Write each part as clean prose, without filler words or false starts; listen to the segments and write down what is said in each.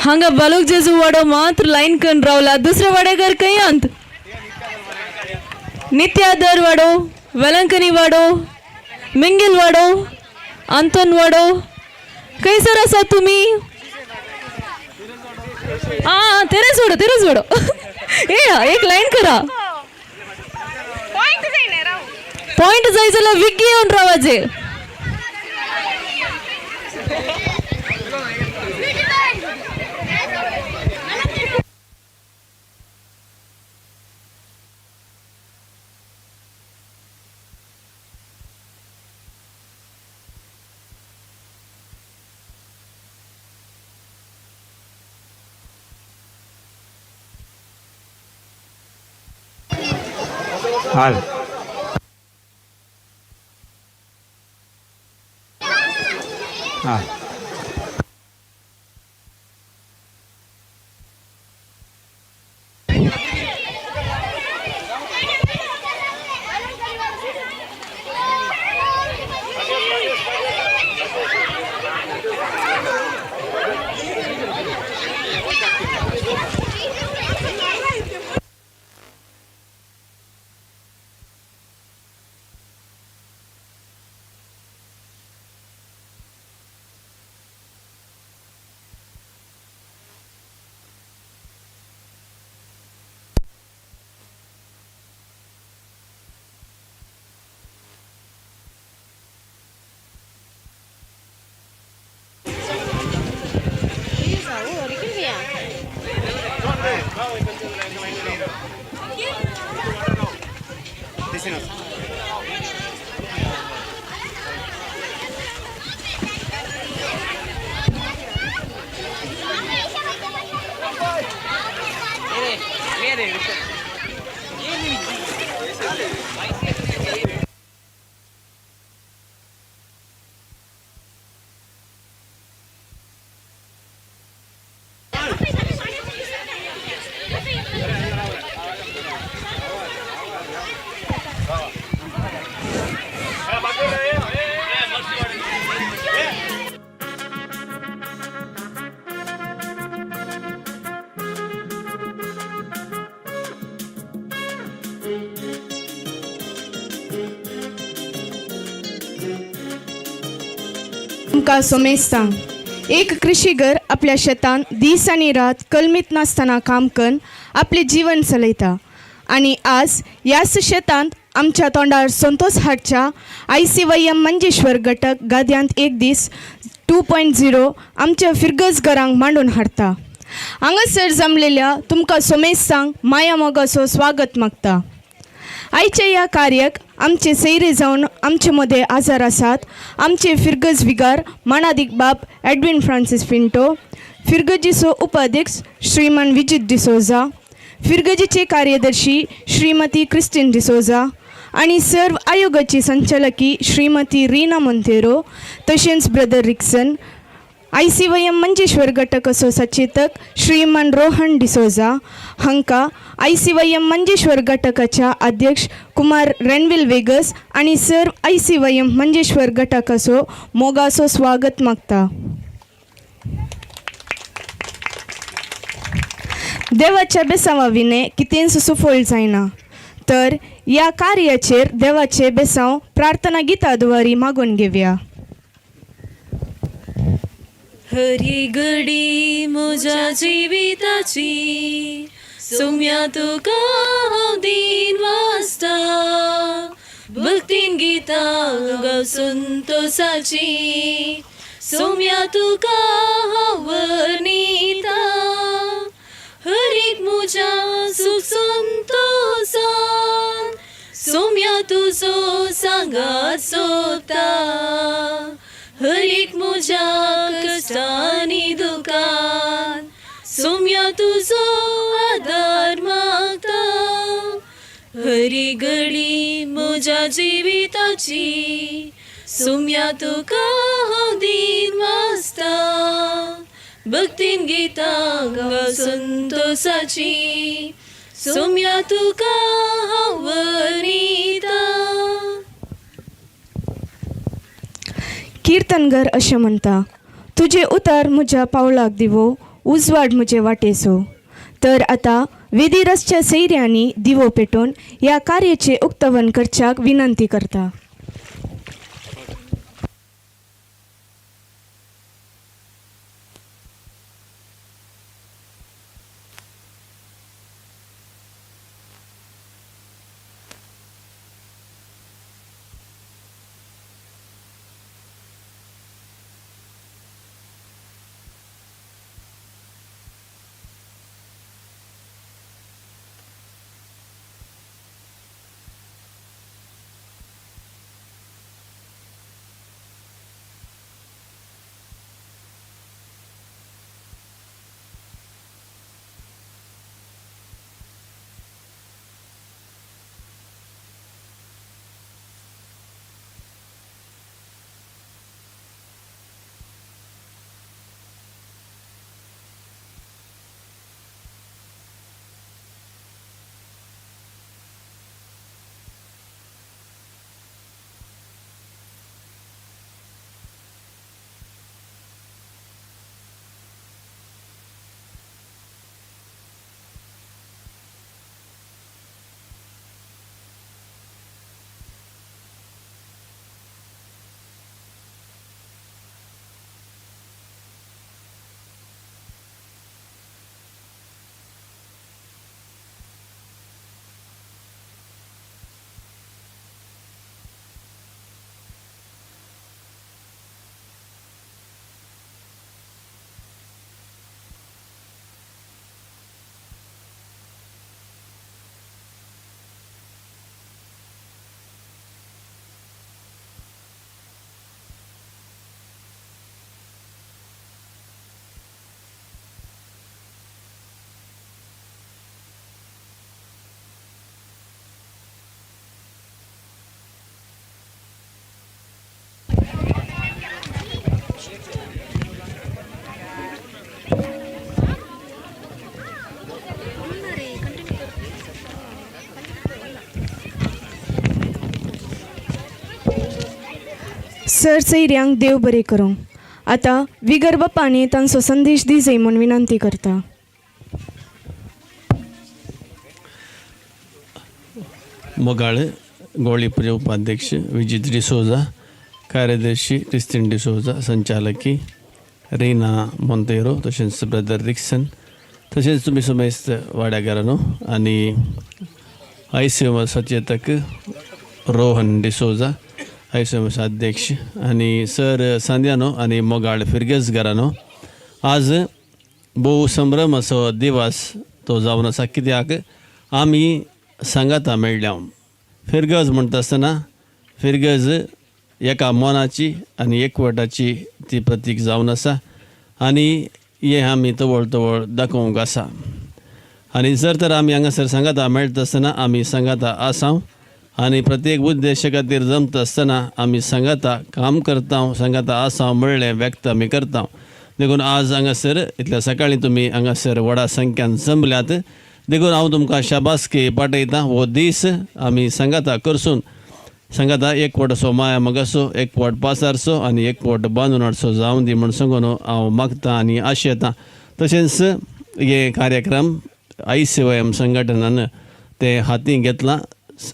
हांगा बालोक जेजू वाडो मात्र लायन करून रावला. दुसरे वाडेकर खंयांत? नित्यादर वाडो, वेलंकनी वाडो, मिंगेल वाडो, आंतोन वाडो, खंयसर आसा तुमी? आं, तेरेच वाडो, तेरेच वाडो. ए, एक लायन करा. पॉइंट जायना राव. पॉइंट जाय जाल्यार विग्गी येवन रावाचे. हाल. हां. तुमकां सोमेस्तांक एक कृशीगर आपल्या शेतान दीस आनी रात कलमीत नासतना काम करून आपलें जीवन चलयता आनी आज ह्याच शेतांत आमच्या तोंडार संतोश हाडच्या आयसीवायएम मंजेश्वर घटक गाद्यांत एक दीस 2.0 आमच्या फिरगज घरांक मांडून हाडटा. हांगासर जमलेल्या तुमकां सोमेस्तांक माया मोगाचो स्वागत मागता. आयच्या ह्या कार्याक आमचे सैरे जावन आमचे मदें आजार आसात आमचे फिरगज विगार मानादीक बाब एडविन फ्रांसीस पिंटो, फिरगजीचो उपाध्यक्ष श्रीमान विजीत डिसोजा, फिरगजीचे कार्यदर्शी श्रीमती क्रिस्टीन डिसोजा आनी सर्व आयोगाची संचालकी श्रीमती रिना मोंतेरो, तशेंच ब्रदर रिक्सन, आयसीवायएम मंजेश्वर घटकाचो सचेतक श्रीमान रोहन डिसोजा हांकां आयसीवायएम मंजेश्वर घटकाच्या अध्यक्ष कुमार रेनविल वेगस आनी सर्व आयसीवायएम मंजेश्वर घटकाचो मोगाचो स्वागत मागता. देवाच्या बेसांवा विणे कितेंच सुफळ जायना, तर ह्या कार्याचेर देवाचे बेसांव प्रार्थना गिता द्वारी मागून घेवया. हरी घडी म्हज्या जिविताची सोम्या तुका हांव दीन वाचता, भक्तीन गितां गाव संतोसाची, सोम्या तुका हांव वर्णिता. हर एक म्हज्या सूख संतोसान सोम्या तुजो सांगात सोदता, हर एक म्हज्या कश्टांनी दुकान सोम्या तुजो आदार मागता. हरी घडी म्हज्या जिविताची सोम्या तुका हांव दीन वाचता, भक्तीन गितां गाव संतोसाची, सोम्या तुका हांव वर्णिता. किर्तनगर अशें म्हणटा, तुजें उतार म्हज्या पावलाक दिवो, उजवाड म्हजे वाटेचो. तर आतां वेदीर आसच्या सैऱ्यांनी दिवो पेटोवन ह्या कार्याचें उक्तावण करच्याक विनंती करता. सर सैऱ्यांक देव बरें करूं. आतां विगर बापांनी तांचो संदेश दी जाय म्हूण विनंती करता. मोगाळ गोळीपुरे उपाध्यक्ष विजित डिसोजा, कार्यदर्शी क्रिस्तीन डिसोजा, संचालकी रीना मोंतेरो, तशेंच ब्रदर रिक्सन, तशेंच तुमी समेस्त वाड्याकारांनो आनी I C M सचेतक Rohan D'Souza, I C M अध्यक्ष आनी सर सांद्यानो आनी मोगाळ फिरगेजगारानो, आज भोव संभ्रम असो दिवस तो जावन आसा, कित्याक आमी सांगाता मेळ्ळ्या. फिरगज म्हणटा आसतना फिरगज एका मनाची आनी एकवटाची ती प्रतीक जावन आसा आनी हें आमी तवळ तवळ दाखोवंक आसा. आनी जर तर आमी हांगासर सांगाता मेळटा आसतना आमी सांगाता आसा आनी प्रत्येक उद्देशा खातीर जमता आसतना आमी सांगाता काम करता, सांगाता आसा म्हणलें व्यक्त आमी करता. देखून आज हांगासर इतल्या सकाळीं तुमी हांगासर व्हडा संख्यान जमल्यात, देखून हांव तुमकां शाबासकी पाठयतां. हो दीस आमी सांगाता करसून सांगाता एक वट असो माया मगासो, एक वट पासारचो आनी एक वट बांदून हाडचो जावन दी म्हण सांगून हांव मागतां आनी आशेतां. तशेंच हे कार्यक्रम I C Y M संघटनान ते हाती घेतला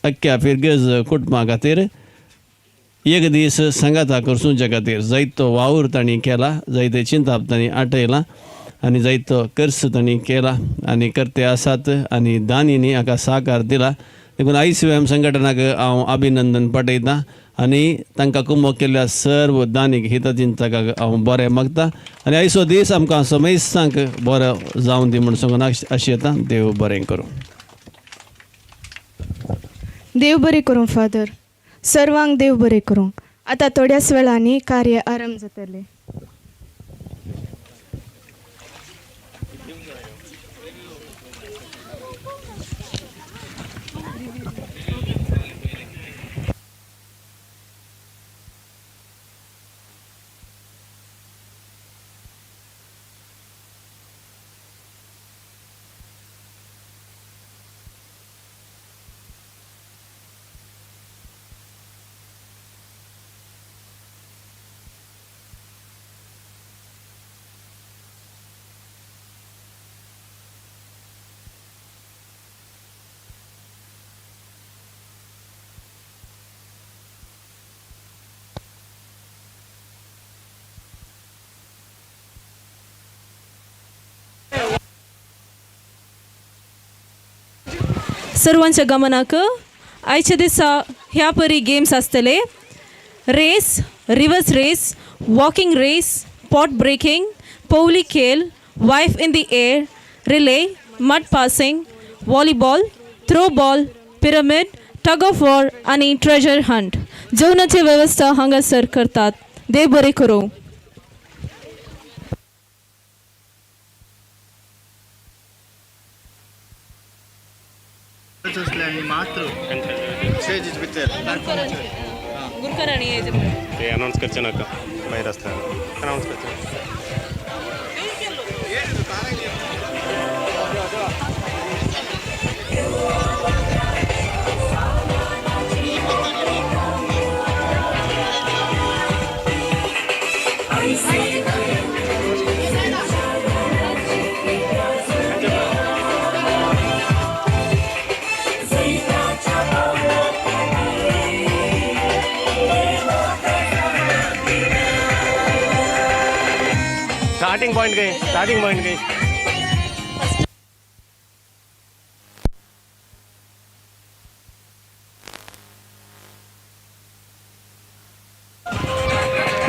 अख्ख्या फिरगज कुटुंबा खातीर एक दीस सांगाता करसूंच्या खातीर जायतो वावर तांणी केला, जायते चिंताप तांणी आटयलां आनी जायतो खर्च तांणी केला आनी करते आसात आनी दानींनी हाका साकार दिला. देखून I C M संघटनाक हांव अभिनंदन पाठयतां आनी तांकां कुमक केल्ल्या सर्व दानीक हितचिंतकाक हांव बरें मागता आनी आयचो दीस आमकां समेस्तांक बरो जावन दी म्हूण सांगून आशेतां. देव बरें करूं. देव बरें करूं फादर. सर्वांक देव बरें करूं. आतां थोड्याच वेळांनी कार्य आरंभ जातलें. सर्वांच्या गमनाक आयच्या दिसा ह्या परी गेम्स आसतले: race, reverse race, walking race, pot breaking, Paoli खेळ, wife in the air relay, mud passing, volleyball, throw ball, pyramid, tug of war आनी ट्रेजर हंट. जेवणाची व्यवस्था हांगासर करतात. देव बरें करूं. मात्र स्टेजीच भितर. ते अनाऊन्स करचे नाका, भायर आसता अनाऊन्स करचे. स्टार्टिंग पॉईंट काही, स्टार्टिंग पॉईंट काही.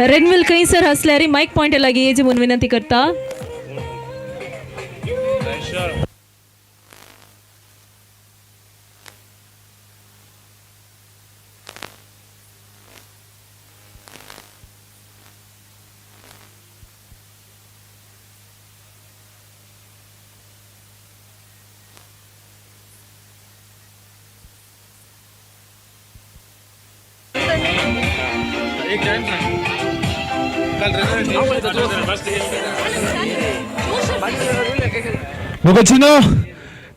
रेनविल कहीं सर हसल्यारी माईक पॉइंट लागी येजे म्हणून विनंती करता. मोगाचीनो,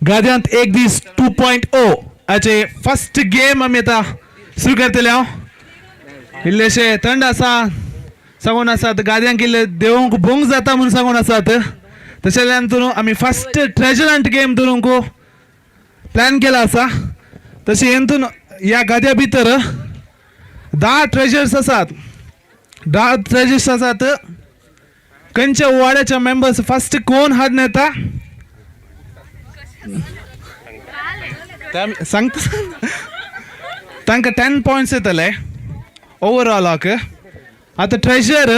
गाद्यांत एक दीस 2.0 हाचे फर्स्ट गेम आमी आतां सुरू करतले. हांव इल्लेशे थंड आसा सांगून आसात, गाद्यांक इल्ले देवूंक भोंग जाता म्हूण सांगून आसात. तशें जाल्यार तूं आमी फर्स्ट ट्रेजर हंट गेम धरूंक प्लॅन केला आसा. तशें हेतून ह्या गाद्या भितर 10 ट्रेजर्स आसात, 10 ट्रेजर्स आसात. खंयच्या वाड्याच्या मेंबर्स फर्स्ट कोण हाडून येता सांगता, तांकां 10 पॉयंट्स येतले ओवरऑलाक. आतां ट्रेजर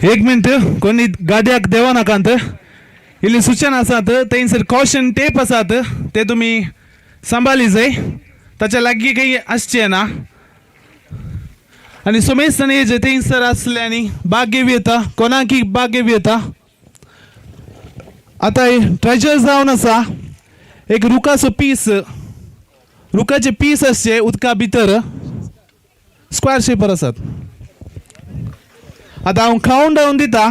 एक मिनट, कोणी गाडयाक देवनाकांत. इल्ली सूचना आसात. थंयसर कॉशन टेप आसात, ते तुमी सांबाळी जाय, ताच्या लागीं काही आसचें ना. आनी सुमेस्तानी जे थंयसर आसले आनी भाग घेवं येता, कोणाकी भाग घेवं येता. आतां ट्रेजर जावन आसा एक रुखाचो पीस, रुखाचे पीस आसचे उदका भितर स्क्वेअर शेपार आसात. आतां हांव कावंट डावन दिता,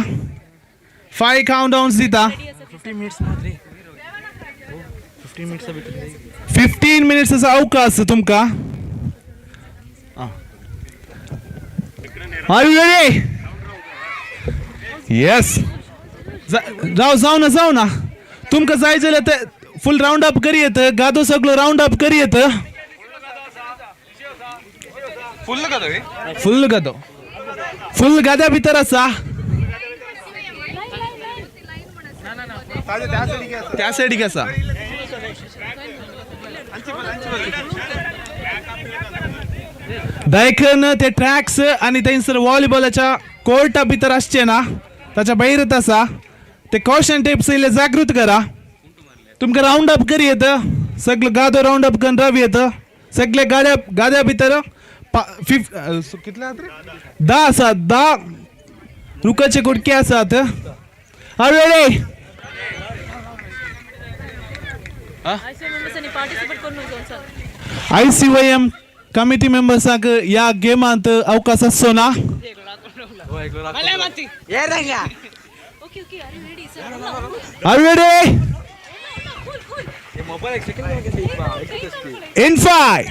5 कावंट डावन्स दिता. 15 मिनिट्स अवकाश तुमकां. Are you ready? Yes. जाव जाव ना, जाव ना. तुमकां जाय जाल्यार ते फूल रावंड अप करी येत, गादो सगळो रावंड अप करी येत. फुल गादो, फुल गाद्या भितर आसा. त्या सायडीक आसा. देखून ते ट्रॅक्स आनी थंयसर व्हॉलीबॉलाच्या कोर्टा भितर आसचे ना, ताच्या भायरच आसा. ते कॉशन टेप्स इल्ले जागृत करा. तुमकां रावंड अप करी येत, सगळो गादो रावंड अप करून राव येत. सगळे गाड्या गाद्या भितर फिफ कितले आसात रे? 10 आसात, 10 रुखाचे कुडके आसात. Are ready? ICYM committee मेंबर्सांक ह्या गेमांत अवकाश आसचो ना. Are you ready? In 5.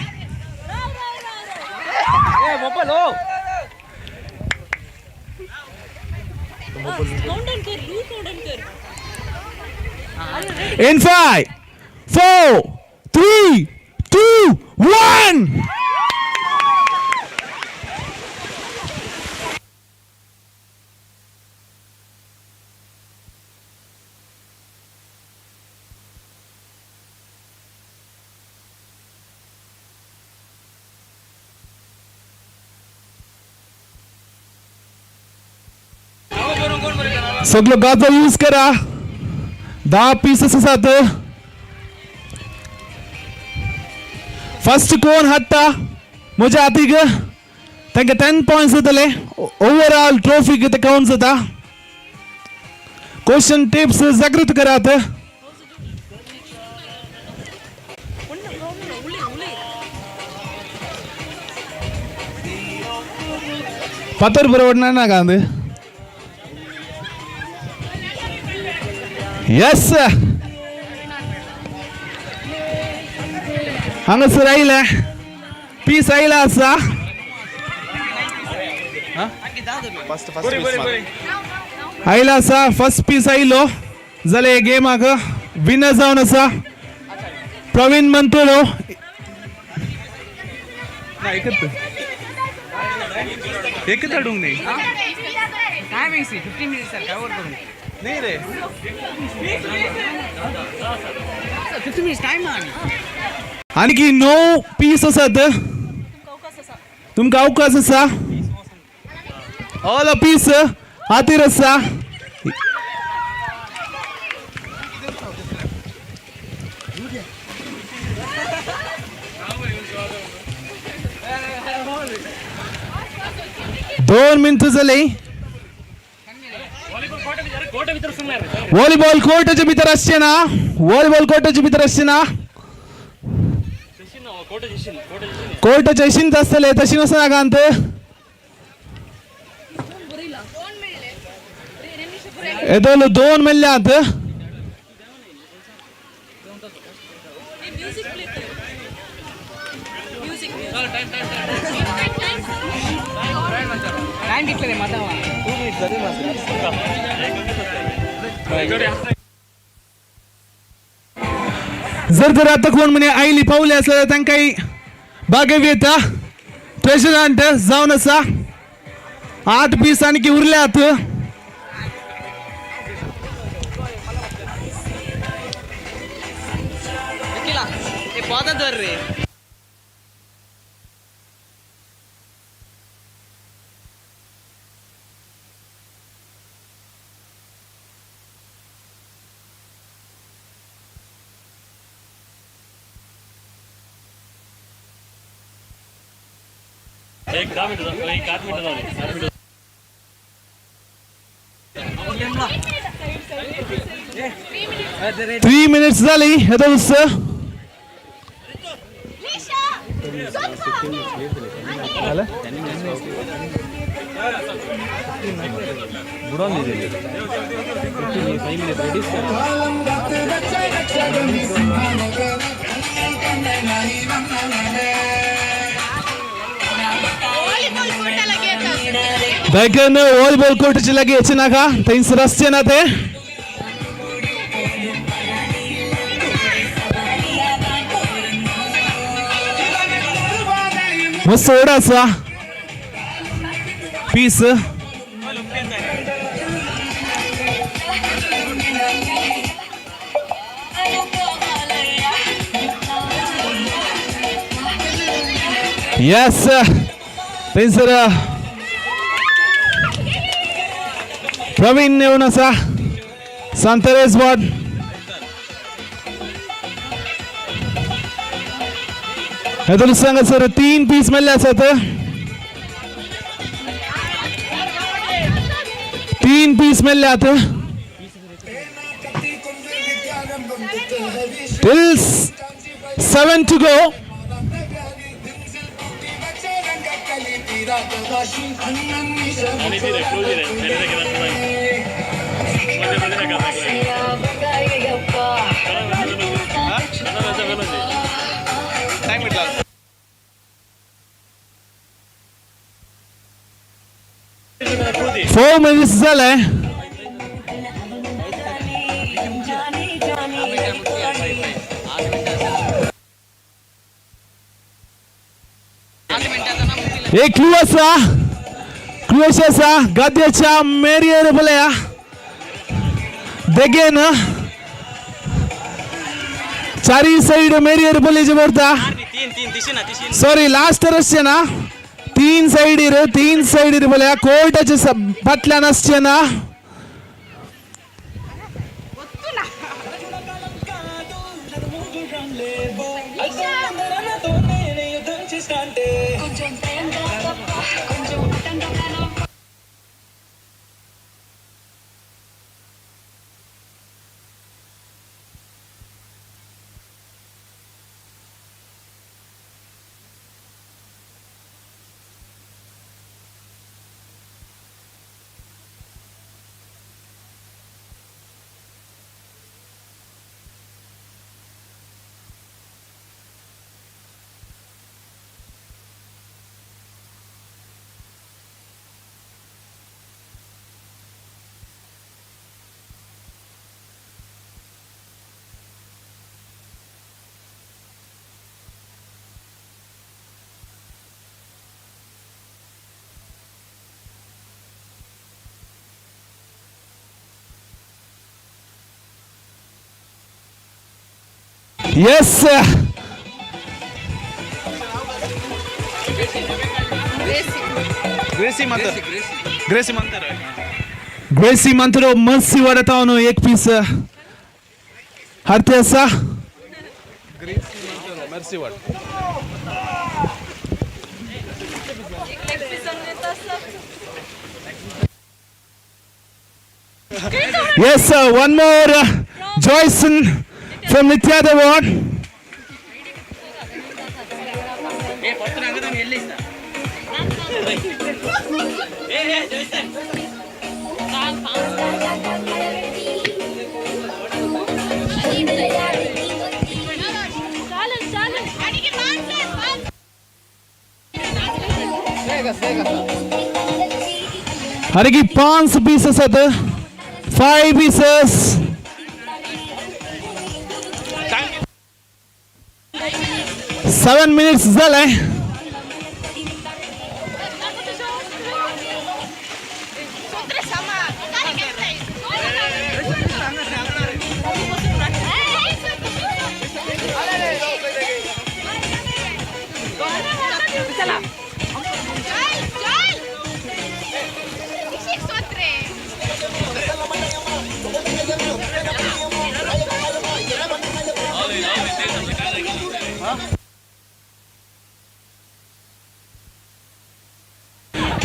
In 5, 4, 3, 2, 1. सगळो गाजो यूज करा. 10 पीसेस आसात. फर्स्ट कोण हाडटा म्हज्या हातीक तांकां 10 पॉयंट्स जातले. ओवरऑल ट्रॉफीक ते काउंट जाता. क्वेश्चन टिप्स जागृत करात. पत्तर बरोबर ना कांद. येस, हांगासर आयले, पीस आयला आसा. आयला आसा, फर्स्ट पीस आयलो जाल्यार गेमाक विनर जावन आसा प्रवीण मंतोलो. एकच हाडूंक न्ही. टायम 15 मिनिट्स सर, काय वर करून न्ही रे. 15 मिनिट्स टायम. आणखी 9 पीस आसात. तुमकां अवकाश आसा. ऑल पीस हातीर आसा. 2 मिनटां जाली. व्हॉलीबॉल कोर्टाच्या भितर आसचें ना. व्हॉलीबॉल कोर्टाच्या भितर आसचें ना. कोर्टाच्या शींत आसतले, तशी वचना कांत. येदोल 2 मेल्ल्यात. टायम कितले रे माता? जर तर आता कोण म्हणे आयली पावले आसले जाल्यार तांकां बागेव येता ट्रेजर हंट जावन आसा. 8 पीस आणखी उरल्यात. पोता दर रे. एक 10 मिनटं, एक 8 मिनटं झाले. 3 मिनिट्स जाली येदोळ. बेगीन व्हॉलीबॉल कोर्टाचे लागीं येचे नाका, थंयसर आसचे ना ते. मस्त व्हड आसा पीस. येस, थंयसर प्रवीण येवन आसा सांतेरेज वॉर्ड. हेतून हांगासर 3 पीस मेल्ले आसात. 3 piece मेल्ल्यात. Till 7 to go. Four minutes जाले. एक क्लू आसा, क्लू अशें आसा, गाद्याच्या मेरयेर पळया देगेन चारी साईड मेरयेर पळयचे पडटा. सॉरी, लास्ट आसचे ना. 3 सायडीर, 3 सायडीर पळया कोर्टाच्या फाटल्यान आसचे ना. Yes. Gracy Monteiro. Gracy Monteiro. Gracy Monteiro Mercy वाडता एक पीस हाडते आसा. Gracy Monteiro Mercy ward. Yes, one more Joyson from Nithyada ward. हरगी 5 pieces आसात, 5 pieces. 7 minutes जाले.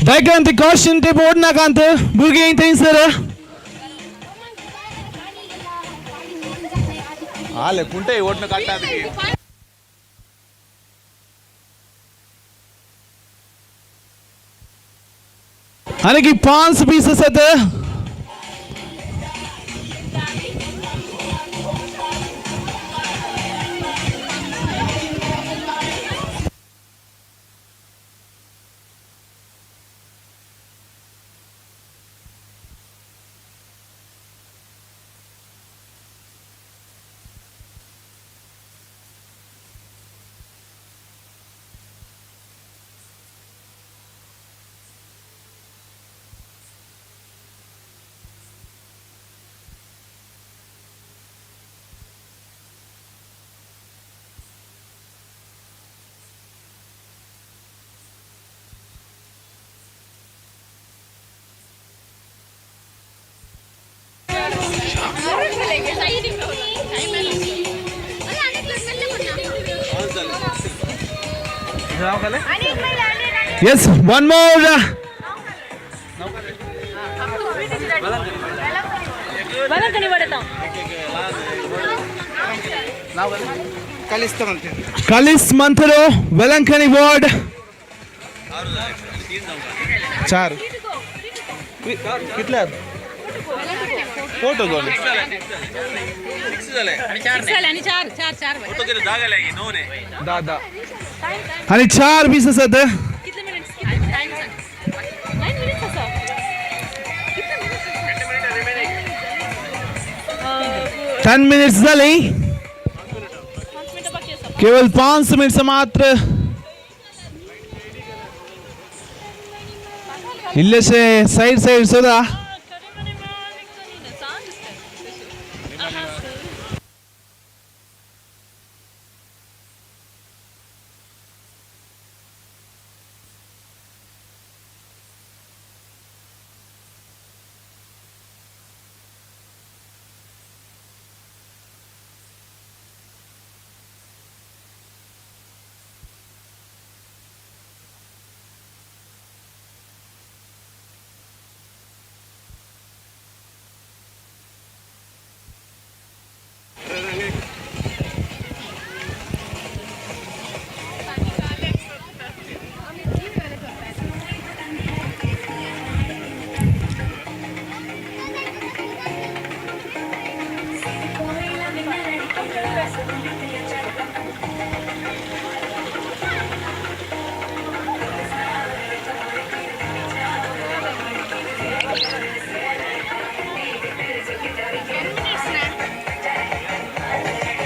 दयाकांत caution tape ओडनाकांत भुरगीं थंयसर. आले कुंटे ओडणं काडटात की. आनी 5 पीस आसात. Yes, one more. Kalis Mantaro, Velankani ward. 4. कितले फोटो दोन. दादा आणि 4 पीस आसात. 10 मिनिट्स जाले, केवळ 5 मिनिट्स मात्र. इल्लेशे साईड साईड सुद्धा.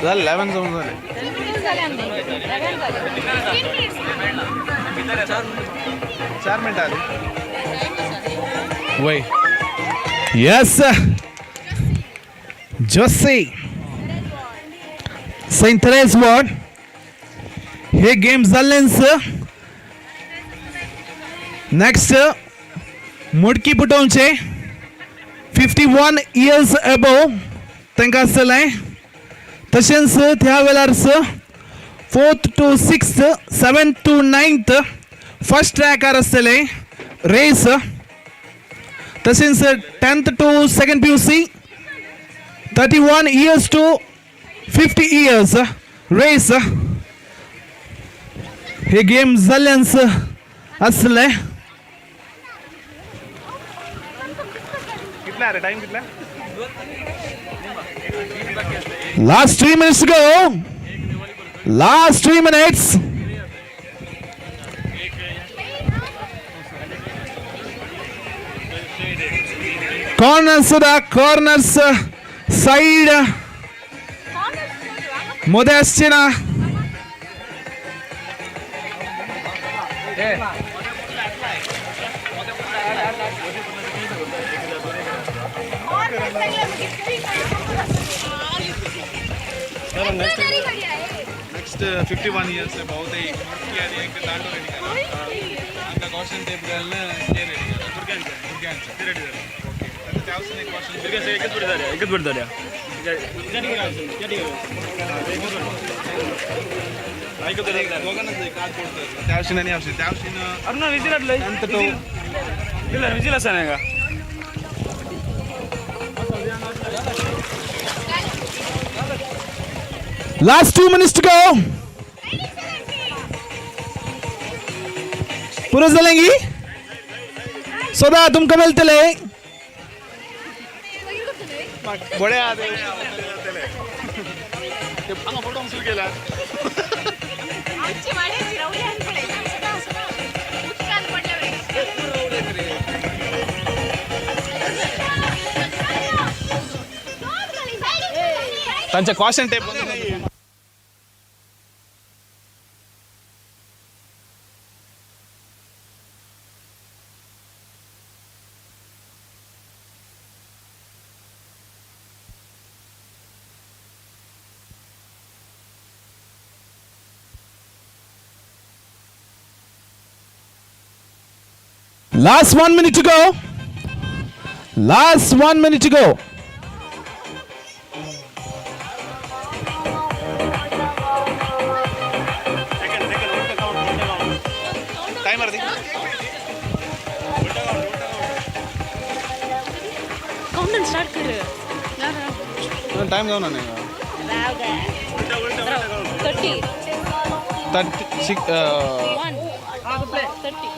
झाले 11 जाऊन झाले. 4 मिनिटं आले. वय येस जोसी सेंट थेरेस वॉर्ड हे गेम जाल्लेंच. नेक्स्ट मुडकी पुटोवचे 51 इयर्स एबोव तांकां आसतलें. तशेंच त्या वेळार 4th to 6th 7th to 9th first ट्रॅकार आसतलें रेस. तशेंच 10th to 2nd PUC 31 years to 50 years race hey game जाल्ल्यान आसले. कितला रे टाइम कितला? Last 3 minutes go. Last 3 minutes. Corners सुद्धा कॉर्नर्स साईड मध्ये असचे ना. नेक्स्ट 51 इयर्स बहुत ही एक दांडू रेडी करा. అంత క్వశ్చన్ టేప్ గాలిన రెడీ భురగ్यांचे రెడీ ఓకే. त्यावसन एक क्वेश्चन एकच बिडदार एकच बिडदार दोघांनाच एक कार्ड पडतं त्यावशीन आणि यावशीन त्यावशीन अरुणा विजिल विजिल असा नाही का? Last 2 minutes to go. पुरो जालें सदा तुमकां मेळटले. बडे फोटो सुरू केला. तांचे caution tape. Last 1 minute to go. Last 1 minute to go. Timer the. Count start कर. टाइम जाऊ ना. 30 36 1 30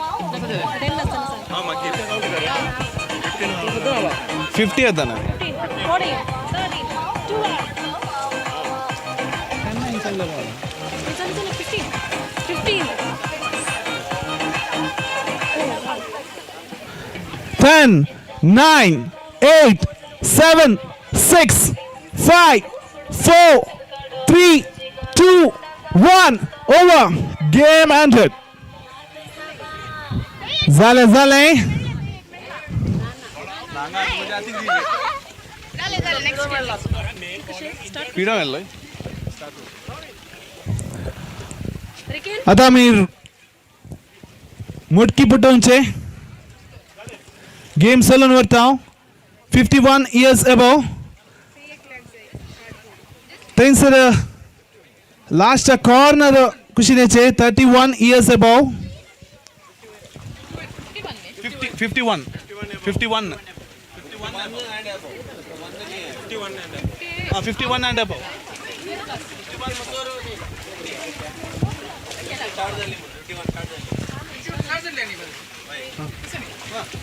50 येता ना. 14 13 2 15 15 10, 9, 8, 7, 6, 5, 4, 3, 2, 1. Over. Game ended. झालं झालंय. पिडा मेल्लो. आता मी मुटकी पुटोवचे गेम चलून वरता. 51 इयर्स एबोव थंयसर last corner कुशिनेचे 31 years above. 51 51 51 and above.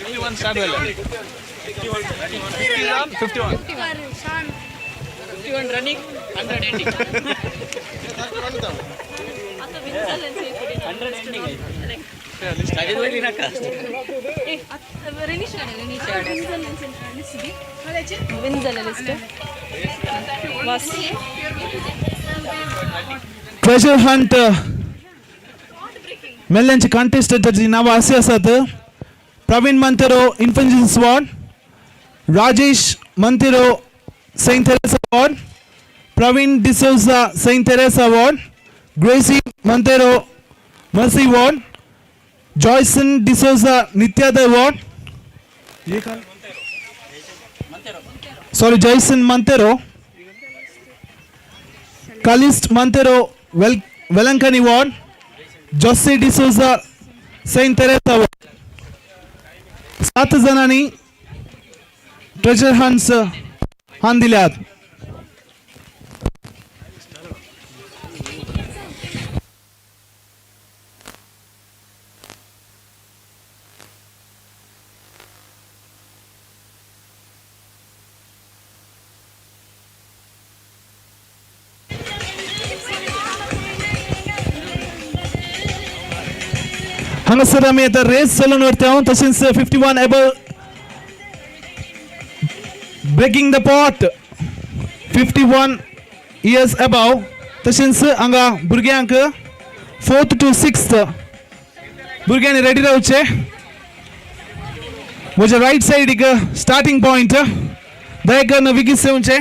51 start झाले. 51 51 running 100 ending. 100 ending win झालं लिस्ट. बस. ट्रेजर हंट मेल्ल्यांचे कंटेस्टंटाची नांवां अशी आसात. Praveen Monteiro, Infant Jesus ward. Rajesh Monteiro, Saint Teresa ward. Praveen D'Souza, Saint Teresa ward. Gracy Monteiro, Mercy ward. Joyson D'Souza, Nithyodaya ward. Sorry, Jaison Monteiro. Calist Monteiro, Velankanni ward. Jossy D'Souza, Saint Teresa ward. 7 जाणांनी treasure hunts हान दिल्यात. हांगासर आमी आतां race चलोवन व्हरता. तशेंच 51 above breaking the pot, 51 years above. तशेंच हांगा भुरग्यांक फोर्थ टू सिक्स्थ भुरग्यांनी रेडी रावचे. म्हज्या रायट सायडीक स्टार्टींग पॉयंट. दया करून विगीस येवचे.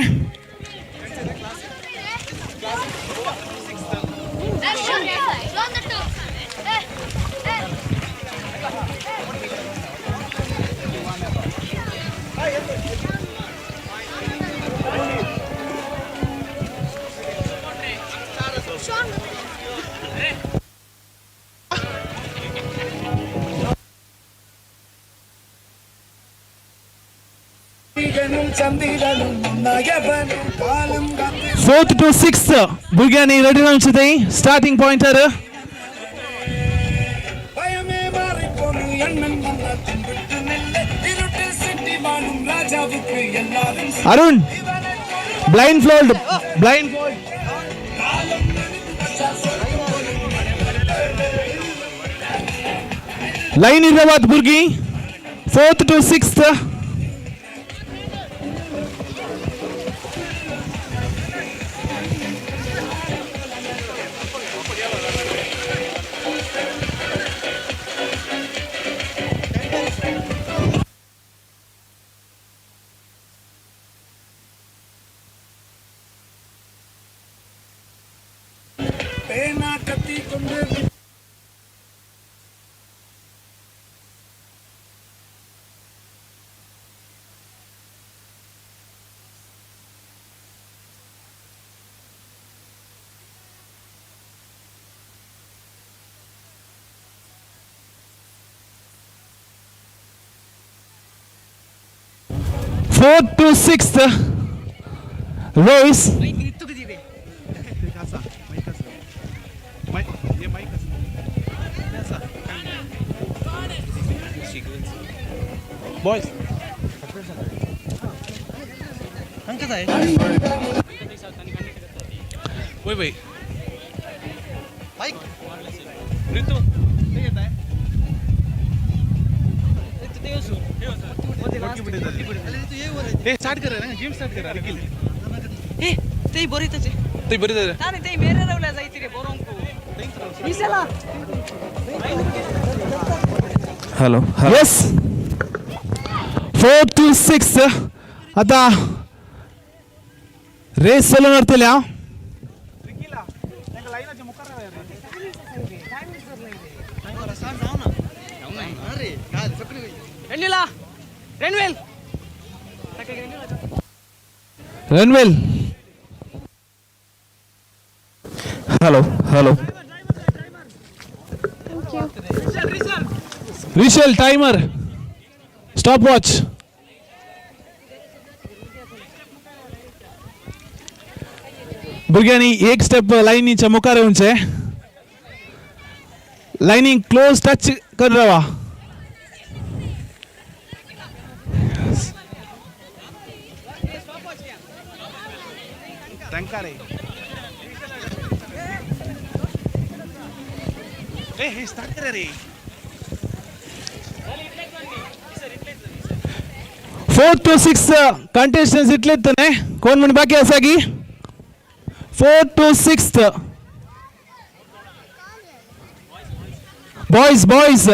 फोर्थ टू सिक्स्थ भुरग्यांनी रेडी रावचे. थंय स्टार्टींग पॉयंटार. Arun, blind fold, blind fold. Line रावात भुरगीं, fourth to sixth. Fourth to sixth race. Boys. वय वय. ऋतू. हे, स्टार्ट कर गेम, स्टार्ट कर निखिल. ए, तेही बरी तचे. ते बरी जालें. ताणे तेही मेरे रावल्या जायती रे बरोंकू इसला. Hello. Yes, 4 to 6 आता रेस चलोवन व्हरतले हांव. रेणवीला रेणवेल. Ranvel. Hello, hello. Rishal, timer stop watch. भुरग्यांनी एक स्टेप लायनीच्या मुखार येवचे. लायनीक क्लोज टच कर रावा. फोर्थ टू सिक्स कंटेस्टन्स इतलेच न्ही. कोण म्हण बाकी आसा की? 4 to 6 boys boys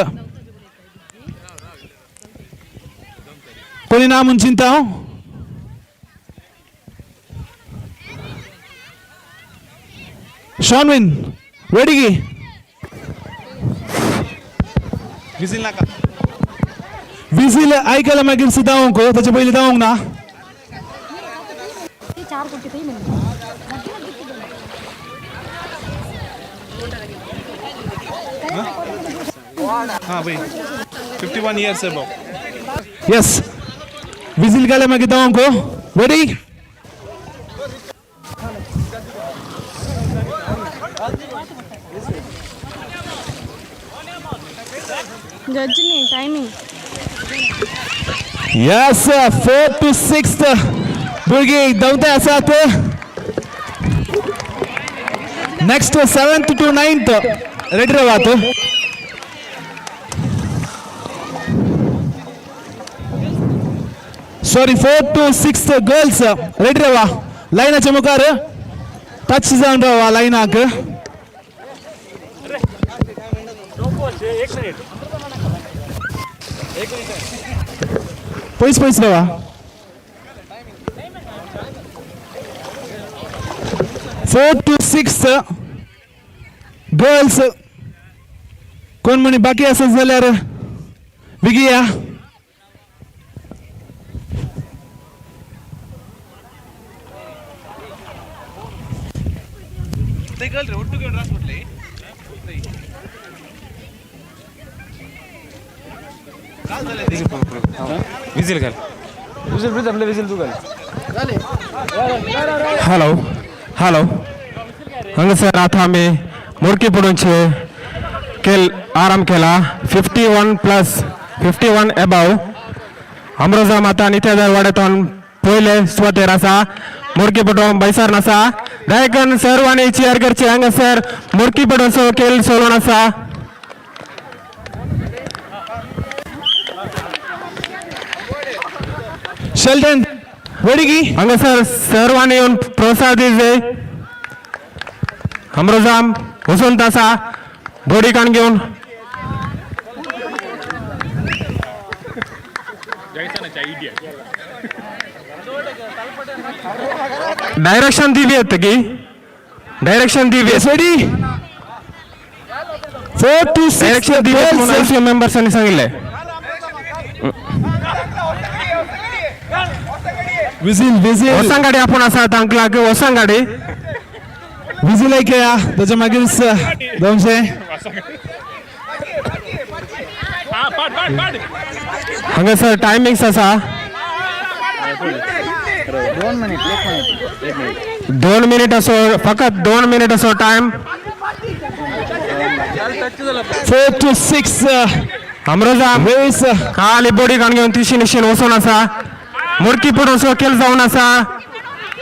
कोणी ना म्हूण चिंता हांव. शॉनविन रेडी की? विजील नाका, विजील आयकला मागीर सुद्दां धांवंक, ताचे पयलीं धांवंक ना. हां भाई, 51 years above. Yes, whistle घाले मागीर धांवंक. रेडी? जज न्ही timing. Yes, 4 to 6 भुरगीं धांवते आसात. Next 7th to 9th ready रावात. Sorry, 4 to 6 girls ready रावा. लायनाच्या मुखार टच जावन रावा लायनाक. पयस पयस रावा. 4 to 6 girls कोण म्हणी बाकी आसत जाल्यार बेगी या. विजील घाल. हॅलो हॅलो, हांगासर आतां आमी मुरकी पडूनचे खेळ आराम केला. 51+, 51 एबाव अमरोजा माता नित्यादर वाड्यातून पयले सुवातेर आसा. मुरकी पडोवन बैसार आसा. दयाकन सर्वांनी चियर करचे. हांगासर मुरकी पडोवचो खेळ चलोवन आसा. शेल्टन रेडी की? हांगासर सर्वांनी येवन प्रोत्साहन दिवचे. अमरोजाम वसंत आसा बोडी काण घेवन. डायरेक्शन दिवी येत की, डायरेक्शन दिवी. रेडी? 4 to 6 direction दिवी म्हणून आयसीयू मेंबर्सांनी सांगितले. Vigil vigil. वसांगाडी आपण आसा तांकलाक वसांगाडी. विजील ऐकया, ताच्या मागीर दोनशे. हांगासर टायमिंग्स आसा. 2 मिनिट असो, फकत 2 मिनिट असो टायम. 4 to 6 अमरोजा race. खाली बोडी काण घेवन तिशी निशीन वचून आसा. मुडकी पडोवचो खेळ जावन आसा.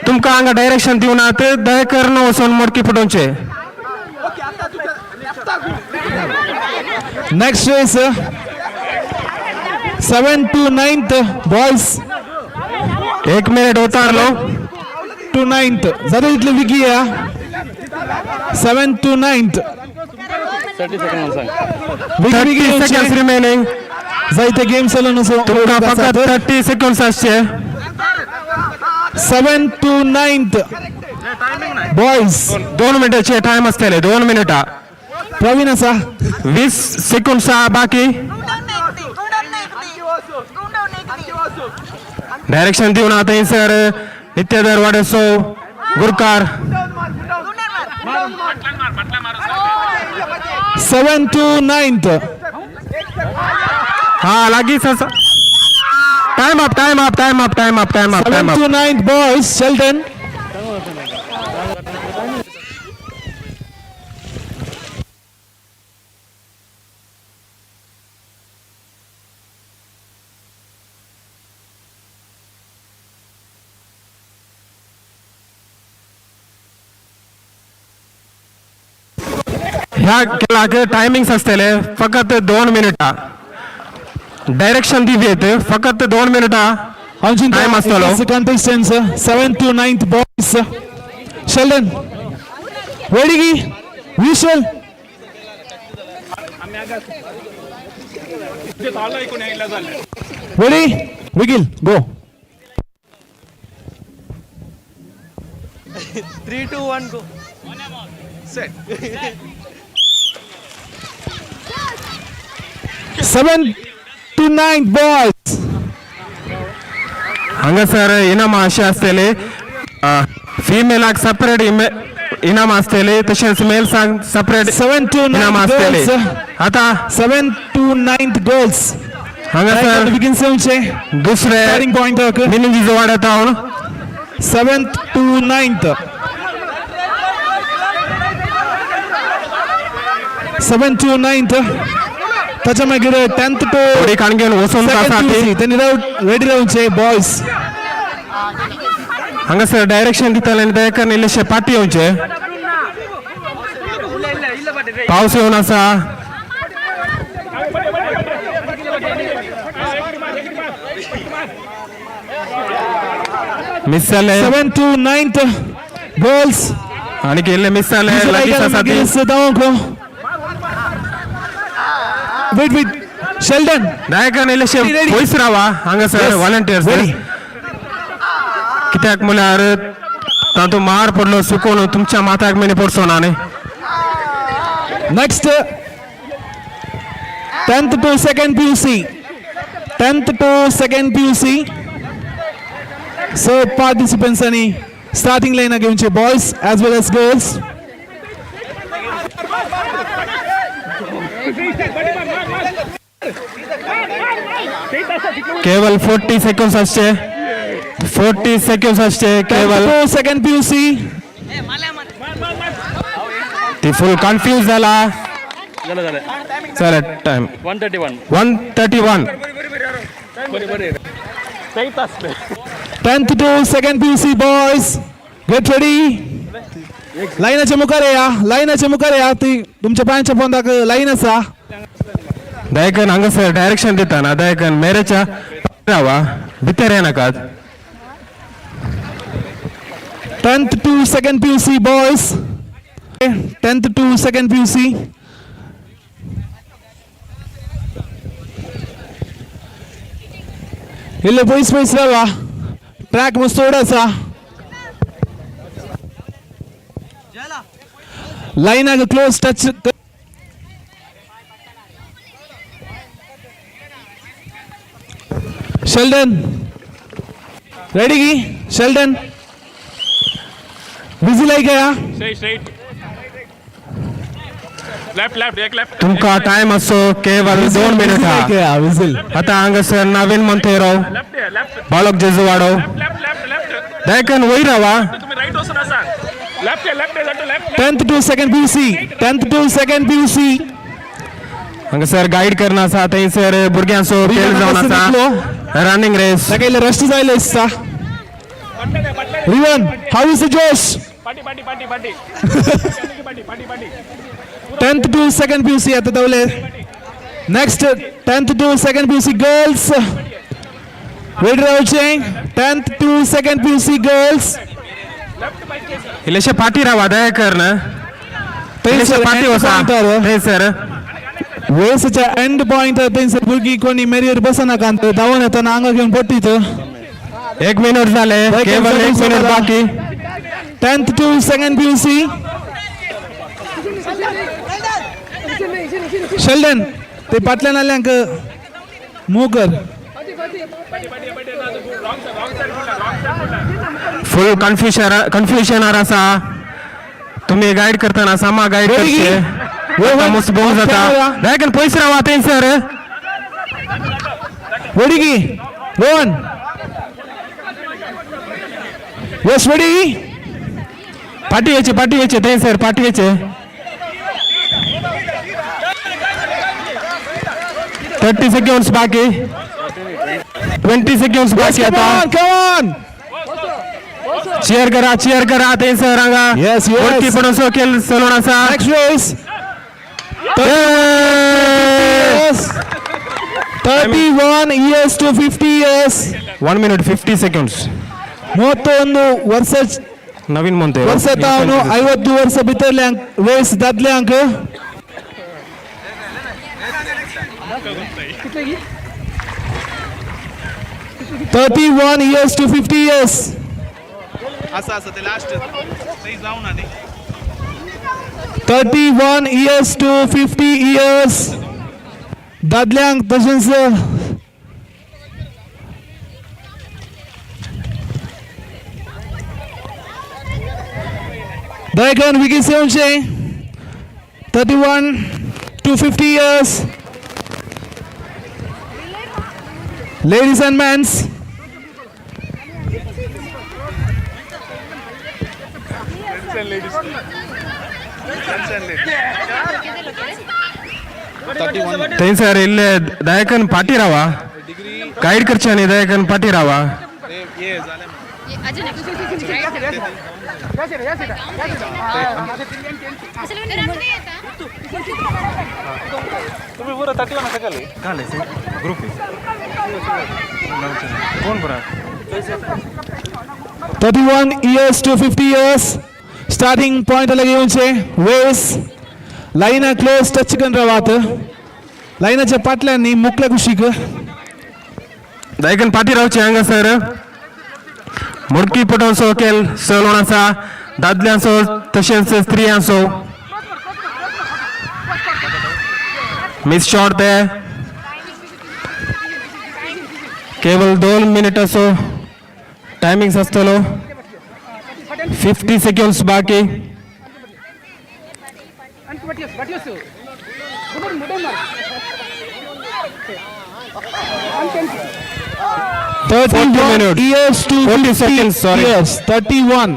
तुमकां हांगा डायरेक्शन दिवनात, दया करून वचून मुडकी पडोवचे. Next race 7 to 9th boys. 1 minute उतारलो. टू 9th जाता तितले बेगी या. 7 to 9th. 30 seconds remaining. जायते गेम चलून. तुमकां फकत 30 सेकंड्स आसचे. 7 to 9th boys. 2 मिनिटाचे टायम आसतले, 2 मिनिटां. प्रवीण आसा. 20 सेकंड्स बाकी. डायरेक्शन दिवन थंयसर नित्यधर वाडेसो गुरकार. 7 to 9th. हा लागीच आसा. Time up, time up, time up, time up, time up, time 7 up. To 9th boys Sheldon. ह्या खेळाक टायमिंग्स आसतले फकत 2 मिनिटां. डायरेक्शन दिवयेत, फकत 2 मिनिटां. Time आसतलो. Contestants 7th to 9th boys. Sheldon, ready? Vishal, ready? Vigil, go. 3 2 1 go. Set. 7 to 9 boys. हांगासर इनामां अशें आसतले, फिमेलाक सेपरेट इनाम आसतले, तशेंच मेल्साक सेपरेट 7 to 9 इनाम आसतले. girls. आता 7 to 9 girls. हांगासर begin जावचे दुसरे स्टार्टिंग पॉइंट मिनिंजी वाड्या town. 7th to 9th. 7 to 9th. ताच्या मागीर 10th to थोडी काणगेन वचून आसा ती. तेणी रेडी रावचे बॉयज. हांगासर डायरेक्शन दितले आनी दयाकर इल्लेशे पाटी येवचे. पावस येवन आसा. मिस जाले. 7 to 9th girls. आनी इल्ले मिस जाले, लागींच आसा ती. Wait wait Sheldon. Dayakar इल्लेशे Ready, ready. पयस रावा हांगासर Yes. Volunteers. Ready. कित्याक म्हळ्यार तातूंत मार पडलो सुकोन तुमच्या माथ्याक मेने पडचो ना न्ही. Next, 10th to 2nd PUC. 10th to 2nd PUC. So participants आणि स्टार्टिंग लाईन घेऊनचे boys as well as girls. केवल 40 सेकंड्स असचे, 40 सेकंड्स असचे केवल. To 2nd PUC. ती फुल कन्फ्यूज झाला. चला time 131. 131. 10th to 2nd PUC boys, get ready. लाईनाच्या मुखार या, लाईनाच्या मुखार या. ती तुमच्या पायांच्या पोंदाक लाईन आसा. दयाकन हांगासर डायरेक्शन दिताना दयाकन मेरेच्या रावा, भितर येनाकात. 10th to 2nd PUC boys. 10th to 2nd PUC. इल्ले पयस पयस रावा, ट्रॅक मस्त आसा. लाईनाक क्लोज टच. Sheldon, ready की? शेल्डन, बिझी लाईक या. Straight left left एक लेफ्ट. तुमका टाइम असो केवल 2 मिनिटां. विझल. आता हांगासर नवीन मंतेरो, लेफ्ट लेफ्ट. बाळक जेजुवाडो. Left left left. दयाकन वयर रावा. तुम्ही राईट वचून आसा. Left left left left. 10th to 2nd PUC. 10th to 2nd PUC. हांगासर गायड करना आसा, थंयसर भुरग्यांचो खेळ जावन आसा रनिंग रेस. ताका इल्लें रस्ट जायले दिसता. Rivan, how is the जोश? पाटी पाटी पाटी पाटी पाटी पाटी पाटी. 10th to 2nd PUC आता दवले. Next, 10th to 2nd PUC girls, ready रावचे. 10th to 2nd PUC girls. इल्लेशे पाटी रावा दयाकर ना, इल्लेशे पाटी वसा थंयसर. रेसच्या एंड पॉइंट थंयसर भुरगीं कोणी मेरेर बसनाका, धांवून येतना आंगा घेवन पडटीत. 1 मिनिट झाले, केवल 1 मिनिट बाकी. 10th to 2nd PUC. Sheldon, ते फाटल्यान आल्यांक मूव कर. फुल कन्फ्युजन कन्फ्युजनार आसा. तुम्ही गायड करताना सामा गायड Ready? करचे. आता मस्त बोर जाता. दयाकन पयस रावा थंयसर. रेडी की? Rohan, S, ready. पाटी येचे, पाटी येचे थंयसर, पाटी येचे. 30 सेकंड्स बाकी, 20 सेकंड्स बाकी. Come आता on, come on. Chair करा, चिअर करा थंयसर हांगा. Yes. वरती पण असो खेळ चलून आसा. Next race. Yay! 31 years to 50 years. 1 minute 50 seconds. 31 ವರ್ಷ. ನವೀನ್ ಮೊಂತೇರೋ. ವರ್ಷ ತಾವನು 50 ವರ್ಷ ಭಿತರ್ಲ್ಯಾಂक ರೇಸ್ दादल्यांक. 31 years to 50 years. आसा आसा ते लास्ट थंय जावं ना न्ही. 31 years to 50 years दादल्यांक तशेंच दयाकरून विकीस येवचे. 31 to 50 years, ladies and mens. Gents and ladies, gents and ladies. थंयसर इल्ले दयाकन पाटी रावा, गायड करचे न्ही, दयाकन पाटी रावा. ये जालें. तुम्ही पुरा 31 आसा खाली. ग्रुप कोण पुरा. 31 years to 50 years starting point लगे येवचे. वेस लायना क्लोज टच करून रावात, लायनाच्या पाटल्यांनी मुकल्या कुशीक. दयाकन पाटी रावचे हांगासर. मुडकी पटोवचो खेळ चलोवन आसा, दादल्यांचो तशेंच स्त्रियांचो. मिस शॉट ते. केवळ 2 मिनिटाचो टायमिंग आसतलो, 50 सेकंड्स बाकी. 31 minutes. Years to 40 seconds, sorry. Years, 31.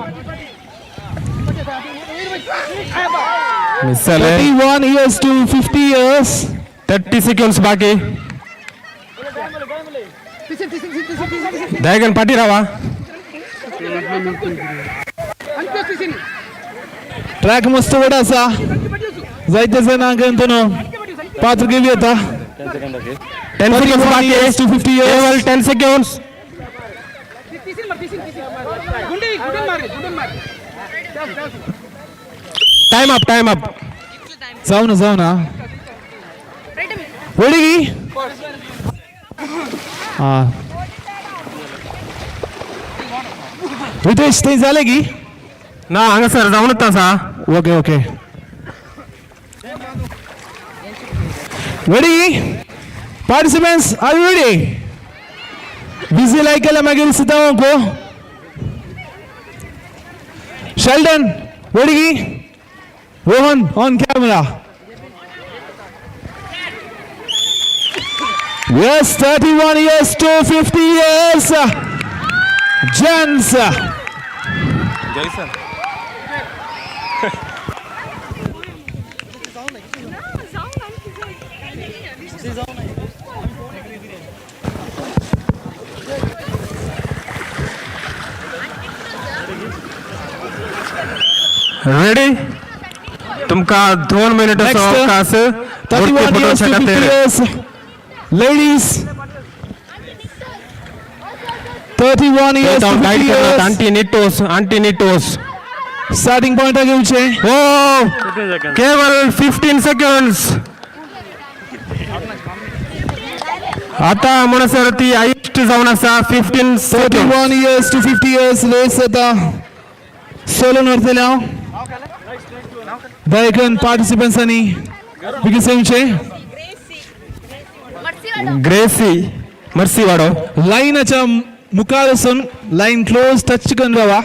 Miss जाले. 31 years to 50 years. 30 seconds बाकी. दयाकन पाटी रावा. ट्रॅक मस्त व्हड आसा, जायते जाणांक अंतून पात्र घेवं येता. 10 सेकंड्स बाकी. Years to 50 years. केवळ 10 seconds. Time up, time up. जाऊ ना, जाऊ ना. रेडी? हा रितेश, ते झाले की? ना, हांगासर जावनूच आसा. Okay okay, ready? Participants, are you ready? Busy लायकेला मागीर सिद्धा. Sheldon, ready? Rohan on camera. Yes, 31 years to 50 years. Gents. Jason. Ready? तुमका 2 मिनिटाचो Next, अवकाश. 31 years to 50 years. Ladies. 31 years to 50 years. Aunty निटोस, aunty निटोस. Starting point घेवचे. हो, केवळ 15 seconds. आता म्हणसर ती हायस्ट जावन आसा, 15 second. 31 years to 50 years race आता सोलून व्हरतले हांव. दयाकरून पार्टिसिपंट्सांनी बेगीन येवचे. ग्रेसी मर्सी वाडो. लाईनाच्या मुखार वचून लाईन क्लोज टच करून रावा.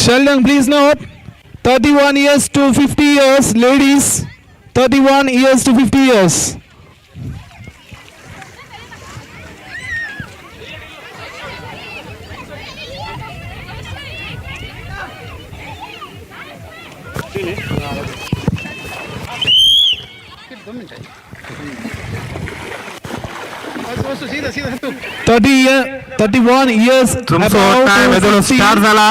Sheldon, please note, 31 years to 50 years, ladies, 31 years to 50 years. 30 year, 31 years तुमचो टायम अजून स्टार्ट जाला.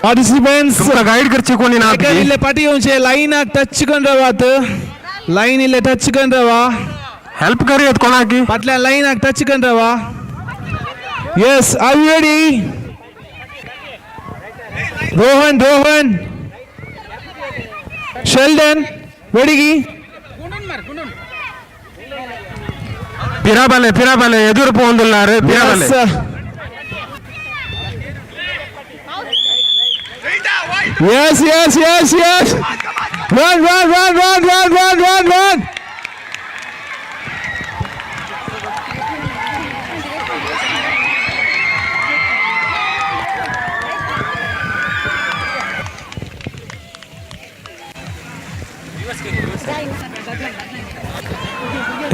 पार्टिसिपंट्स तुमकां गायड करचे कोणी ना. इल्ले पाटी येवचे लायनाक टच करून रावात, लायन इल्ले टच करून रावा. हेल्प करूयात कोणाकी. फाटल्या लायनाक टच करून रावा. Yes, are you ready? Rohan, Rohan, Sheldon, ready की? पिराबाले पिराबाले एदुर पोवंदुल्लार पिराबाले. Yes, yes, yes, yes. Run, run, run, run, run, run, run, run.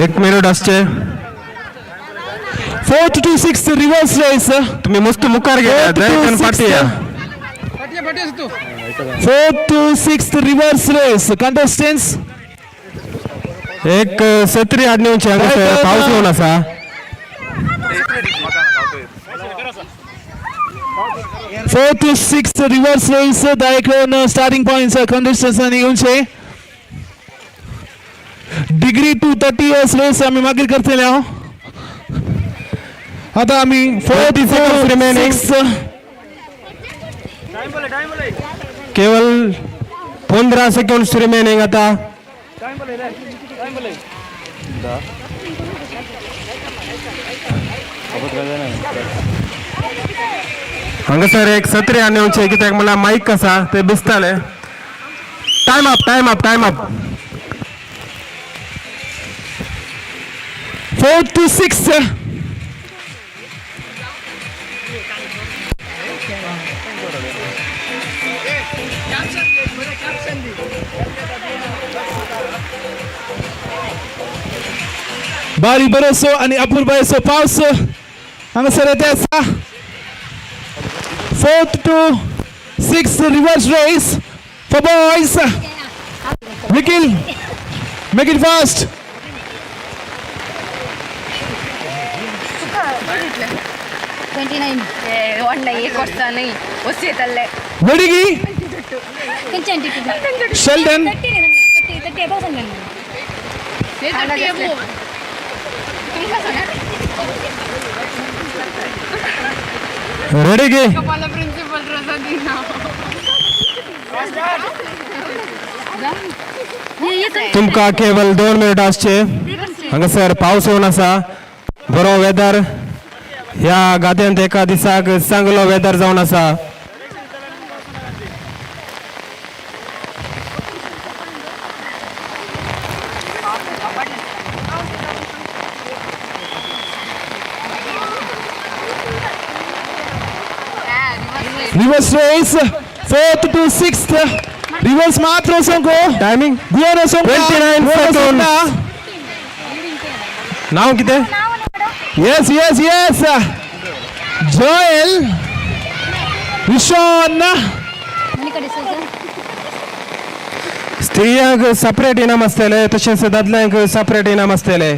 एक मिनिट असचे. 4 to 6 reverse race. तुम्ही मस्त मुखार गेला दयाकन पाटी या. 4 to 6 reverse race contestants. एक सत्री हाडून हांगासर पावस येवन आसा. 4 to 6 reverse race दयाकन starting points contestants येवचे. Degree to 30 years race आमी मागीर करतले हांव. आता आमी 4 30 seconds remaining. 6 केवळ 15 सेकंड्स रिमेनिंग आता. हांगासर एक सत्री हाडून येवचे कित्याक म्हणल्यार मायक आसा ते भिजताले. Time up, time up, time up. 4 to 6. बारी बरोसो आणि अपूर्बायचो पावस हांगासर येते आसा. 4 to 6 reverse race for boys. Nikhil, make it fast. 29 one एक वर्ष नाही वस्तू. रेडी की? Sheldon. 30 above. Ready की? प्रिन्सिपल रोजा. तुमकां केवळ 2 मिनिट आसचे. हांगासर पावस येवन आसा, बरो वेदर. ह्या गाद्यांत एका दिसाक चांगलो वेदर जावन आसा. Reverse race 4th to 6th reverse मात्र वचोंक. टायमिंग गोवन वचोंक. 29 seconds. नाव कितें? Yes, yes, yes. Joel, Vishon. स्त्रियांक सेपरेट इनाम आसतले, तशेंच दादल्यांक सेपरेट इनाम आसतले.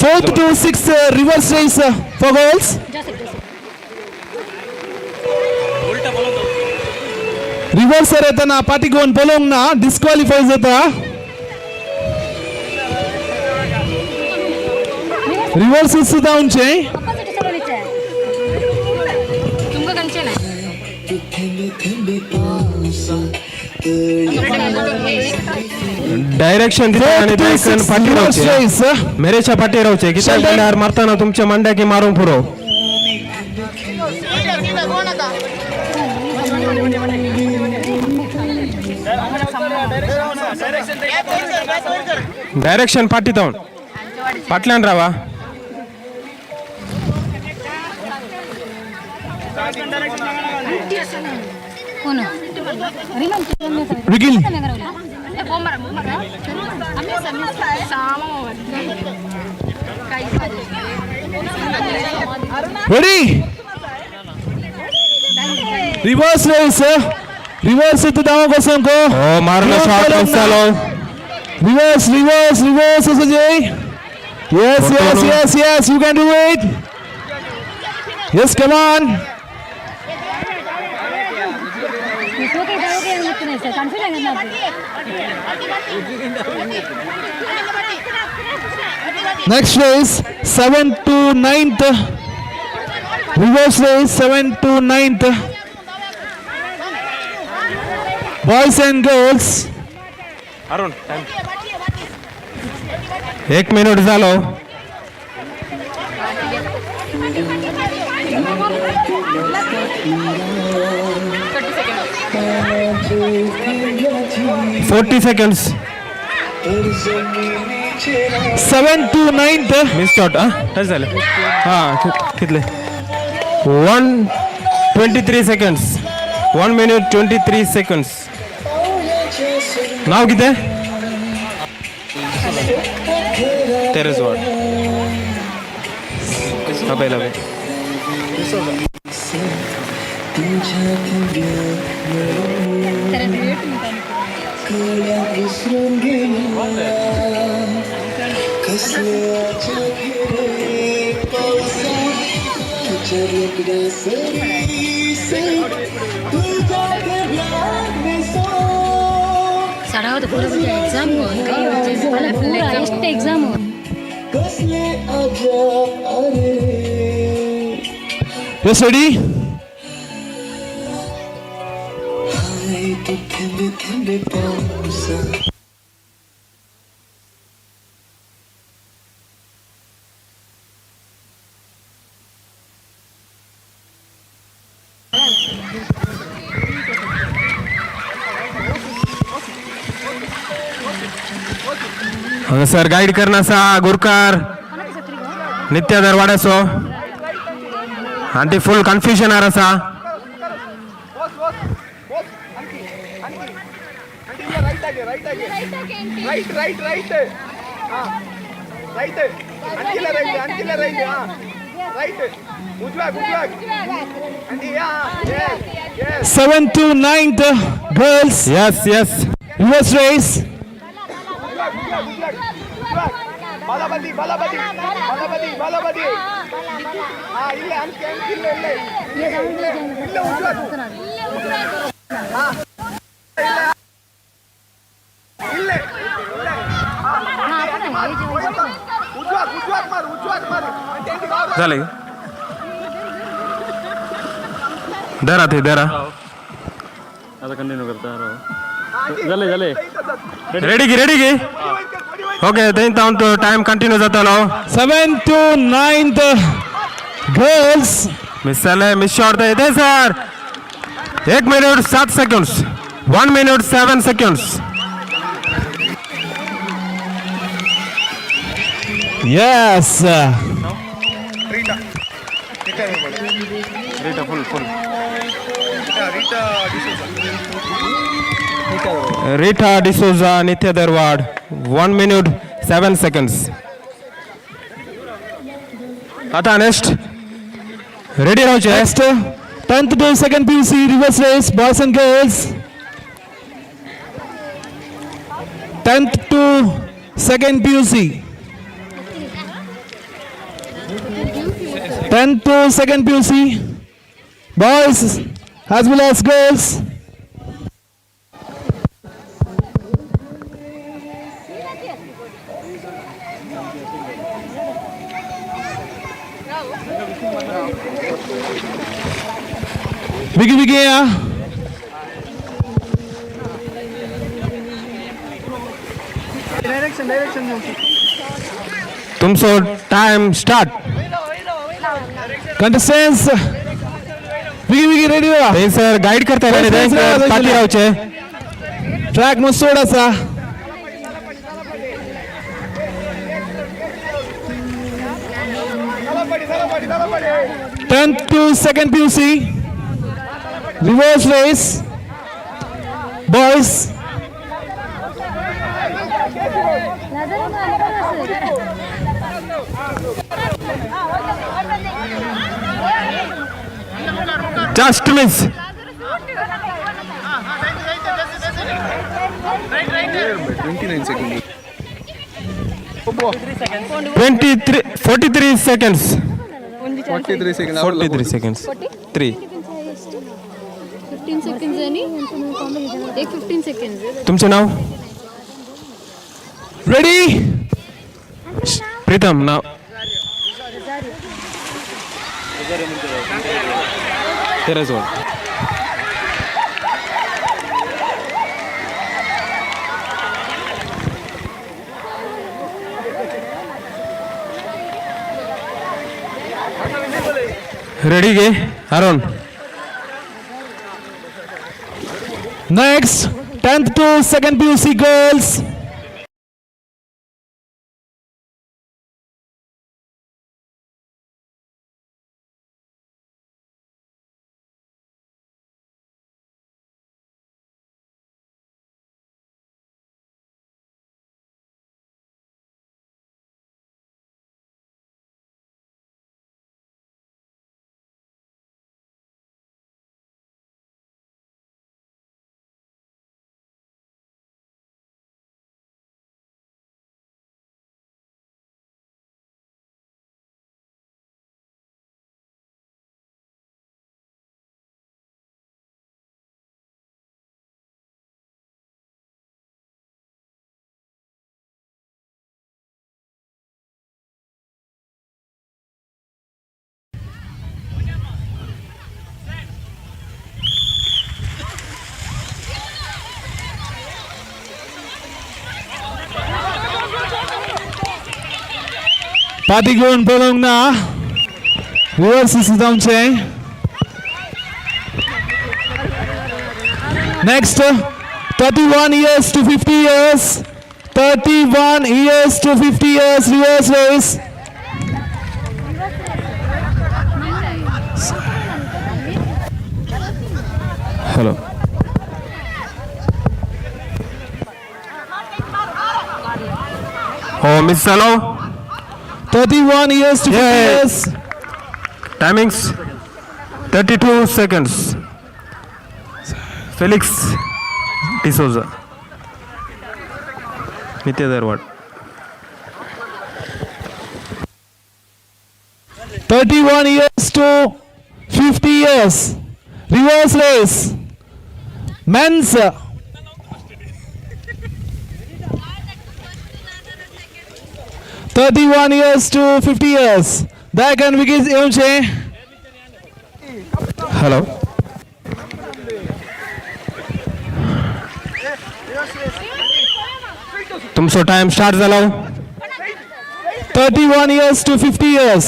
4th to 6th reverse race for girls. Reverse येताना पाटी घेवन पळोवंक ना, डिस्क्वालिफाय जाता. रिवर्स सुद्दां जावचें. तुमकां खंयचें नाही. डायरेक्शन दिता आनी दयाकन फाटी रावचे, रेस. मेरेच्या फाटी रावचे, कित्याक म्हणल्यार मारतना तुमच्या मांड्याकी मारूंक पुरो. डायरेक्शन फाटी जावन फाटल्यान रावा. Nikhil. Ready? Reverse race. Reverse धांवक वचोंक. हो, मारलो शॉट, मिस जालो. Reverse, reverse, reverse, Sujay. Yes, yes, yes, yes, you can do it. Yes, come on. Next race, 7th to 9th. Reverse race, 7th to 9th. Boys and girls. Arun, 1 minute झालो. 40 seconds. 7 to 9th. Miss shot. हा, touch झाले. हां, कितले? 1:23 seconds. 1 minute 23 seconds. नाव किती? Terrace ward. पहिला. Exam. Yes, ready? Sir guide करना सा गुरकार नित्य दरवाड्याचो आणि ती फुल कन्फ्युजन आसा. Seven to 9th girls. Yes, yes. Reverse race. झालं, धरा ते धरा. आता कंटिन्यू करता. झाले झाले. रेडी की, रेडी की. ओके, थंय टायम कंटिन्यू जातालो. 7 to 9th girls. Miss जाले, मिस शॉट येते sir. 1 minute 7 seconds. 1 minute 7 seconds. Yes. Rita full full. Rita D'Souza, Nitya Darwad. 1 minute 7 seconds. आता नेक्स्ट रेडी रावचे. Next, 10th to 2nd PUC reverse race, boys and girls. 10th to 2nd PUC. 10th to 2nd PUC, boys as well as girls. Biggie biggie या. तुमचो time start. Contestants, बेगी बेगी ready व्हा. ते sir guide करता पाठी रावचे. Track मस्त आसा. 10th to 2nd PUC reverse race, boys. Just miss. 29 second. 23 43 seconds. 43 seconds. 43 seconds. 3 15 seconds आणि एक 15 सेकंड्स. तुमचे नाव? रेडी. प्रीतम नाव. 13. रेडी गे Arun. Next 10th to 2nd PUC girls. पाटी घेऊन पळोवंक ना, रिवर्स जावचे. Next 31 years to 50 years, 31 years to 50 years reverse race. Hello. हो miss hello. 31 years to 50 Yeah. years. Timings 32 seconds. Felix D'Souza, Nitya Dharwad. 31 years to 50 years reverse race men's. 31 years to 50 years. दयाकन wikis येवचे. Hello. तुमचो time start झाला. 31 years to 50 years.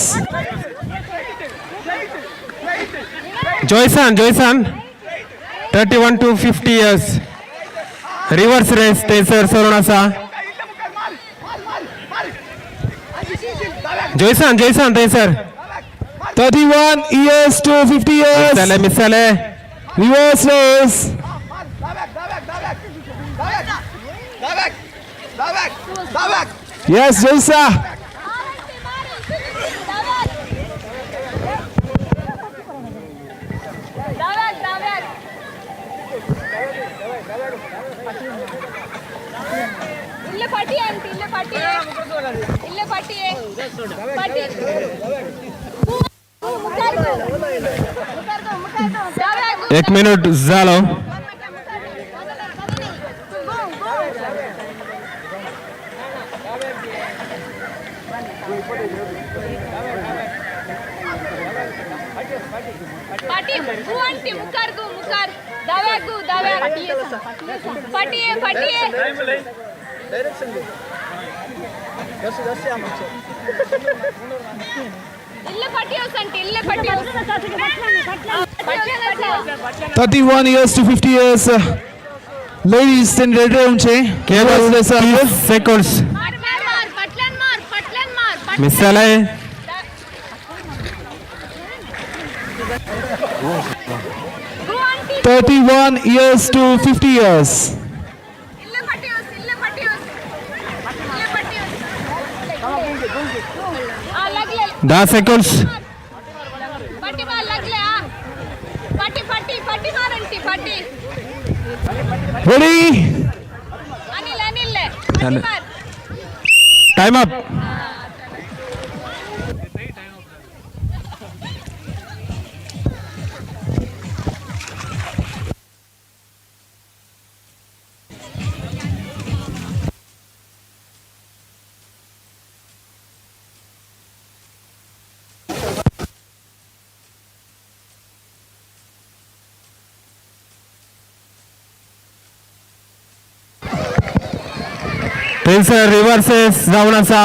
Joyson Joyson 31 to 50 years reverse race थंयसर सरून आसा. जॉयसन जॉयसन थंयसर. 31 years to 50 years. जाले miss जाले. Reverse race. Yes, Jaisa. इल्ले पाटी आहे, इल्ले पाटी आहे, इल्ले पाटी आहे, पाटी. एक मिनिट झालो. पाटी आंटी मुखार गो, मुखार दाव्याक गो, दाव्याक पाटी आहे, पाटी आहे. इल्ले पाटी आंटी, इल्ले पाटी. 31 years to 50 years ladies in red येवचे. केवळ 30 सेकंड्स. मार मार पटल्यान मार, पटल्यान मार. मिस जाले. गो aunty. 31 years to 50 years. इल्ले पाटी, इल्ले पाटी, इल्ले पाटी. आ लागले. 10 सेकंड्स. पाटी मार लागले. आ पाटी पाटी पाटी मार आंटी पाटी. Ready. Anil Anil पाटी झालं. मार. Time up. थंयसर रिव्हर्सेस जावन आसा.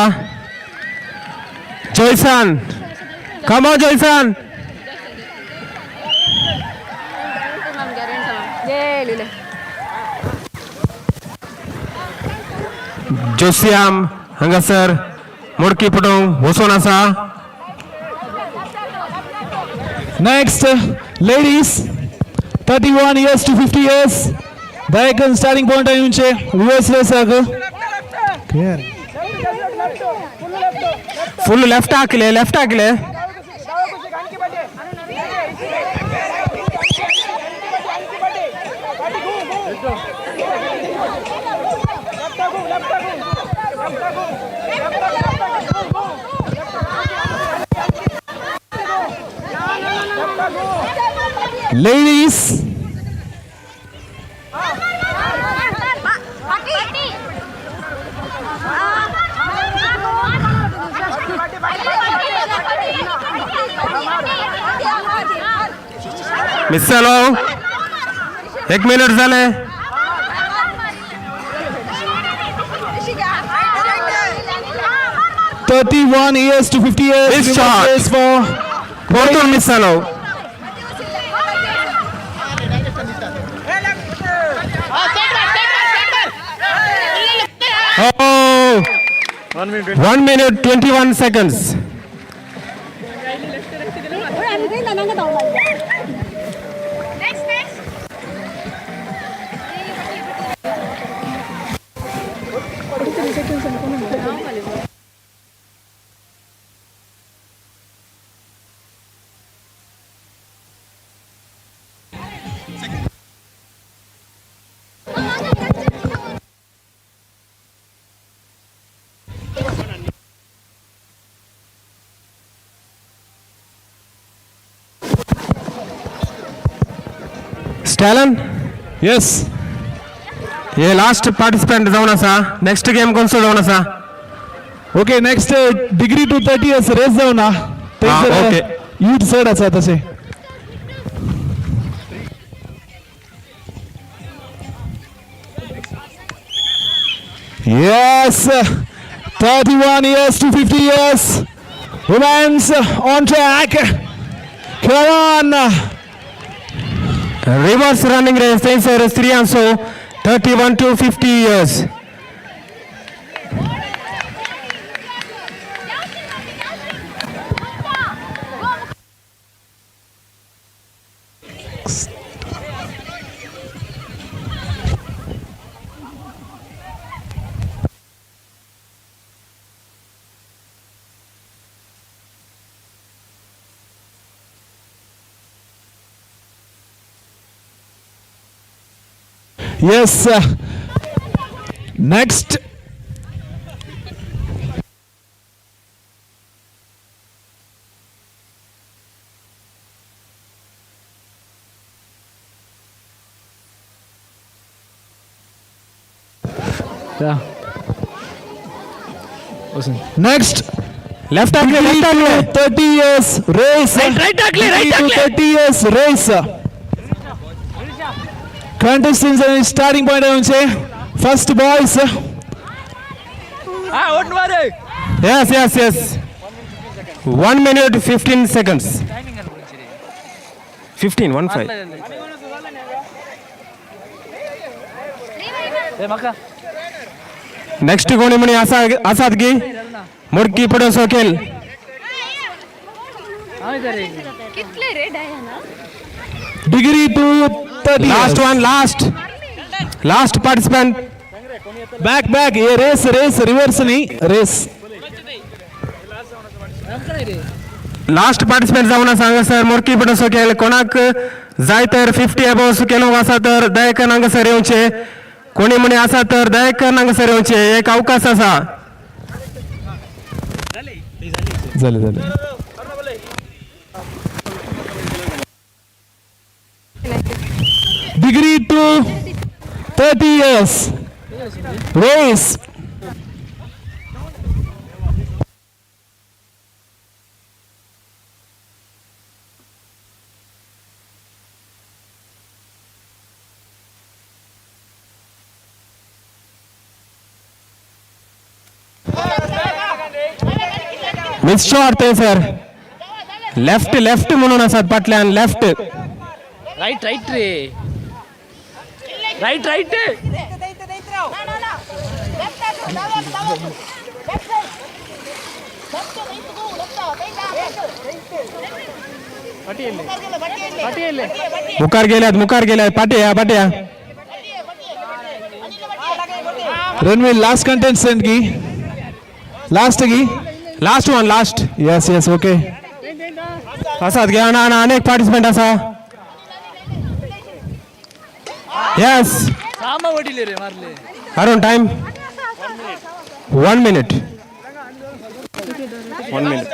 जॉयसन, कम ऑन जॉयसन. जोसियाम हांगासर मोडकी पडोवंक वचोन आसा. Next, ladies, 31 years to 50 years. दयाकन starting point येवचे रिवर्स रेसाक. फुल लेफ्ट हाकले, लेफ्ट हाकले. Ladies. Miss जालो. एक मिनिट जाले. 31 years to 50 years. Miss reverse shot. Race for परतून मिस जालो. हो, 1 minute 21 seconds. Next, next. स्टॅलन. Yes. हे लास्ट पार्टिसिपंट जावन आसा. नेक्स्ट गेम कोणसो जावन आसा? Okay, next degree to 30 years race जावन Ah, okay. Youth चड आसा तशें. Yes, 31 years to 50 years. Women's on track. Come on. Reverse running race थंयसर स्त्रियांचो 31 to 50 years. Yes. Next. Yeah. Next. Left हाकले, left हाकले. 30 years race. Right, right, right. 30 years race. Contestants and starting point I would say. First boys. Yes. 1 minute 15 seconds. 15, 1 5. Next कोणी म्हणी आसा आसात की मुडकी पडोवंक सोकेल? कितले रे Diana? Degree to 30 last years. One, last last participant. Back, back. A race, race, reverse नी race. Last participant जावन आसा हांगासर मोडकी पडोवंक सोकेल. कोणाक जाय तर 50 एबोव केलो आसा तर दयाकन हांगासर येवचे. कोणी म्हणी आसा तर दयाकन हांगासर येवचे. एक अवकाश आसा. जालें जालें. Degree to 30 years race. Miss shot थंयसर. लेफ्ट लेफ्ट म्हणून आसात फाटल्यान लेफ्ट. राईट राईट रे, राईट राईट. मुखार गेल्यात, मुखार गेल्यात. पाटी या, पाटी या. रणवीर लास्ट कंटेस्टंट की लास्ट की. Last one, last. Yes yes, okay. आसात घे ना ना, अनेक पार्टिसिपंट आसा. येस. सामा वडील रे मारले. Arun, time 1 minute. 1 minute.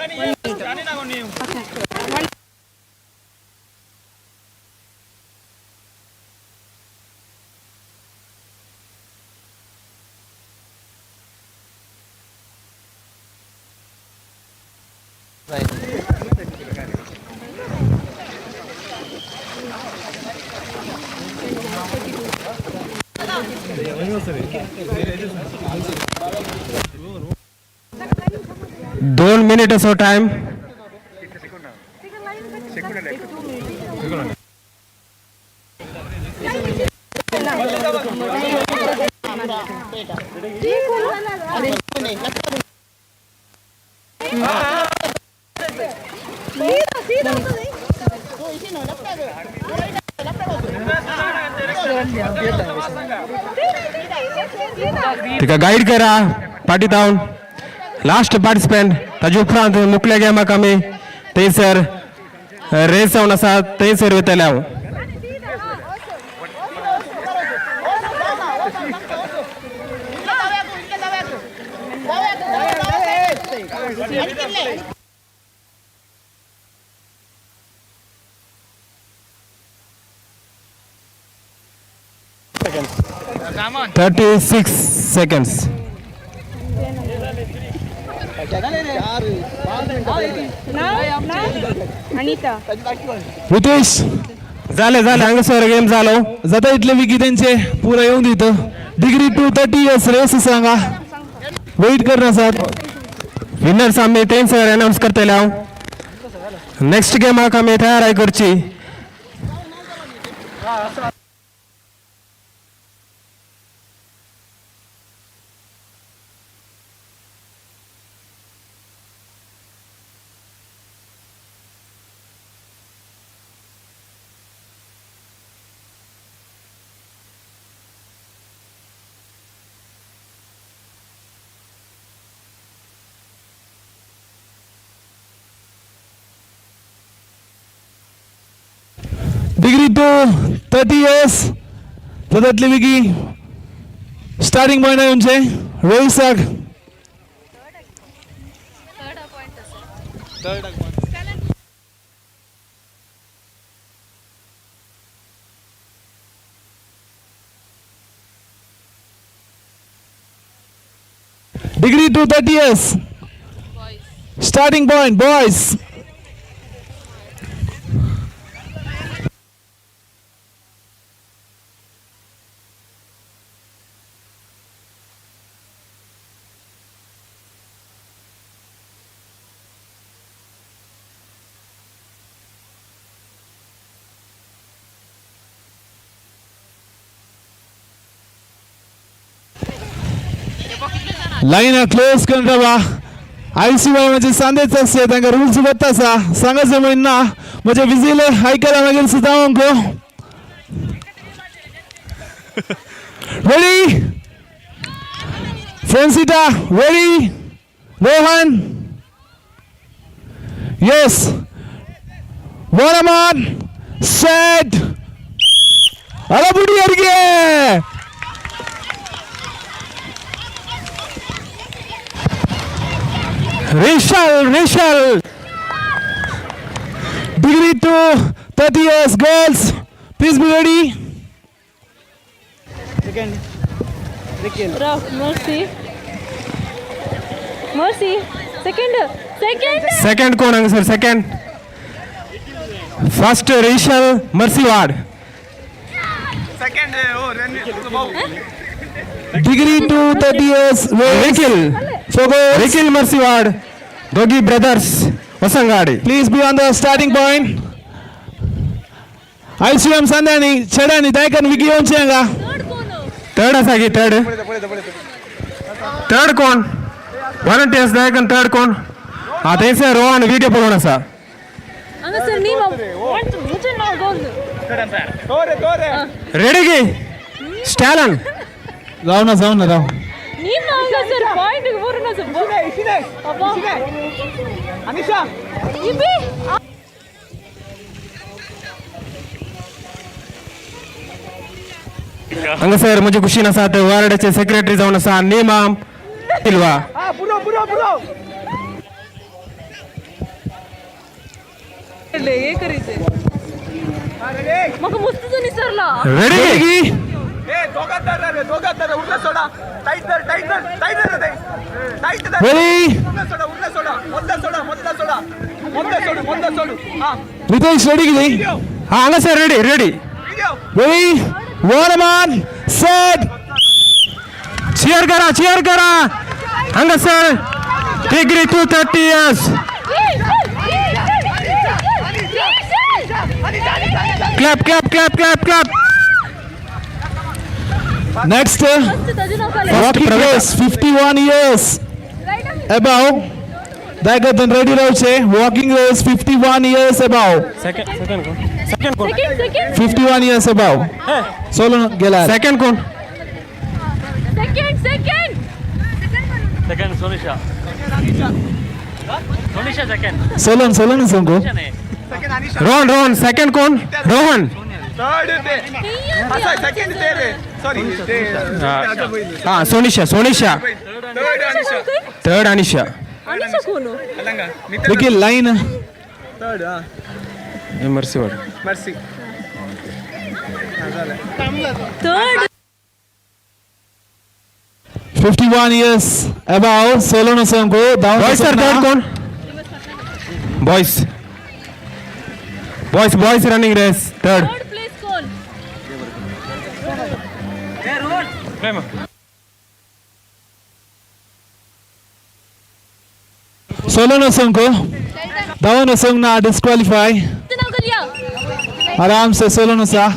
2 minute असो टाइम. तिका गाईड करा पाटी धावन. लास्ट पार्टिसिपंट, ताजे उपरांत मुखल्या गेमाक आमी थंयसर रेस जावन आसा, थंयसर वयतले हांव. 36 seconds. Anita. Ritesh. जालें जालें, हांगासर गेम जालो. जाता इतले विकी तेंचे पुरा येवन दित. डिग्री टू 30 इयर्स रेस आसा हांगा, वेट कर आसात. विनर्स आमी थंयसर अनावन्स करतले हांव. नेक्स्ट गेमाक आमी तयारी करची. डिग्री टू 30 इयर्स जाता इतले विकी स्टार्टिंग पॉयंट येवचे रेसाक. Degree to 30 years starting point boys. Line close करून रावा. आयसीवाय म्हणजे सांदेच आसते, तांकां रुल्स बत्त आसा, सांगाचें म्हण ना. म्हणजे विजील आयकला मागीर सुद्दां अंको. Ready Francita, ready Rohan. Yes, one set. अरे अरगे Rishal Rishal. Degree to 30 years girls, please be ready. Mercy Mercy second second. Second कोण हांगासर? Second first Rishal Mercy ward. Degree to 30 years Rikhil Rikhil Mercy ward, दोगी brothers Hosangadi. Please be on the starting point. ICM संध्यानी चेड्यानी दायकन Vicky येवचे हांगा. Third आसा की? Third third कोण? Volunteers दायकन थर्ड कोण? हा थंयसर रोहन व्हिडिओ पळोवन आसा. हांगासर नीम मुझे नाव गोल. रेडी की स्टॅलन? जाऊ ना जाऊ ना राव. नीम हांगासर पॉइंट बरोवन आसा. अनिशा इबी. हांगासर म्हजे कुशीन आसात वार्डाचे सेक्रेटरी जावन आसा नेमाम सिल्वा. हे करीचे म्हाका मस्त निसरला. रेडी की रेडी रितेश रेडी किती? हा हांगासर ready ready. Ready one man set. Cheer करा चिअर करा. हांगासर degree to 30 years. Clap clap clap clap clap. Next walking race 51 years above. दायकन ready रावचे. Walking race 51 years above. Second second कोण? सेकंड कोण? Second second. 51 years above सोलून गेला. Second कोण? Second second. Second Sonisha. Sonisha second. सोलून सोलून सांगू. रोहन रोहन सेकंड कोण? रोहन. हा सोनिशा सोनिशा थर्ड अनिशा. अनिशा कोण? Nikhil line. Mercy ward. Third. 51 years above सोलून सांगू. बॉयज सर थर्ड कोण? Boys boys boys running race third. Third place कोण? सोलून सांगू. धावून वचूंक ना, डिस्क्वालिफाय. नाव कलिया. आराम से सोलून आसा.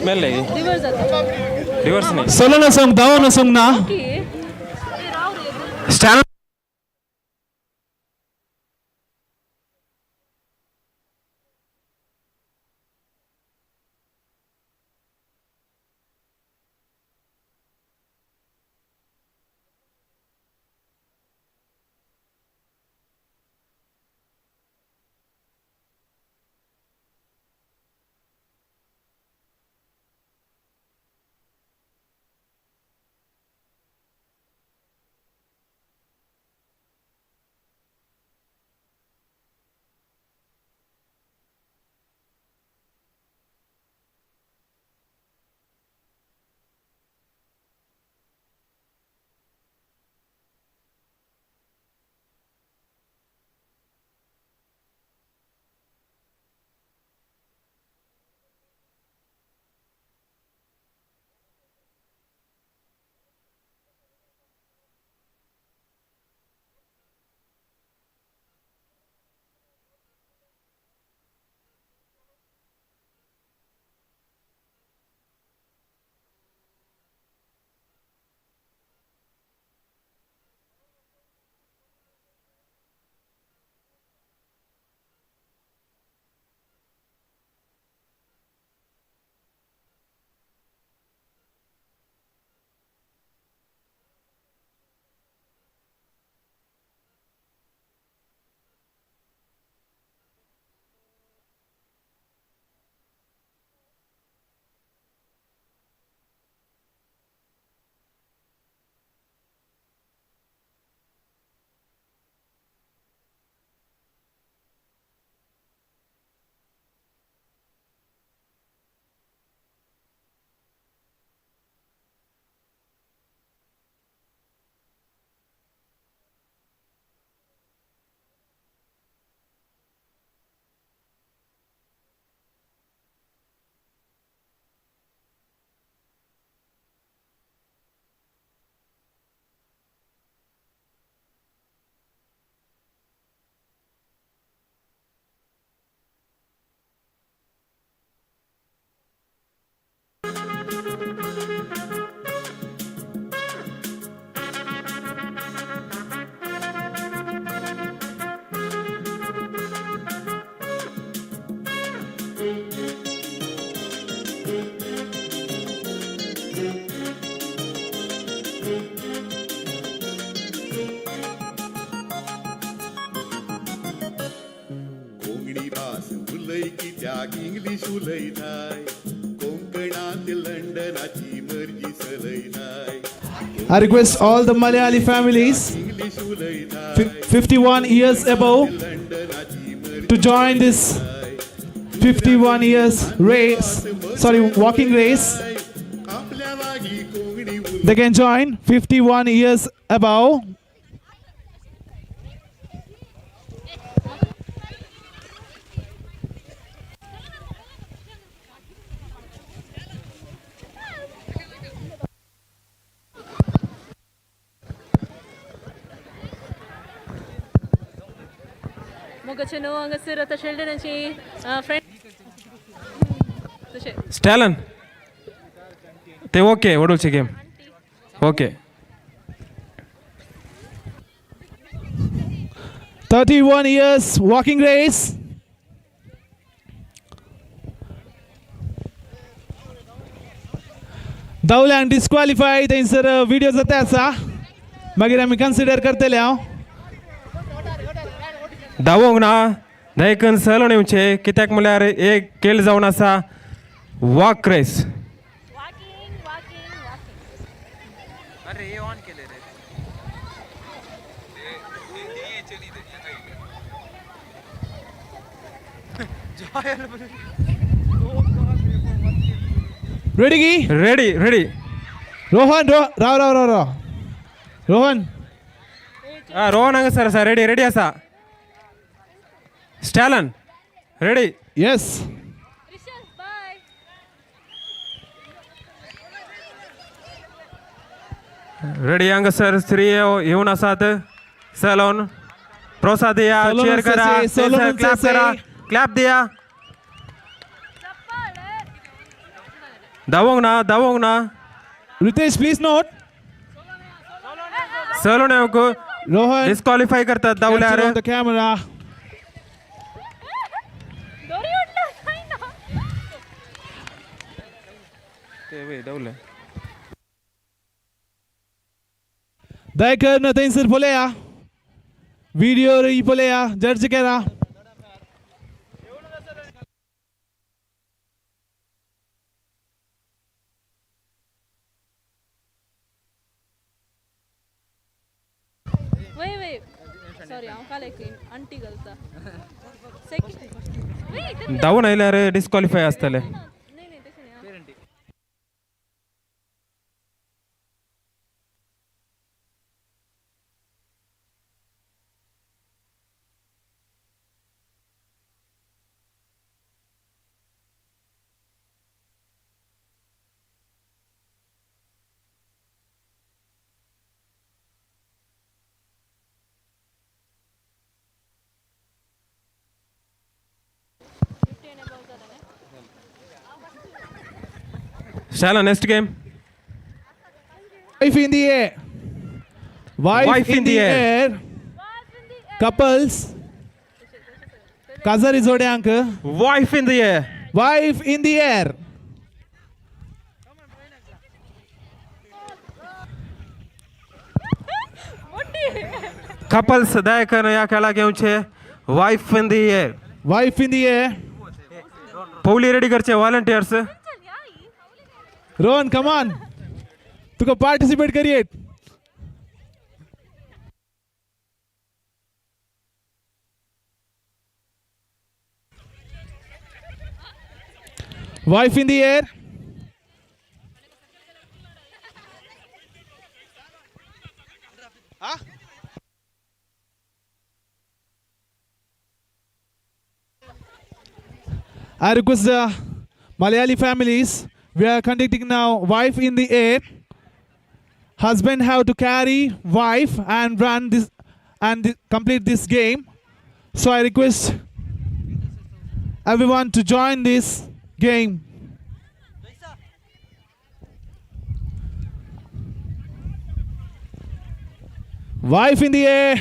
मेल्ले रिवर्स जाता. रिवर्स न्ही. सोलून वचूंक धांवून वचूंक ना. स्टॅन थंय कित्याक इंग्लीश उलयताय कोंकणांत लंडनाची मर्जी चलयताय I request all the Malayali families 51 years above to join this 51 years race, sorry, walking race. They can join 51 years above. मोगाचे न्हू हांगासर आतां शेल्डनाची फ्रेंड तशें स्टॅलन ते ओके वडूलचे game okay. 31 years walking race. धांवल्यांक disqualify थंयसर व्हिडिओ जाता आसा मागीर आमी कन्सिडर करतले हांव. धांवोंक ना दयकन सलोन येवचे कित्याक म्हणल्यार एक खेळ जावन आसा वॉक रेस. अरे ऑन केले रे. रेडी की रेडी रेडी. रोहन रो राव राव राव राव रोहन. हा रोहन हांगासर आसा रेडी रेडी आसा. स्टॅलन रेडी. येस. बाय. रेडी. हांगासर स्त्री येवन आसात सलोन प्रोत्साह दिया सलोन चेअर करा असे, सलोन क्लॅप असे. करा क्लॅप दिया. धांवोंक ना धांवोंक ना. Ritesh please note. सलोन येवंक रोहन डिस्क्वॉलिफाय करतात धांवल्यार. The camera. दोरी उडला जायना. ते धांवले. दयकर थंयसर पळया व्हिडिओ पळया जज करा. वय वय सॉरी हांव काल एक आंटी घालता सेकंड. धांवून आयल्यार डिस्क्वॉलिफाय आसतले. न्ही न्ही तशें न्ही. Stalin next game. Wife in the air. Wife in the air. Couples. काजारी जोड्यांक wife in the air. Wife in the air. Couples दयाकन ह्या खेळाक येवचे wife in the air. Wife in the air. पवली रेडी करचे व्हॉलंटियर्स. रोहन कमान तुका participate करियेत. Wife in the air. I request the Malayali families, we are conducting now wife in the air. Husband have to carry wife and run this and complete this game. So I request everyone to join this game. Wife in the air.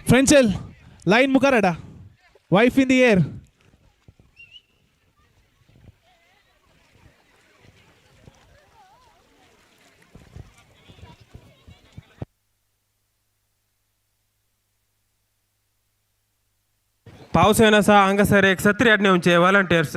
Frenchel, line mukarada. Wife in the air. पावस येवन आसा हांगासर एक सत्री हाडून येवचे volunteers.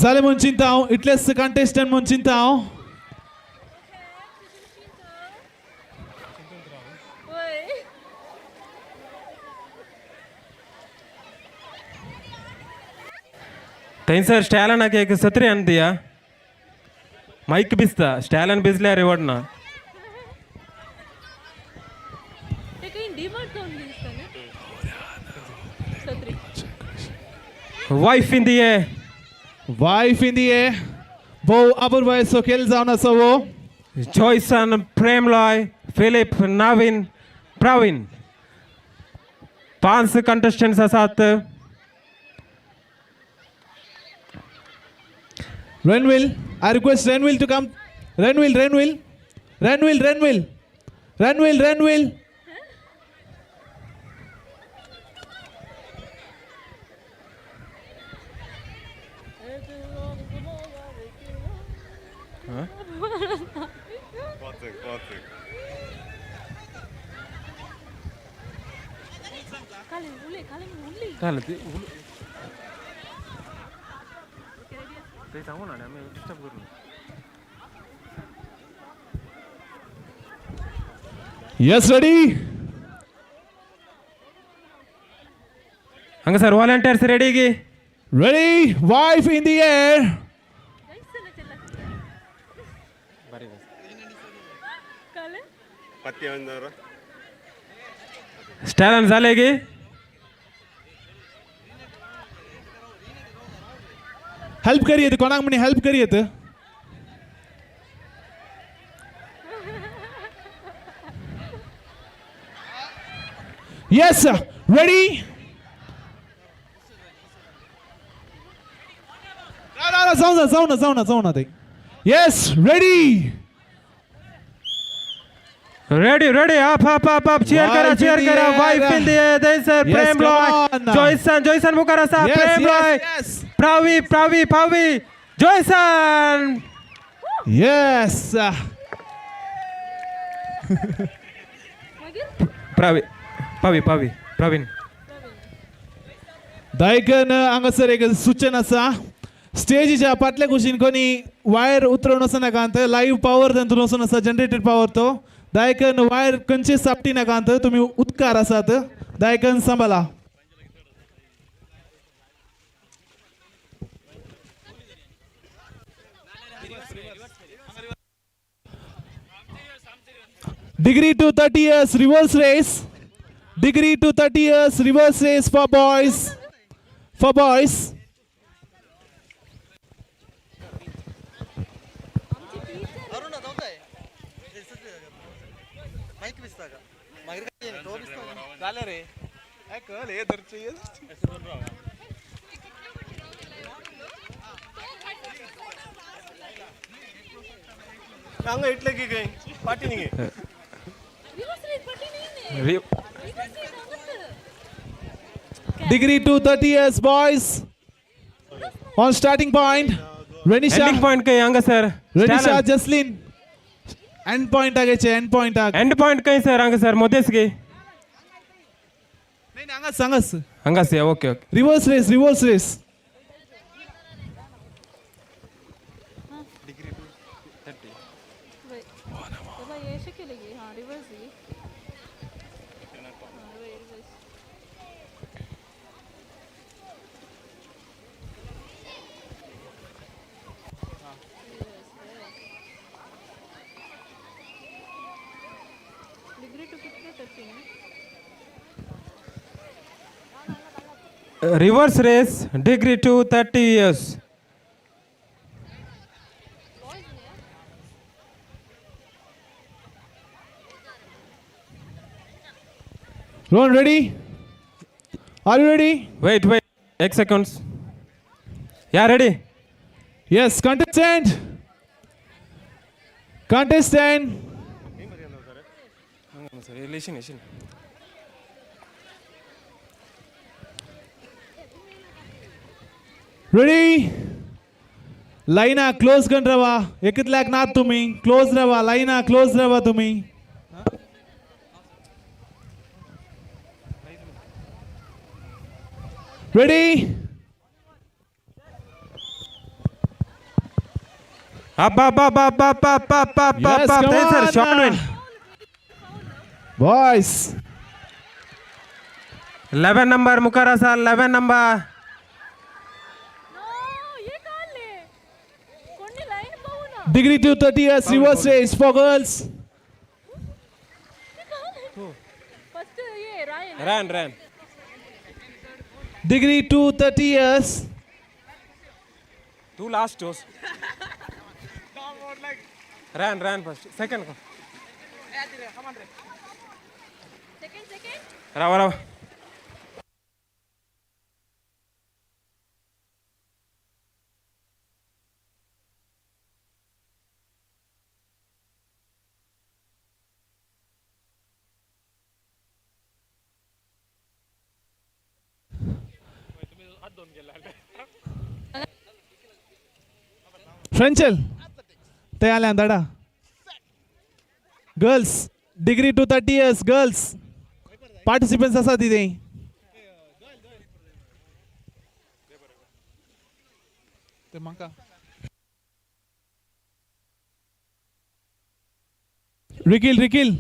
जालें म्हूण चिंता हांव, इतलेच कंटेस्टंट म्हूण चिंता हांव. थंयसर स्टॅलनाक एक सत्री हाडून दिया. मायक भिजता, स्टॅलन भिजल्यार रिवॉर्ड ना. Wife in the air. Wife in the air. भोव अपुरबायेचो खेळ जावन आसा हो. जॉयसन, प्रेमलॉय, फिलीप, नावीन, प्रवीण, 5 कंटेस्टंट्स आसात. Renville, I request Renville to come. Renville, Renville, Renville, Renville, Renville, Renville. Yes, ready. हांगासर वॉलंटियर्स रेडी की? Ready. Wife in the air. स्टॅलन जाले की? हेल्प करियेत कोणाक म्हणी हेल्प करियेत. Yes, ready. जाऊ ना जाऊ ना जाऊ ना जाऊ ना ते. Yes, ready. Ready ready. Up up up up. Cheer करा, चीयर करा. Wife in the air. थंयसर प्रेमलॉय, जॉयसन, जॉयसन मुखार आसा. प्रेमलॉय, प्रावी, प्रावी, पावी, जॉयसन. येस. प्रावी, पावी, पावी, प्रवीण. दायकन हांगासर एक सूचन आसा, स्टेजीच्या फाटल्या कुशीन कोणी वायर उतरोवन वचो नाकात. लायव्ह पावर तातूंत वचून आसा, जनरेटेड पावर तो. दायकन वायर खंयचे सापटी नाकात, तुमी उदकार आसात, दायकन सांबाळा. Degree to 30 years reverse race. Degree to 30 years reverse race for boys. For boys. Degree to 30 years boys. On starting point, Renisha. Ending point kay hanga sir. Renisha, Jaslin. End point आगे end point आगे. End point kay sir hanga sir modes ke. नहीं नहीं हंगास हंगास. हंगास okay okay. Reverse race, reverse race. Degree to 30. Reverse race, degree to 30 years. Ron, ready? Are you ready? Wait, wait. 8 seconds. Yeah, ready. Yes, contestant. Contestant. Ready? लाईना close करून रावा, एकतल्याक नात तुमी, close रावा, लाईना close रावा तुमी. Ready? Up up up up up up up up Yes, up up. come थंयसर on. Short win. Boys. 11 number मुखार आसा, 11 number. Degree to 30 years reverse race for girls. Run run. Degree to 30 years. तू last. Run run first second. राव राव. फ्रेंचल ते आल्या दाडा. Girls degree to 30 years girls participants आसा तिथे. ते म्हाका रिकील रिकील.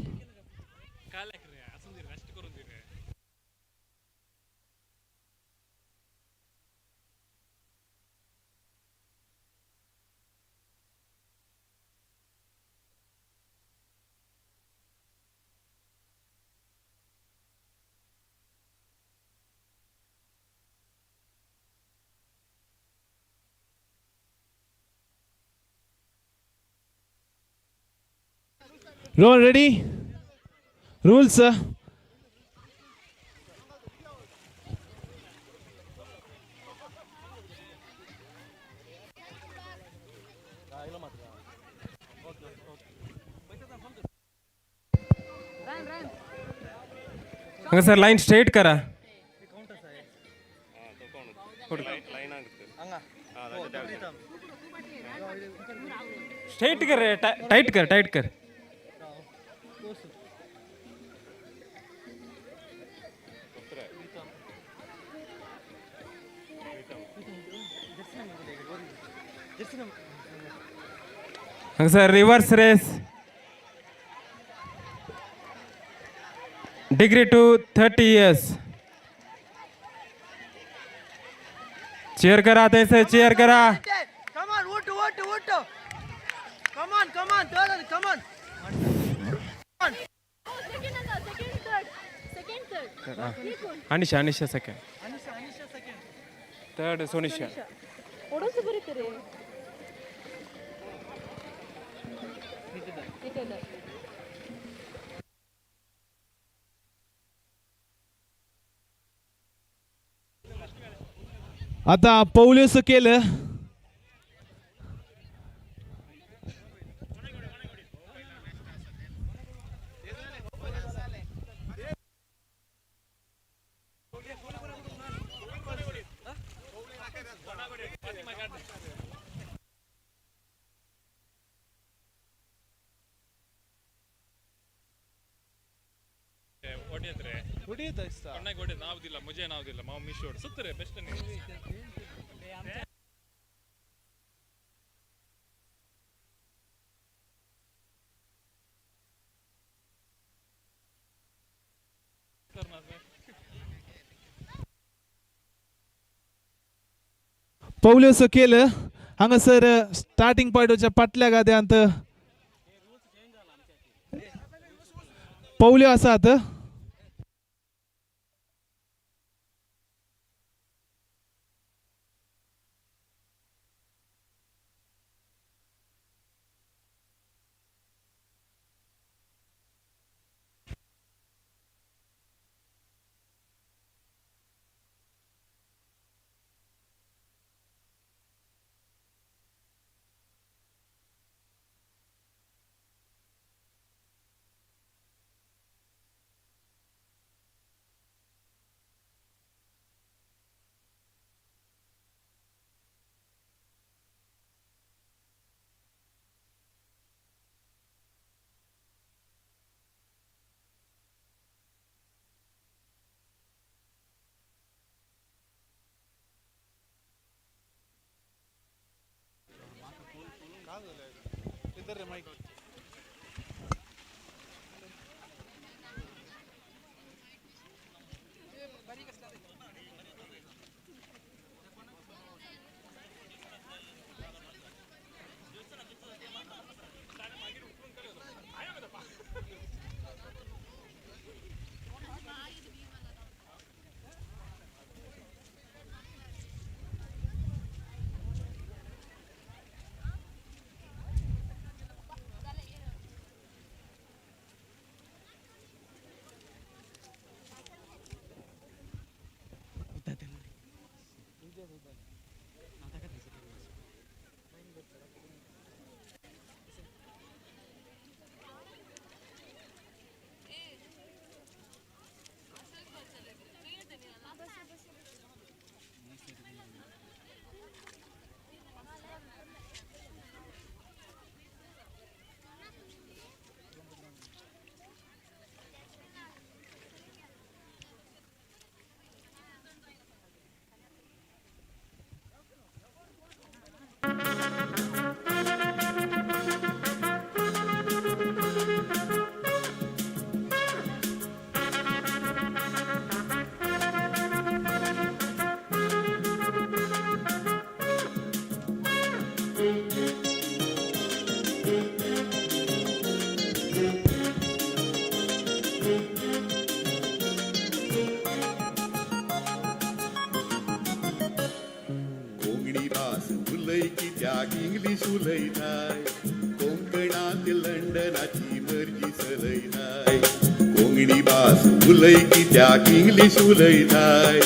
Roll ready? Rules. हांगासर लायन स्ट्रेट करा. स्ट्रेट कर रे, टाइट कर, टाइट कर. हांगासर reverse race degree to 30 years. Cheer करा थंयसर, चियर करा. Come on, ஓட்டு ஓட்டு ஓட்டு. Come on, come on, third, come on. Anisha Anisha second, third Sonisha. आता पौलेस केलं. पौलेस केलं. हांगासर स्टार्टिंग पॉयंटाच्या फाटल्या गाद्यांत पौल्यो आसात. मायक. कोंकणी भास उलय कित्याक इंग्लीश उलयताय, कोंकणांत लंडनाची मर्जी चलयताय. कोंकणी भास उलय कित्याक इंग्लीश उलयताय,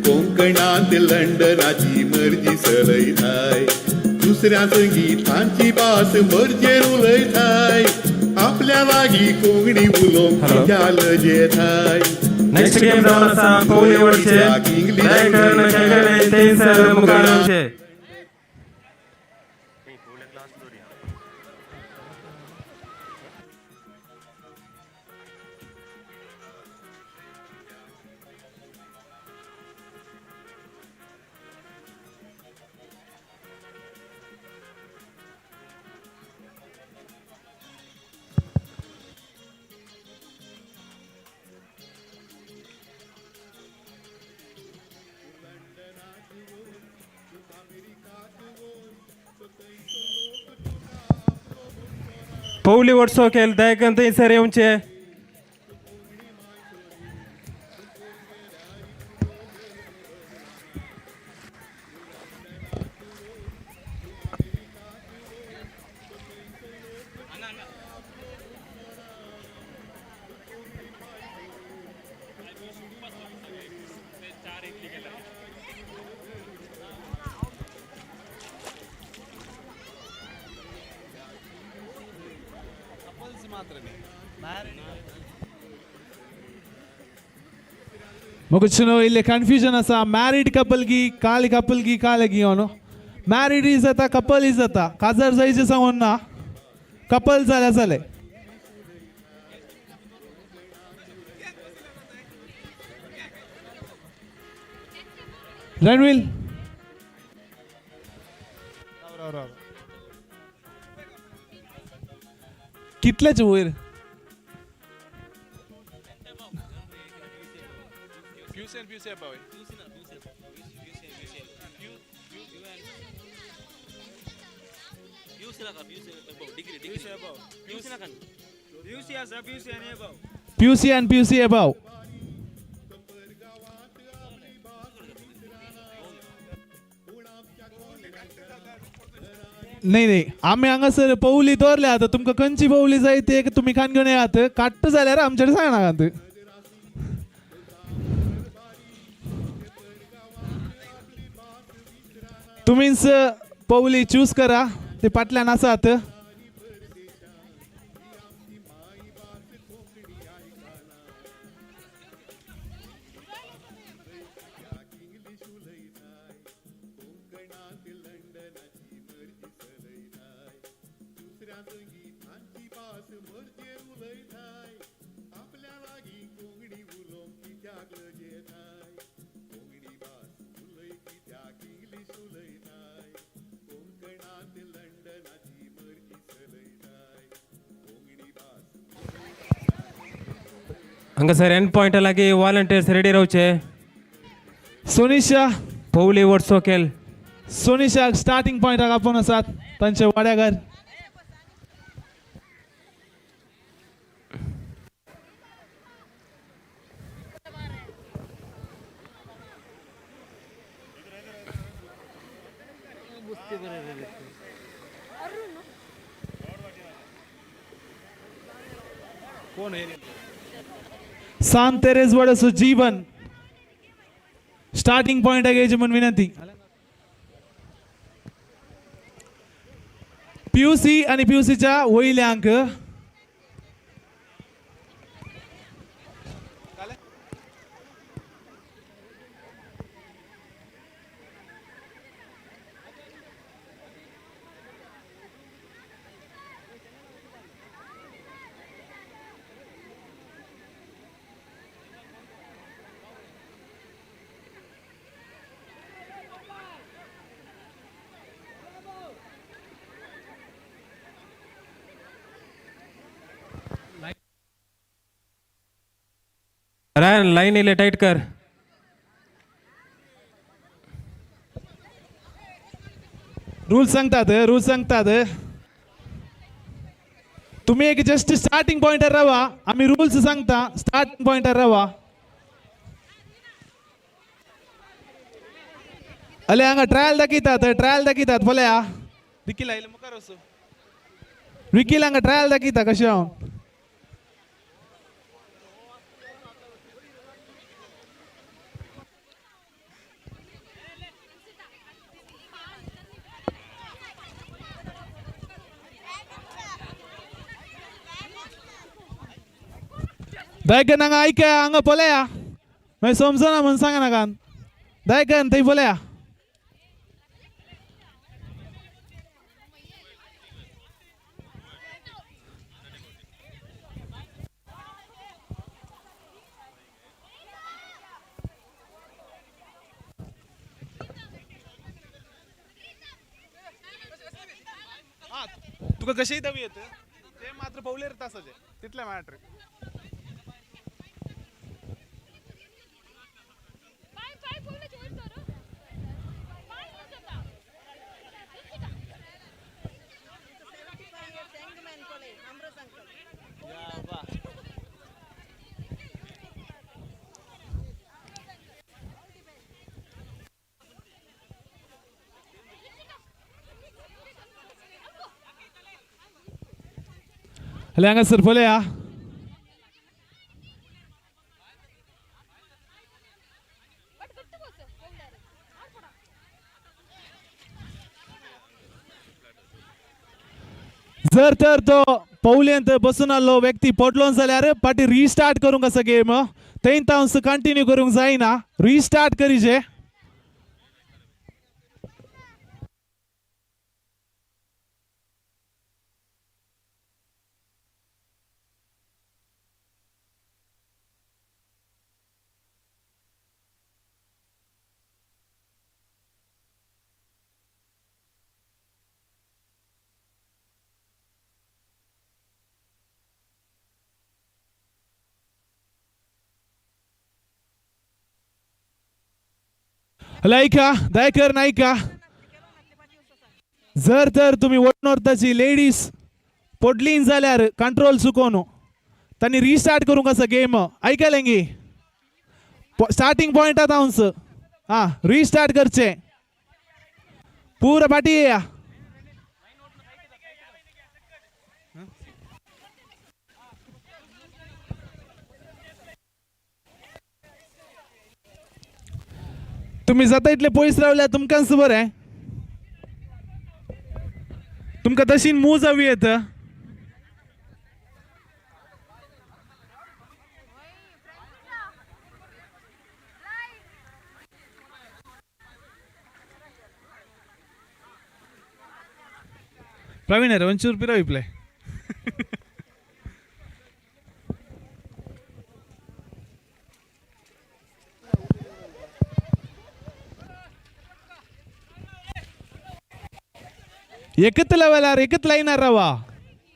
कोंकणांत लंडनाची मर्जी चलयताय. दुसऱ्या संगी तांची भास मर्जेर उलयताय, आपल्या लागीं कोंकणी उलोवंक कित्याक लजेताय. नेक्स्ट गेम जावन आसा पवली वडचे दयाकरण खेळगडे थंयसर मुखार येवचे. पवली वडचो खेळ दयाकरण थंयसर येवचे. ಮೊಗಚುನು ಇಲ್ಲಿ ಕನ್ಫ್ಯೂಷನ್ ಅಸ, ಮ್ಯಾರಿಡ್ ಕಪಲ್ಗಿ ಕಾಲಿ ಕಪಲ್ಗಿ ಕಾಲಗಿ ಅವನು मॅरीड is जाता कपल is जाता काजार जायचे सांगून ना कपल जाल्यार जालें. रणवील कितल्याच वयर PUC and PUC above. नाही नाही आम्ही हांगासर पवली दवरल्या आतां तुमकां खंयची पवली जाय ते तुमी खान घेवन येयात, काडटा जाल्यार आमचे कडेन सांगनाकात. तुमीच पवली चूज करा, ते फाटल्यान आसात. हांगासर एंड पॉयंटा लागीं वॉलंटियर्स रेडी रावचे. सोनिशा पवली वटसो खेळ. सोनिशाक स्टार्टिंग पॉयंटाक आपोवन आसात तांचे वाड्यागर. सांत तेरेज वाड्याचो जीवन स्टार्टिंग पॉयंटाक येवचे म्हूण विनंती. पीयूसी आणि पीयूसीच्या वयल्यांक रायन लाईन इल्ले टायट कर. रूल सांगतात, रूल सांगतात. तुम्ही एक जस्ट स्टार्टिंग पॉइंटर रावा, आम्ही रूल्स सांगता. स्टार्टिंग पॉइंटर रावा. अले हांगा ट्रायल दाखयतात, ट्रायल दाखयतात पळया. विकील आयले मुखार वचू. विकील हांगा ट्रायल दाखयता कशें हांव. दयकन हांगा आयका, हांगा पळया. मागीर समजना म्हूण सांगा नाका. दयकन थंय पळया. तुका कशेंय दवी येत ते मात्र पवलेर तासाचे तितले मॅटर. हले हांगासर पळया. जर तर तो पवलेंत बसून आसलो व्यक्ती पडलो जाल्यार पाटी रिस्टार्ट करूंक आसा गेम. थंय तावन कंटिन्यू करूंक जायना, रिस्टार्ट करीचे. ऐका दयाकर नायका, जर तर तुम्ही वटनोर्थाची लेडीज पडली जाल्यार कंट्रोल चुकोवन तांणी रिस्टार्ट करूंक आसा गेम. ऐकलें गी? स्टार्टिंग पॉयंट आतां हां रिस्टार्ट करचे. पुरा फाटी येया. तुम्ही जाता इतले पयस रावल्यार तुमकांच बरें. तुमकां तशी मूव जावं येता. प्रवीण रे ಒಂಚೂರು ಪಿರೋ ಇಪ್ಲೆ. एकत लेवलार एकत लाईन रवा,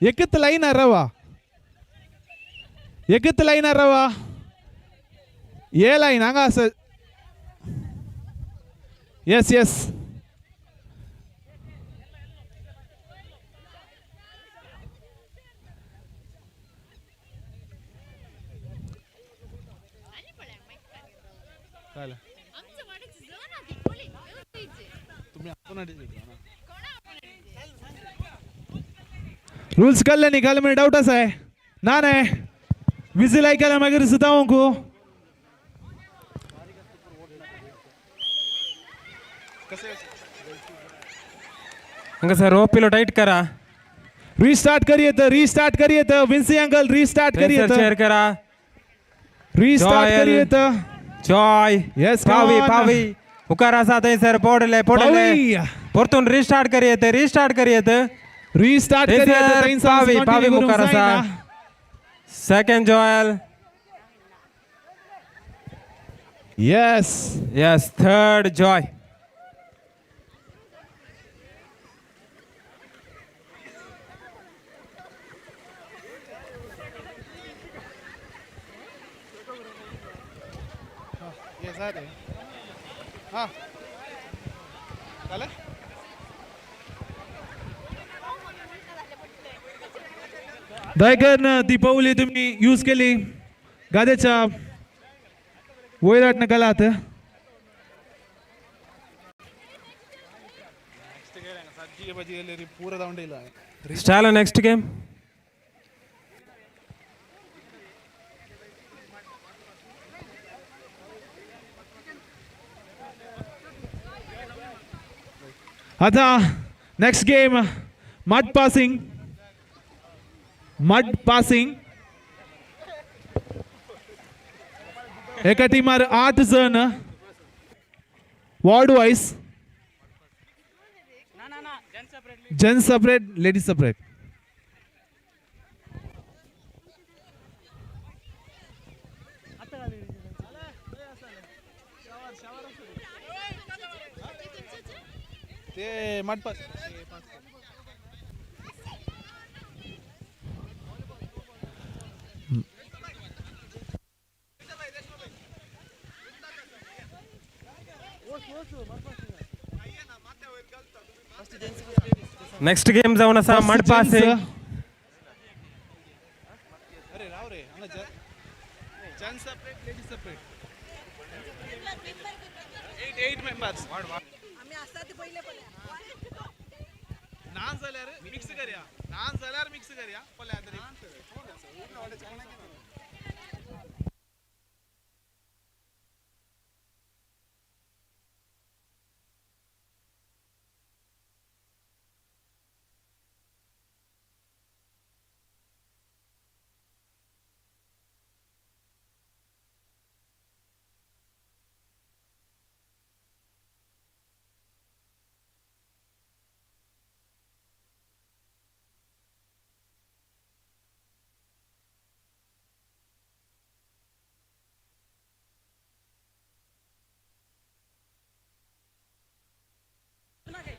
एकत लाईन रवा, एकत लाईन रवा. ये लायन हांगा आसा. Yes yes. Rules कळले न्ही काल डाऊट आसा आहे ना नाही विजील ऐकायला मागीर सुद्दां को. हांगासर रोप टायट करा. रिस्टार्ट करी येत, रिस्टार्ट करी येत विन्सी अंकल, रिस्टार्ट करी येत. चेअर करा. रिस्टार्ट करी येत. जॉय. येस. पावी पावी मुखार आसा थंयसर पडले पडले परतून रिस्टार्ट करी येत, रिस्टार्ट करी येत. रिस्टार्ट करी येत. पावी पावी मुखार आसा. Second Joel. Yes yes. Third Joy. दयकन ती पावली तुम्ही यूज केली गाद्याच्या वयर कलात. चालो नेक्स्ट गेम. आता next game mud passing. Mud passing. एका टीमार 8 जण ward wise. Gents separate, ladies separate. ते मड पास. नेक्स्ट गेम जावन आसा मड पासिंग. अरे राव रे हांगा gents separate ladies separate. 8 members. ना जाल्यार मिक्स करया, ना जाल्यार मिक्स करया पळया तरी.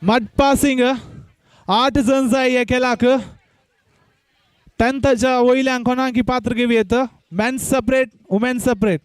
मड पासिंग 8 जण जाय हे खेळाक. टेंथाच्या वयल्यान कोणाकी पात्र घेवं येत. Men's separate, women separate.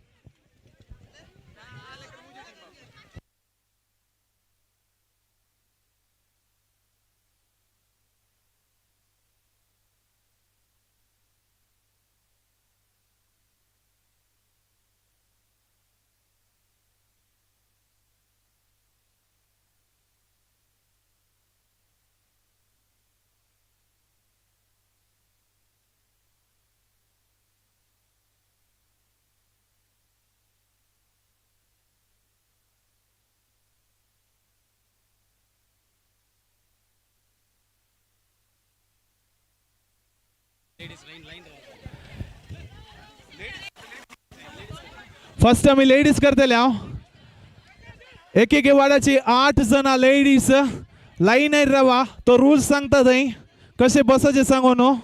First आमी लेडीज करतले हांव. एक एक वाड्याची 8 जाणां लेडीज लायनीर रावा. तो रूल्स सांगता थंय कशें बसाचें सांगू न्हू.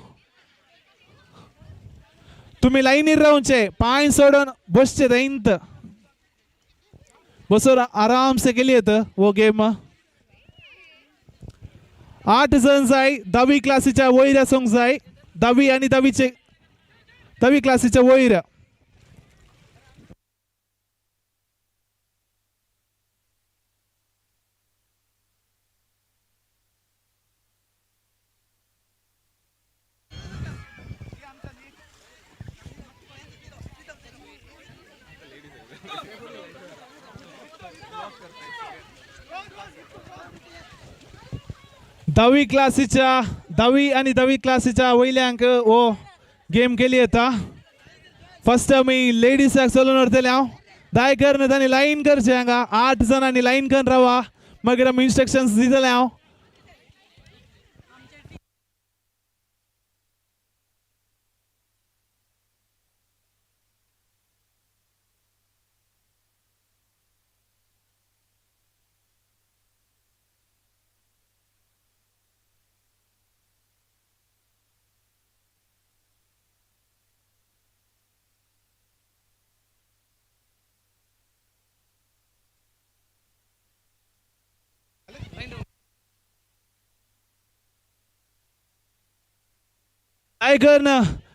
तुमी लायनीर रावचे, पांय सोडून बसचे थंयत बसून आरामसे केली येत हो गेम. 8 जण जाय, 10वी क्लासीच्या वयर आसूंक जाय. 10वी आनी 10वी क्लासीच्या वयर. धावी क्लासीच्या धावी आनी धावी क्लासीच्या वयल्यांक हो गेम केली येता. फर्स्ट आमी लेडीजाक चलोवन व्हरतले हांव. दाय कर तांणी लायन करचें हांगा 8 जाणांनी लायन करून रावा, मागीर आमी इन्स्ट्रक्शन्स दितले हांव. टायगर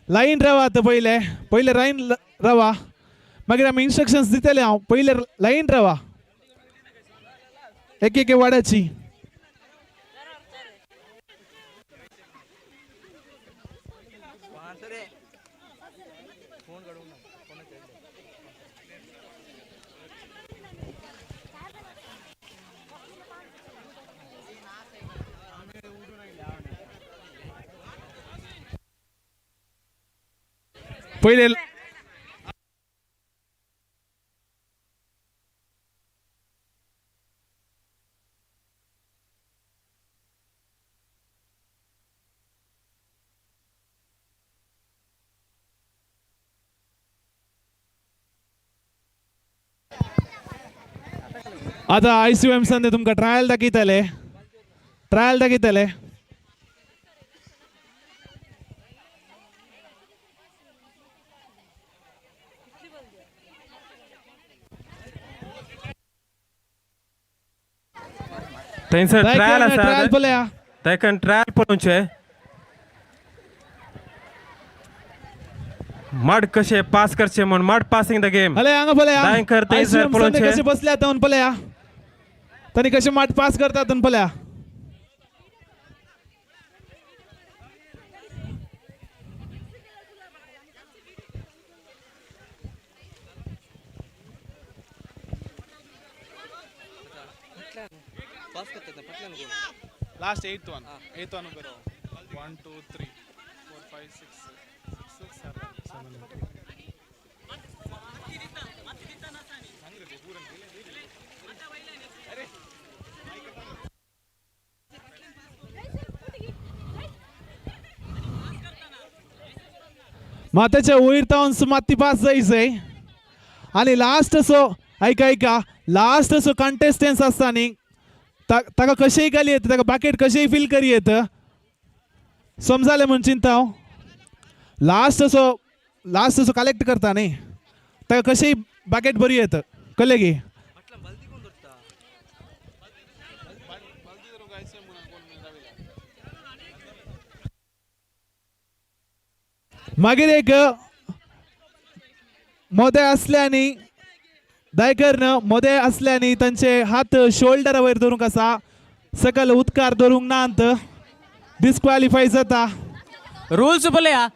लायन रावा आतां पयले पयले लायन रावा, मागीर आमी इन्स्ट्रक्शन्स दितले हांव. पयले लायन रावा एक एक वाड्याची. पयले आता आयसीएम संदे तुमकां ट्रायल दाखयतले, ट्रायल दाखयतले. थंयसर ट्रायल आसा, ट्रायल पळया, ताका ट्रायल पळोवचें मड कशें पास करचें म्हूण, मड पासिंग the game. अले हांगा पळया दायकर थंयसर पळोवचें कशें बसल्या तावन पळया, तांणी कशें माट पास करतात पळया. Last 8th one, 8th one करो. 1 2 3 4 5 6 6 7 7 8. माताच्या वयर तावन माती पास जायचंय. आनी लास्ट असो ऐका ऐका लास्ट असो कंटेस्टन्स आसता न्ही, ताका कशेंय घाली येता, ताका बाकेट कशेंय फील करी येता, समजालें म्हूण चिंता हांव. लास्ट असो कलेक्ट करता न्ही, ताका कशेंय बाकेट बरी येता, कळ्ळें की? मागीर एक मोदे आसल्यानी दायकर मोदे आसल्यानी तांचे हात शोल्डरा वयर धरूंक आसा, सकल उदकार धरूंक ना, डिस्क्वालिफाय जाता. रूल्स पळया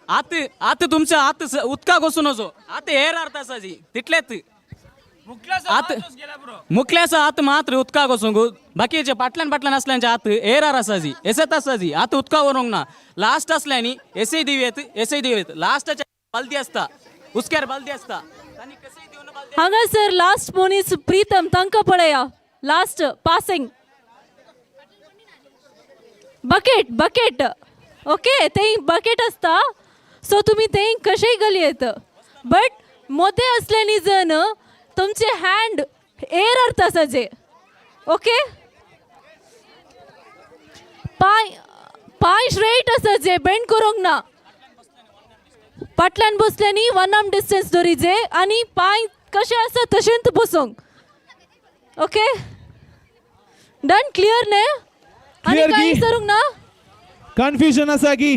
आत आत तुमच्या आत उदकाक वचून वचो, आत हेर अर्थ आसा जी तितलेच आत मुखल्याचो आत मात्र उदकाक वचूंक, बाकीचे पाटल्यान पाटल्यान आसल्यांचे आत एरार आसा जी एसेत आसा जी आत उदकाक व्हरूंक ना. Last आसल्यांनी SUV दिवयेत, SUV दिवयेत. लास्टाचे बालदी आसता, उस्क्यार बालदी आसता. हांगासर लास्ट मनीस प्रीतम तांकां पळया, last passing bucket bucket okay थंय बकेट आसता, सो तुमी थंय कशेंय घाली येत, बट मोदे आसल्यानी जर तुमचे हँड एर अर्थ आसा जे ओके पांय पांय स्ट्रेट आसा जे बेंड करूंक ना, फाटल्यान बसल्यांनी वन आर्म डिस्टन्स दवरीजे आनी पांय कशें आसा तशेंच बसूंक. ओके डन, क्लियर न्ही? आनी कांय विचारूंक ना? कन्फ्युजन आसा की?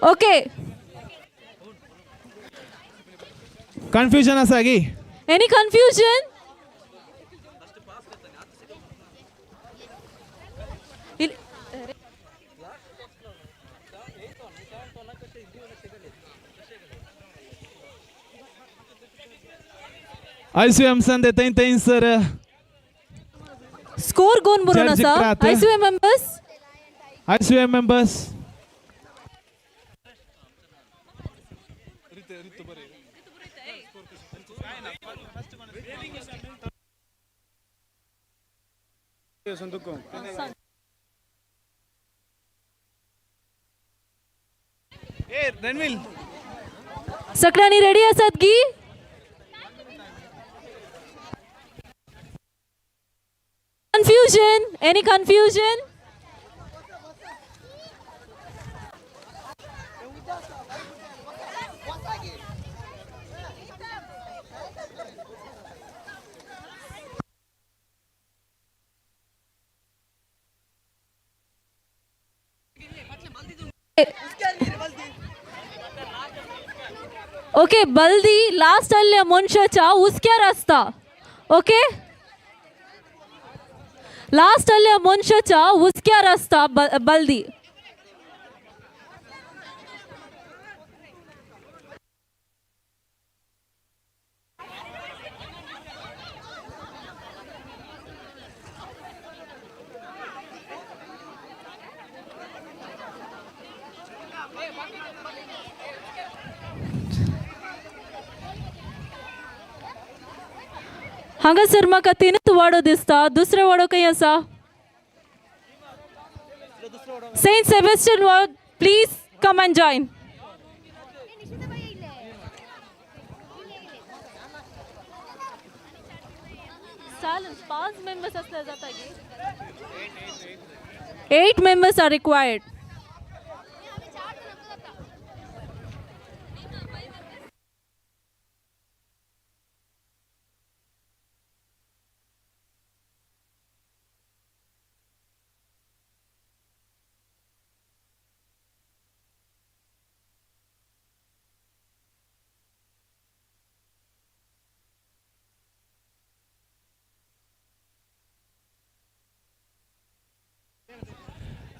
ओके कन्फ्युजन आसा की? Any confusion? आयसीएमसान ते थंय थंयसर स्कोर कोण बरोवन जर आसा? जिखतात. ICM members. ICM members. सगळ्यांनी रेडी आसात की? Confusion? Any confusion? Okay, बल्दी लास्ट आल्ल्या मनशाच्या हुस्क्यार आसता. ओके, लास्ट आल्ल्या मनशाच्या हुस्क्यार आसता बल्दी. हांगासर म्हाका तिनूच वाडो दिसता, दुसरो वाडो खंय आसा? Saint Sebastian ward, please come and join. चालेल, 5 मेंबर्स असल्यार जाता गे. 8 members are required.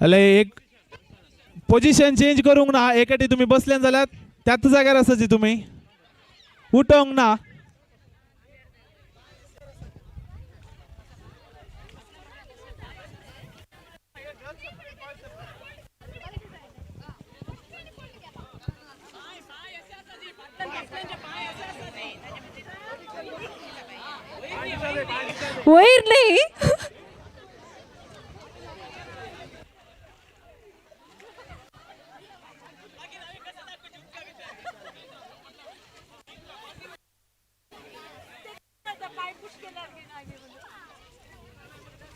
अले एक पोझिशन चेंज करूंक ना, एकाटी तुम्ही बसल्यान जाल्यार त्याच जाग्यार आसाची तुमी, उठोंक ना. वयर न्ही.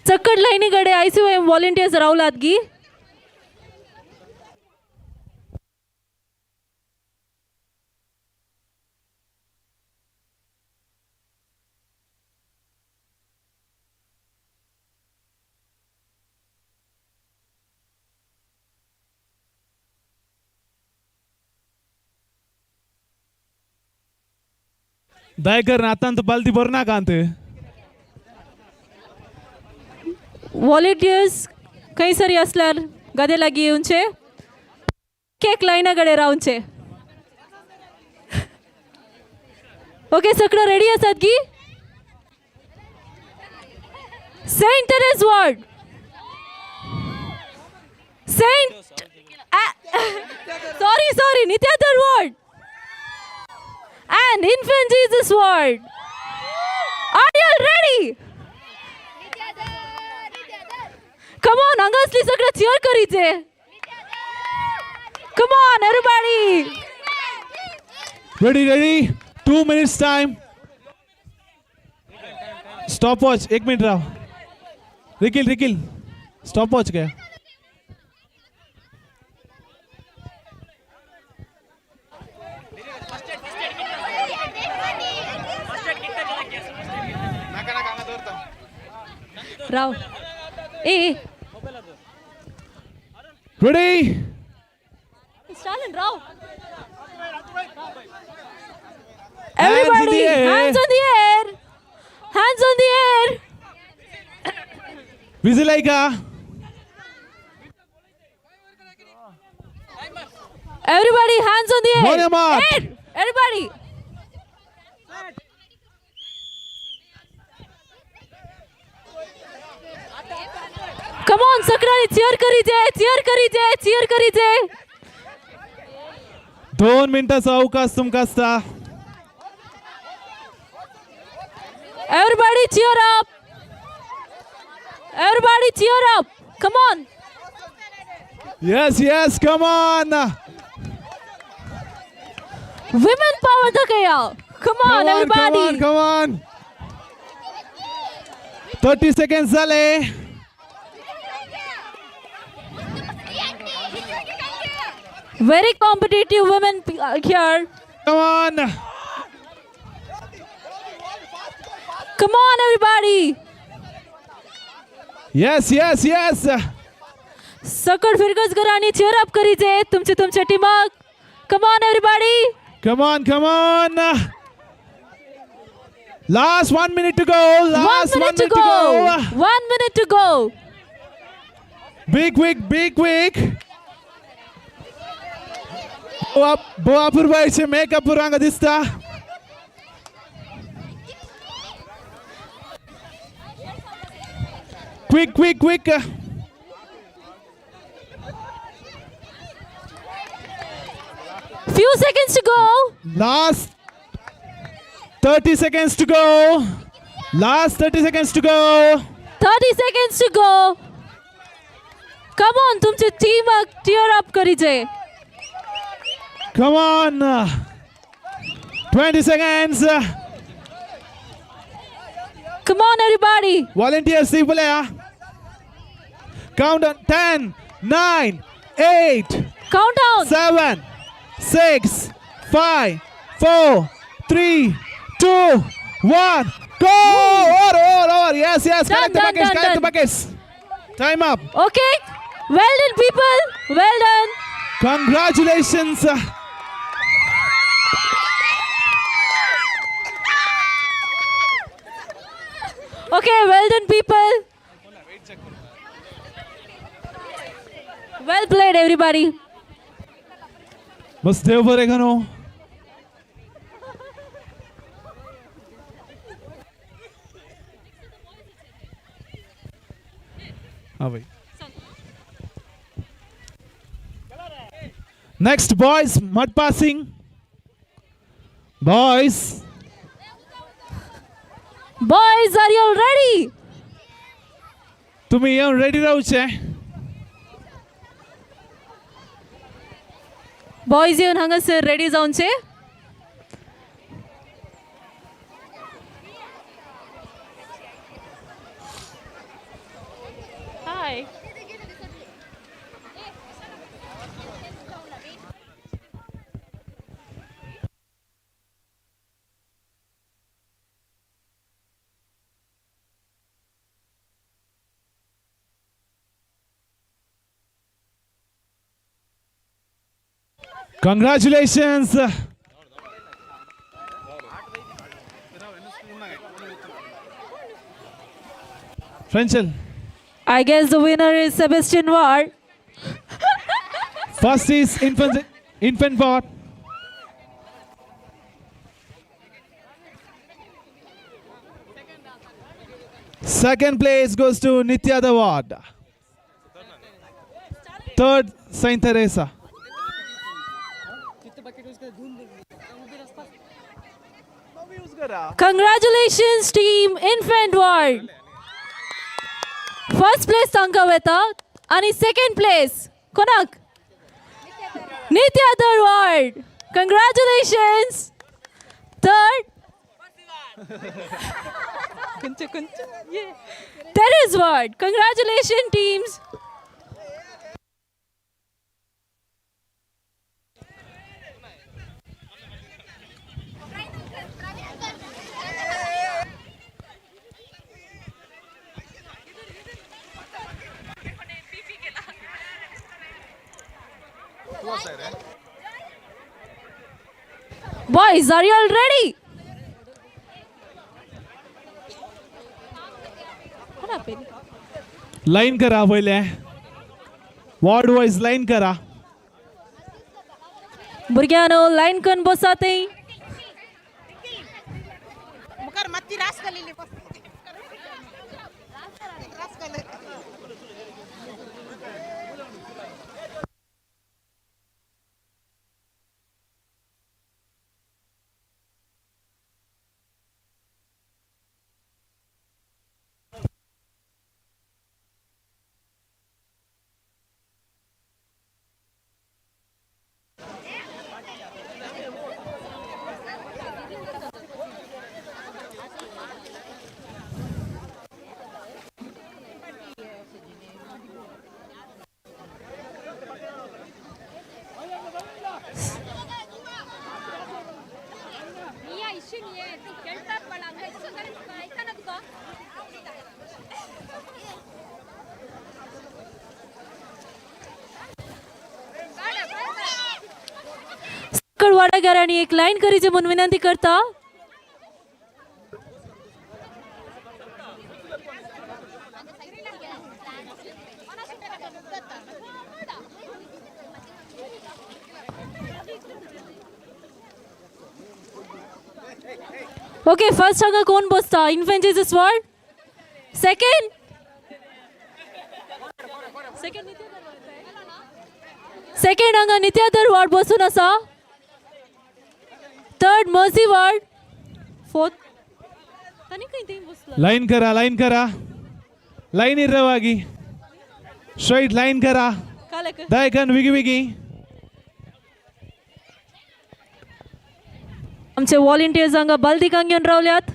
चक्कड लायनी कडे आयसीएम व्हॉलंटियर्स रावलात गी? दयकर आतां तूं बालदी भर नाका अंत. व्हॉलंटियर्स खंयसरी असल्यार गदे लागीं येवचे, केक लायना कडेन रावचे. ओके, सगळं रेडी आसात की? Saint Therese ward, Saint sorry sorry Nithyadhar ward and Infant Jesus ward. Are you ready? Come on, हांगासली सगळं cheer करीचे. Come on, everybody. Ready, ready. 2 minutes time. Stop watch, 1 minute राव. रिकिल रिकिल स्टॉप वॉच गया. राव ए ready. Stalin Rao. Everybody, hands on the air. Hands on the air. Whistle ऐका. Everybody, hands on the air. Morning, Mark. Air. Everybody. Come on, सगळ्यांनी cheer करीजे, cheer करीजे, cheer करीजे. 2 मिनटाचो अवकाश तुमकां आसता. Everybody cheer up. Everybody cheer up. Come on. Yes yes, come on. Women power दाखया. Come on everybody. Come on, 30 second जाले. Very competitive women here. Come on. Come on everybody. Yes yes yes. सकळ फिरकस घरांनी cheer up करीजे तुमचे तुमच्या टीमाक. Come on everybody. Come on, come on. Last 1 minute to go. Last 1 minute to go. 1 minute to go. Be quick, be quick. Goa पुरवायचे makeup पुरांग दिसता. Quick quick quick. Few seconds to go. Last 30 seconds to go. Last 30 seconds to go. 30 seconds to go. Come on, तुमचे team tear up करीजे. Come on. 20 seconds. Come on everybody. Volunteers बोलया. Count on 10, 9, 8. Count down. 7, 6, 5, 4, 3, 2, 1. Go! Over, over, over. Yes, yes. Done, Collect the done, buckets. done, Collect the done. buckets. Time up. Okay. Well done, people. Well done. Congratulations. Okay, well done, people. Well played, everybody. बस देव बरें करूं. हाँ भाई. Next, boys, mud passing. Boys. Boys, are you ready? तुम्ही येऊन ready रावचे. Boys येऊन हांगासर रेडी जावचे. Hi. Congratulations. Frenchel. I guess the winner is Sebastian Ward. First is infant ward. Second place goes to Nitya the ward. Third, Saint Teresa. Congratulations team Infant Ward. First place तांकां वता आनी second place कोणाक? Nitya third ward. Congratulations. Third Teres ward. Congratulation teams. Boys, are you all ready? What happened? Line करा पहिले. Ward wise line करा. भुरग्यांनो line करून बसा ते. सकळ वाडागारांनी एक लाईन करीचे म्हणून विनंती करता. ओके, फर्स्ट हांगा कोण बसता? Infant Jesus ward. Second second second हांगा नित्याधर वॉर्ड बसून आसा. Third mercy ward. Fourth आनी खंय थंय बसला. लाईन करा, लाईन करा, लाईन इरवागी स्ट्रेट लाईन करा. कालेक दायकन विगी विगी. आमचे वॉलंटियर्स हांगा बालदिकांक घेवन रावल्यात.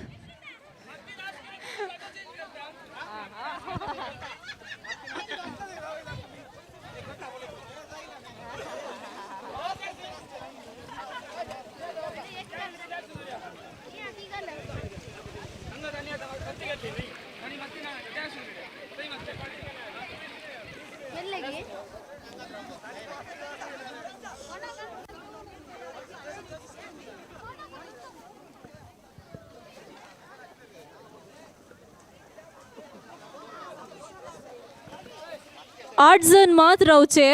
आठ जण मात रावचे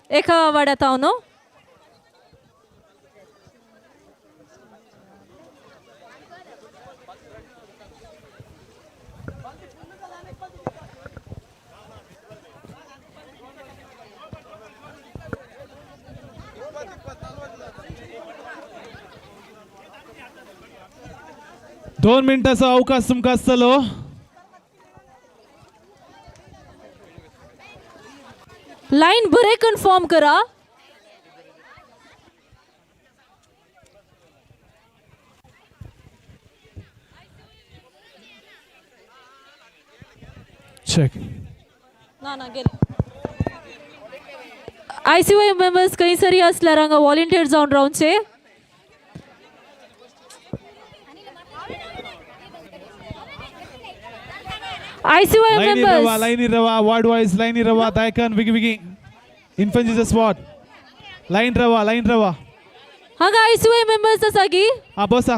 एका वाड्यात हांव न्हू. दोन मिनिटाचो अवकाश तुमकां आसतलो. लाईन बरे कन्फर्म करा. चेक. ना ना गेले. आयसीवाय मेंबर्स खंयसरी आसल्यार हांगा वॉलंटियर जावन रावचे. आयसीवाय लाईनी रवा, मेंबर्स लाईनी रवा, वार्ड वाईज लाईनी रवा. दायकन विगी विगी. इन्फंट जीसस वॉर्ड लाईन रवा, लाईन रवा. हांगा आयसीवाय मेंबर्स आसा की? हा, बसा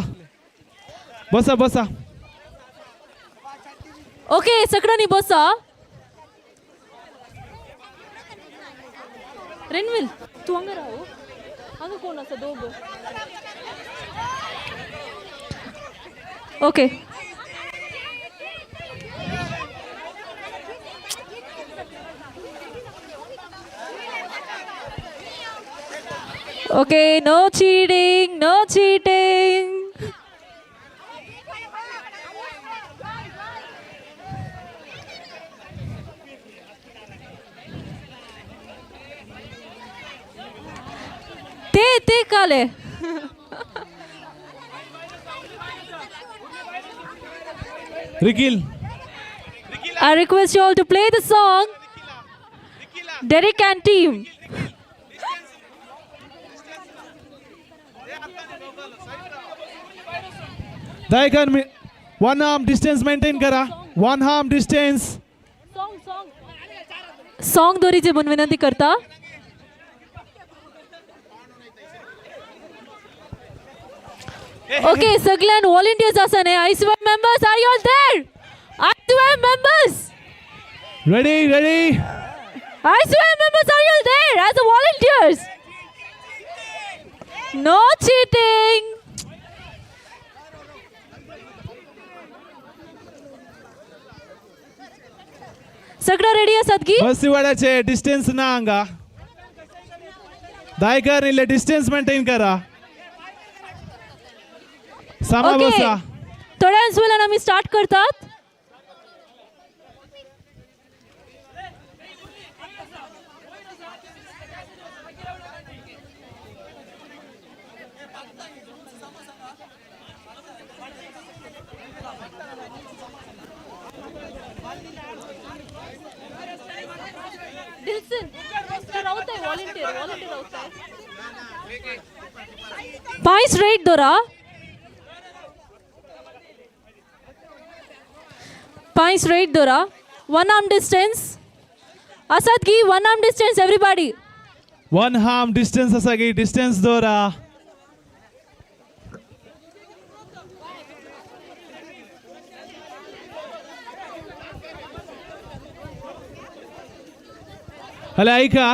बसा बसा. ओके, सगळ्यांनी बसा. रेनविल तू हांगा राव. हांगा कोण आसा? दोग. Okay, okay, no cheating, no cheating. ते ते काले. Rikhil. I request you all to play the song. Derek and team. दायकन one arm distance maintain करा. One arm distance. Song दोरीचे म्हणून विनंती करता. ओके, सगळ्यान वॉलंटियर्स आसा न्ही? ICY members, are you all there? ICY members ready ready. ICY members, are you all there as a volunteers? No cheating. सगळं ready आसात की? बसीवाड्याचे डिस्टन्स ना हांगा. दायकर इल्ले डिस्टन्स मेंटेन करा. सामा ओके, बसा. थोड्याच वेळान आमी स्टार्ट करतात. पांय स्ट्रेट दोरा. पांय स्ट्रेट दवरा. वन आर्म डिस्टन्स आसात की? One arm distance everybody. One arm distance आसा की? डिस्टन्स दवरा. हले ऐका,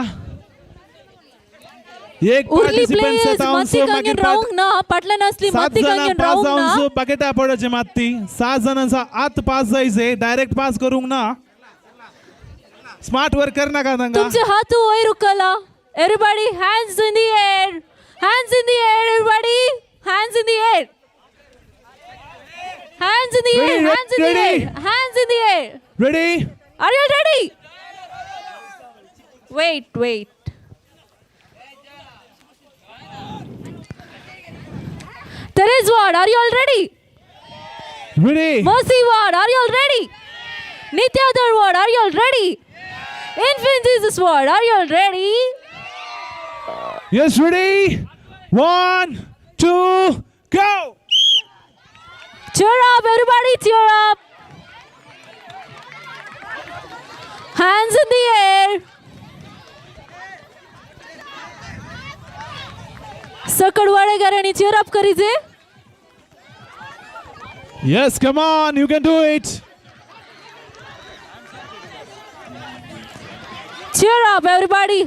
एक उरली पार्टिसिपंट प्लेयर्स मत्ती मागीर कंगन रावंक ना, पाटल्यान आसली सात मत्ती जाणां कंगन पास रावंक ना. जावन बकेटा पडचे मात्ती. 7 जाणांचा आत पास जायचे, डायरेक्ट पास करूंक ना. स्मार्ट वर्क कर नाका तांकां. तुमचे हात वयर उखला. Everybody hands in the air, hands in the air, everybody hands in the air, hands in the air, Ready, hands in the ready. Air, hands in the air. Ready? Are you ready? Wait, wait. Therese Ward, are you all ready? Ready. Mercy Ward, are you all ready? Nitya Ward, are you all ready? Infant Jesus Ward, are you all ready? Yes, ready. 1, 2, go. Cheer up, everybody, cheer up. Hands in the air. सकड वाडेकरांनी cheer up करीजे. Yes, come on, you can do it. Cheer up, everybody.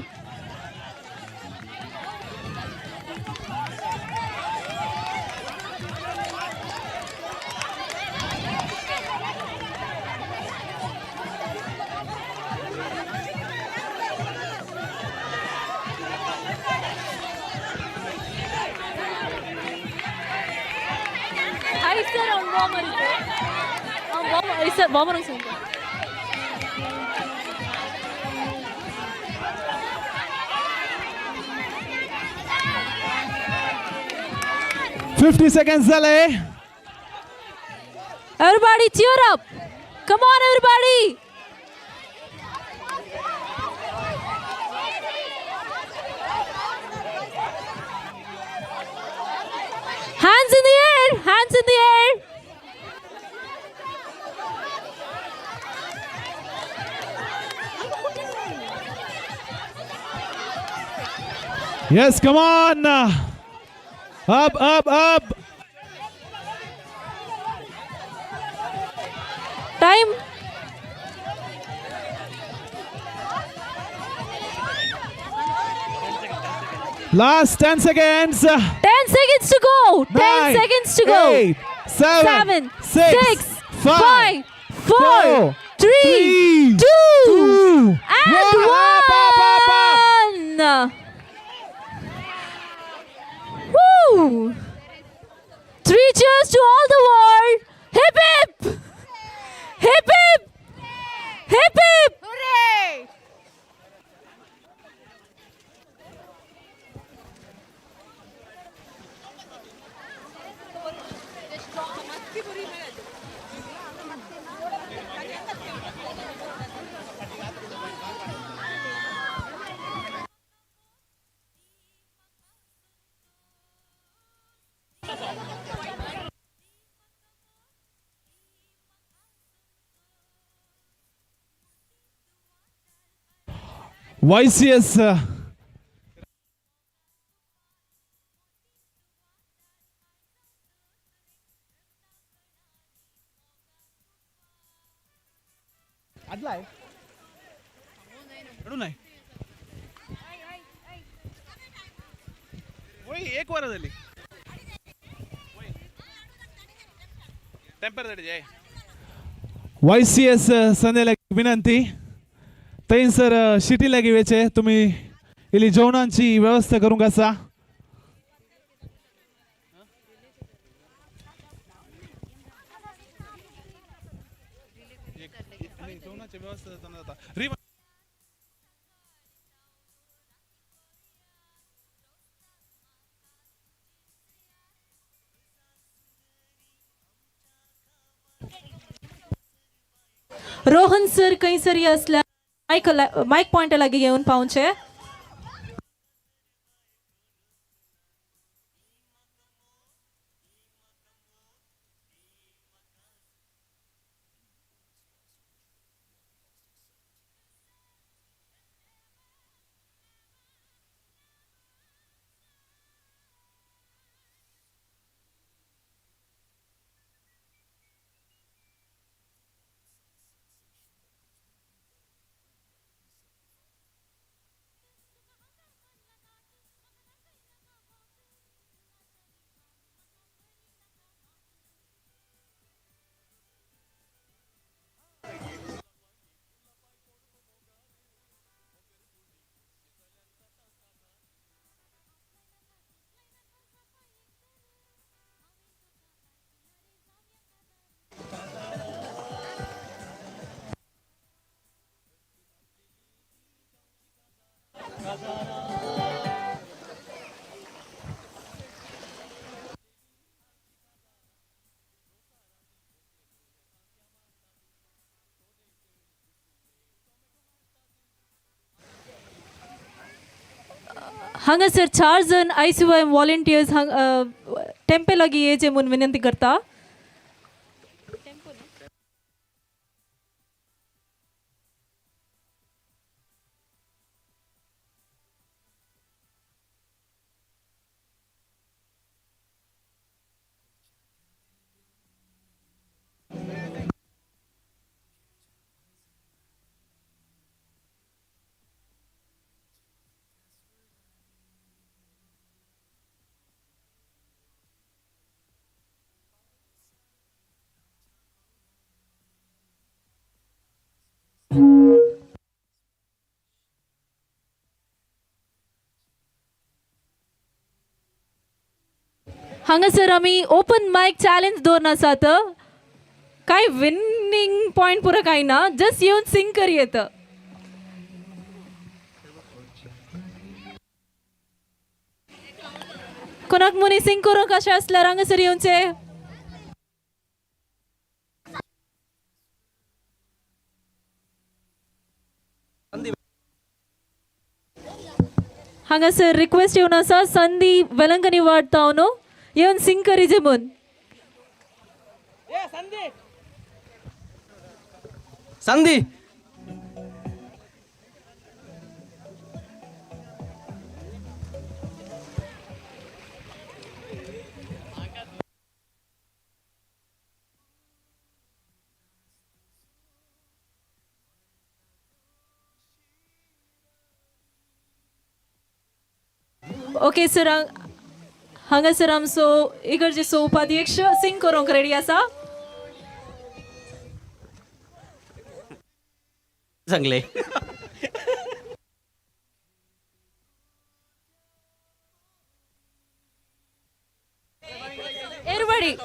50 seconds झाले. Everybody cheer up. Come on, everybody. Hands in the air, hands in the air. Yes, come on. Up, up, up. Time. Last 10 seconds. 10 seconds to go. 10 9, seconds to go. 8, 7, 7, 6, 6, 5, 5, 4, 3, 3, 2, 2, and 1. Up, up, up, up. 1. Woo! 3 cheers to all the world. Hip hip! Hip hip! Hip hip! Hooray! YCS एक वर झाली YCS संदेला विनंती थंयसर शिटी लागी वेचे तुम्ही इली जेवणाची व्यवस्था करूंक आसा. जेवणाची व्यवस्था जाता. रोहन सर खंयसरी असल्या मायक मायक पॉयंट लागीं घेवन पावचे. हांगासर 4 जण आयसीवायएम वॉलंटियर्स हांग टेम्पे लागीं येचे म्हूण विनंती करता. हांगासर आमी ओपन मायक चॅलेंज दवरून आसात. कांय विनींग पॉयंट पुरो कांय ना, जस्ट येवन सिंग करी येता. कोणाक मुनी सिंग करूंक अशें आसल्यार हांगासर येवचें. हांगासर रिक्वेस्ट येवन आसा संदी वेलंकनी वार्ड तावन येवन सिंग करीजे म्हूण. संदी ओके सर, हांगासर आमचो इगर्जेचो उपाध्यक्ष सिंग करूंक रेडी आसा. सांगले एरवडी.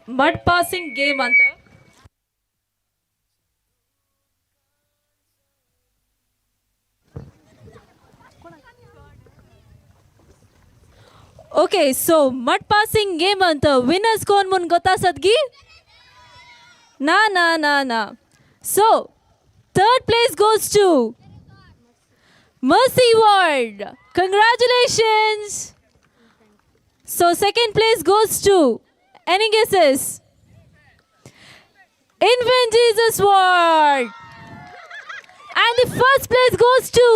मड पासिंग गेम अंत. Okay, so mud passing game अंत विनर्स कोण म्हूण गोता आसात गी? ना ना ना ना. So third place goes to Mercy Ward. Congratulations. So second place goes to, any guesses? Infant Jesus Ward. And the first place goes to,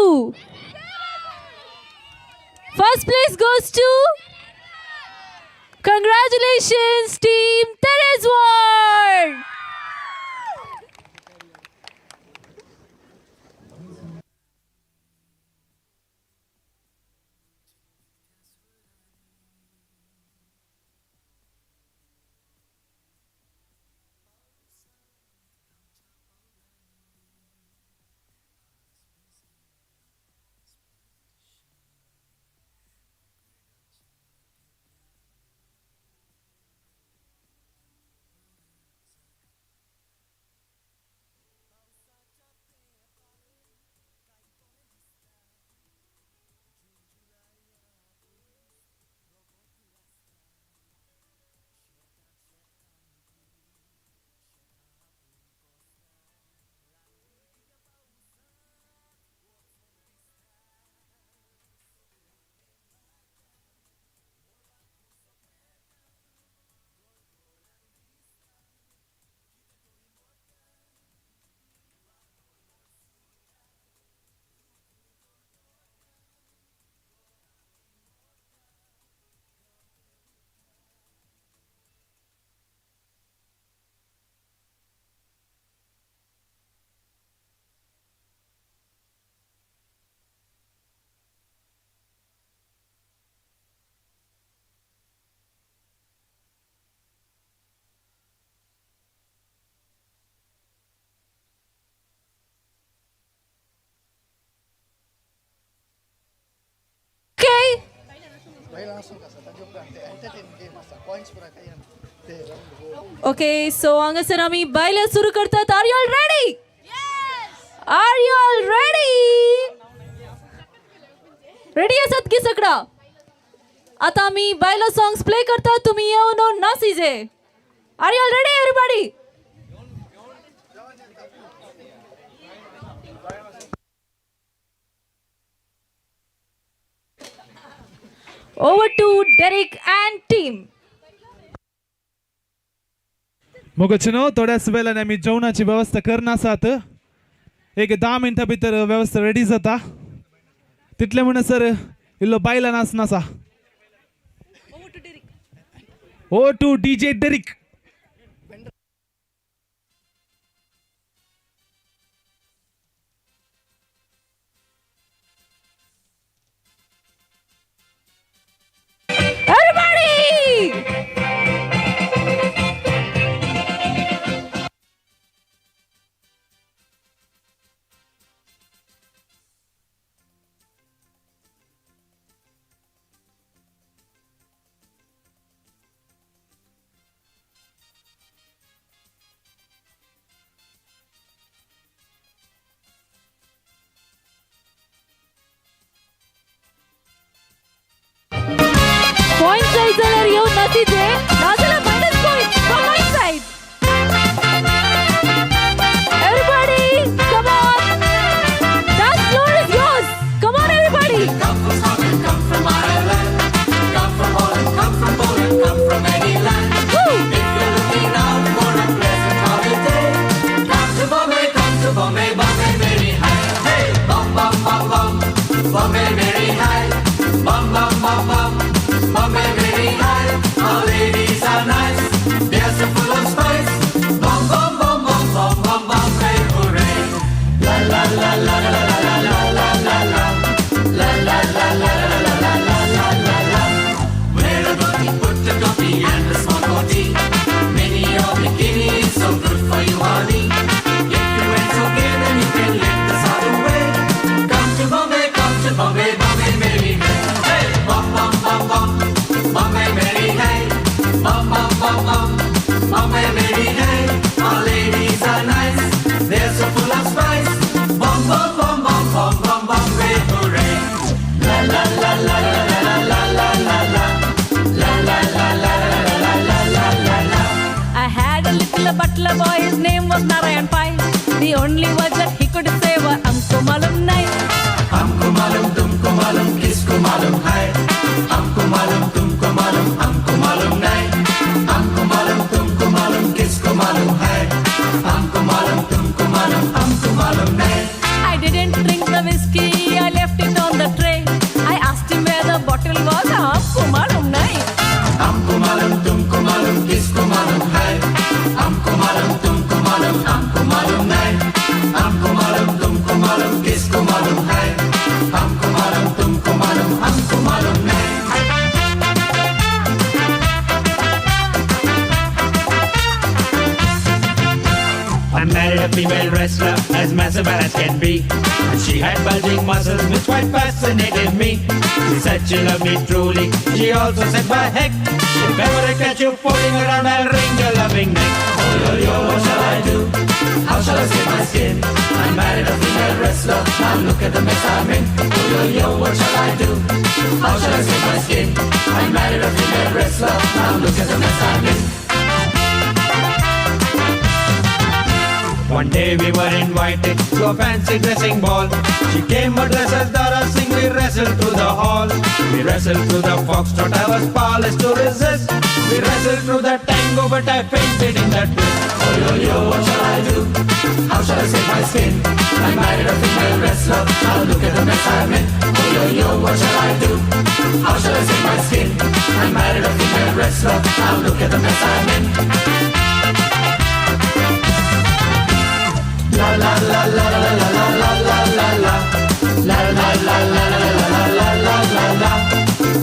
first place goes to, congratulations team Therese Ward. Okay, so हांगासर आमी बायलां सुरू करतात. Are you all ready? Are you all ready? Ready आसात की सगळा? आता आमी बायलो सॉंग्स प्ले करतात, तुमी येवन नासीजे. Are you all ready everybody? Over to Derek and team. मोगचनो थोड्याच वेळान आमी जेवणाची वेवस्था करना आसात. एक 10 मिनटां भितर वेवस्था रेडी जाता. तितले म्हणसर इल्लो बायलां नाचना आसा. Over to DJ Derek. Everybody! Point side जाल्यार येवन नाचीचे, नाजाल्यार minus point from my side. Everybody, come on. Dance floor is yours. Come on, everybody. Come from Scotland, come from Ireland, come from Holland, come from Poland, come from any land. Woo! If you're looking out for a pleasant holiday, come to Bombay, come to Bombay, Bombay Mary Hai. Hey, bum bum bum bum, Bombay Mary Hai, bum bum bum bum, Bombay Mary Hai. Our ladies are nice, they're so full of spice. Bum bum bum bum bum bum Bombay, hooray! La la la la la la la la la la la. La la la la la la la la la la la. Wear a dhoti, put a topi and a small coatee. Mini or bikini is so good for you, honey. If you ain't so gay, then you can let the sorrow away. Come to Bombay, come to Bombay, Bombay Mary Hai. Hey, bum bum bum bum, Bombay Mary Hai. Bum bum bum bum, Bombay Mary Hai. Our ladies are nice, they're so full of spice. Bum bum bum bum bum bum Bombay, hooray! La la la la la la la la la la. La la la la la la la la la la. I had a little butler boy, his name was Narayan Pai. The only words that he could say were Humko Malum Nahi. हमको मालूम तुमको मालूम किसको मालूम है, हमको मालूम तुमको मालूम हमको मालूम नहीं, हमको मालूम तुमको मालूम किसको मालूम है, हमको मालूम तुमको मालूम हमको मालूम नहीं. I didn't drink the whiskey, I left it on the tray. I asked him where the bottle was, Humko Malum Nahi. हमको मालूम तुमको मालूम किसको मालूम है, हमको मालूम तुमको मालूम हमको मालूम नहीं, हमको मालूम तुमको मालूम किसको मालूम है, हमको मालूम तुमको मालूम हमको मालूम नहीं. I married a female wrestler as massive as can be. And she had bulging muscles which quite fascinated me. She said she loved me truly. She also said, by heck, if ever I catch you fooling around, I'll wring your loving neck. Oh yo yo, what shall I do? How shall I save my skin? I married a female wrestler. Now look at the mess I'm in. Oh yo yo, what shall I do? How shall I save my skin? I married a female wrestler. Now look at the mess I'm in. One day we were invited to a fancy dressing ball. She came dressed as Dara Singh, we wrestled through the hall. We wrestled through the foxtrot, I was powerless to resist. We wrestled through the tango, but I fainted in the twist. Oh yo yo, what shall I do? How shall I save my skin? I married a female wrestler. Now look at the mess I'm in. Oh yo yo, what shall I do? How shall I save my skin? I married a female wrestler. Now look at the mess I'm in. La la la la la la la la la la la. La la la la la la la la la la la.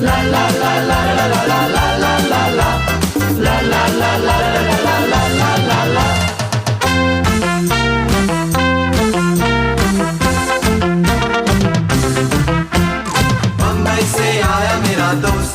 La la la la la la la la la la la. La la la la la la la la la la. Bombay से आया मेरा दोस्त,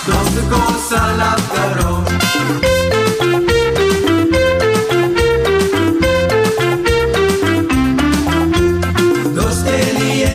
दोस्त को सलाम करो। दोस्त K लिए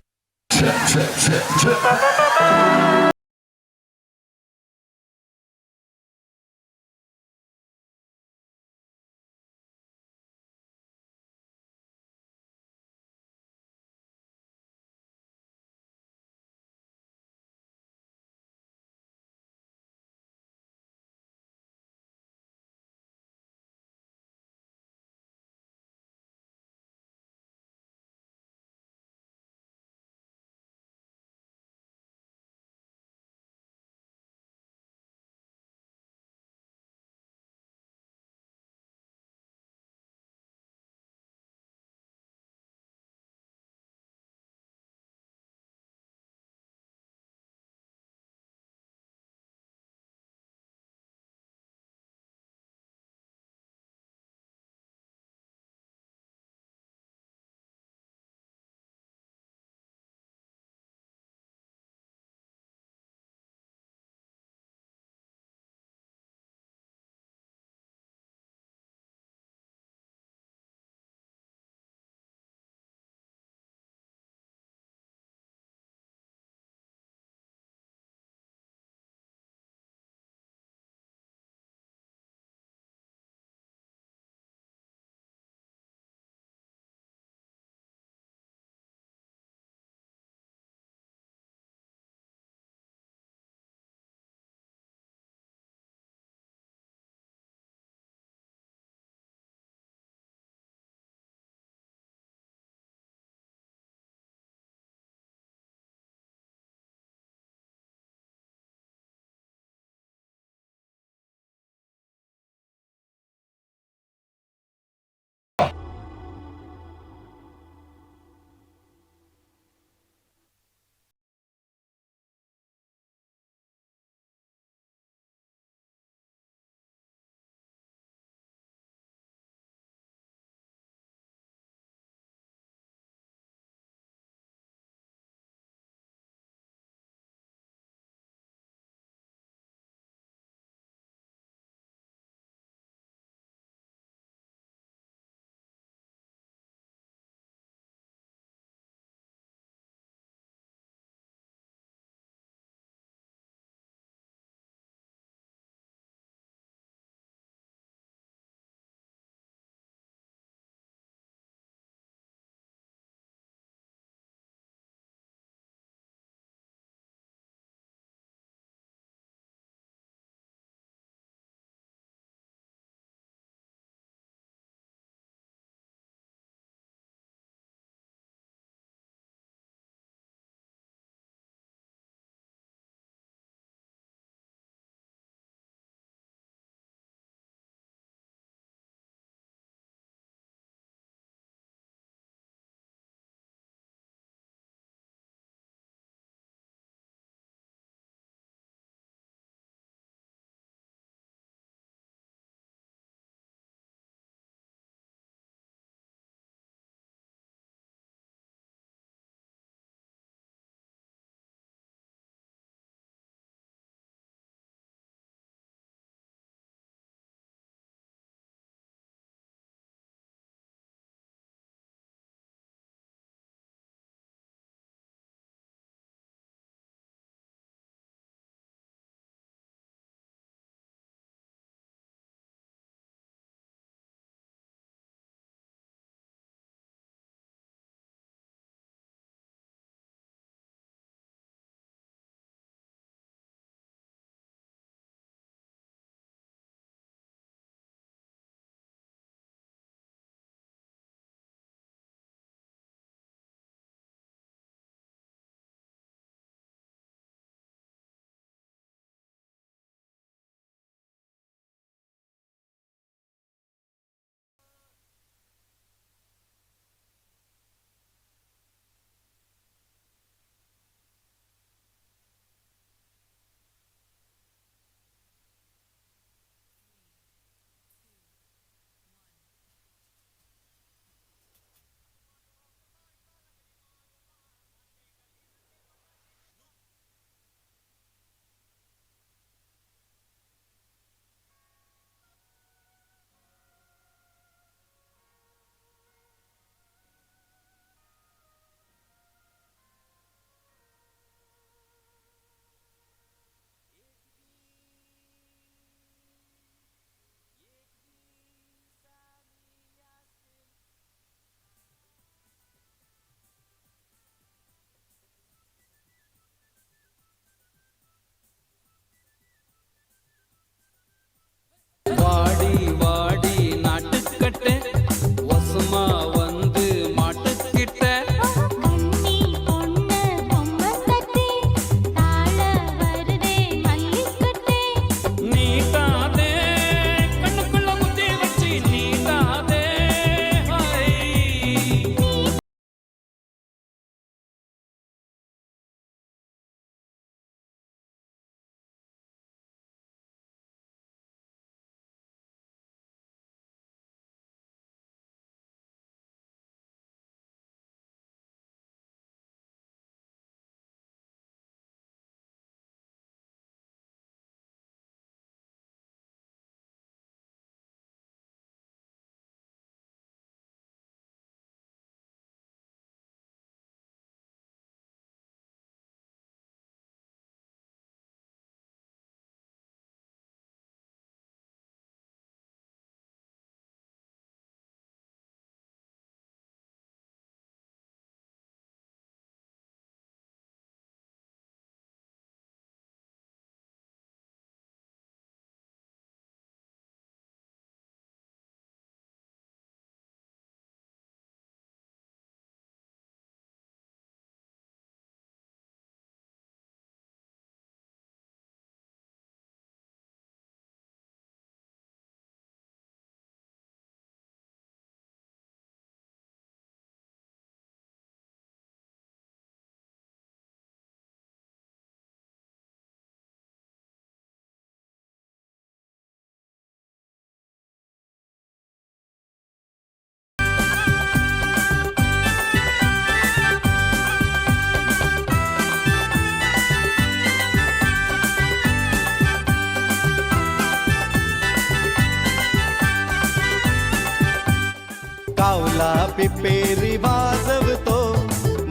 पिपेरी वाजवतो,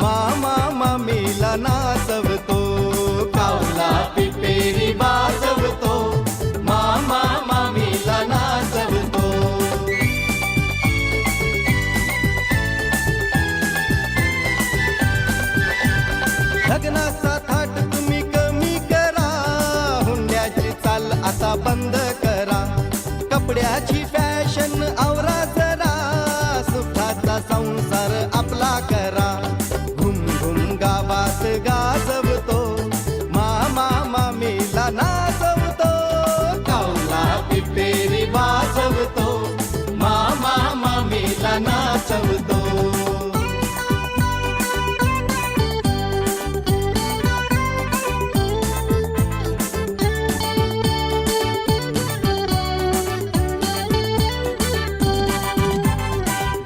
मामा मामीला नाचवतो. कावला पिपेरी वाजवतो, मामा मामीला नाचवतो. लग्नाचा थाट तुम्ही कमी करा, हुंड्याची चाल आता बंद करा. कपड्याची फॅशन आवरा जरा, सुखाचा संसार आपला करा. घुम घुम गावात गाजवतो, मामा मामीला नाचवतो. कावला पिपेरी वाजवतो, मामा मामीला नाचवतो.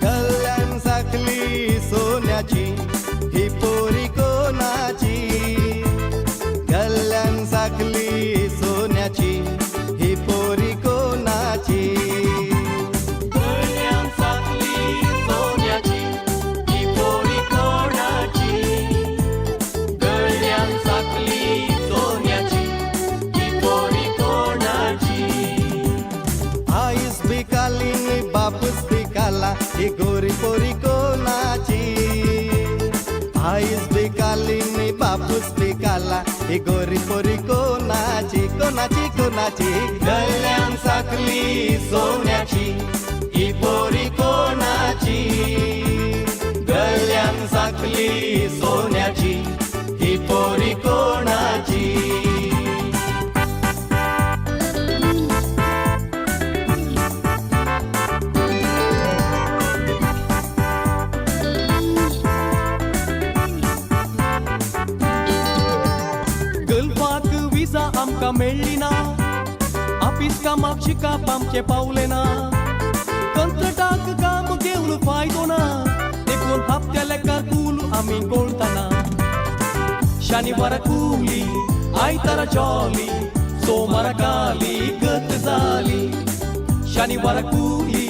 गल्ल्यान साखली सोन्याची, ही पोरी कोणाची. गल्ल्यान साखली सोन्याची, ही पोरी कोणाची. गळ्यान साखली सोन्याची, ही पोरी कोणाची. गळ्यान साखली सोन्याची, ही पोरी कोणाची. आईस भिकाली नि बापूस भिकाला, ही गोरी पोरी कोणाची. आईस भिकाली नि बापूस भिकाला, ही गोरी पोरी कोणाची. कोणाची कोणाची. गल्ल्यान साखली सोन्याची, ही पोरी कोणाची. गल्ल्यान साखली सोन्याची, ही पोरी कोणाची. गल्फाक विजा आमकां मेळ्ळी ना, ऑफिस कामाक शिकप आमचें पावलें ना. कंत्राटाक काम घेवन फायदो ना, देखून हप्त्या लेखार कूल आमी गोळतना. शनिवारा कुली, आयतारा जॉली, सोमारा काली गत जाली. शनिवारा कुली,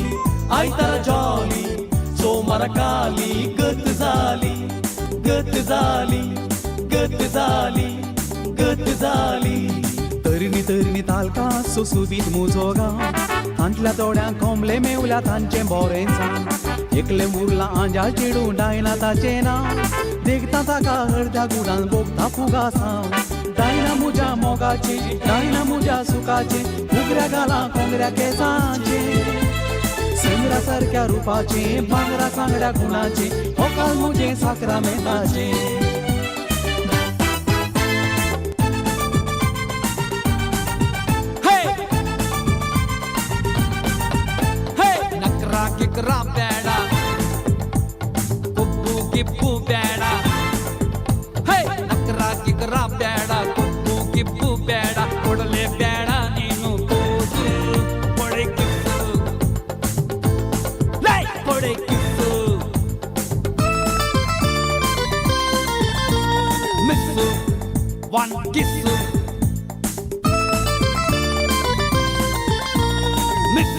आयतारा जॉली, सोमारा काली गत जाली. गत जाली, गत जाली, गत जाली. तरणी तरणी तालका सुसुबीत मुजो गांव, तांतल्या थोड्यांक कोंबले मेवल्या तांचें बोरें सांग. एकलें उरलां आंज्या चेडूं डायना ताचें नांव, देखता ताका अर्द्या गुडान भोगता फुगासांव. डायना मुज्या मोगाची, डायना मुज्या सुखाची, उगऱ्या गालां कोंगऱ्या केसांची, सुंदरा सारक्या रुपाची, भांगरा चांगड्या गुणाची, होकाल मुजें साक्रामेंताचें. नकरा किकरा बेड़ा, कुब्बू गिब्बू बेड़ा. ಹೇ ನಕರಾ ಕಿಕರಾ ಬೇಡ, ಕುಬ್ಬು ಗಿಬ್ಬು ಬೇಡ, ಕೊಡಲೆ ಬೇಡ ನೀನು ಪೋಸು ಕೊಡೆ ಕಿಸ್ಸು, ಲೈ ಕೊಡೆ kiss. Miss one kiss, miss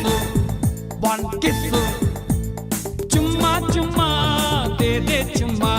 one kiss. चुम्मा चुम्मा दे दे चुम्मा.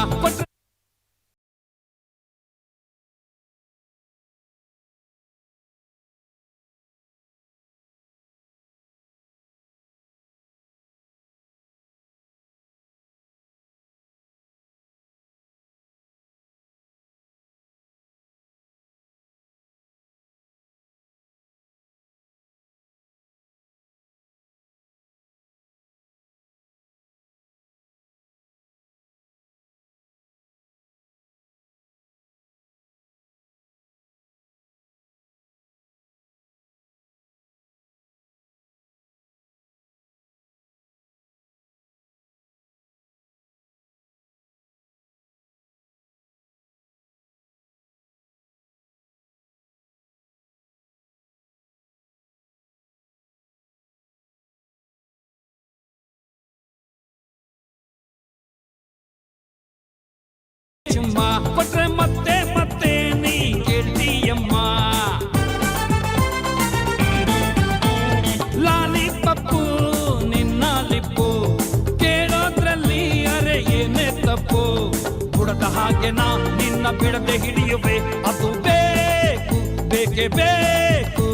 ನಿನ್ನ ಬಿಡದೆ ಹಿಡಿಯುವೆ, ಅದು ಬೇಕು ಬೇಕೇ ಬೇಕು.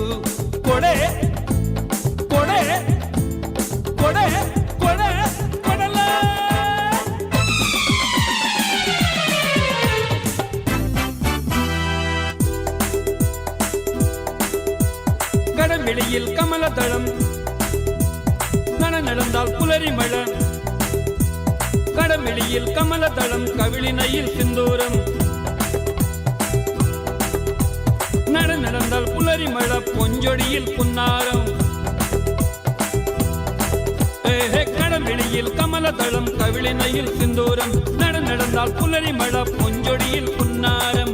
ಕೊಡೆ ಕೊಡೆ ಕೊಡೆ ಕೊಡೆ ಕೊಡಲ. கடவெளியில் கமலதளம் நட நடந்தால் புலரி மழை. கடவெளியில் கமலதளம் கவிழினையில் சிந்தூரம். நட நடந்தால் புலரி மழை பொஞ்சொடியில் புன்னாரம். ஏஹே கடவெளியில் கமலதளம் கவிழினையில் சிந்தூரம். நட நடந்தால் புலரி மழை பொஞ்சொடியில் புன்னாரம்.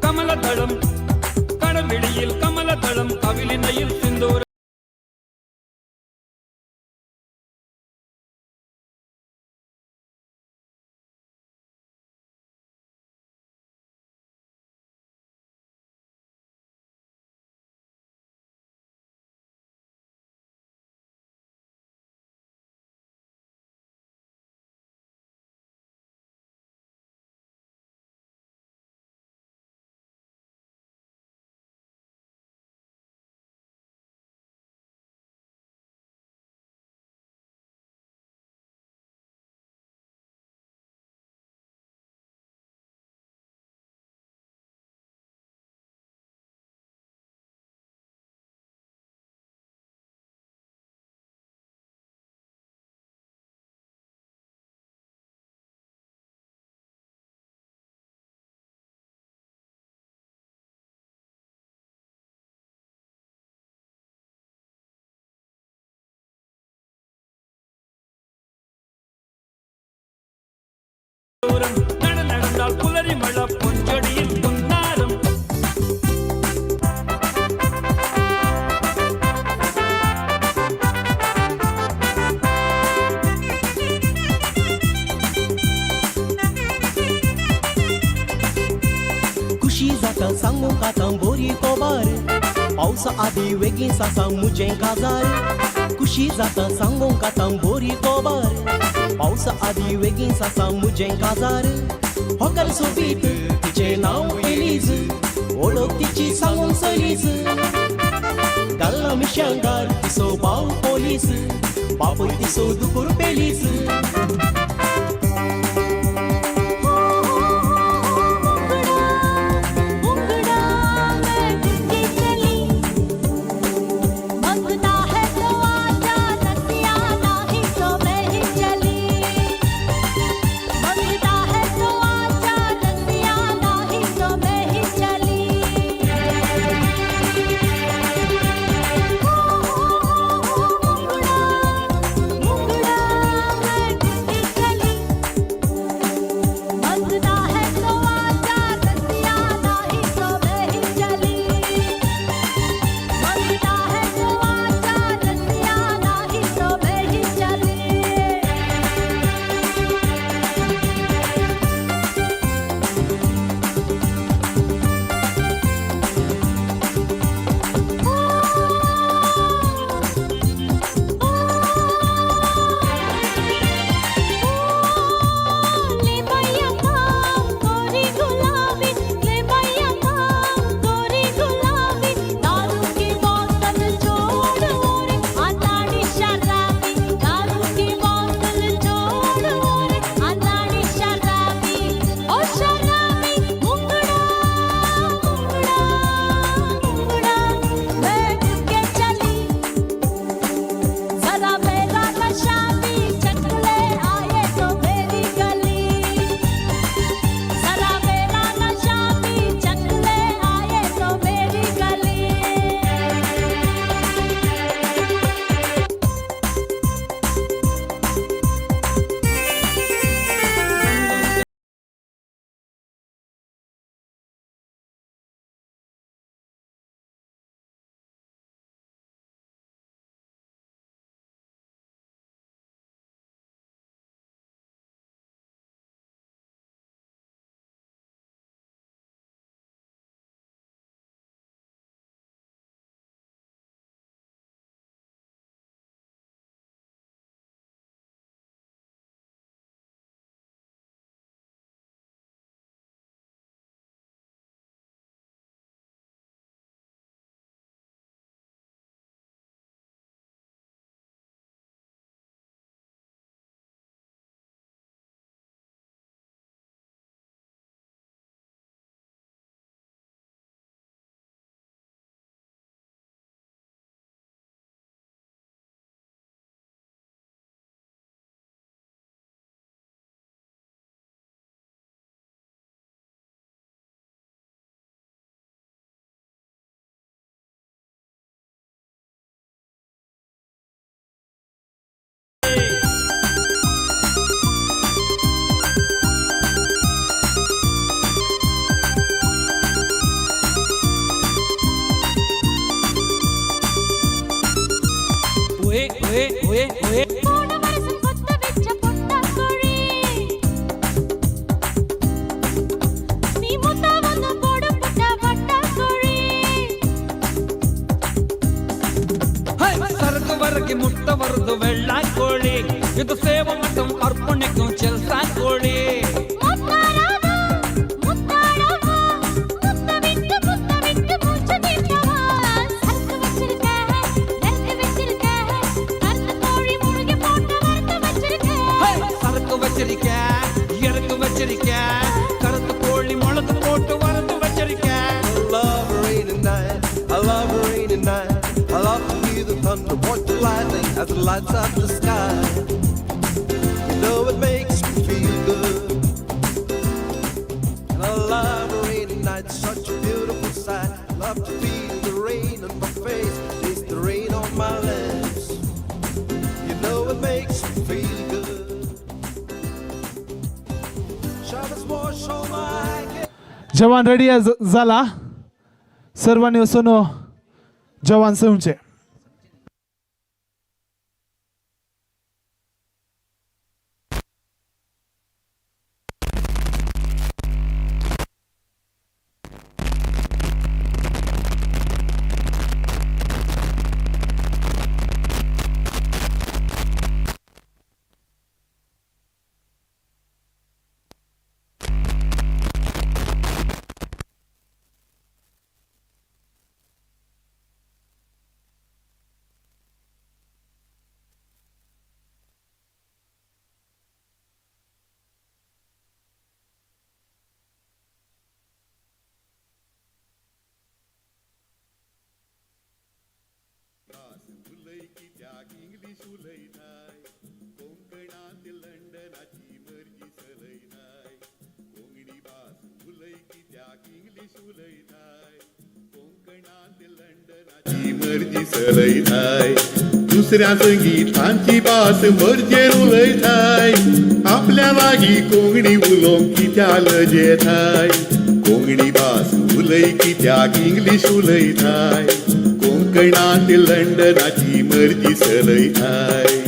கமலதளம் கடவெளியில் கமலதளம் கவிழினையில் சிந்தூரம். நட நடந்தால் புலரி மழை பொஞ்சொடியில் புன்னாரம். खुशी जाता सांगूंक आतां बोरी कोबार, पावसा आदी वेगीन सासा मुजें काजार. खुशी जाता सांगूंक आतां बोरी कोबार, पावसा आदी वेगीन सासा मुजें काजार. होकर सोबीत तिचें नांव एलीज, वळख तिची सांगूंक सलीज. घाल्ला मिशांगार तिचो भाव पोलीस, बापूय तिचो दुकूर पेलीस. Lights up the sky. You know it makes me feel good. And I love a rainy night, such a beautiful sight. Love to feel the rain on my face, taste the rain on my lips. You know it makes me feel good. Showers wash all my जेवण ready जाला. सर्वांनी वचून जेवण सेवचें. उलय कित्याक English उलयताय, कोंकणांत लंडनाची मर्जी चलयताय. कोंकणी भास उलय कित्याक इंग्लीश उलयताय, कोंकणांत लंडनाची मर्जी चलयताय. दुसऱ्या संगी तांची भास मर्जेर उलयताय, आपल्या लागीं कोंकणी उलोवंक कित्याक लजेताय. कोंकणी भास उलय कित्याक इंग्लीश उलयताय, कोंकणांत लंडनाची मर्जी चलयताय.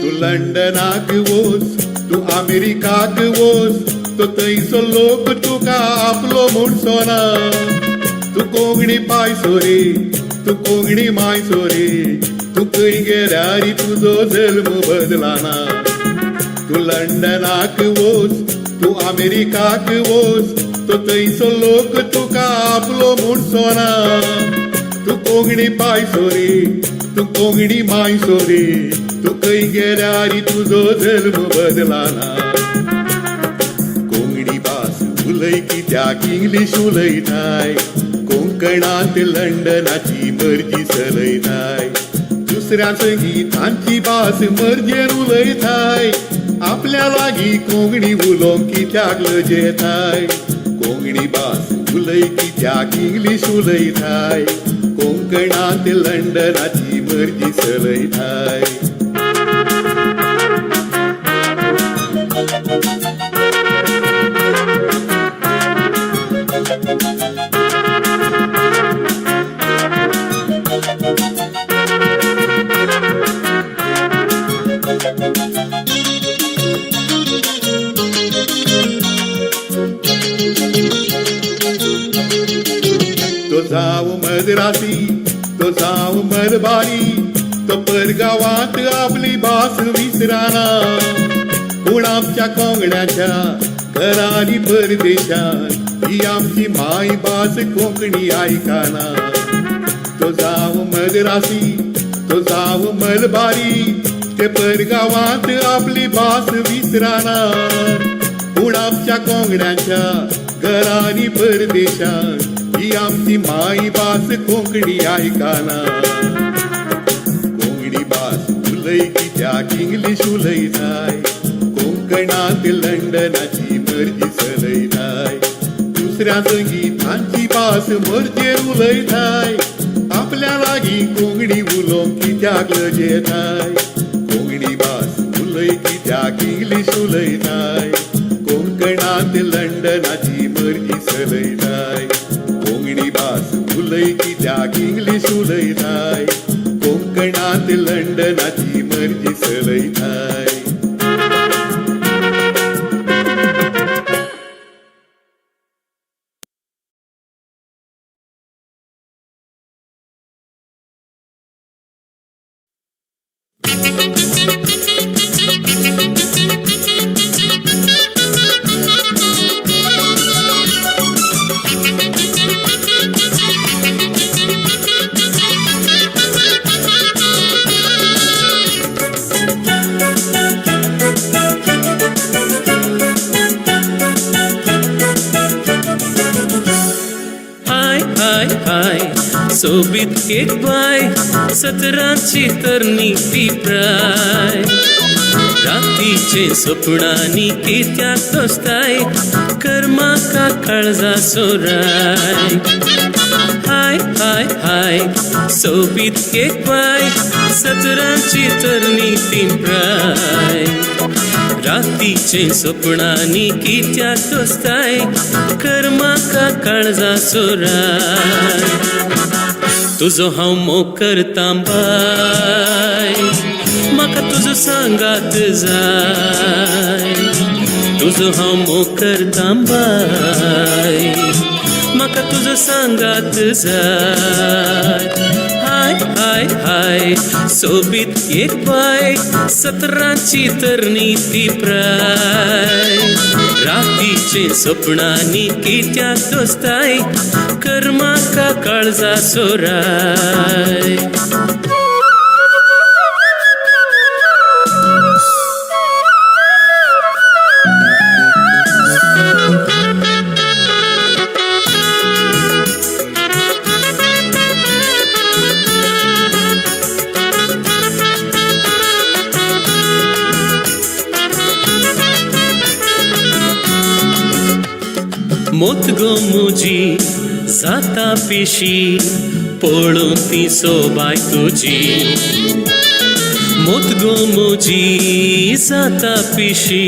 तूं लंडनाक वच, तूं अमेरिकाक वच, तो थंयचो लोक तुका आपलो म्हणचो ना. तूं कोंकणी पाय सोरी, तूं कोंकणी माय सोरी, तूं खंय गेल्यार तुजो जल्म बदलाना. तूं लंडनाक वच, तूं अमेरिकाक वच, तो थंयचो लोक तुका आपलो म्हणचो ना. तूं कोंकणी पाय सोरी, तूं कोंकणी माय सोरी, तूं खंय गेल्यार तुजो जल्म बदलाना. कोंकणी भास उलय कित्याक इंग्लीश उलयताय, कोंकणांत लंडनाची मर्जी चलयताय. दुसऱ्या संगी तांची भास मर्जेर उलयताय, आपल्या लागीं कोंकणी उलोवंक कित्याक लजेताय. कोंकणी भास उलय कित्याक इंग्लीश उलयताय, कोंकणांत लंडनाची मर्जी चलयताय. तो जावं मद्रासी, तो जावं मलबारी, तो परगावांत आपली भास विसराना. पूण आमच्या कोंगण्याच्या घरांनी परदेशांत ही आमची मायभास कोंकणी आयकाना. तो जावं मद्रासी, तो जावं मलबारी, ते परगावांत आपली भास विसराना. पूण आमच्या कोंगण्याच्या घरांनी परदेशांत ही आमची मायभास कोंकणी आयकाना. कोंकणी भास उलय कित्याक इंग्लीश उलयताय, कोंकणांत लंडनाची मर्जी चलयताय. दुसऱ्या संगी तांची भास मर्जेर उलयताय, आपल्या लागीं कोंकणी उलोवंक कित्याक लजेताय. कोंकणी भास उलय कित्याक इंग्लीश उलयताय, कोंकणांत लंडनाची मर्जी चलयताय. कोंकणी भास उलय कित्याक इंग्लीश उलयताय, कोंकणांत लंडनाची मर्जी चलयताय. सोबीत एक बाय सतराची तरणी ती प्राय रातीचे सपनांनी कित्याक तोसताय कर म्हाका काळजा सोराय हाय हाय हाय सोबीत एक बाय सतराची तरणी ती प्राय रातीचे सपनांनी कित्याक तोसताय कर म्हाका काळजा सोराय तुजो हांव मोग करतां बाय म्हाका तुजो सांगात जाय तुजो हांव मोग करतां बाय म्हाका तुजो सांगात जाय हाय हाय हाय सोबीत एक बाय सतराची तरणी ती प्राय रातीचे सपनांनी कित्याक तोसताय कर म्हाका काळजा सोराय मोत गो मुजी जाता पिशी पळोवन ती सोबाय तुजी मोत गो मुजी जाता पिशी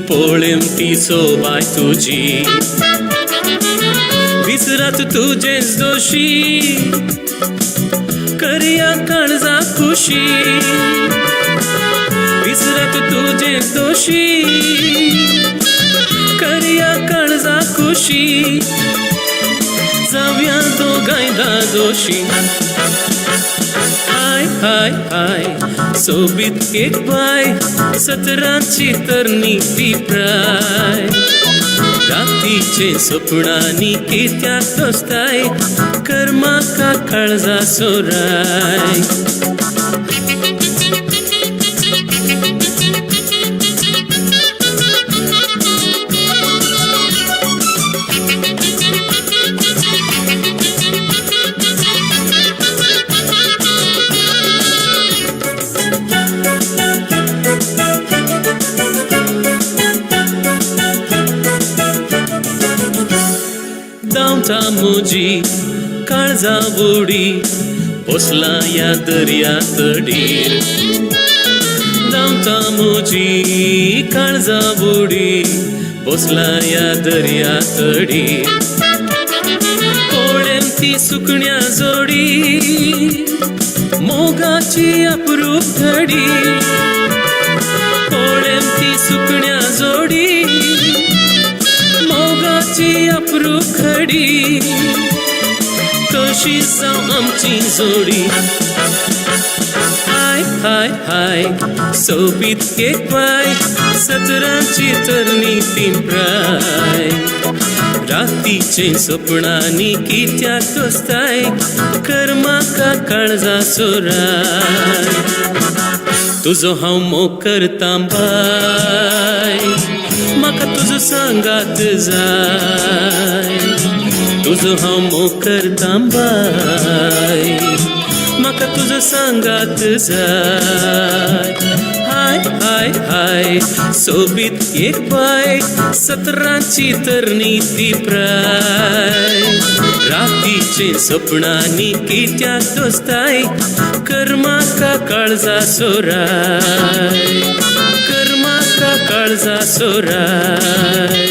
पळोवन ती सोबाय तुजी विसरात तुजेच दोशी करया काळजा खुशी विसरात तुजेच दोशी करया काळजा खुशी जावया दोगांय दादोशी हाय हाय हाय सोबीत एक बाय सतराची तरणी ती प्राय रातीचे सपनांनी कित्याक तोसताय कर म्हाका काळजा सोराय मुजी काळजा बुडी बसला ह्या दर्या तडीर धांवता मुजी काळजा बुडी बसला ह्या दर्या तडीर कोळेम ती सुकण्या जोडी मोगाची अप्रूप घडी कोळेम ती सुकण्या जोडी मोगाची अप्रूप घडी कशी जावं आमची जोडी हाय हाय हाय सोबीत एक बाय सतराची तरणी ती प्राय रातीचे सपनांनी कित्याक तोसताय कर म्हाका काळजा सोराय तुजो हांव मोग करतां बाय म्हाका तुजो सांगात जाय तुजो हांव मोग करतां बाय म्हाका तुजो सांगात जाय हाय हाय हाय सोबीत एक बाय सतराची तरणी ती प्राय रातीचे सपनांनी कित्याक तोसताय कर म्हाका काळजा सोराय कर म्हाका काळजा सोराय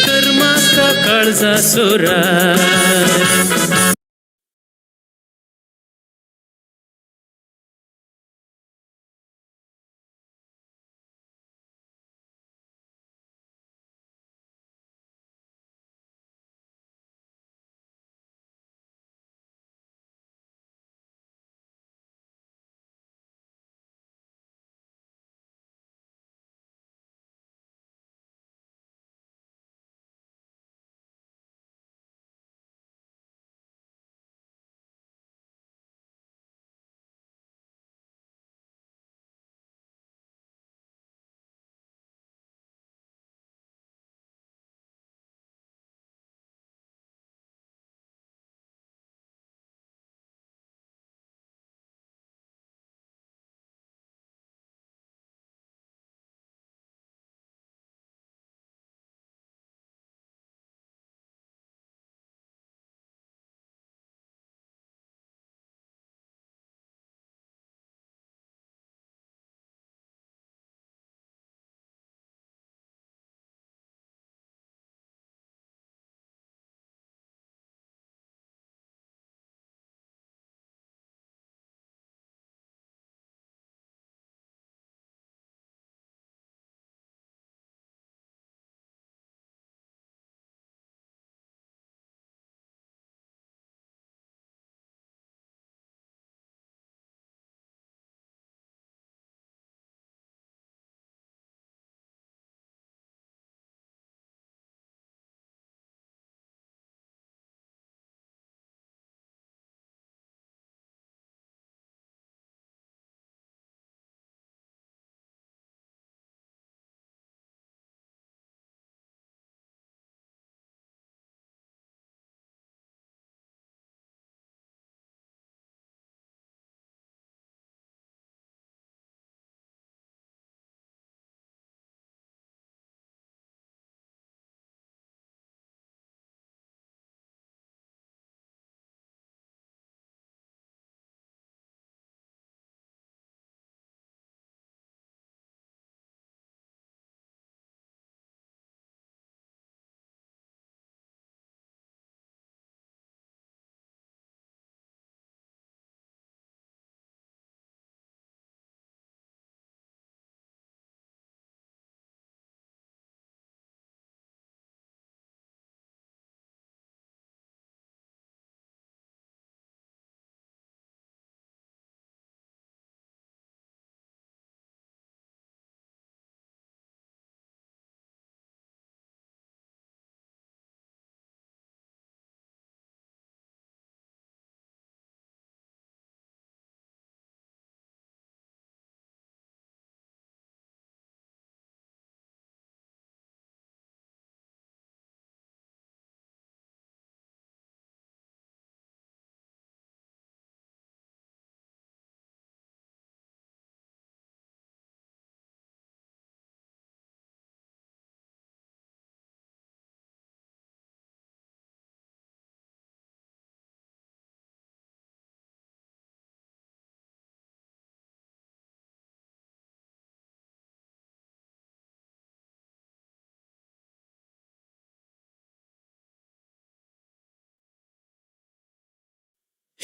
कर म्हाका काळजा सोराय।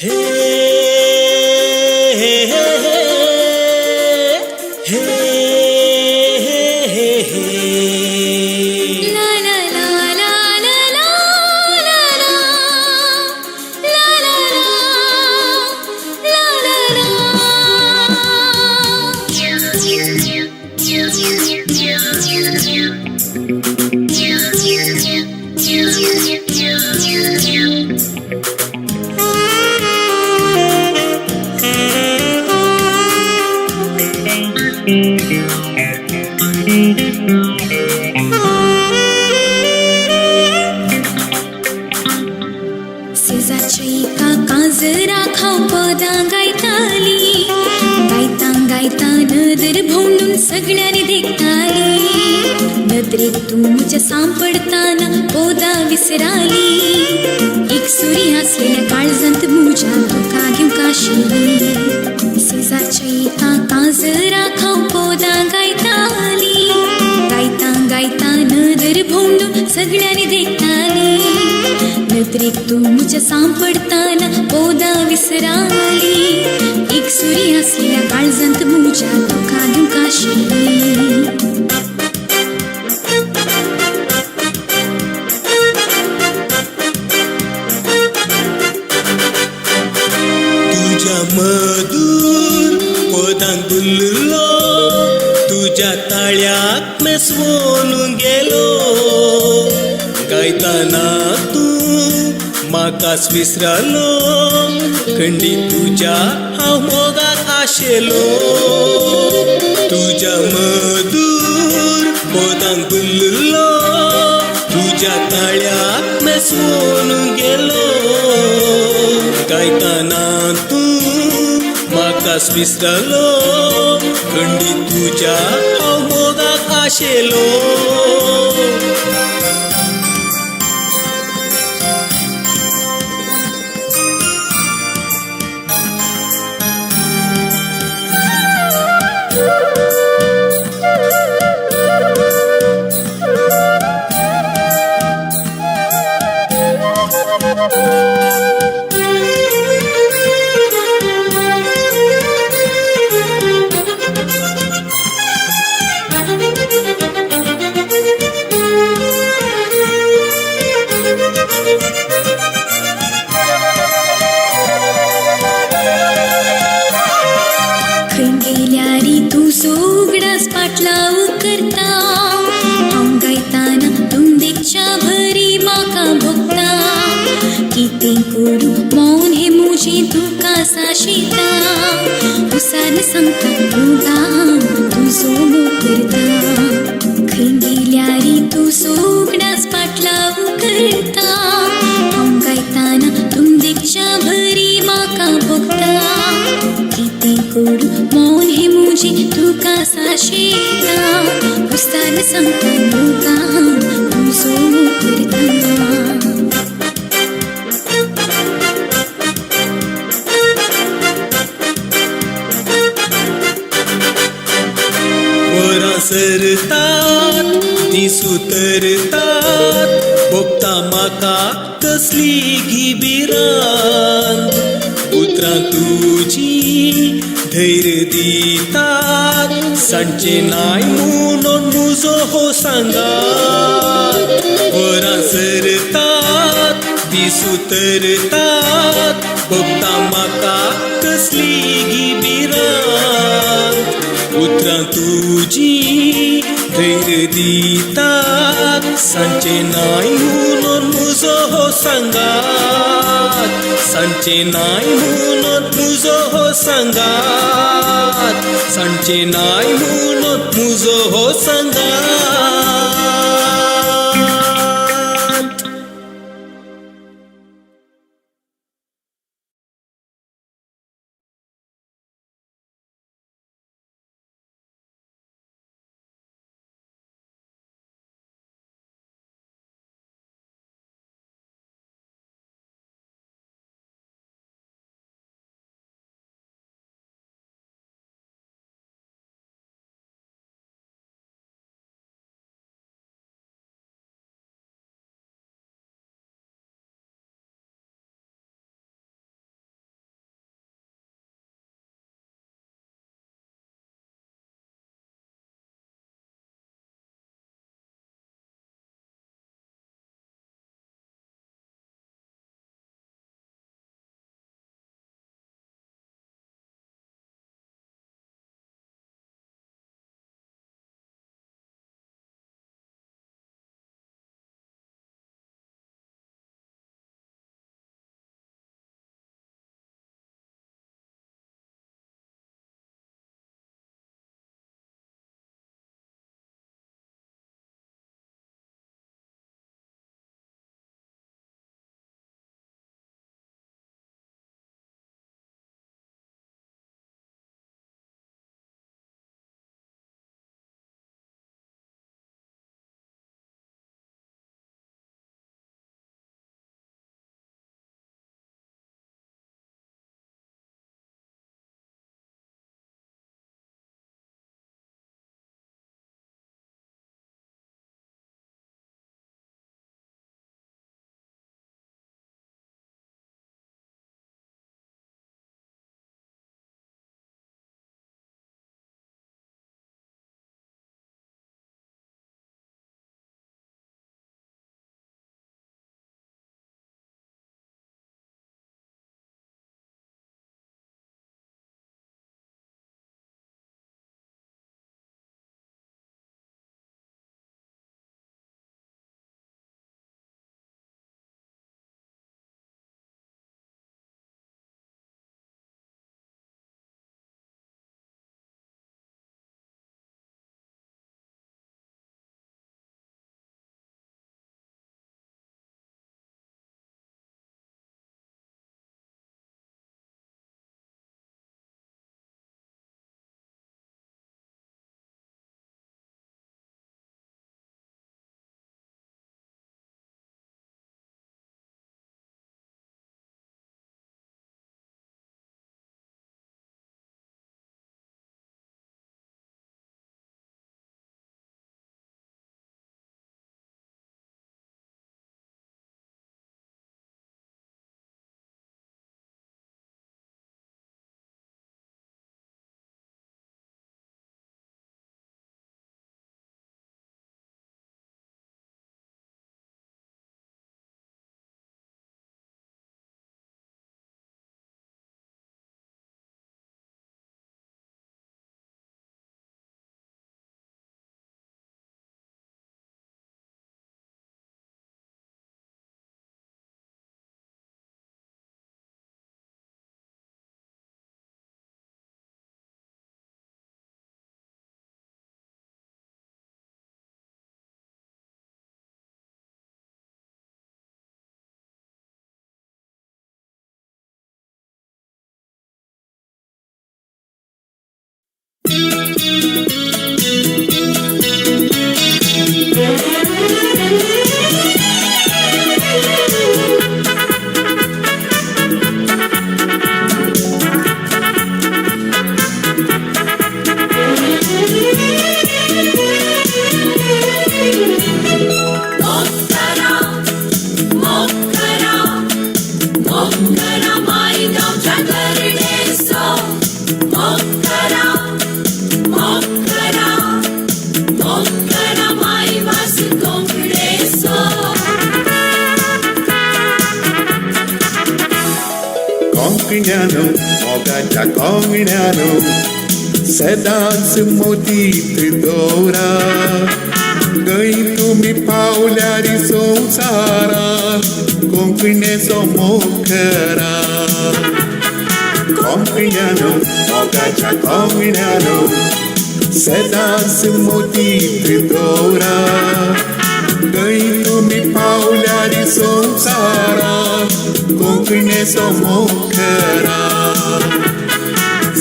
हे हे हे हे हे हे ला ला ला ला ला ला ला ला ला ला ला ला ला. सेजाच्या एका काजरा खाव पदां गायताली, गायतां गायतां नदर भोंवडून सगळ्यांनी देखताली. नदरेक तूं म्हज्या सांपडताना पदां विसराली. एक सुरी आसलेल्या काळजांत म्हज्या तुका घेवंक आशिल्ली. सेजाच्या एका काजरा खाव पदां गायताली, गायतां गायतां नदर भोंवडून सगळ्यांनी देखताली. नदरेक तूं म्हज्या सांपडताना पदां विसराली. एक सुरी आसलेल्या काळजांत म्हज्या तुका घेवंक आशिल्ली. तुज्या मधूर पदांक गुल्लो, तुज्या ताळ्याक मेसवोन गेलो. गायताना तूं म्हाकाच विसरलो, खंडी तुज्या हांव मोगाक आशेलो. तुज्या मधूर पदांक गुल्लो, तुज्या ताळ्याक मेसवोन गेलो. गायताना तूं म्हाकाच विसरलो, खंडी तुज्या हांव मोगाक आशेलो. खंय गेल्यारी तुजो उगडास पाटलाव करता, हांव गायताना तूं देखच्या भरी म्हाका भोगता. कितें करूं मौन हें म्हजें तुका साशिता, हुसान सांगता मोगा हांव तुजो मोग करता. खंय गेल्यारी तुजो उगडास पाटलाव करता, हांव गायताना तूं देखच्या भरी म्हाका भोगता. कितें करूं मौन हें म्हजें तुका साशिता, हुसान सांगता मोगा हांव तुजो मोग करता. वरां सरतात दीस उतरतात, भोगता म्हाका कसली गिबिरांत. उतरां तुजी धैर्य दितात, सांजचें नाय म्हणून म्हजो हो सांगात. वरां सरतात दीस उतरतात, भोगता म्हाका कसली गिबिरांत. उतरां तुजी धैर्य दितात, सांजचें नाय म्हणून म्हजो हो सांगात. सांजचें नाय म्हणून म्हजो हो सांगात, सांजचें नाय म्हणून म्हजो हो सांगात. मोकरा मोकरा मोकरा माई गांवच्या धरणेचो मोकरा मोकरा मोकरा माई भास कोंकणेचो. कोंकण्यानो मोगाच्या कोंगण्यानो सदांच मोतीत दवरा गंय तुमी पावल्यार संवसारा कोंकणेचो मोग करा. कोंकण्यानो मोगाच्या कोंगण्यानो सदांच मोतीत दवरा गंय तुमी पावल्यार संवसारा कोंकणेचो मोग करा.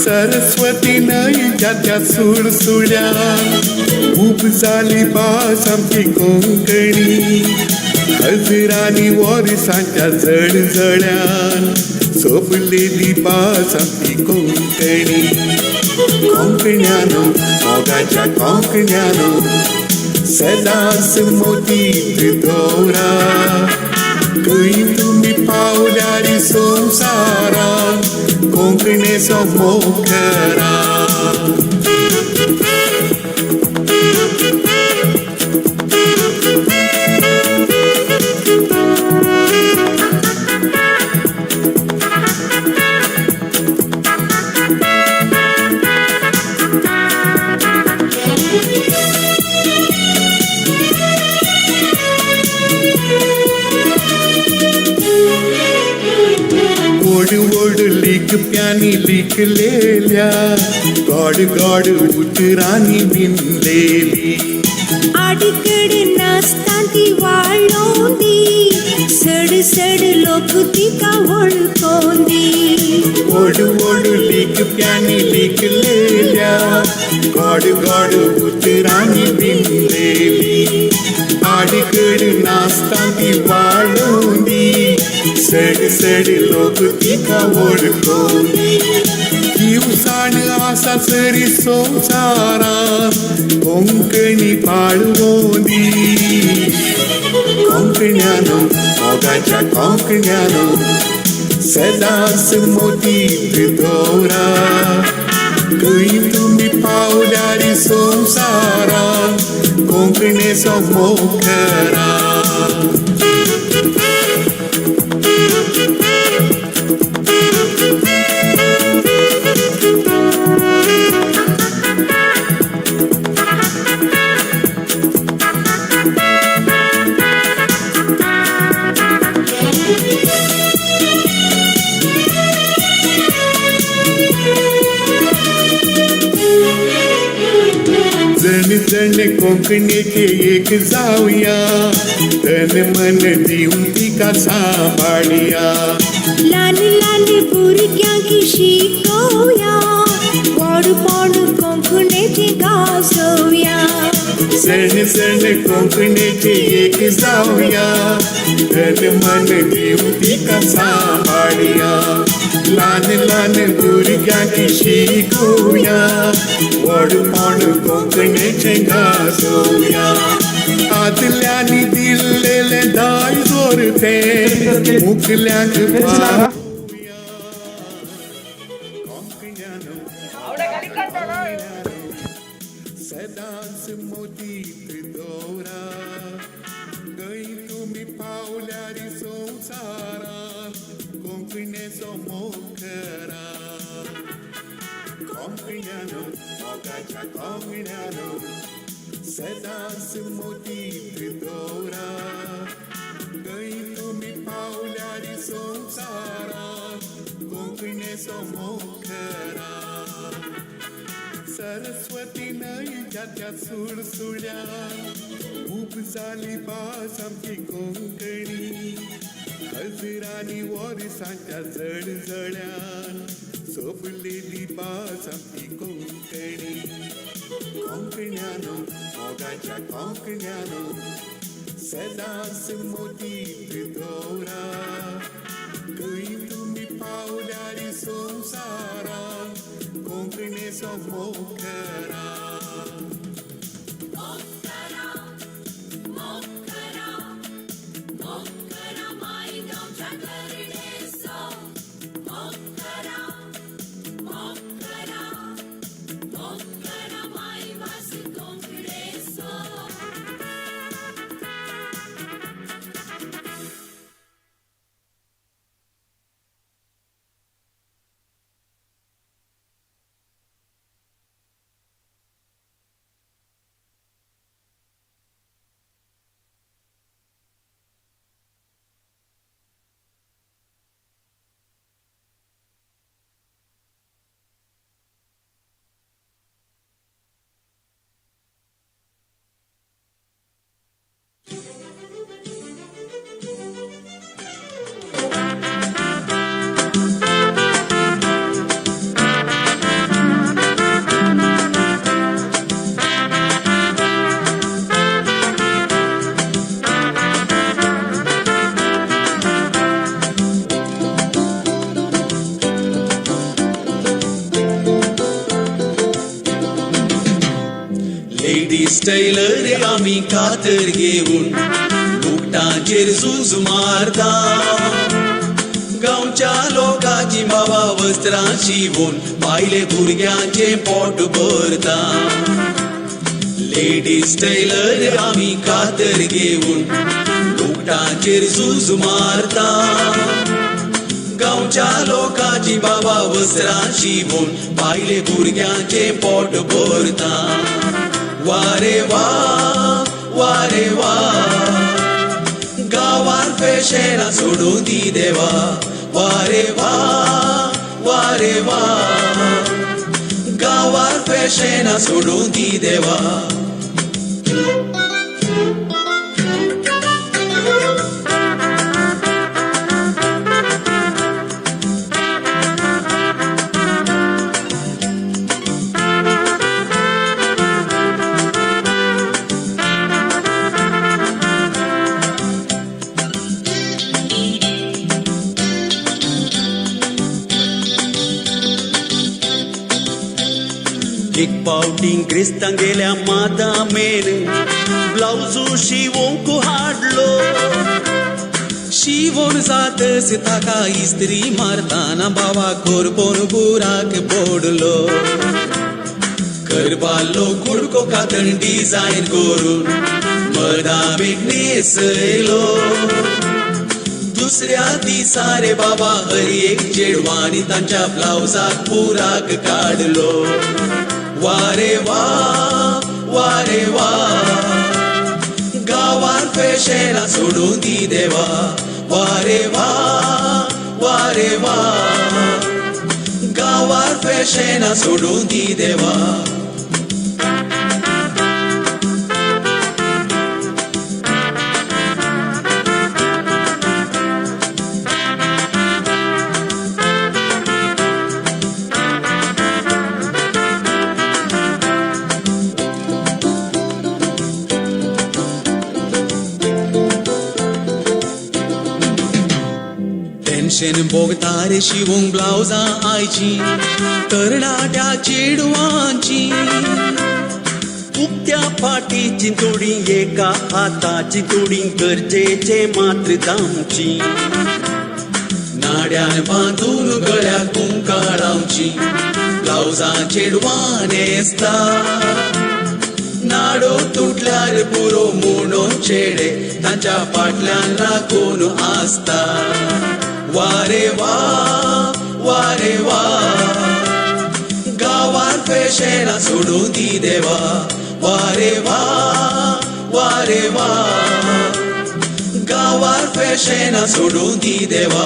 सरस्वती न्हंयच्या त्या सुळसुळ्या खूब जाली भास आमची कोंकणी हजरांनी वर्सांच्या जळजळ्यान सोबलेली भास आमची कोंकणी. कोंकण्यानो मोगाच्या कोंकण्यानो सदांच मोतीत दवरा खंय तुमी पावल्यार संवसारा कोंकणेचो मोग करा. गोड गोड लिखप्यांनी लिखलेल्या गोड गोड उतरांनी विणलेली आडकड नासता ती वाळोंदी सड सड लोक तिका वळखोंदी. गोड गोड लिखप्यांनी लिखलेल्या गोड गोड उतरांनी विणलेली आडकड नासता ती वाळोंदी सड सड लोक तिका वळखोंदी. दिवसाण आसा सरी संवसारान कोंकणी पाळवोंदी. कोंकण्यानो मोगाच्या कोंकण्यानो सदांच मोतीत दवरा खंय तुमी पावल्यार संवसारान कोंकणेचो मोग करा. जण जण कोंकणीचे एक जावया तन मन दिवन तिका सांबाळया ल्हान ल्हान भुरग्यांक शिकोवया व्हडपण कोंकणीचें गाजोवया. जण जण कोंकणीचे एक जावया तन मन दिवन तिका सांबाळया ल्हान ल्हान भुरग्यांक शिकोवया व्हडपण कोंकणीचें गाजोवया. आदल्यांनी दिल्लेलें दायज तें मुखल्यांक पावोवया. कोंकण्यानो सदांच मोतीत दवरा खंय तुमी पावल्यार संवसारान कोंकणेचो मोग करा. कोंकण्यानो मोगाच्या कोंकण्यानो सदांच मोतीत दवरा खंय तुमी पावल्यार संवसारान कोंकणेचो मोग करा. सरस्वती न्हंयच्या त्या सुळसुळ्या खूब जाली भास आमची कोंकणी हजरांनी वर्सांच्या जळजळ्यान सोफलेली भास आमची कोंकणी. कोंकण्यानो मोगाच्या कोंकण्यानो सदांच मोतीत दवरा. खंय तुमी पावल्यार संवसारान कोंकणीचो मोग करा. टेलर आमी कातर घेवन लुगटांचेर झूज मारता. गांवच्या लोकांची बाबा वस्त्रां शिवून बायले भुरग्यांचें पोट भरता. लेडीज टेलर आमी कातर घेवन लुगटांचेर झूज मारता. गांवच्या लोकांची बाबा वस्त्रां शिवून बायले भुरग्यांचें पोट भरता. वारे वा वारे वा गांवार फॅशनां सोडून दी देवा. वारे वा वारे वा गांवार फॅशनां सोडून दी देवा. एक पावटी क्रिस्तांगेल्या मादामेन ब्लावजू शिवोंक हाडलो. शिवोन जातस ताका इस्त्री मारताना बाबा कोरपोन बुराक बोडलो. करबालो कुडको कातण डिजायन करून मदामेक न्हेसयलो. दुसऱ्या दिसा रे बाबा हर एक चेडवांनी तांच्या ब्लावजाक बुराक काडलो. वारे वा वारे वा गांवार फॅशनां सोडून दी देवा. वारे वा वारे वा गांवार फॅशनां सोडून दी देवा. टेन्शन भोगता रे शिवूंक ब्लावजां आयची तरणाट्या चेडवांची. उक्त्या फाटीची तोडी एका हाताची तोडी गरजेचे मात्र दामची. नाड्यान बांदून गळ्याक कुंकां लावची ब्लावजां चेडवां न्हेसता. नाडो तुटल्यार पुरो म्हणून चेडे तांच्या फाटल्यान लागून आसता. वारे वा वारे वा गांवार फॅशनां सोडून दी देवा. वारे वा वारे वा गांवार फॅशनां सोडून दी देवा.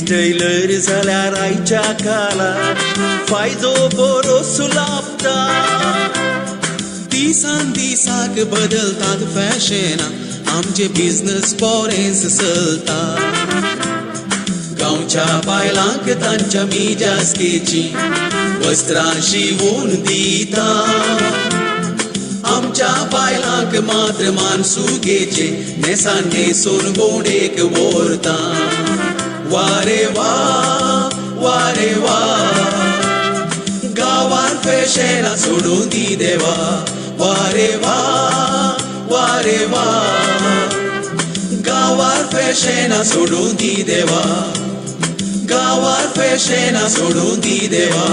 लेडीज टेलर जाल्यार आयच्या काळार फायदो बरोसो लाभता. दिसान दिसाक बदलतात फॅशनां, आमचे बिजनस बरेंच चलता. गांवच्या बायलांक तांच्या मिजासकेची वस्त्रां शिवून दिता. आमच्या बायलांक मात्र मानसुगेचे न्हेसान न्हेसून भोंवडेक व्हरता. वारे वा वारे वा, गांवार फॅशनां सोडून दी देवा. वारे वा वारे वा, गांवार फॅशनां सोडून दी देवा. गांवार फॅशनां सोडून दी देवा.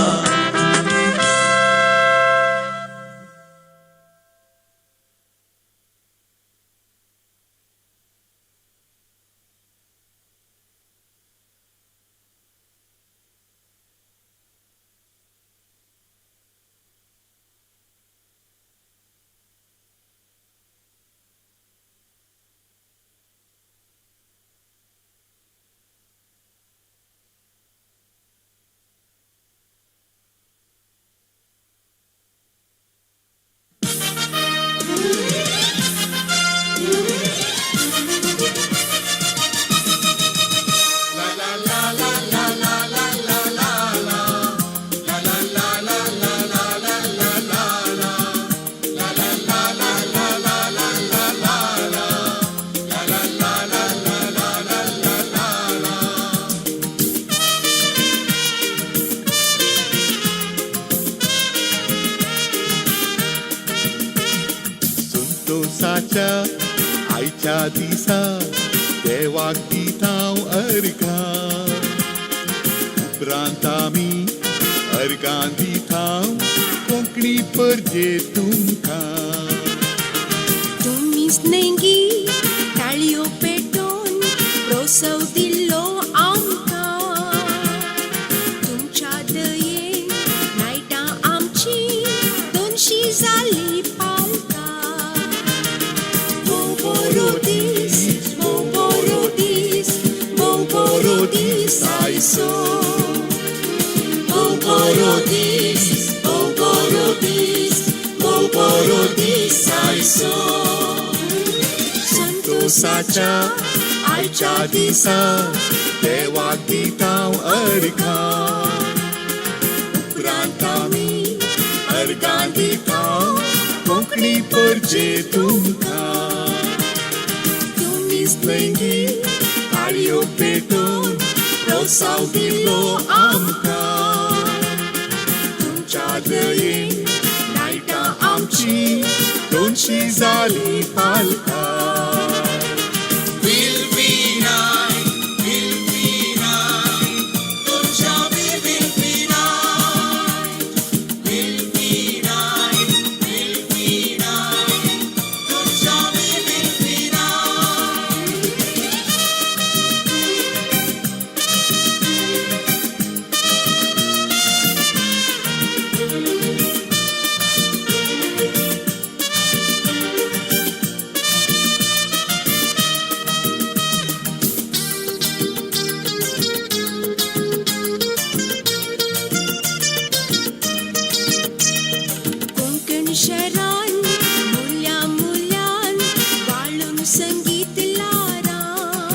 संतोसाच्या आयच्या दिसा देवाक दिता हांव अर्घां. उपरांत आमी अर्घां दिता कोंकणी परजे तुमकां. तुमीच नेंगी टाळयो पेटोवन प्रोत्साव दिल्लो आमकां. तुमच्या दयेन नायटां आमची दोनशी जाली पालकां. भोव बरो दीस, भोव बरो दीस, भोव बरो दीस आयचो. भोव बरो दीस, भोव बरो दीस, भोव बरो दीस आयचो. संतोसाच्या आयच्या दिसा देवाक दिता हांव अर्घां. उपरांत आमी अर्घां दिता कोंकणी परजे तुमकां. तुमीच न्हय टाळयो पेटोवन प्रोत्साव दिलो आमकां. तुमच्या दयेन नायटां आमची दोनशी जाली पालकां. कोंकण शहरान मुल्या मुल्यान वाळून संगीत लारां.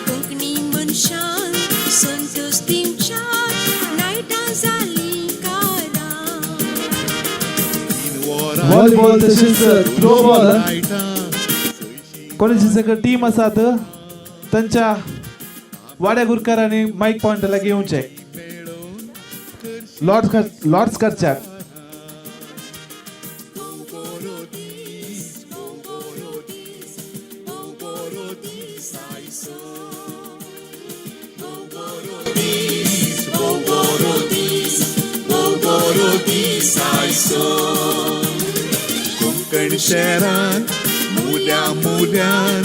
कोंकणी मनशान संतोष दिवच्या नायटां जालीं कारां. व्हॉलीबॉल तशेंच थ्रो बॉल कोणाची सगळं टीम आसात तांच्या वाड्या गुरकारांनी मायक पॉयंट लागीं येवचें. लॉर्ड्स लॉर्ड्स करच्याक. कोंकण शहरान मुल्या मुल्यान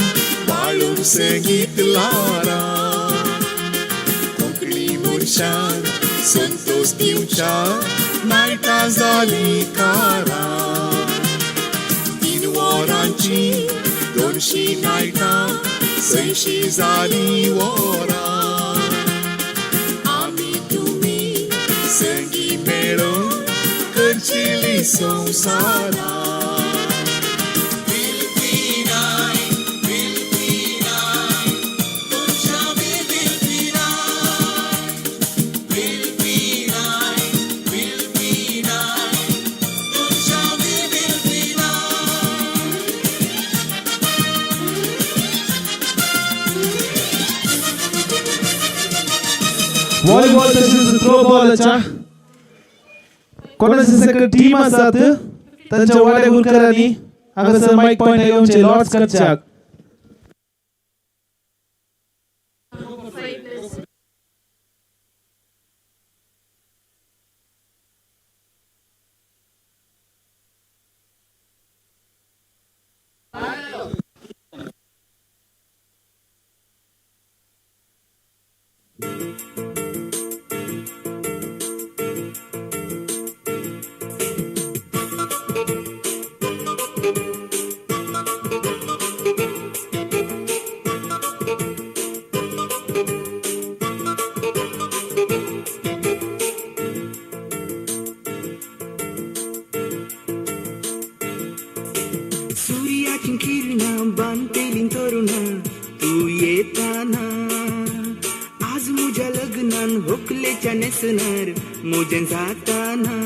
वाळून संगीत लारां. कोंकणी मनशान संतोष दिवच्या नायटां जालीं कारां. 3 वरांची 2 खुशी नायटां सयशी जाली वरां आमी तुमी संगी मेळून करचेली संवसारां. व्हॉलीबॉल तशीच थ्रो बॉलाच्या कोणाची सेकंड टीम आसात तांच्या वाड्या गुरकरांनी हांगासर मायक पॉयंट घेवचे लॉर्ड्स करच्याक. सूर्याची किरणां बांदतेलीं तरुणां तूं येताना आज म्हज्या लग्नान होकलेच्या न्हेसणार म्हजें जाताना.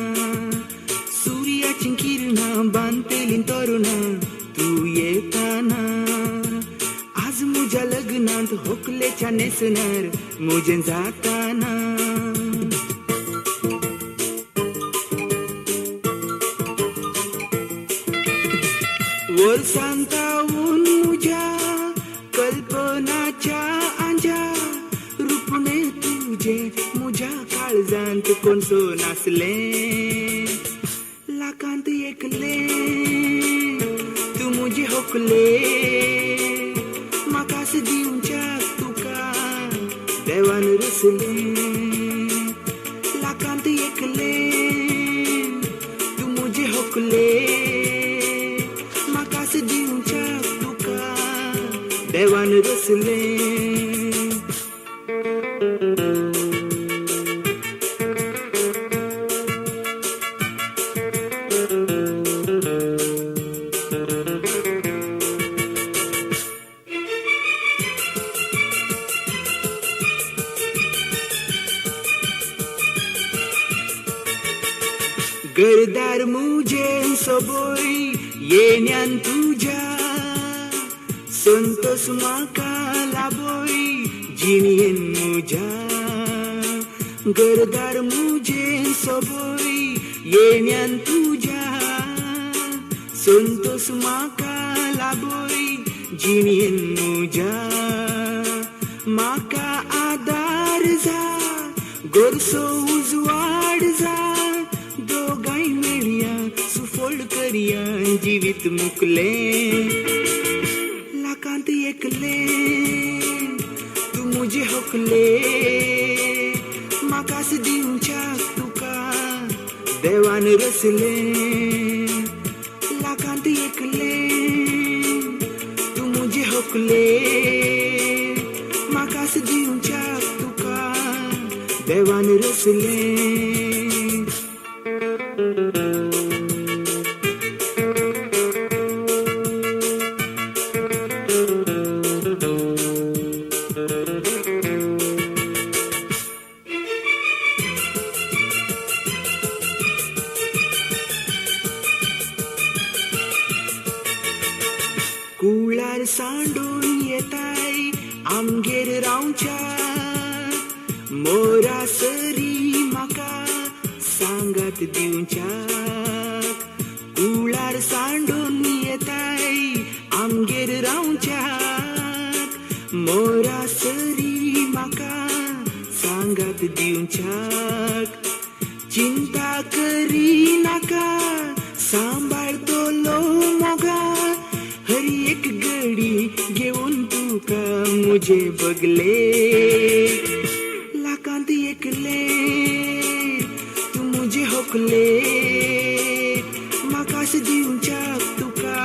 सूर्याची किरणां बांदतेलीं तरुणां तूं येताना आज म्हज्या लग्नांत होकलेच्या न्हेसणार म्हजें जाताना. वर्सांतावून म्हज्या कल्पनाच्या आंज्या रुपणे तुजें म्हज्या काळजांत कोणसो नासलें लाखांत एकलें तूं म्हजें होकलें म्हाकास दिवच्याक तुका देवान रसलें लाखांत एकलें तूं म्हजें होकलें दिवच्याक तुका देवान रसलें. गरदार मुझे सबोय येण्यान तुज्या संतोष म्हाका लाभोय जिणेन म्हज्या गरदार मुझे सबोय येण्यान तुज्या संतोष म्हाका लाभोय जिणेन म्हज्या म्हाका आदार जा गोरसो उजवाड जा दोगांय मेळया सुफळ करया जिवीत मुकलें लाखांत एकलें तूं म्हजें होकलें म्हाकास दिवच्याक तुका देवान रसलें लाखांत एकलें तूं म्हजें होकलें म्हाकास दिवच्याक तुका देवान रसलें. कुळार सांडून येताय आमगेर रावच्याक मोरा सरी म्हाका सांगात दिवच्याक कुळार सांडून येताय आमगेर रावच्याक मोरा सरी म्हाका सांगात दिवच्याक चिंता करी नाका सांबाळतलो मोगा हर एक गडी घेवन तुका मुझे बगले लाखांत एकलें तूं मुझे होकले म्हाकास दिवच्याक तुका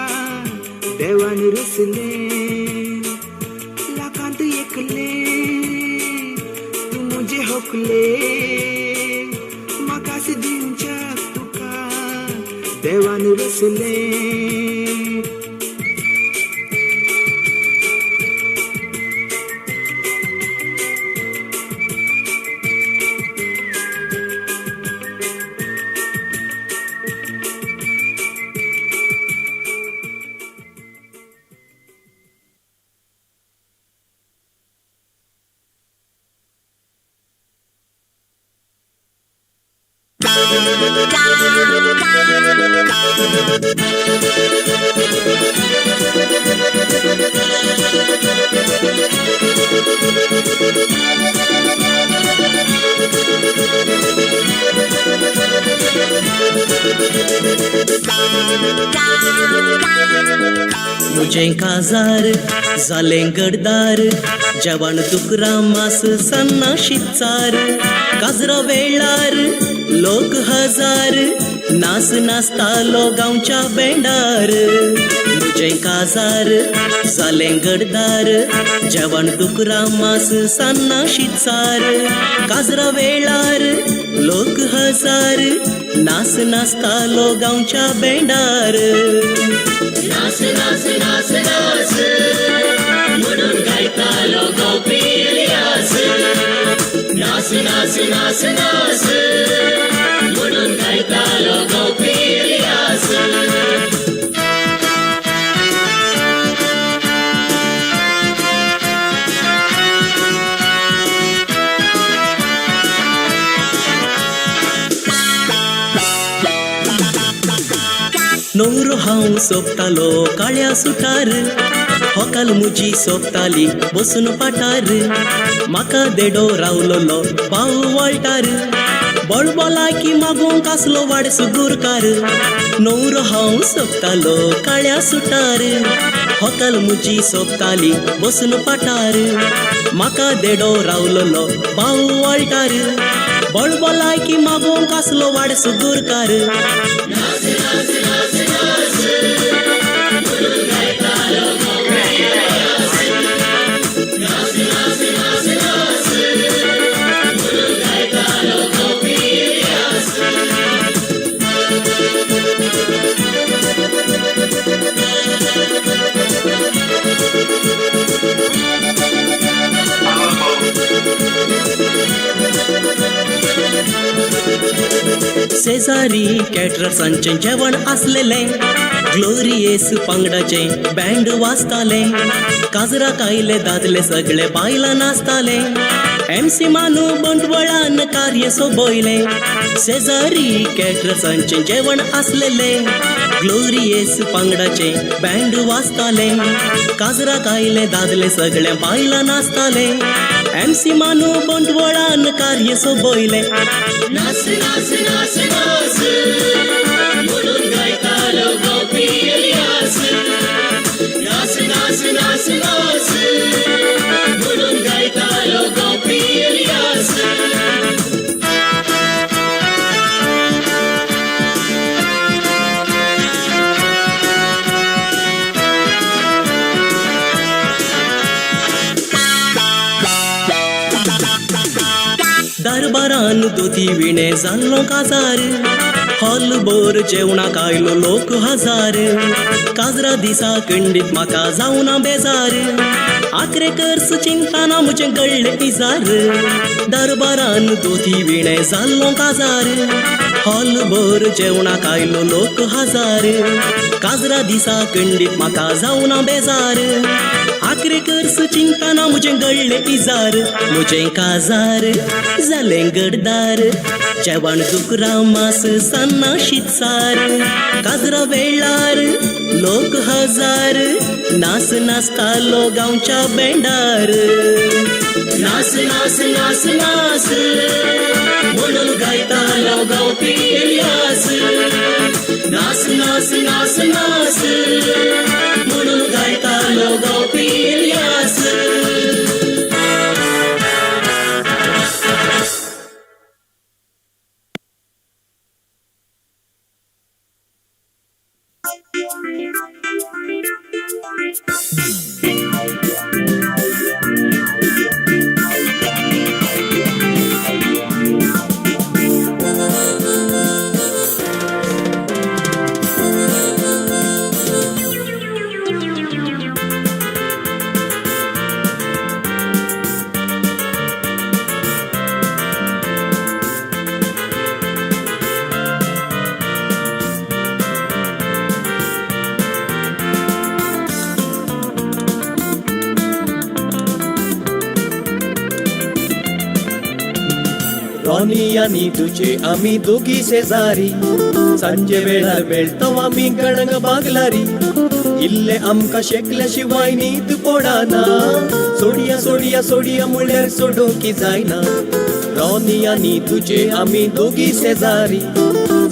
देवान रसलें लाखांत एकलें तूं मुजे होकलें म्हाकास दिवच्याक तुका देवान रसलें. मुझें काजार जालें गडदार जेवण दुकरा मास सन्ना शिचार काजरा वेळार लोक हजार नास नाचतालो गांवच्या बेंडार. मुझें काजार जालें गडदार जेवण दुकरा मास सन्ना शिचार काजरा वेळार लोक हजार नास नाचतालो गांवच्या बेंडार. नास नास नास नास म्हणून गायतालो गोपी इलियास. नास नास नास नास म्हणून गायतालो गोपी इलियास. नवरो हांव सोपतालो काळ्या सुटार होकाल मुजी सोपताली बसून पाटार म्हाका देडो रावलोलो भाव वळटार बळबोला की मागूंक आसलो वाडसो गुरकार. नवरो हांव सोपतालो काळ्या सुटार होकाल मुजी सोपताली बसून पाटार म्हाका देडो रावलोलो भाव वळटार बळबोला की मागूंक आसलो वाडसो गुरकार. नास नास नास नास म्हणून गायतालो गोपी इलियास. नास नास नास नास म्हणून गायतालो गोपी इलियास. शेजारी कॅटरर्सांचें जेवण आसलेलें ग्लोरियस पंगडाचें बँड वाजतालें काजराक आयले दादले सगळे बायलां नाचताले एमसी मानू बंटवळान कार्य सोबयलें. शेजारी कॅटरर्सांचें जेवण आसलेलें ग्लोरियस पंगडाचें बँड वाजतालें काजराक आयले दादले सगळे बायलां नाचताले एमसी मानू बंटवळान कार्य सोबयलें. नास नास नास नास म्हणून गायतालो गोपी इलियास. नास नास नास नास म्हणून गायतालो गोपी इलियास. दरबारान दोती विणे जाल्लो काजार हॉल बोर जेवणाक आयलो लोक हजार काजरा दिसा खंडीत म्हाका जावना बेजार आखरे कर्स चिंताना मुजें गळ्ळें इजार. दरबारान दोती विणे जाल्लो काजार हॉल बोर जेवणाक आयलो लोक हजार काजरा दिसा खंडीत म्हाका जावना बेजार आखरे कर्स चिंताना मुजें गळ्ळें इजार. मुजें काजार जालें गडदार जेवण दुकरा मास सन्ना शिचार काजरा वेळार लोक हजार नास नाचतालो गांवच्या बेंडार. नास नास नास नास म्हणून गायतालो गोपी इलियास. नास नास नास नास म्हणून गायतालो गोपी इलियास. Ronnie आनी तुजे आमी दोगी शेजारी, सांजे वेळार मेळटा आमी गणंग बागलारी. इल्ले आमकां शेकल्या शिवाय न्हीद पडना, सोडिया सोडिया सोडिया म्हणल्यार सोडूंक जायना. रॉनी आनी तुजे आमी दोगी शेजारी,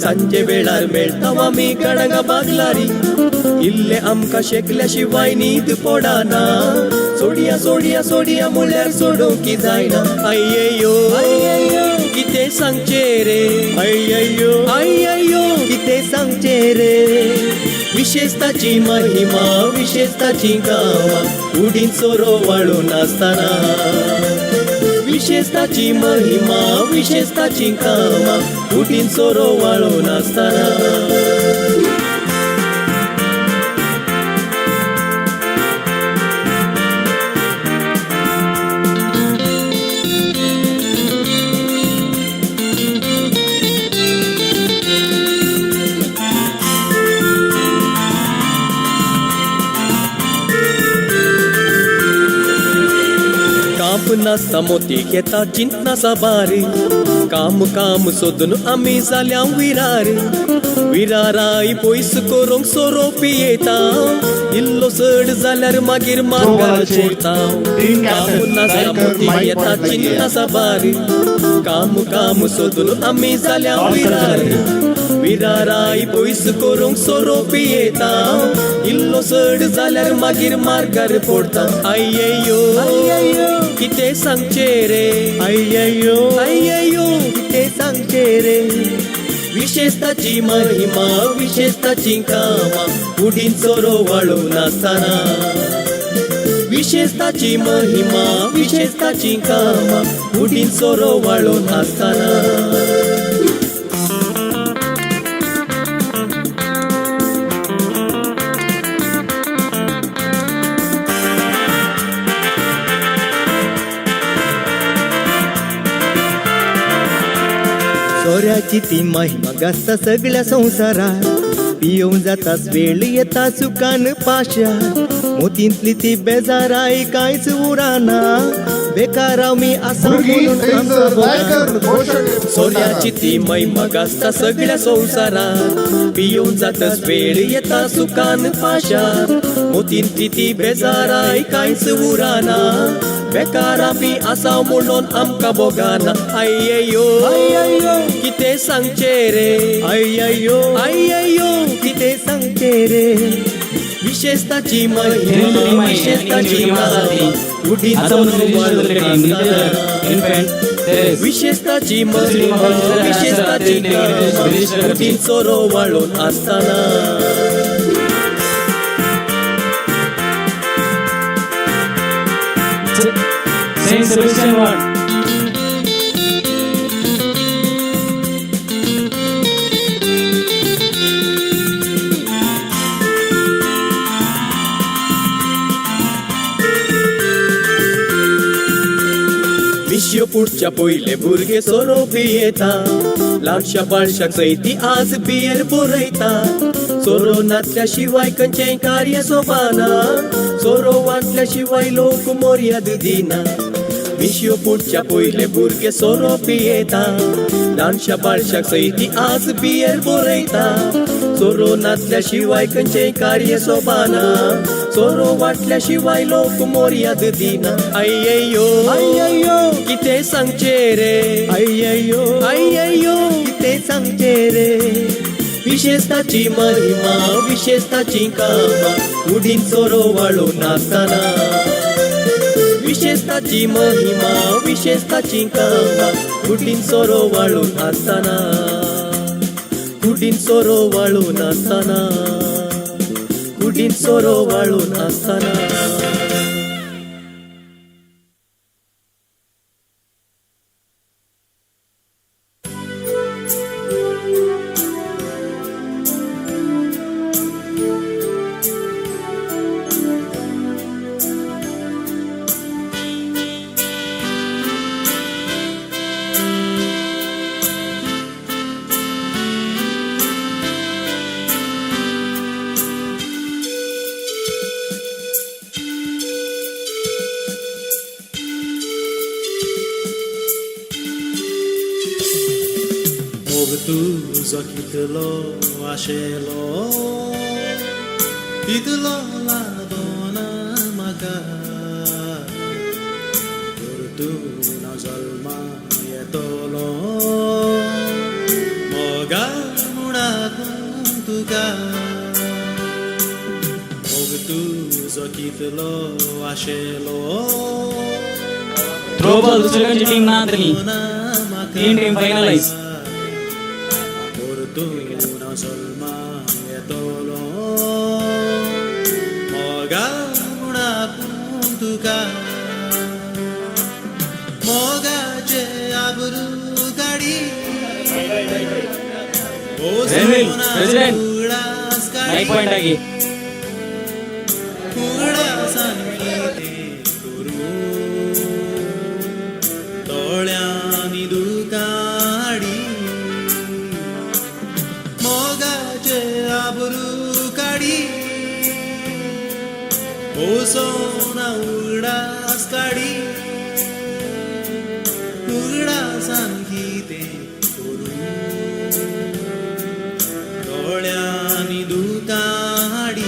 सांजे वेळार मेळटा आमी गणंग बागलारी. इल्ले आमकां शेकल्या शिवाय न्हीद पडना, सोडिया सोडिया सोडिया म्हणल्यार सोडूंक जायना. आय्यो आय्यो कितें सांगचें रे, आय्यो आय्यो कितें सांगचें रे. विशेषताची महिमा विशेषताची गांवां उडीन सोरो वाळून आसतना. विशेषताची महिमा विशेषताची कामां उडीन सोरो वाळून आसतना. नासता मोती घेता चिंतना साबारी, काम काम सोदून आमी जाल्या विरारी. विराराय पयस करूंक सोरो पियेता, इल्लो चड जाल्यार मागीर मार्गार पडटा. काम नासता मोती घेता चिंतना साबारी, काम काम सोदून आमी जाल्या विरारी. विराराय पयस करूंक सोरो पियेता, इल्लो चड जाल्यार मागीर मार्गार पडटा. आय्यो आय्यो कितें सांगचें रे, आय्यो आय्यो कितें सांगचें रे. विशेषताची महिमा विशेषताची कामां उडीन सोरो वाळून आसतना. विशेषताची महिमा विशेषताची कामां उडीन सोरो वाळून आसतना. सोऱ्याची ती महिमा गाजता सगळ्या संवसारात, पियोवन जाताच वेळ येता सुखान पाशा. मोतींतली ती बेजाराय कांयच उराना, बेकार आमी आसा म्हणून आमकां. सोऱ्याची ती महिमा गाजता सगळ्या संवसारात, पियोवन जाताच वेळ येता सुखान पाशा. मोतींतली ती बेजाराय कांयच उराना, बेकार आमी आसा म्हणून आमकां भोगाना. आय्यो आय्यो कितें सांगचें रे, आय्यो आय्यो कितें सांगचें रे. विशेषताची महिमा विशेषताची कामां उडीन सोरो वाळून आसतना. विशेषताची महिमा विशेषताची कामां उडीन सोरो वाळून आसतना. Saint Sebastian Ward. मिशयो पुढच्या पयले भुरगे सोरो पियेता, ल्हानशा बाळशाक सयती आज बियर पुरयता. सोरो नासल्या शिवाय खंयचेंय कार्य सोबाना, सोरो वाटल्या शिवाय लोक मोर्याद दिना. मिशयो पुढच्या पयले भुरगे सोरो पियेता, ल्हानशा बाळशाक सयती आज बियर पुरयता. सोरो नासल्या शिवाय खंयचेंय कार्य सोबाना, सोरो वाटल्या शिवाय लोक मोर्याद दिना. आय्यो आय्यो कितें सांगचें रे, आय्यो आय्यो कितें सांगचें रे. विशेषताची महिमा विशेषताची कामां उडीन सोरो वाळून आसतना. विशेषताची महिमा विशेषताची कामां उडीन सोरो वाळून आसतना. कुडीन सोरो वाळून आसतना, कुडीन सोरो वाळून आसतना. तुजो कितलो आशेलो तितलो लागना म्हाका, परतून जल्मा येतलो मोगा म्हूण तुका. मोग तुजो कितलो आशेलो. थ्रोबॉल दुसरीकडची टीम ना तरी तीन टीम फायनलाइज. परतून जल्मा येतलो मोगा म्हूण तुका, मोगाचे आबरू काडी माईक पॉइंट आगी उगडासान कितें करूं दोळ्यांनी दुकां हाडी, मोगाचे आबरू काडी ओसोना उगडास काडी, उगडासान कितें करूं दोळ्यांनी दुकां हाडी.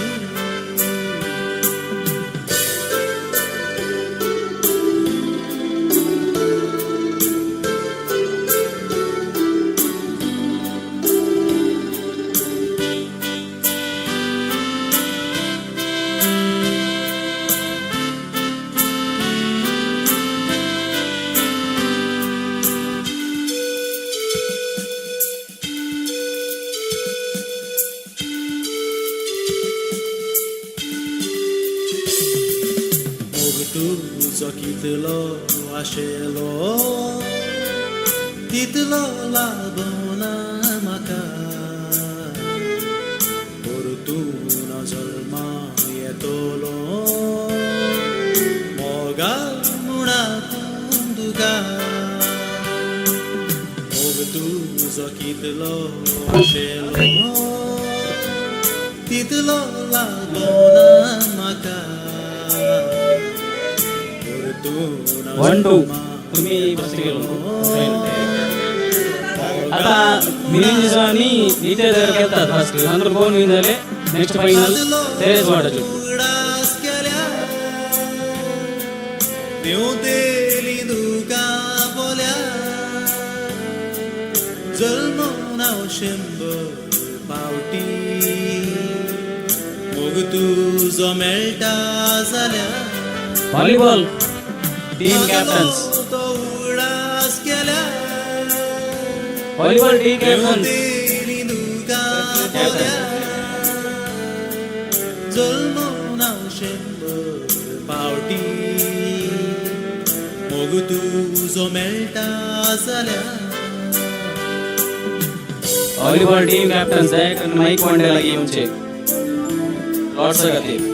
तुजो कितलो आशेलो तितलो लागना म्हाका, परतून जल्मा येतलो मोगा म्हूण तुका. मोग तुजो कितलो आशेलो तितलो लागना म्हाका. 1-2 तुम्ही आता मिलिंद आणि नित्य दर खेळतात फर्स्ट, नंतर कोण विन झाले नेक्स्ट फायनल तेरेस वाटाचे. जल्मून हांव 100 पावटी मोग तुजो मेळटा जाल्यार. Volleyball team captains, volleyball team captains. जल्मून हांव 100 पावटी मोग तुजो मेळटा जाल्यार. व्हॉलीबॉल टीम कॅप्टन्स आहे माईक पॉइंट लागी येऊनचे लॉट्स खातीर.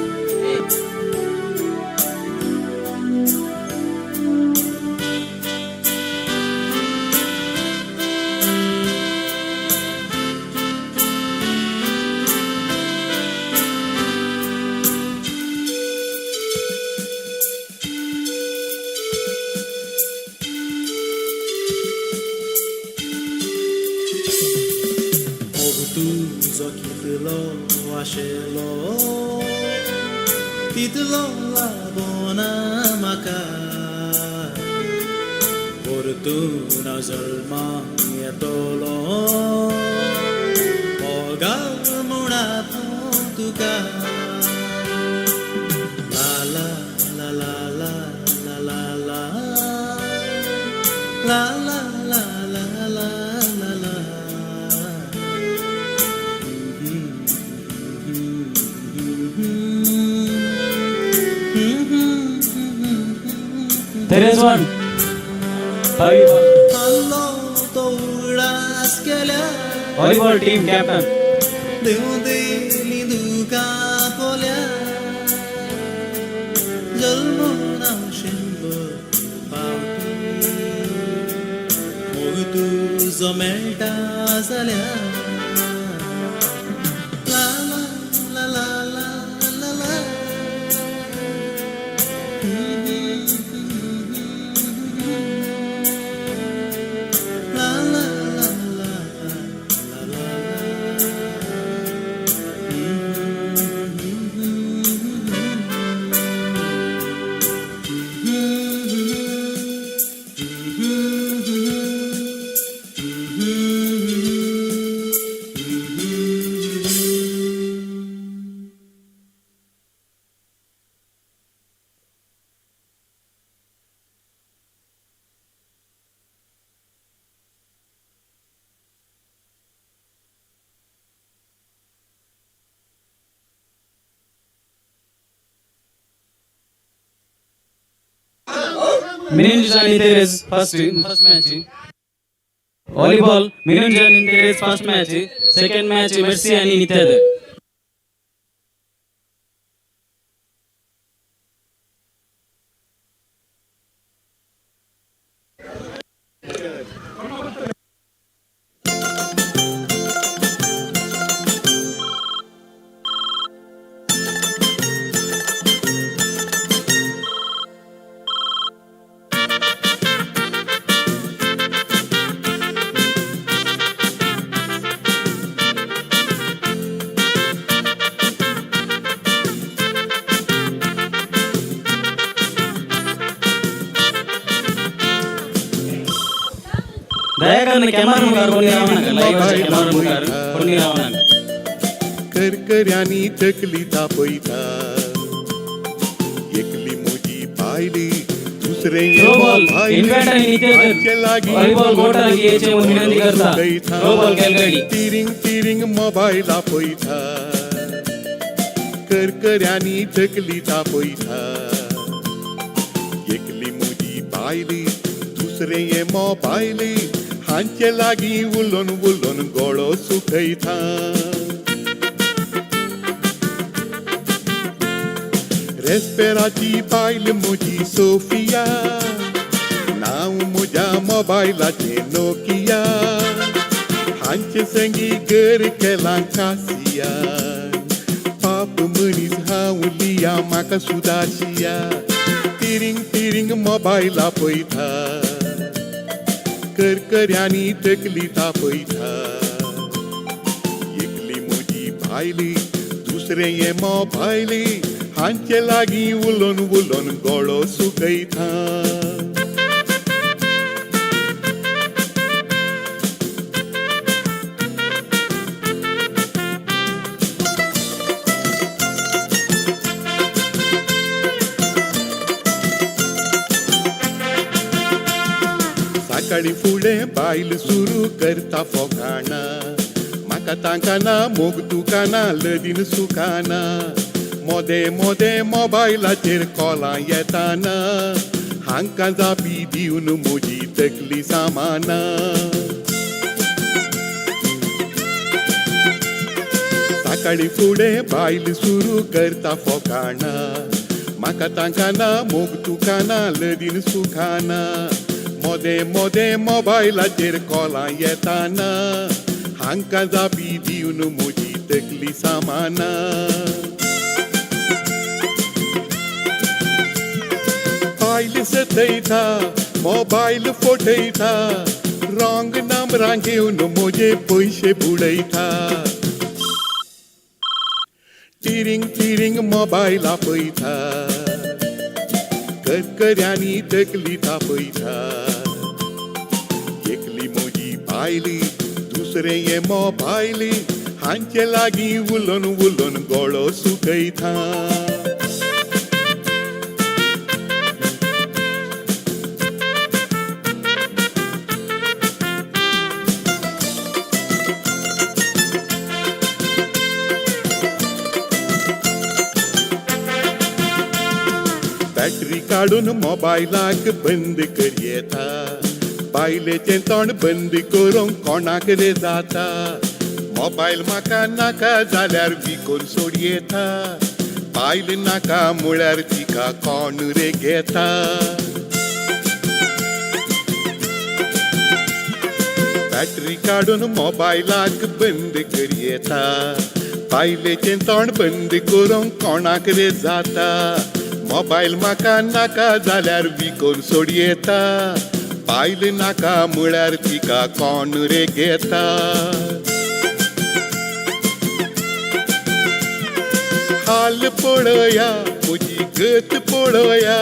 तुजो कितलो आशेलो तितलो लागना म्हाका, परतून जल्मा येतलो मोगा म्हूण तुका. ला ला ला ला ला ला ला ला ला ला ला ला ला ला. Teres one. Volleyball team captain. तुजो मेळटा जाल्यार ला ला ला ला ला ला. ला ला ला ला ला ला. Minunj and Teres first match. Volleyball Minunj and Teres first match. Second match Mercy and Nithed. Dayakarna camera मुखार कोणी रावनाका, लाईव्हाच्या कॅमेरा मुखार कोणी रावनाका. करकऱ्यांनी तकली तापयता, एकली म्हजी बायली दुसरें Throw ball, infant आणि नित्य व्हॉलीबॉल कोर्टार येचे म्हणून विनंती करता. थ्रो बॉल खेळगडी. तिरींग तिरींग मोबायल आपयता, करकऱ्यांनी तकली तापयता, एकली म्हजी बायली दुसरें हें मोबायली हांचे लागीं उलोवन उलोवन गळो सुकयता. रेस्पेराची बायल म्हजी सोफिया, नांव म्हज्या मोबायलाचें नोकिया, हांचे संगी घर केलां कासिया, पाप मनीस हांव लिया म्हाका सुदाशिया, तिरींग तिरींग मोबायल आपयता, करकऱ्यांनी तकली तापयता, एकली म्हजी बायली दुसरें हें मोबायली हांचे लागीं उलोवन उलोवन गळो सुकयता. सकाळीं फुडें बायल सुरू करता फोकाणां, म्हाका तांकां ना मोग तुका ना लदीन सुखाना, मोदे मोदे मोबायलाचेर कॉलां येताना, हांकां जापी दिवन म्हजी तकली सामाना. सकाळीं फुडें बायल सुरू करता फोकाणां, म्हाका तांकां ना मोग तुका ना लदीन सुखाना, मोदे मोदे मोबायलाचेर कॉलां येताना, हांकां जापी दिवन म्हजी तकली सामाना. बायल सतयता मोबायल फोटयता, रॉंग नंबरां घेवन म्हजे पयशे बुडयता, टिरींग टिरींग मोबायल आपयता, करकऱ्यांनी तकली तापयता, एकली म्हजी बायली दुसरें हें मोबायली हांचे लागीं उलोवन उलोवन गळो सुकयता. बॅटरी काडून मोबायलाक बंद करयेता. बायलेचें तोंड बंद करूंक कोणाक रे जाता. मोबायल म्हाका नाका जाल्यार विकून सोडयेता. बायल नाका म्हळ्यार तिका कोण रे घेता. बॅटरी काडून मोबायलाक बंद करयेता. बायलेचें तोंड बंद करूंक कोणाक रे जाता. मोबायल म्हाका नाका जाल्यार विकून सोडयेता. बायल नाका म्हळ्यार तिका कोण रे घेता. हाल पळया म्हजी गत पळया,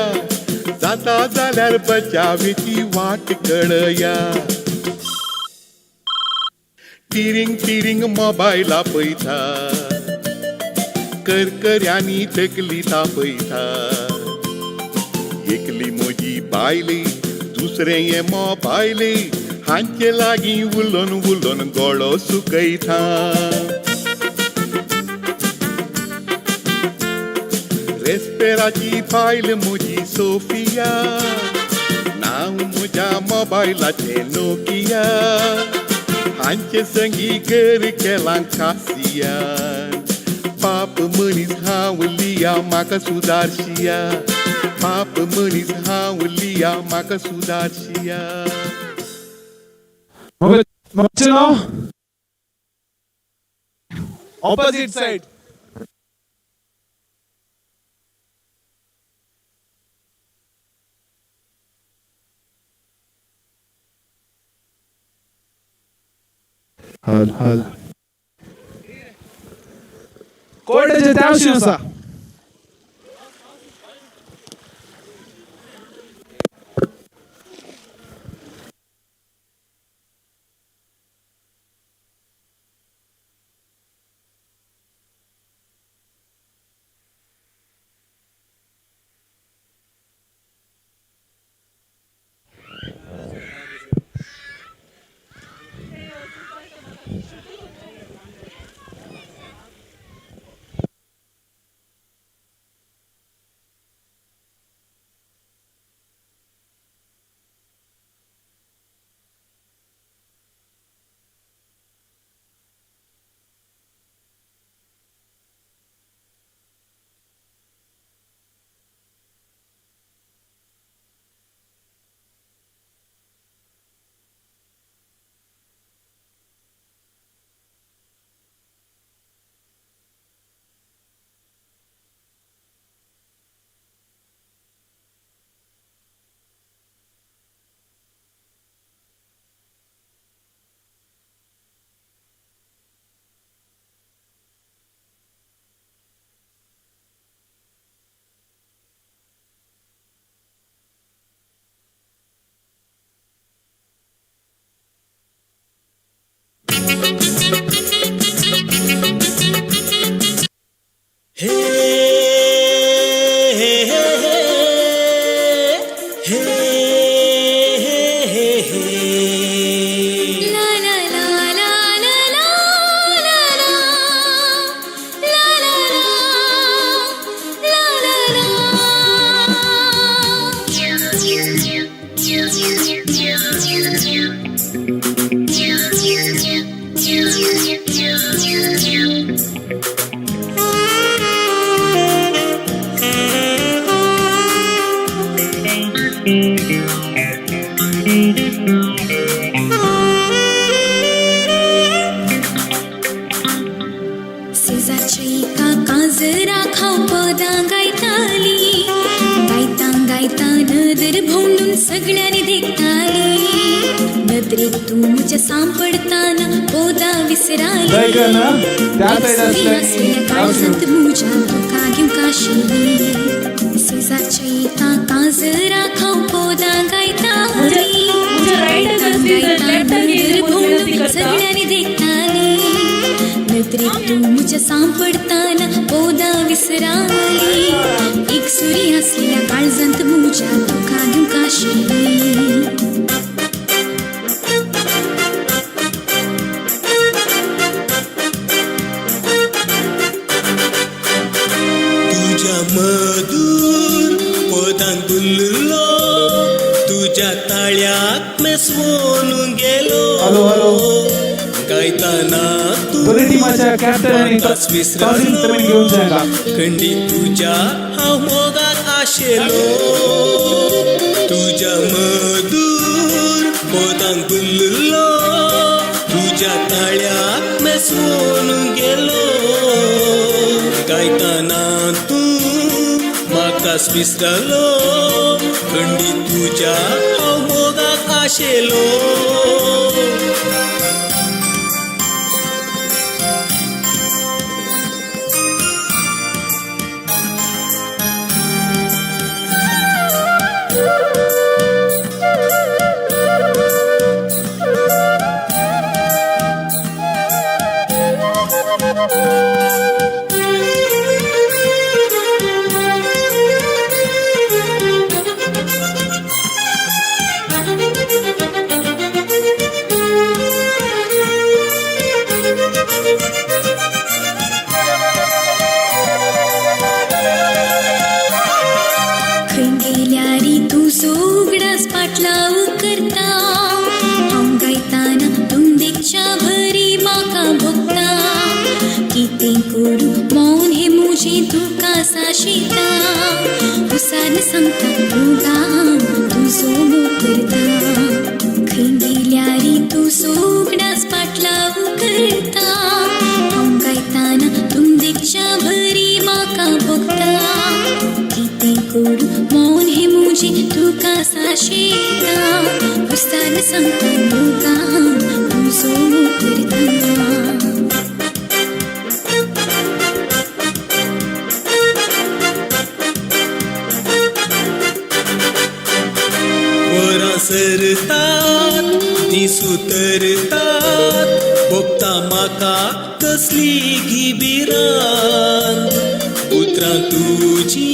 जाता जाल्यार बचावेची वाट कळया. टिरींग टिरींग मोबायल आपयता, करकऱ्यांनी तकली तापयता. एकली म्हजी बायली दुसरें हें मोबायली, हांचे लागीं उलोवन उलोवन गळो सुकयता. रेस्पेराची बायल म्हजी सोफिया, नांव म्हज्या मोबायलाचें नोकिया. हांचे संगी घर केलां कासियान, पाप मनीस हांव लिया म्हाका सुदारशिया. पाप मनीस हांव लिया म्हाका सुदारशिया. Opposite side. हल हल कोर्टाचे त्या आसा. मधुर पदांनी बुल्लो तुज्या ताळ्याक मेसवोन गेलो गायताना तूं खंडी तुज्या हांव मोगाक आशेलो तुज्या मधूर मोदांक बुल्लो तुज्या ताळ्याक मेसवोन गेलो गायताना तूं म्हाकाच विसरलो खंडी तुज्या हांव मोगाक आशेलो. सरतात दीस उतरतात भोगता म्हाका कसली गिबिरान उतरां तुजी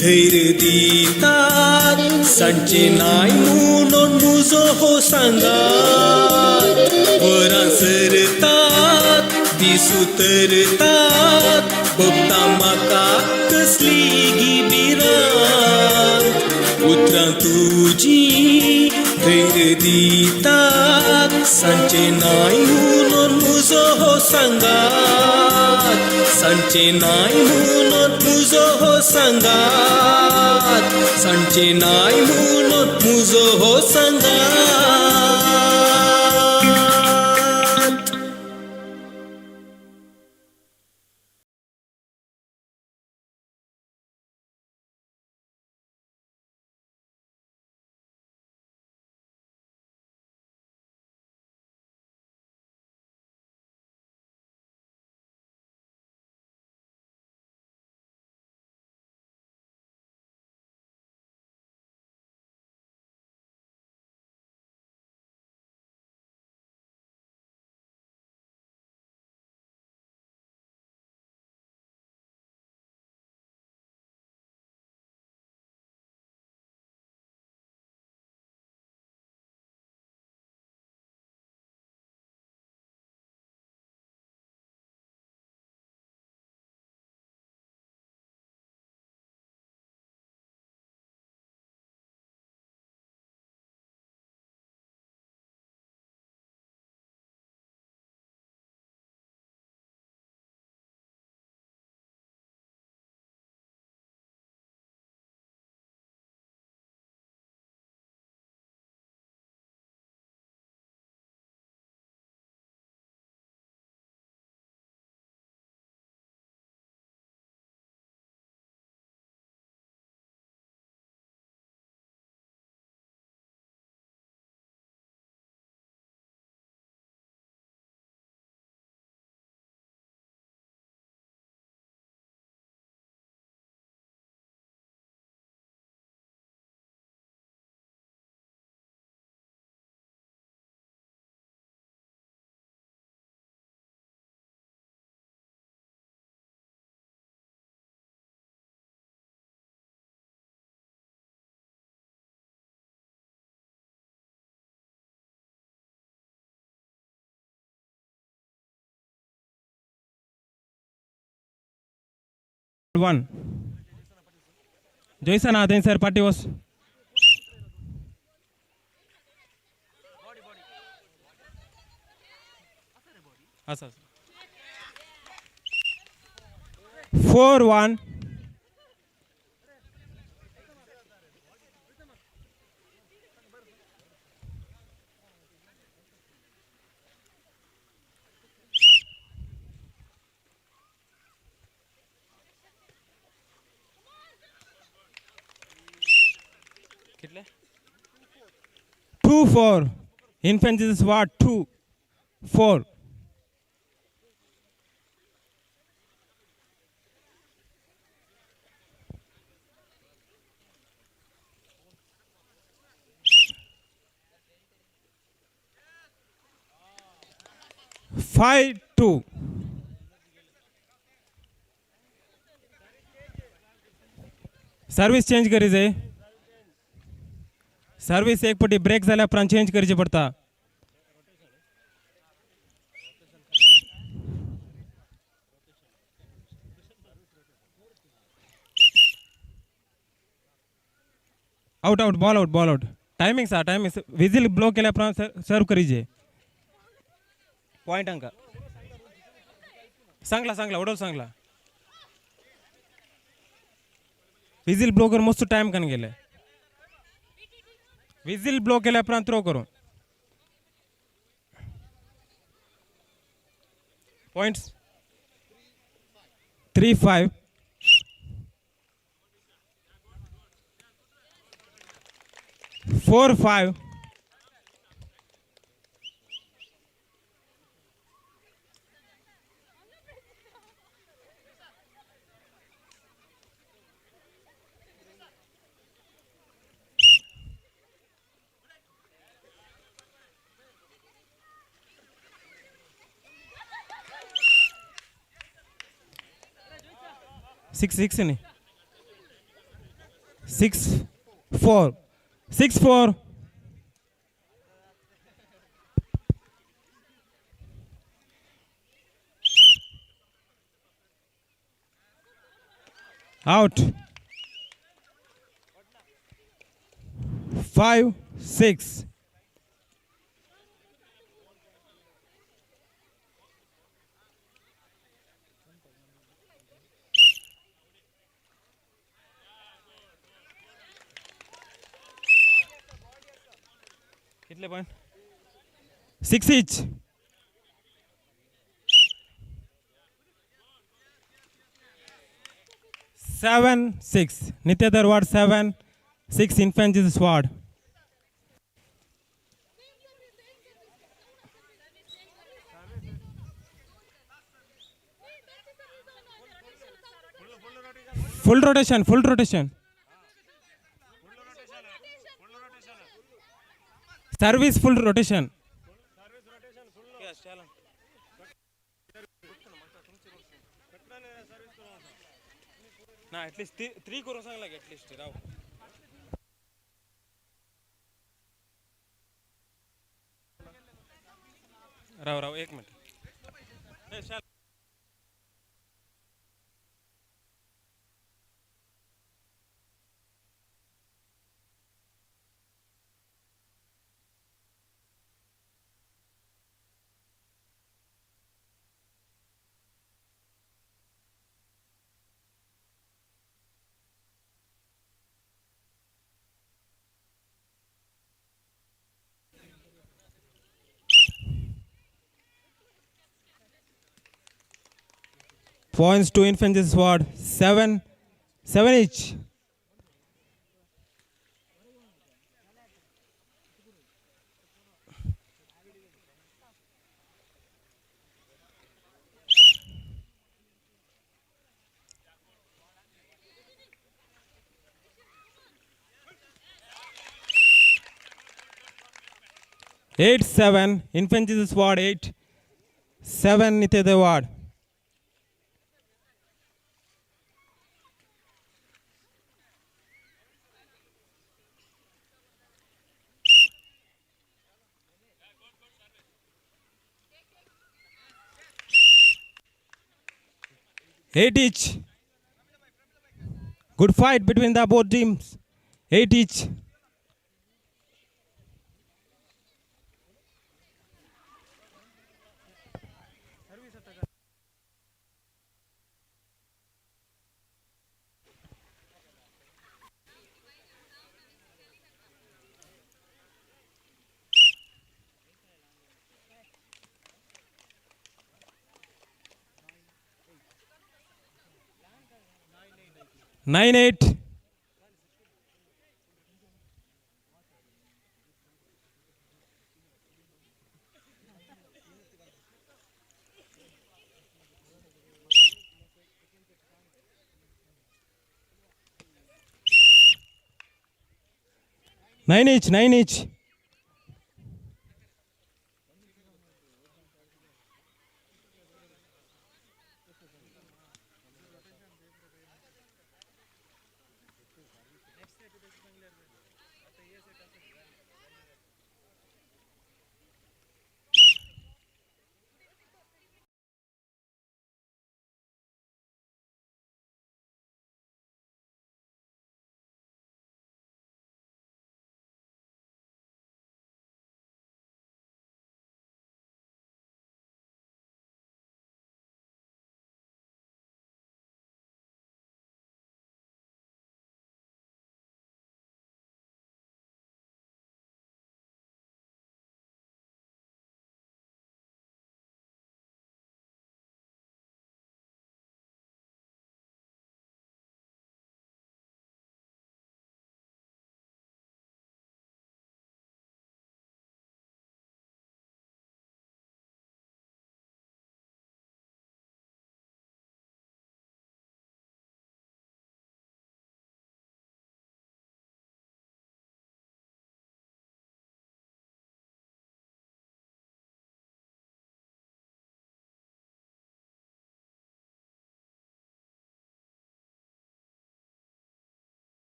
धैर्य दितात सांजचें नाय म्हणून म्हजो हो सांगात वरां सरतात दीस उतरतात भोगता म्हाका कसली गिबिरान उतरां तुजी धैर्य दितात सांजचें नाय म्हणून म्हजो हो सांगात सांजचें नाय म्हणून म्हजो हो सांगात सांजचें नाय म्हणून म्हजो हो सांगात. 1. जोयसन आहा थंयसर पाटी वच. आसा 4-1. कितले? 2-4. Infant Jesus ward 2-4. 5-2. Service change करी जाय. सर्विस एक पटी ब्रेक जाल्या उपरांत चेंज करची पडटा. Out out ball out ball out. Timings आहा टायमिंग्स. विजील ब्लो केल्या उपरांत सर्व करीजे. पॉयंट हांकां सांगला सांगला उडोल सांगला. विजील ब्लो करून मस्त टायम कान गेले. विजील ब्लो केल्या उपरांत थ्रो करूं. Points 3-5. 4-5. 6-6 न्ही. 6-4. 6-4. Out. 5-6. कितले point? 6 each. 7-6. Nityadhar ward 7-6. Infant Jesus ward. Full rotation, full rotation. Service full rotation. ना एटलीस्ट 3 करून सांगला एटलीस्ट राव. राव राव एक minute. Points to Infant Jesus ward 7-7 each. 8-7 Infant Jesus ward 8-7 Nityadhar ward. 8 each. Good fight between the both teams. 8 each. 9-8. 9 each, 9 each.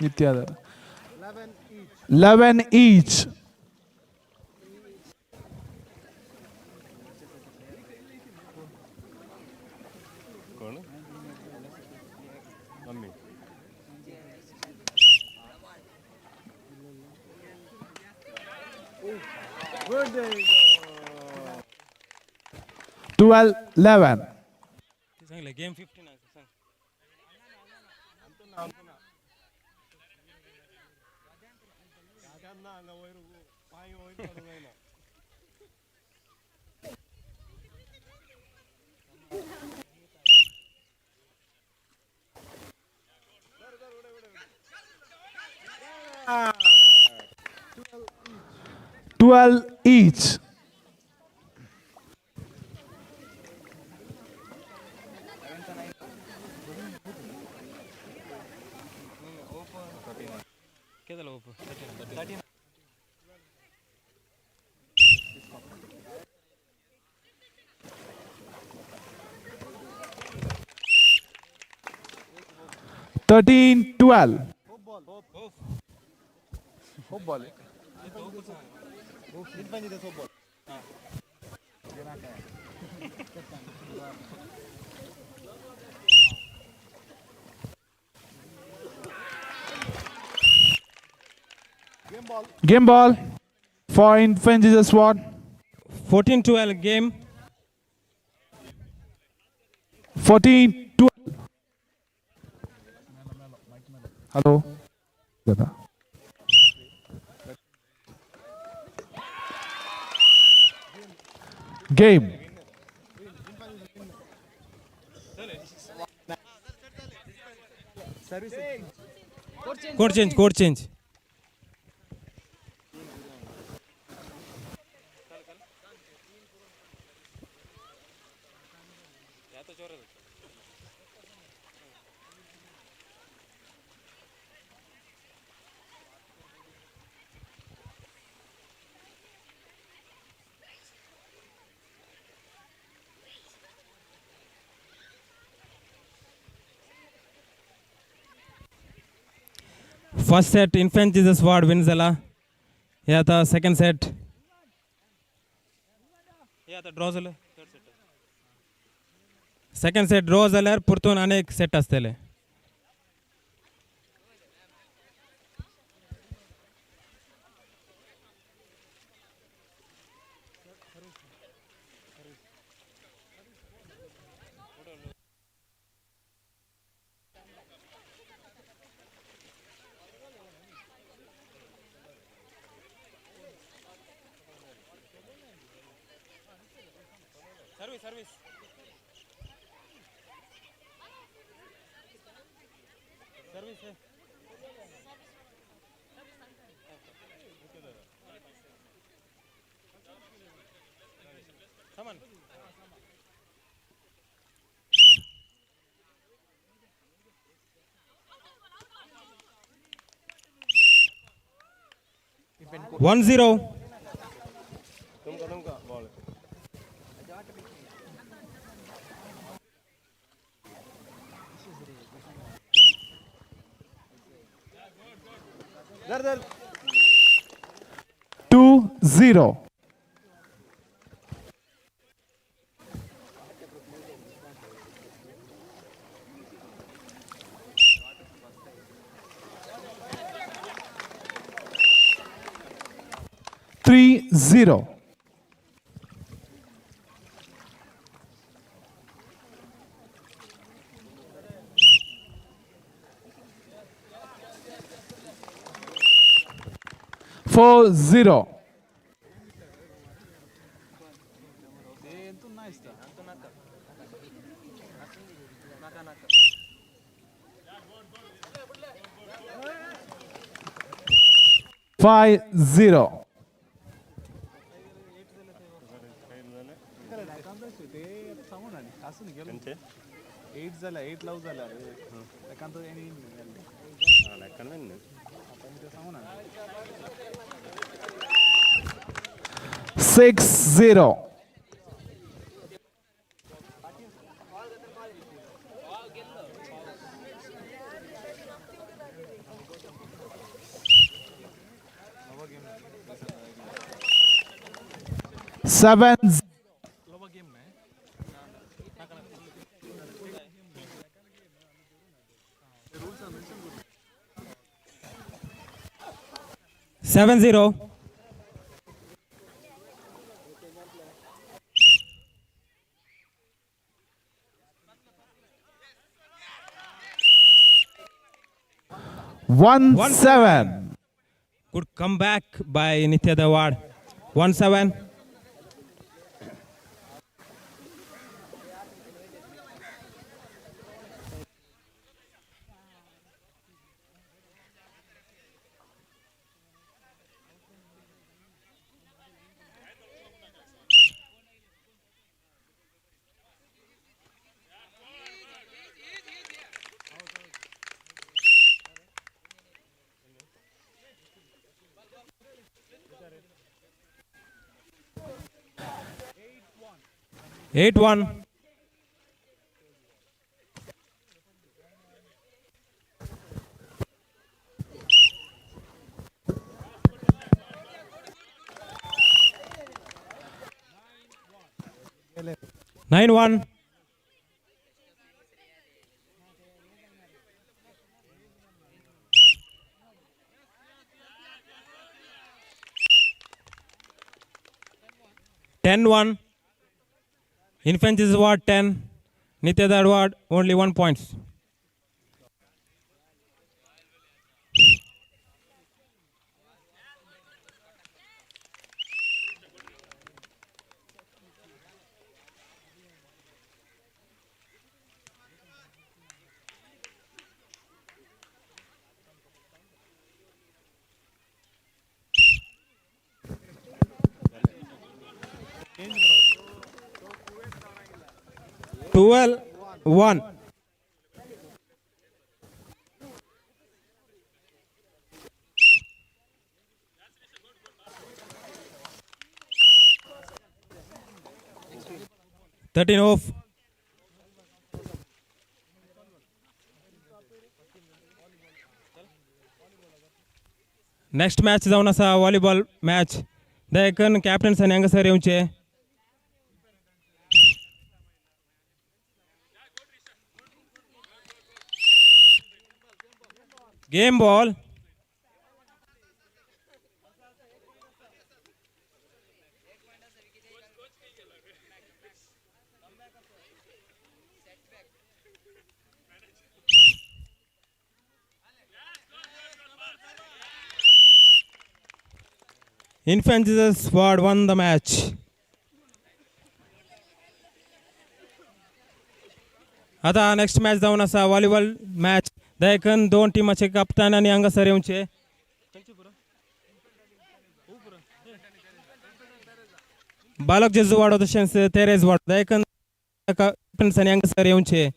Nityadhar. 11 each. Twelve, 11. Game 15. 12 each. 13-12. Game ball for Infant Jesus Ward. 14-12 game. 14-12. Hello. Game. Court change, court change. First set Infant Jesus Ward win जाला. हे आतां second set. हे आतां draw जालें. Second set draw जाल्यार परतून आनी एक सेट आसतले. Service service service सामान. 1-0. 2-0. 3-0. 4-0. 5-0. 8 जाला, 8 लाव जाला 6-0. 7. 7-0. 1-7. Good comeback by Nitya Dawad. 1-7. 8-1. 9-1. 10-1. Infant Jesus Ward 10, Nitya Ward only 1 points. 12-1. 13 off. Next match जावन आसा व्हॉलीबॉल मॅच. दयाकन कॅप्टन्सान हांगासर येवचें. Game ball. Infant Jesus squad won the match. आता नेक्स्ट मॅच जावन आसा व्हॉलीबॉल मॅच. दयाकन दोन टिमाचे कप्तान आनी हांगासर येवचे. बालक जेजू वाडो तशेंच तेरेज वाडो. दयाकन कॅप्टन्स आनी हांगासर येवचे.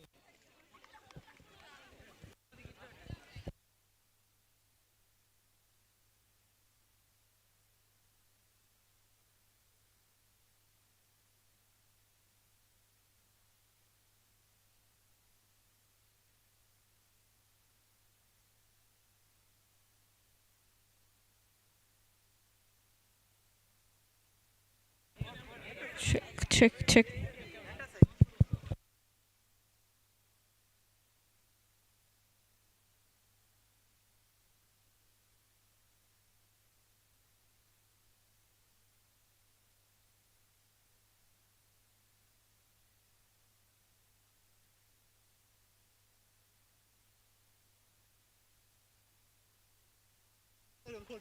Check, check, check.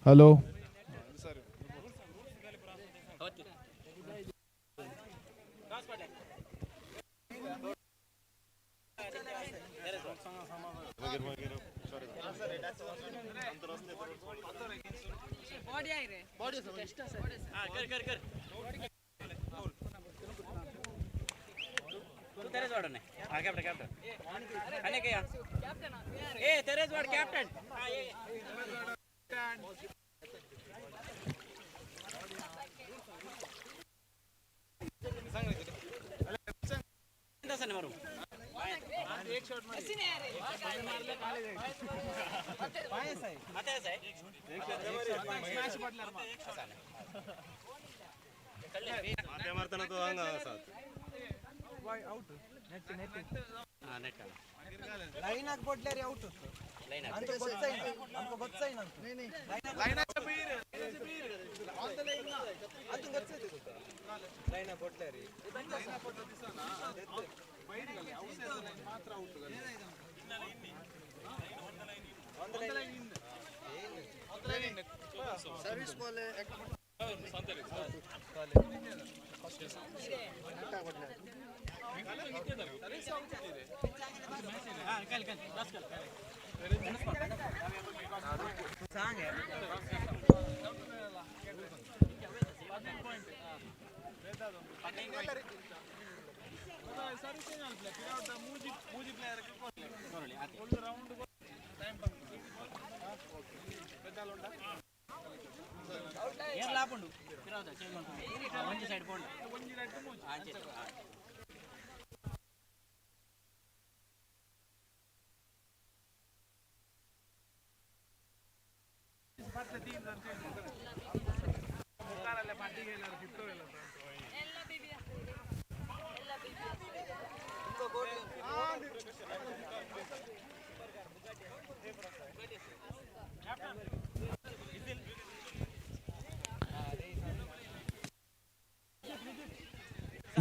Hello.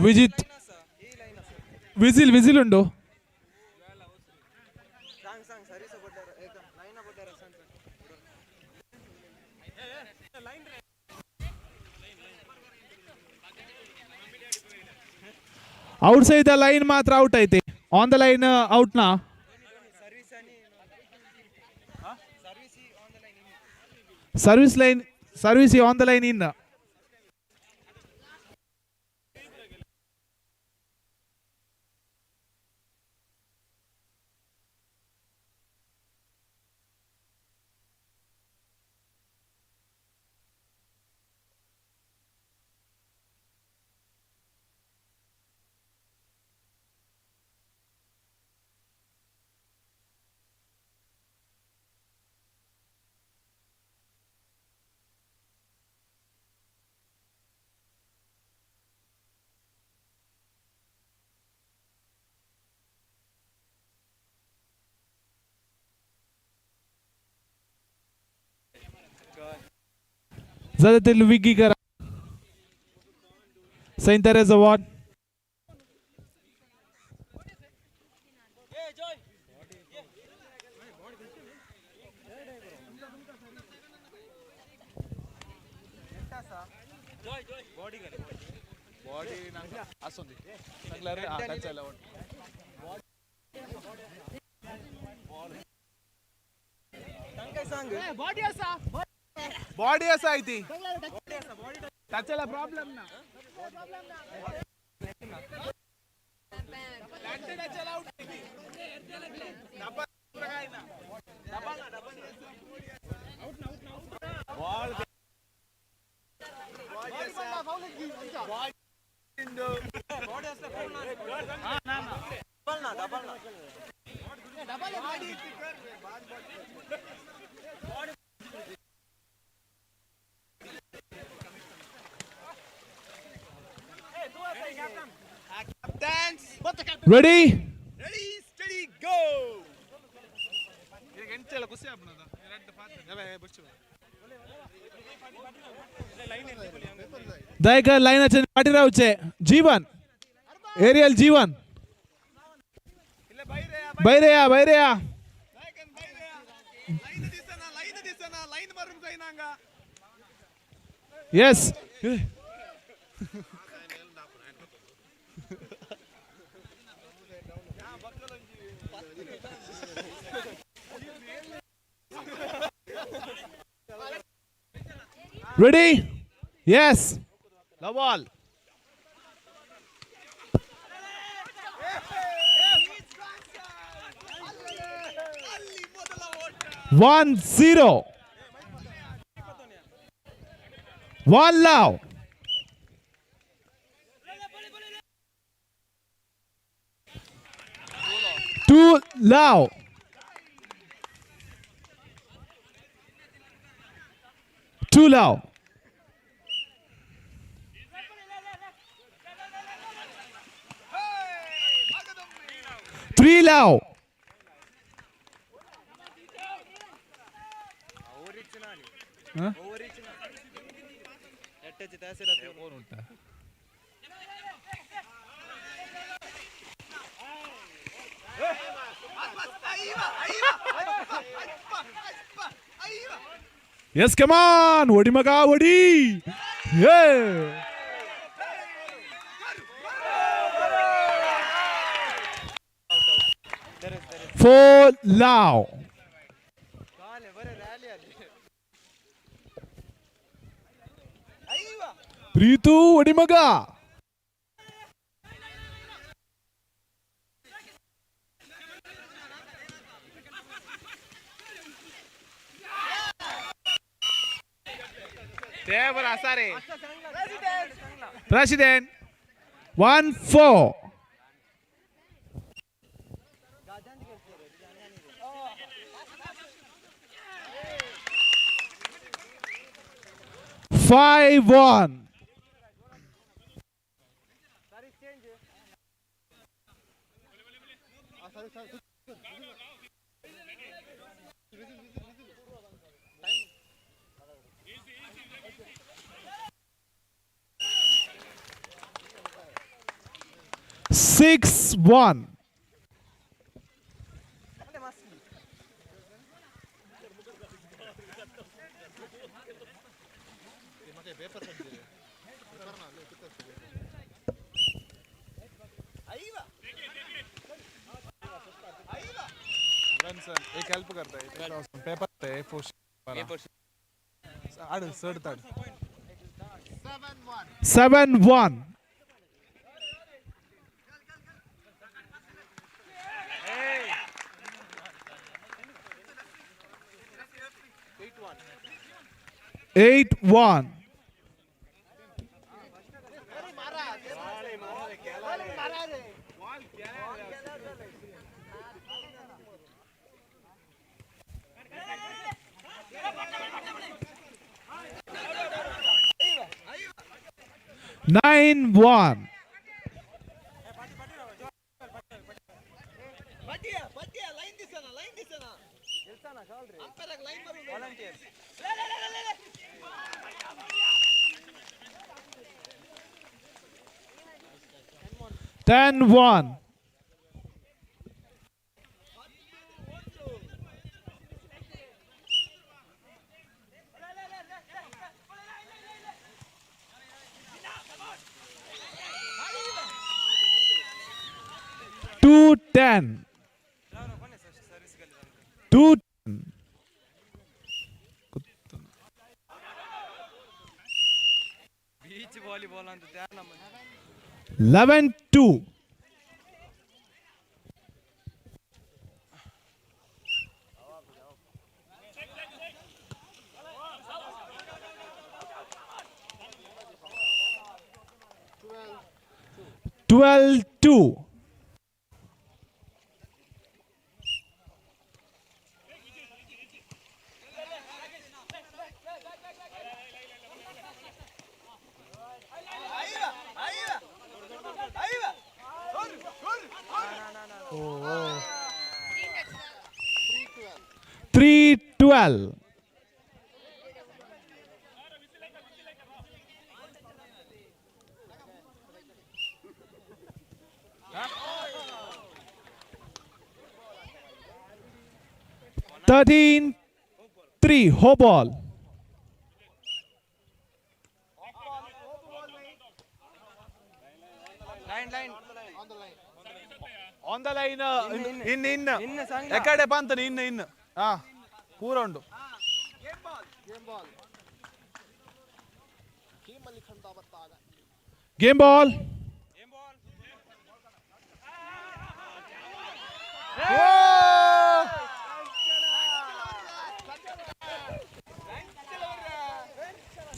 Vijith whistle whistle ഉണ്ടോ? ಔಟ್ ಸೈಡ್ the line ಮಾತ್ರ ಔಟ್ ಐತೆ, ಆನ್ the line out ನಾ. Service line, service on the line in. जाता तितले वेगीं करा. Saint Teresa ward. Body असा ती ताचेला प्रॉब्लेम ना. Ready? Ready, steady, go! दयकर लाईनाचे फाटी रावचे. जीवन एरियल जीवन बैरे या बैरे या. Yes. Ready? Yes. The ball. One 0. 1 love. 2 love. 2 love. 3 love. Huh? Yes, come on. Vodi maga vodi. Yeah. 4 love. Preethu vodi maga. President. 1 4. 5 1. 6 1. एक help करता paper A4 7 1. 8 1. 9 1. 10-1. 2-10. 2. 11-2. 12-2. 3-12. 13-3. Ho ball. On the line. In in. ಎಕಡೆ ಬಂತನೆ ಇನ್ ಇನ್. ಹಾ ಪೂರ ಉಂಟು. Game ball.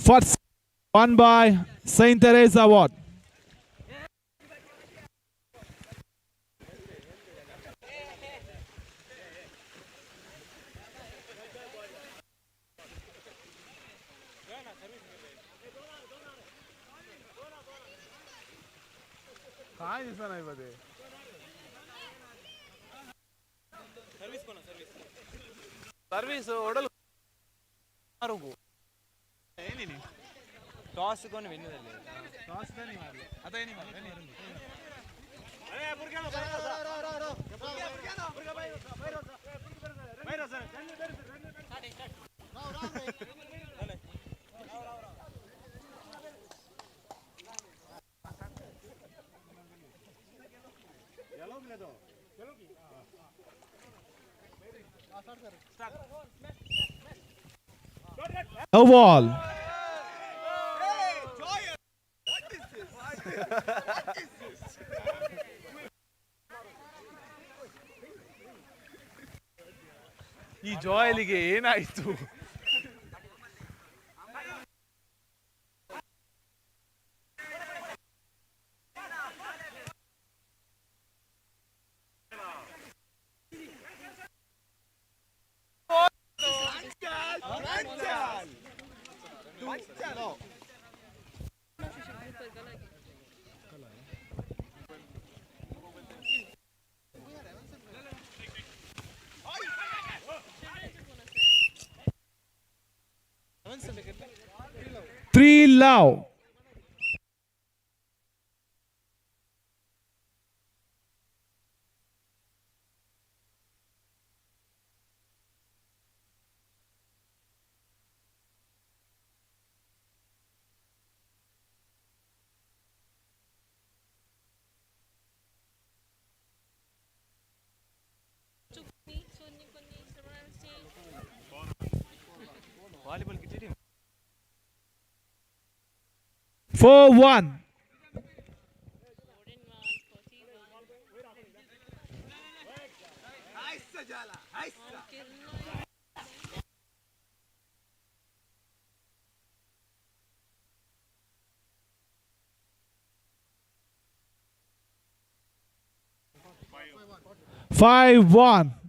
First one by Saint Teresa Ward. Service ಒಡಲು toss కొని win toss ಅದೇನಿ No ball. ಈ ಜಾಯಲಿಗೆ ಏನಾಯ್ತು? 3 love. 4-1. 5-1.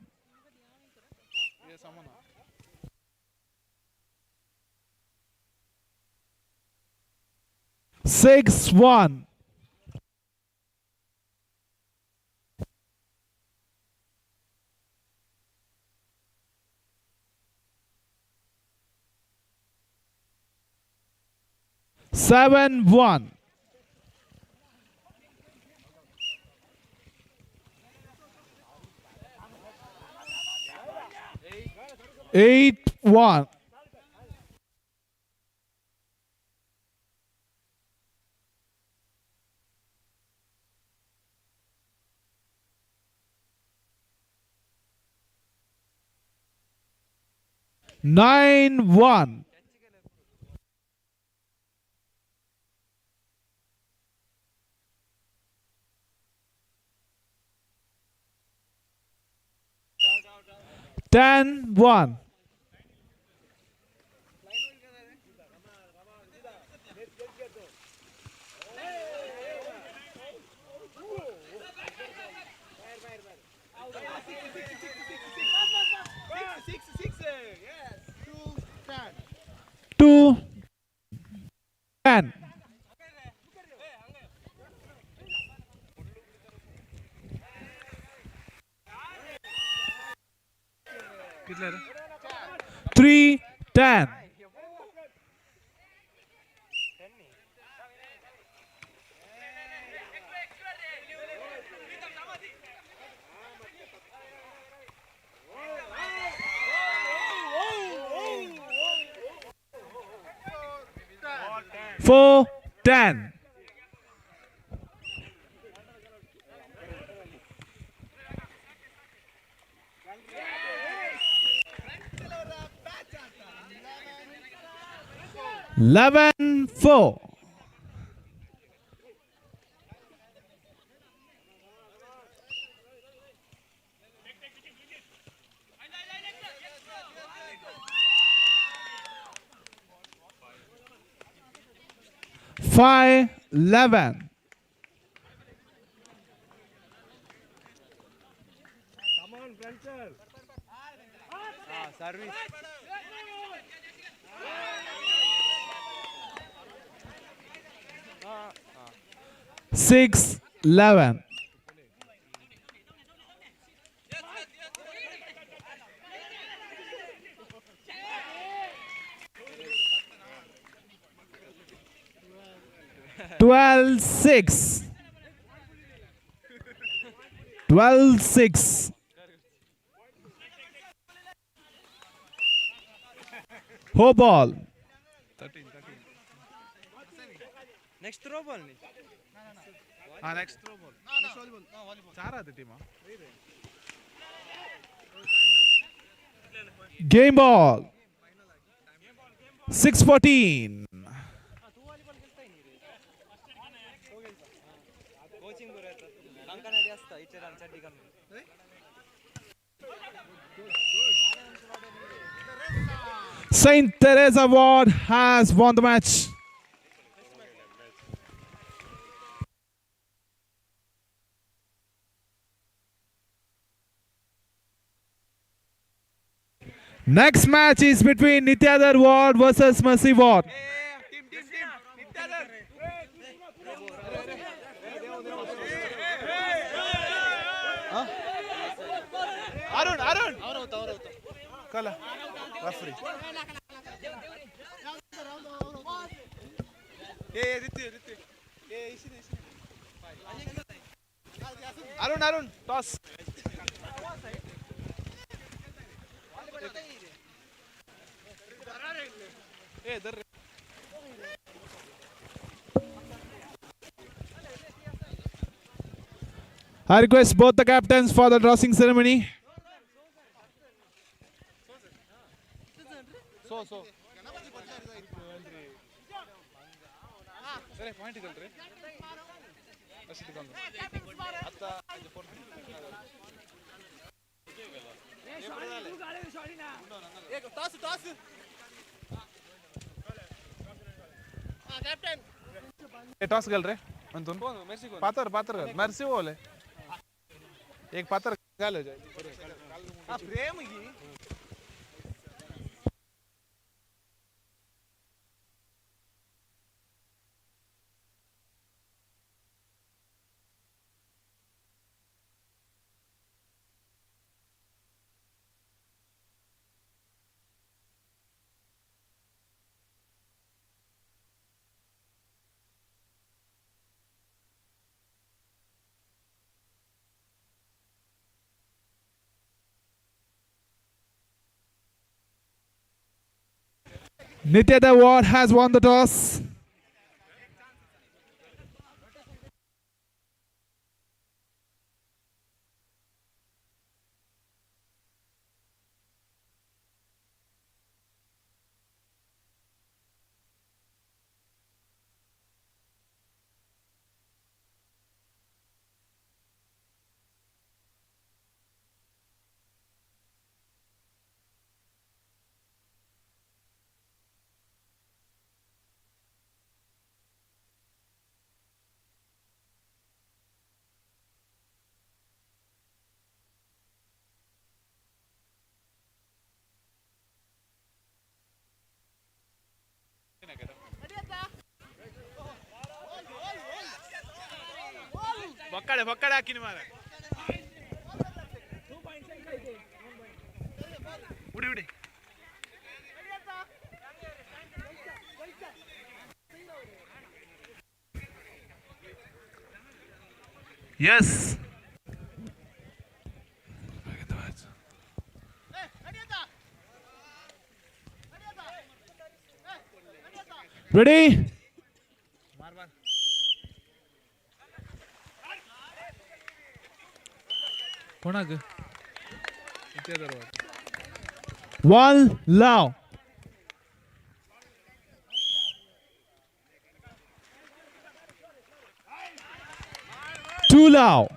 6-1. 7-1. 8-1. 9-1. 10-1. 2-10. 3-10. 4-10. 11-4. 5-11. Come on, Fletcher. Service. 6-11. 12-6. 12-6. Ho ball. 13. Next throw ball. Next throw ball. Next volleyball. No, volleyball. Chara the team. Game ball. 6-14. Saint Teresa Ward has won the match. Next match is between Nithyadhar Ward versus Mercy Ward. Arun, Arun. Kala. Referee. Hey, Ritu, Ritu. Hey, Ishini, Ishini. Arun, Arun, toss. Hey, there. I request both the captains for the tossing ceremony. So. Sir, point ikalre. Toss, toss. Captain. Toss galre. Antun. Patar, patar gal. Mercy bole. एक पातर गाल हो जाए. प्रेम की. Nitya Ward has won the toss. ಬಕ್ಕಡೆ ಬಕ್ಕಡೆ ಹಾಕಿನಿ ಮಾರ ಉಡಿ ಉಡಿ. Yes. Ready? कोणाक 1 love. 2 love.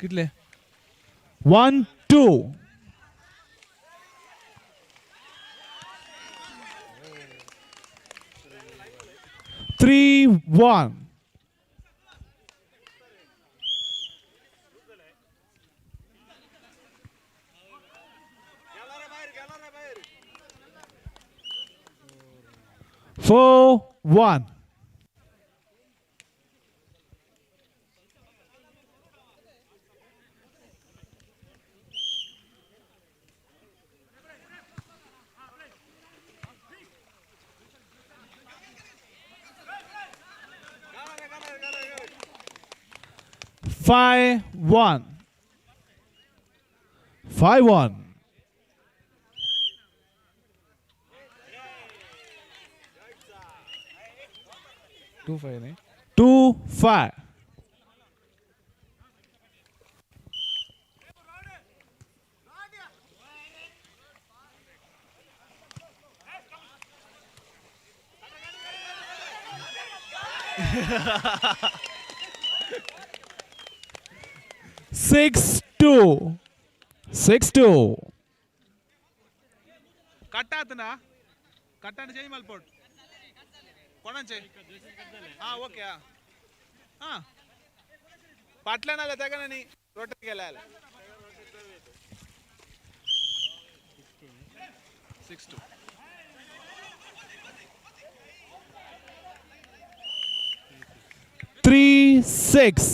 कितले? 1 2. 3 1. 4 1. 5 1. 5 1. 2 5 न्ही? 2 5. 6 2. 6 2. Cut ಆತನಾ? ಕಟ್ ಚೇಂಜ್ ಮಲ್ಪೋಟ್ ಕೊಣಂಚೆ. ಹಾ ಓಕೆ. ಹಾ ಪಾಟ್ಲನಲ್ಲ ತಗನನಿ ರೋಟಿಗೆಲ್ಲ ಅಲ್ಲ. 6 2. 3 6.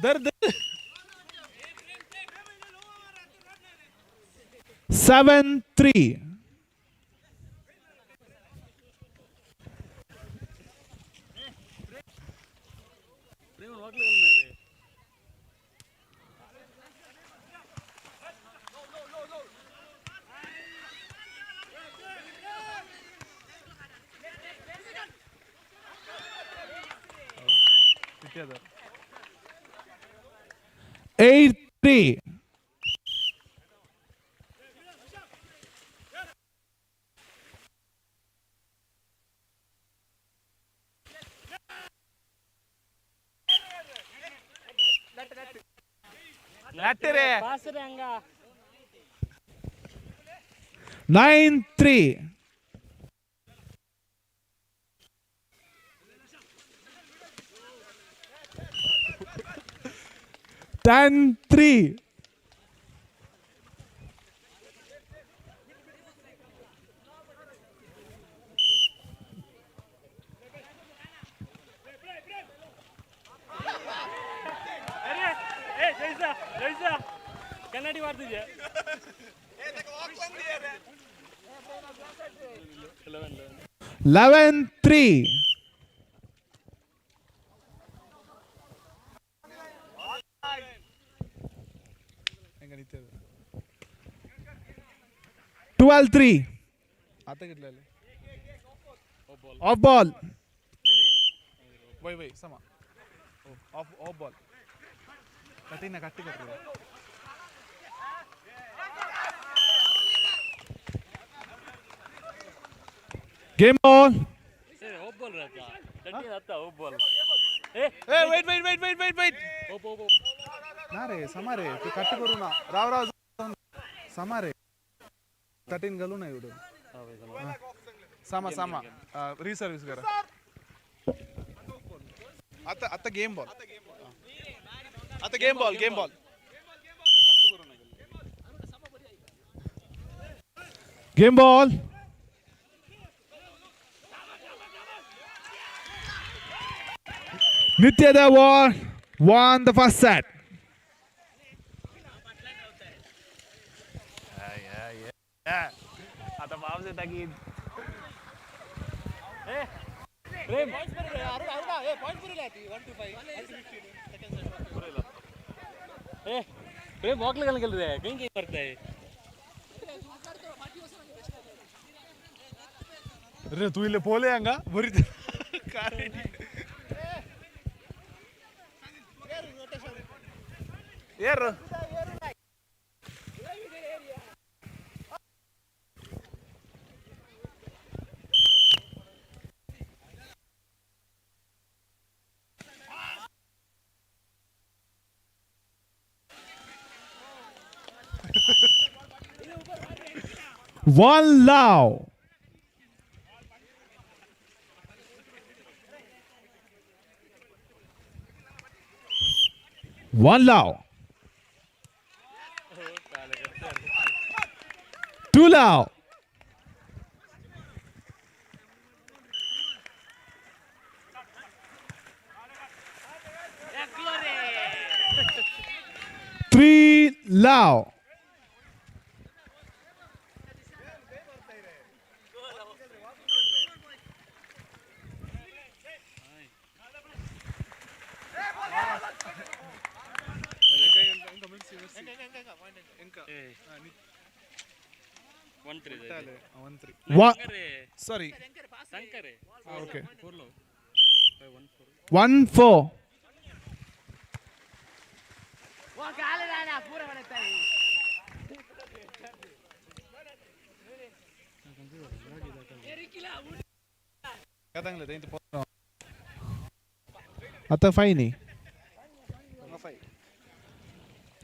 दर्द. 7 3. 8 3. 9 3. 10 3. 11-3. 12-3. Off ball. Wait, sama. Off ball. Katti. Game ball. Hey, wait. Na re, samare. Tu katti koru na. Rav samare. 13 galu na yudu. Sama. Reservice kara. Atta game ball. Atta game ball. Game ball. Nitya Dawar won the first set. Yeah. आता पाऊस येता की प्रेम प्रेम walk लगाने K लिए कहीं कहीं करता है. अरे तू इले पोले आंगा बरी Hierro. One love. One love. Two love. Three love. One, sorry. Okay. 1-4. Ata 5 ni.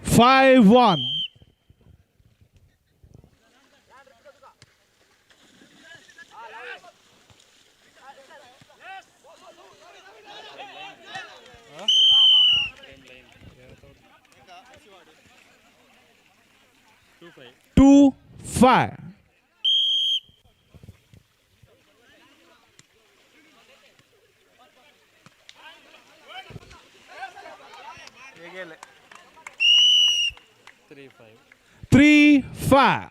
5-1. 2-5. 3-5.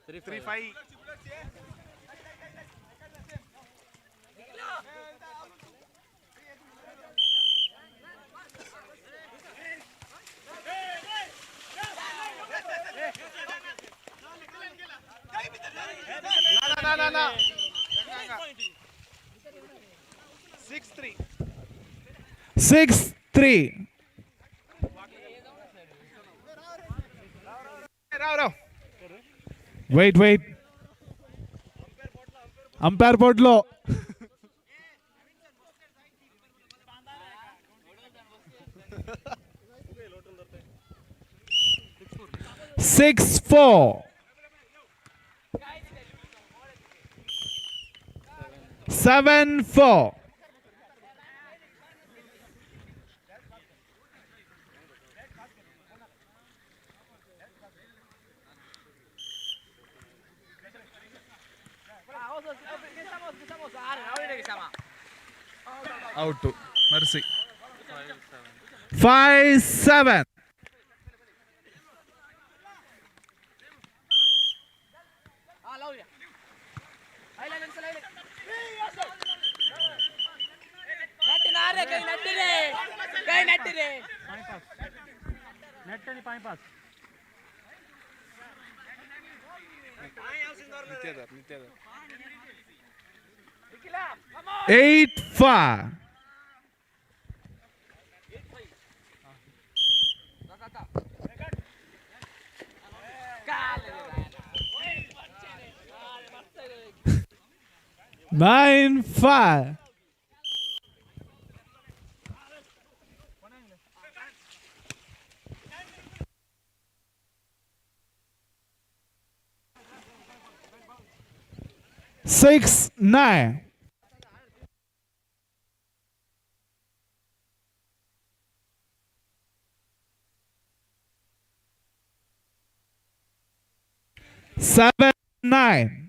3-5. Na. 6-3. 6-3. Rao. Wait. Umpire board low. 6-4. 7-4. Out. Mercy. 5-7. Eight five. 9-5. 6-9. 7-9.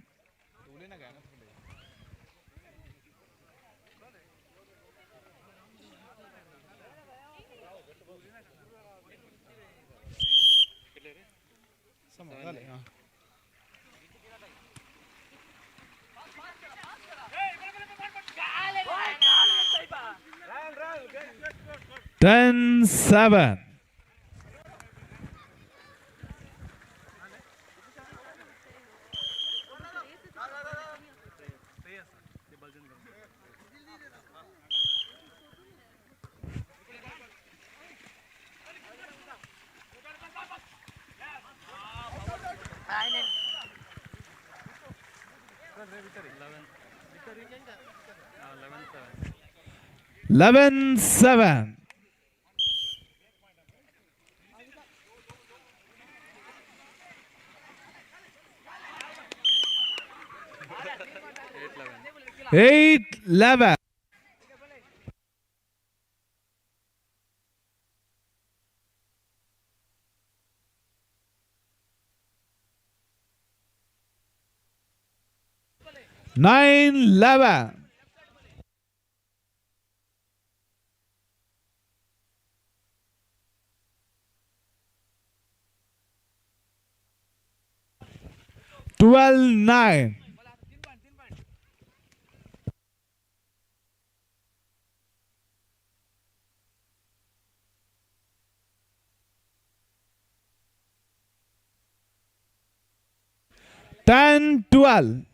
10-7. 11-7. 8-11. 9-11. 12-9. 10-12.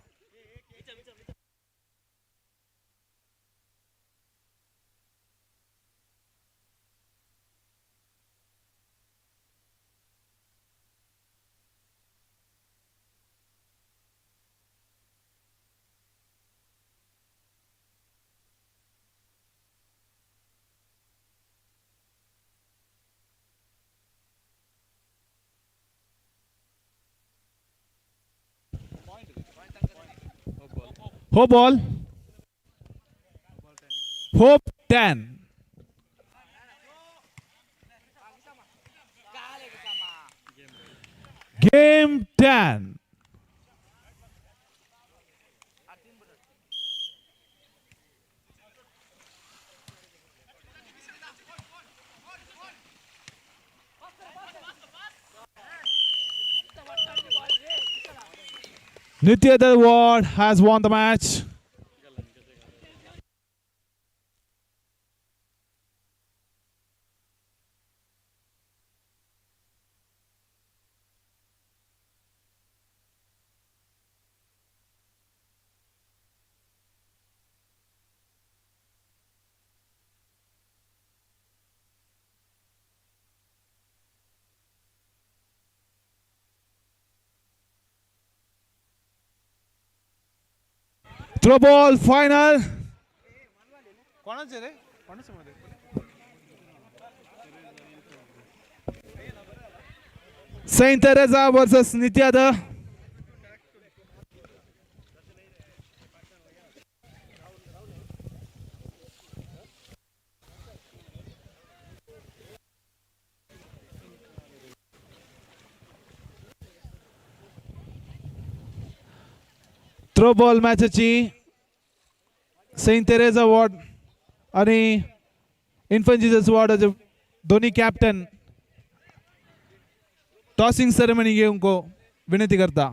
Hope ball. Hope 10. Game 10. Nitya Ward has won the match. Throw ball final. Saint Teresa versus Nityada. Throw ball मॅचची Saint Teresa ward आणि infant Jesus वॉर्डाचे दोन्ही captain tossing ceremony घेऊन को विनंती करता.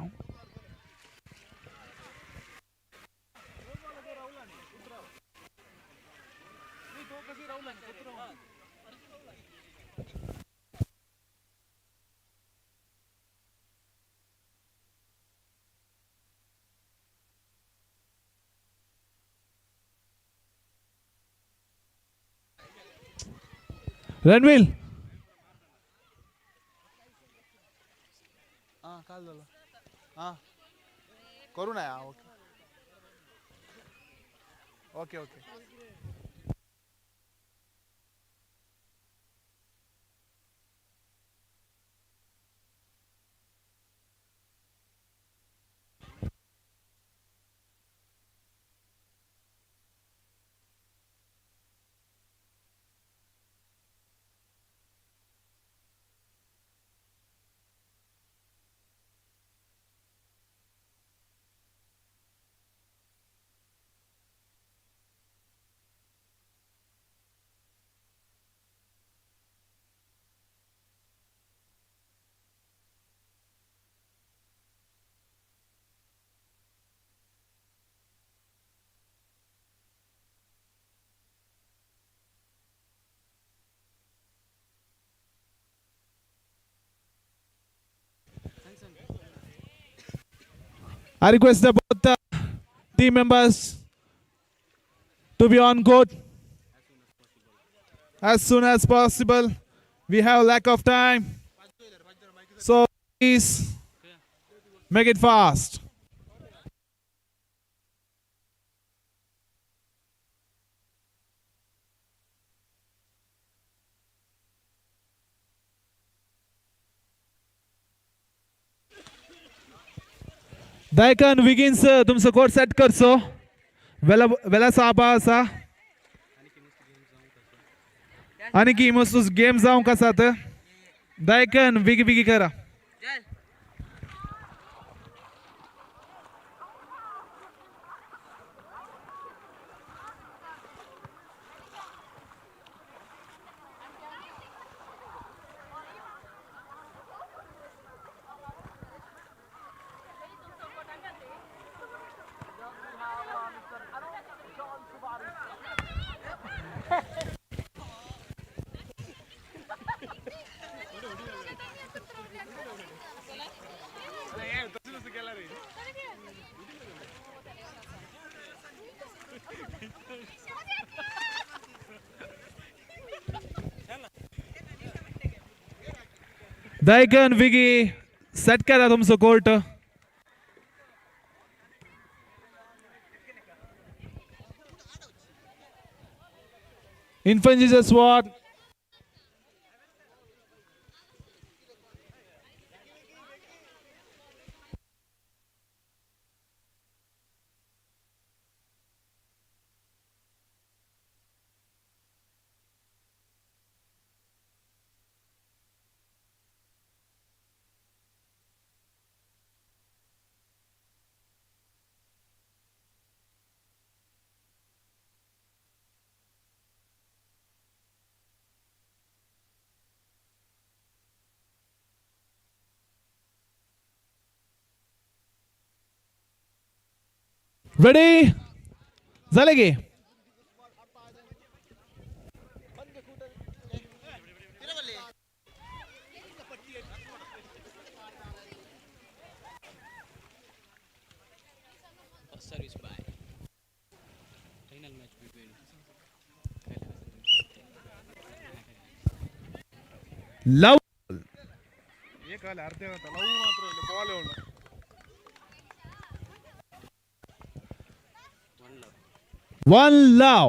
रणवील हां काल झालं हां करू ना. Okay okay okay. I request the both the team members to be on court as soon as possible. We have lack of time, so please make it fast. दायकन विगिन्स तुमचो कोर्ट सेट करचो. वेला वेला साबा आसा आनी की मस्त गेम जावंक आसात. दायकन बेगी बेगी करा. दायकन विगी सेट करा तुमचो court. Infant Jesus ward. Ready झाले की? Service by final match between love अर्धे लव मात्र बॉल एवढं. One love.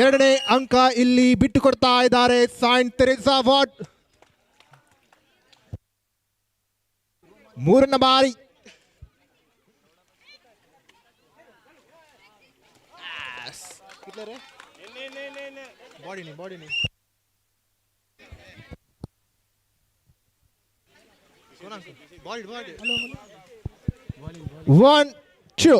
ಎರಡನೇ ಅಂಕ ಇಲ್ಲಿ ಬಿಟ್ಟು ಕೊಡ್ತಾ ಇದ್ದಾರೆ ಸೈಂಟ್ ತೆರೇಸಾ ವಾರ್ಡ್. ಮೂರನೇ ಬಾರಿ body 1 2.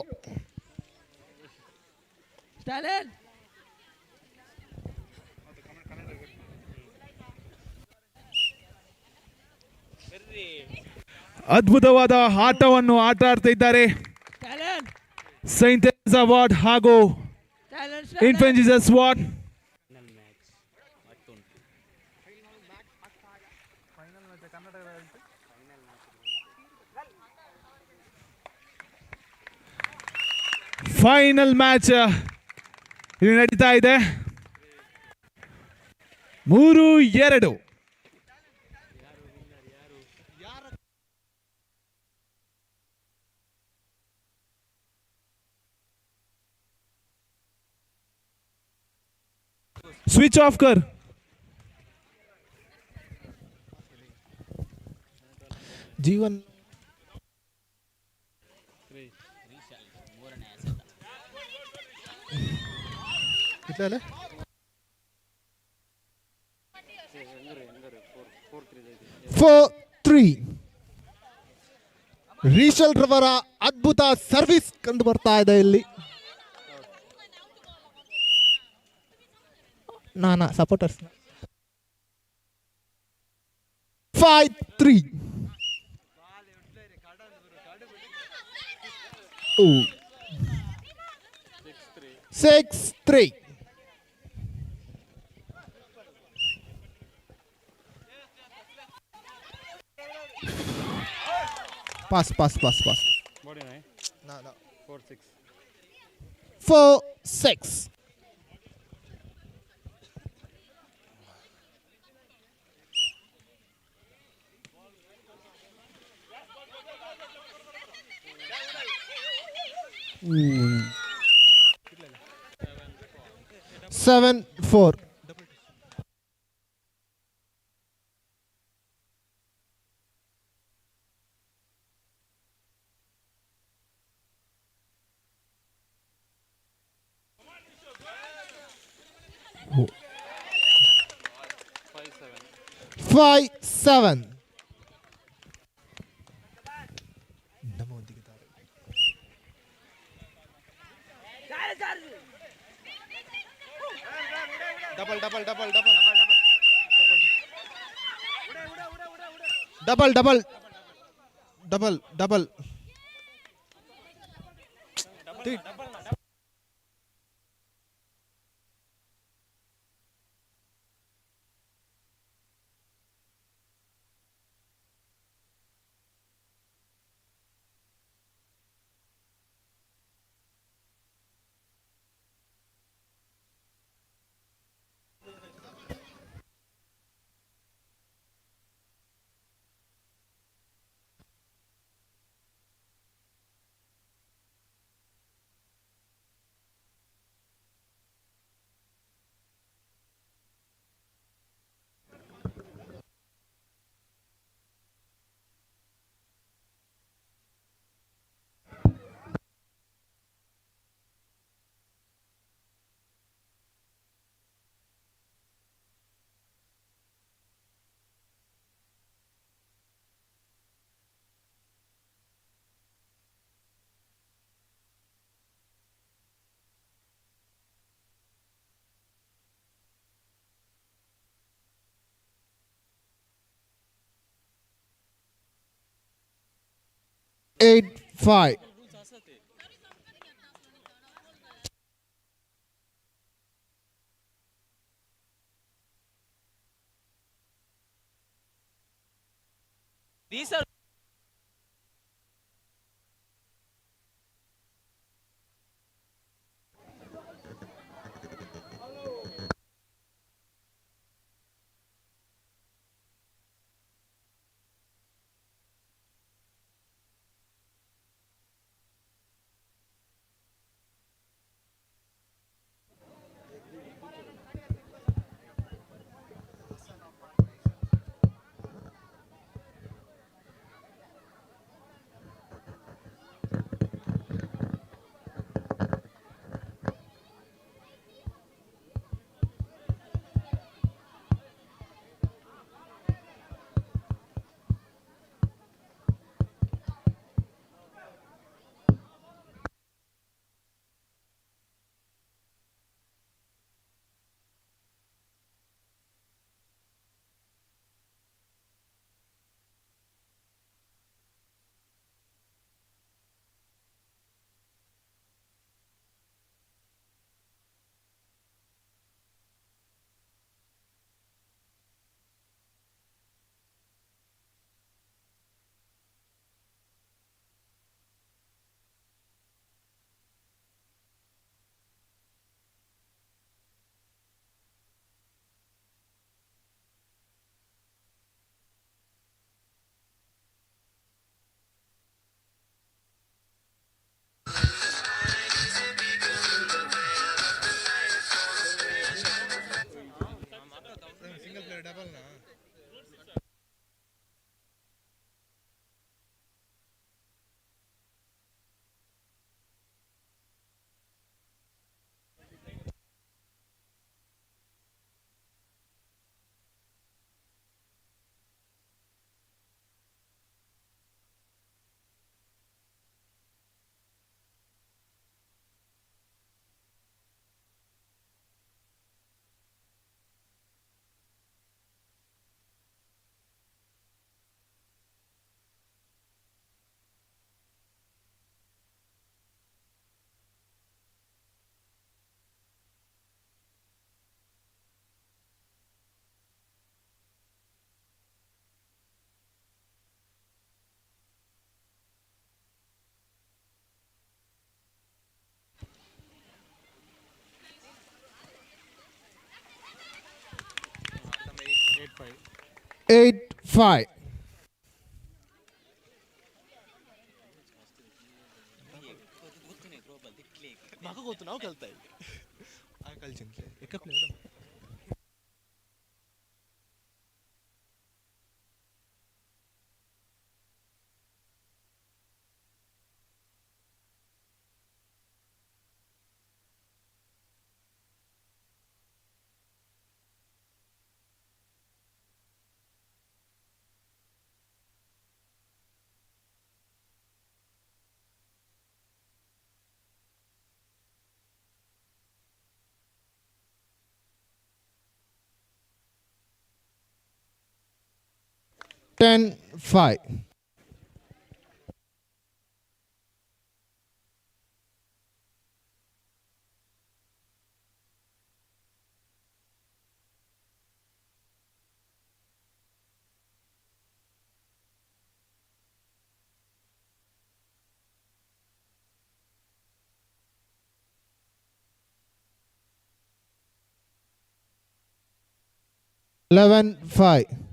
ಅದ್ಭುತವಾದ ಆಟವನ್ನು ಆಟ ಆಡ್ತಾ ಇದ್ದಾರೆ ಸೈಂಟ್ ತೆರೇಸಾ ವಾರ್ಡ್ ಹಾಗೂ infant Jesus ward. Final match ಇಲ್ಲಿ ನಡೀತಾ ಇದೆ. 3-2. ಸ್ವಿಚ್ ಆಫ್ ಕರ್. ಜೀವನ್ कितले आले? 4-3. ರೀಶಲ್ ರವರ ಅದ್ಭುತ ಸರ್ವಿಸ್ ಕಂಡು ಬರ್ತಾ ಇದೆ ಇಲ್ಲಿ. ನಾನಾ supporters. 5-3. 6-3. Pass pass pass pass. 4-6. 7-4. 5-7. Double double double double double double double double. 8-5. These are 8-5. 10-5. 11-5.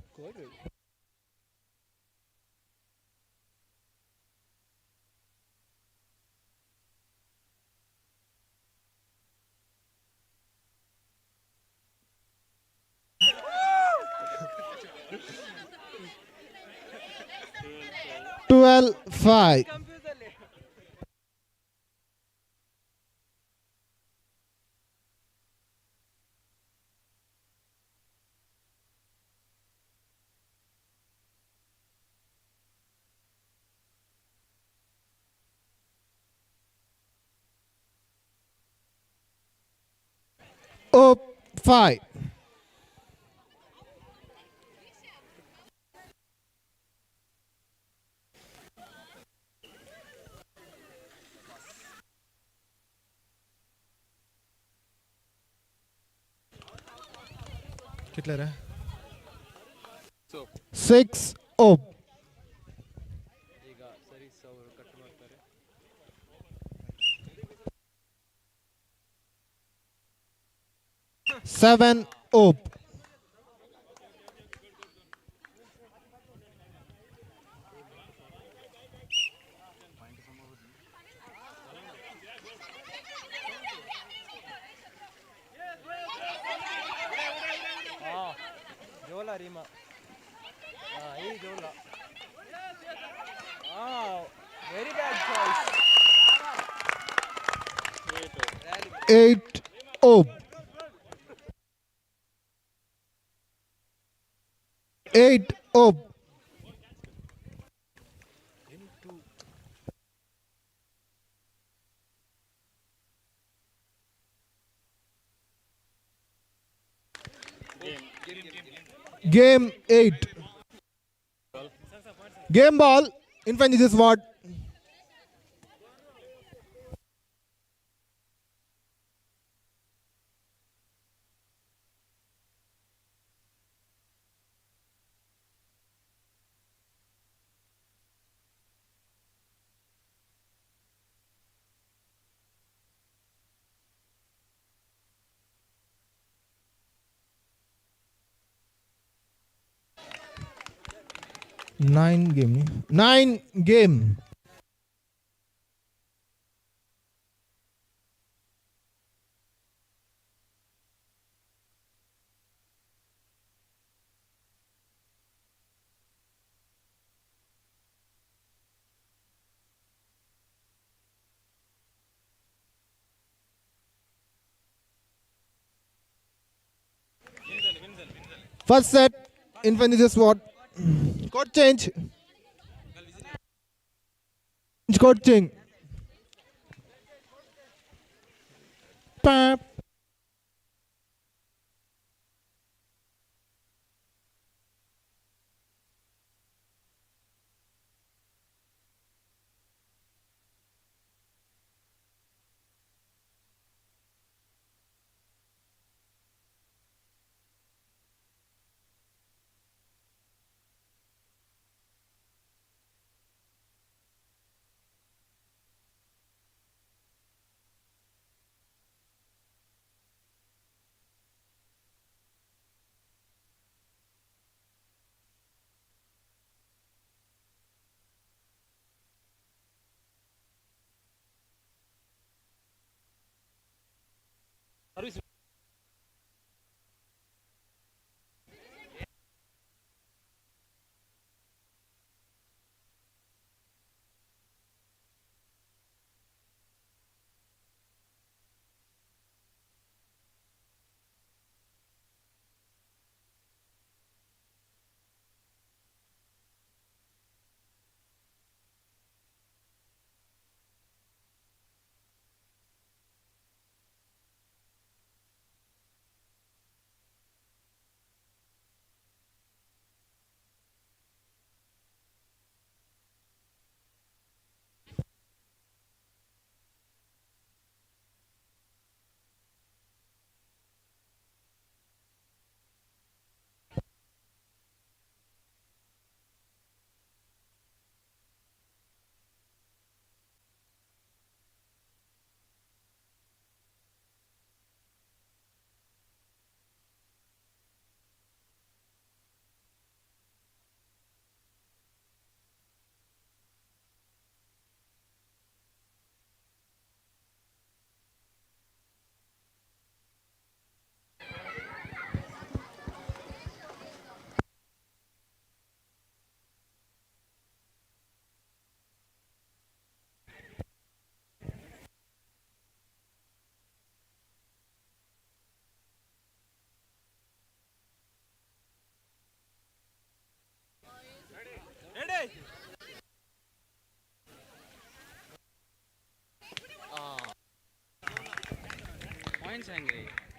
12-5. Up 5. कितले रे? 6 up. 7 up. Very bad choice. 8 up. 8 up. Game 8. Game ball. Infant Jesus Ward. Nine game. 9 game. First set, Infant Jesus Ward. Court change. Court change. Pap.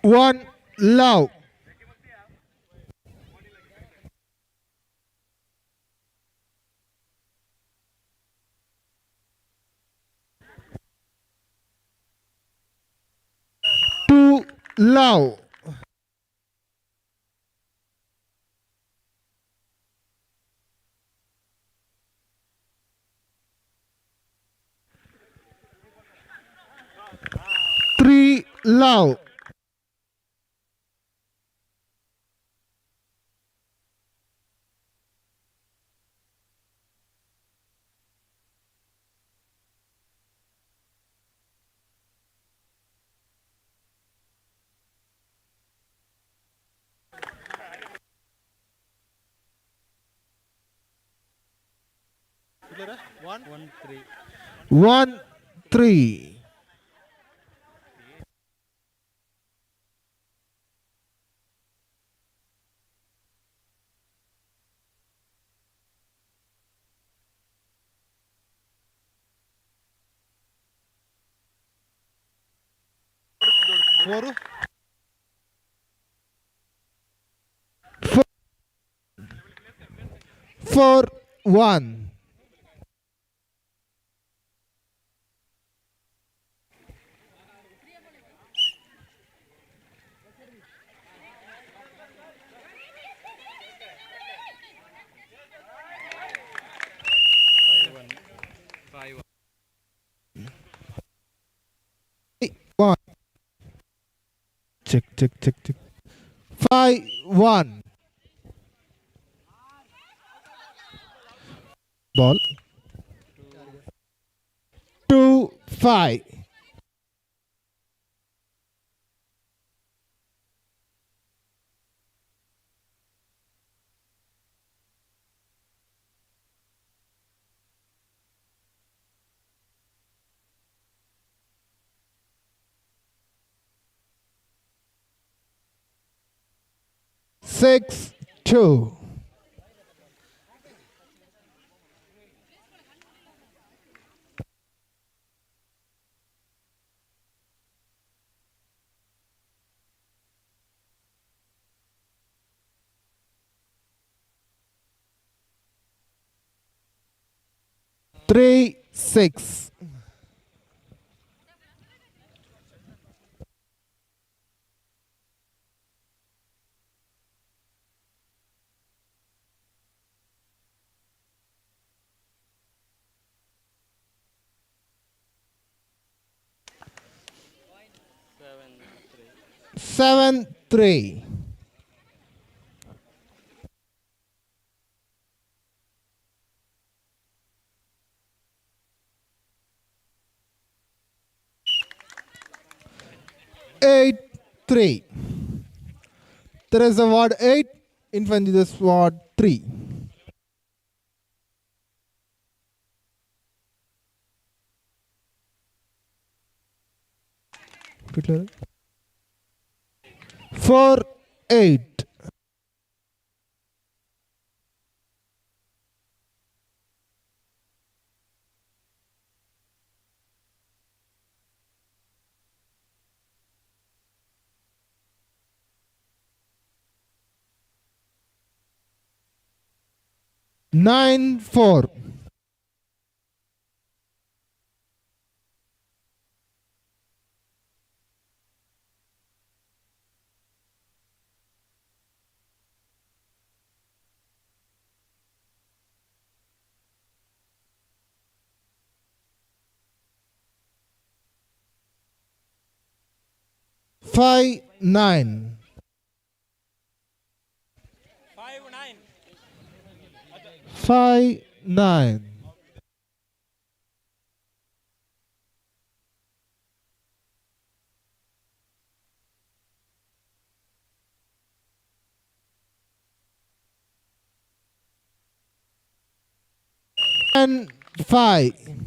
One love. Two love. Three love. 1 3 1 3. 4 4 1. 5 1 1. Check, check, check, check. 5 1. Ball. 2 5. 6 2. 3 6. 7 3. 8 3. Teresa Ward 8, Infant Jesus Ward 3. 4 8. 9 4. 5 9. 5 9. 10 5.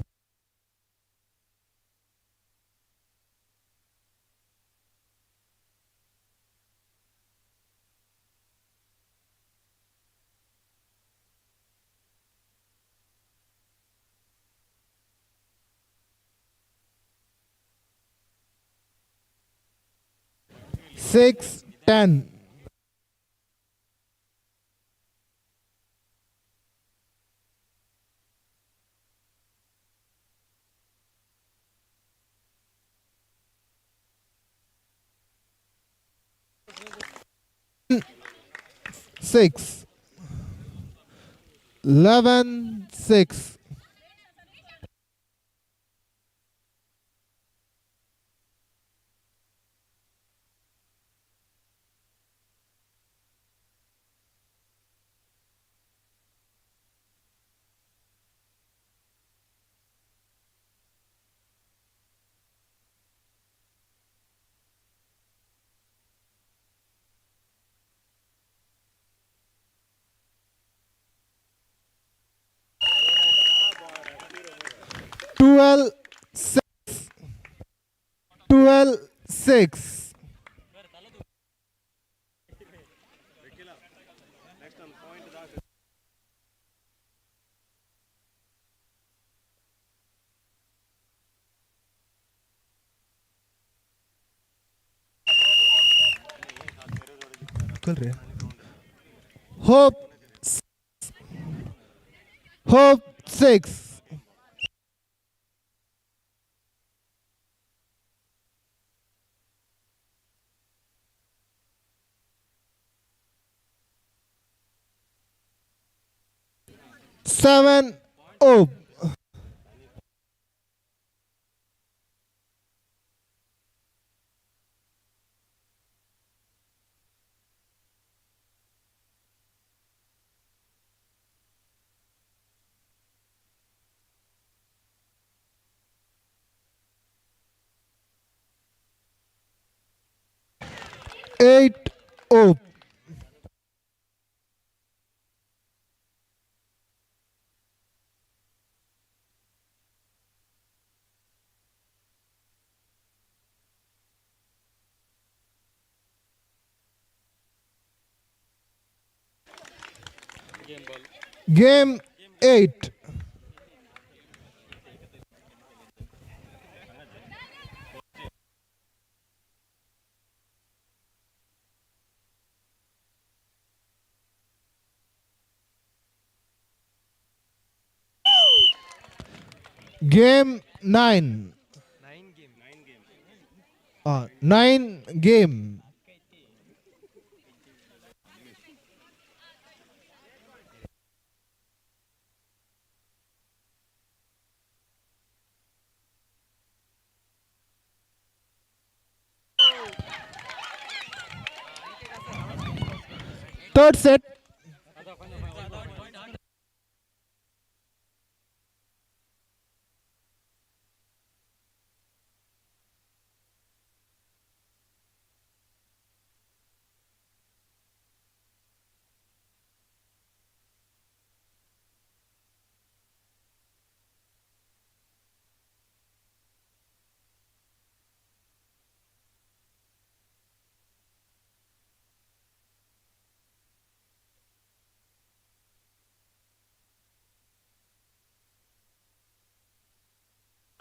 6 10. 6 11 6. 12 6. 12 6. Hope 6. Hope 6. 7 0. 8 0. Game 8. Game 9. 9 game. Third set.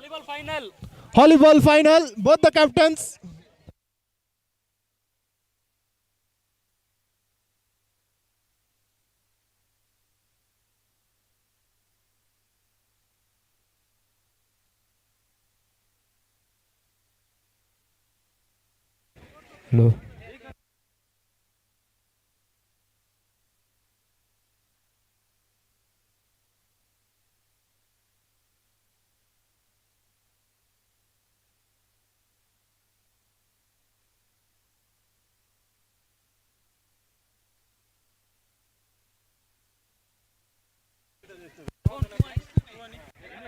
Final. Volleyball final, both the captains. Hello.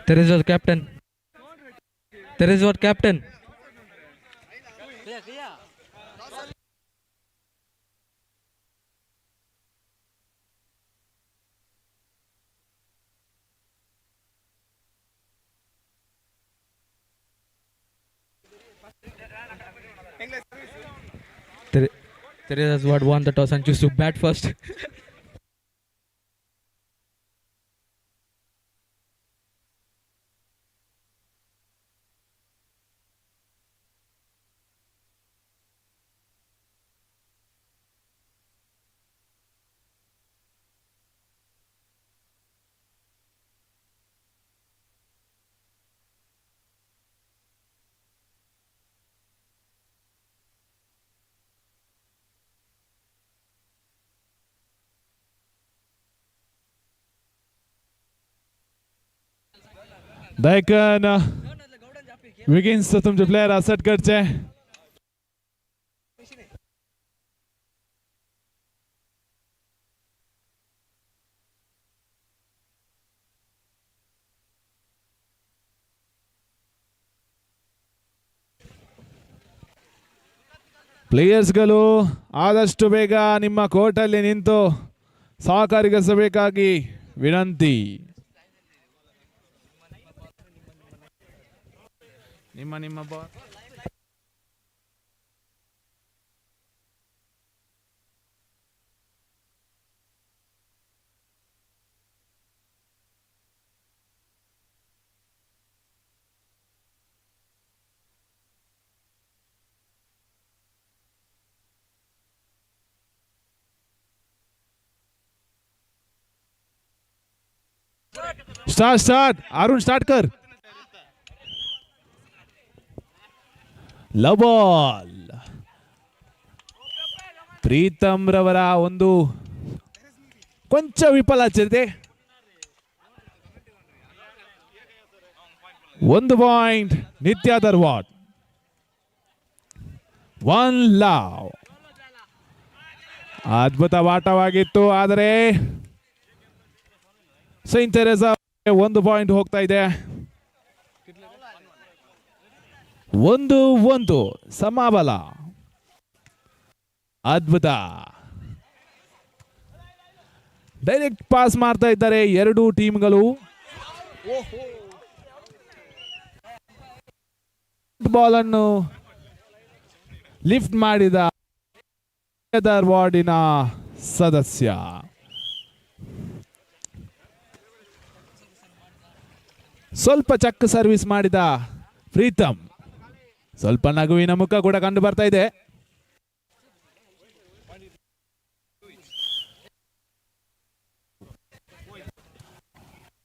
There is your captain. There is your captain. There is what won the toss and choose to bat first. Dayakan Wiggins तुमचे player set करचे. ಪ್ಲೇಯರ್ಸ್ಗಳು ಆದಷ್ಟು ಬೇಗ ನಿಮ್ಮ ಕೋರ್ಟಲ್ಲಿ ನಿಂತು ಸಹಕರಿಸಬೇಕಾಗಿ ವಿನಂತಿ. ನಿಮ್ಮ ನಿಮ್ಮ ball start start Arun start कर. ಲವ್ ಬಾಲ್ ಪ್ರೀತಮ್ ರವರ ಒಂದು ಕೊಂಚ ವಿಫಲ ಚರಿತೆ. 1 ಪಾಯಿಂಟ್ ನಿತ್ಯ ದರ್ವಾಡ್. 1 ಲವ್. ಅದ್ಭುತ ಆಟವಾಗಿತ್ತು, ಆದರೆ ಸೈಂಟ್ ತೆರೇಸಾ 1 ಪಾಯಿಂಟ್ ಹೋಗ್ತಾ ಇದೆ. 1-1 ಸಮಬಲ. ಅದ್ಭುತ ಡೈರೆಕ್ಟ್ ಪಾಸ್ ಮಾಡ್ತಾ ಇದ್ದಾರೆ ಎರಡು ಟೀಮ್ಗಳು. ಬಾಲ್ ಅನ್ನು ಲಿಫ್ಟ್ ಮಾಡಿದ ವಾರ್ಡಿನ ಸದಸ್ಯ. ಸ್ವಲ್ಪ ಚಕ್ಕ ಸರ್ವಿಸ್ ಮಾಡಿದ ಪ್ರೀತಮ್. ಸ್ವಲ್ಪ ನಗುವಿನ ಮುಖ ಕೂಡ ಕಂಡು ಬರ್ತಾ ಇದೆ.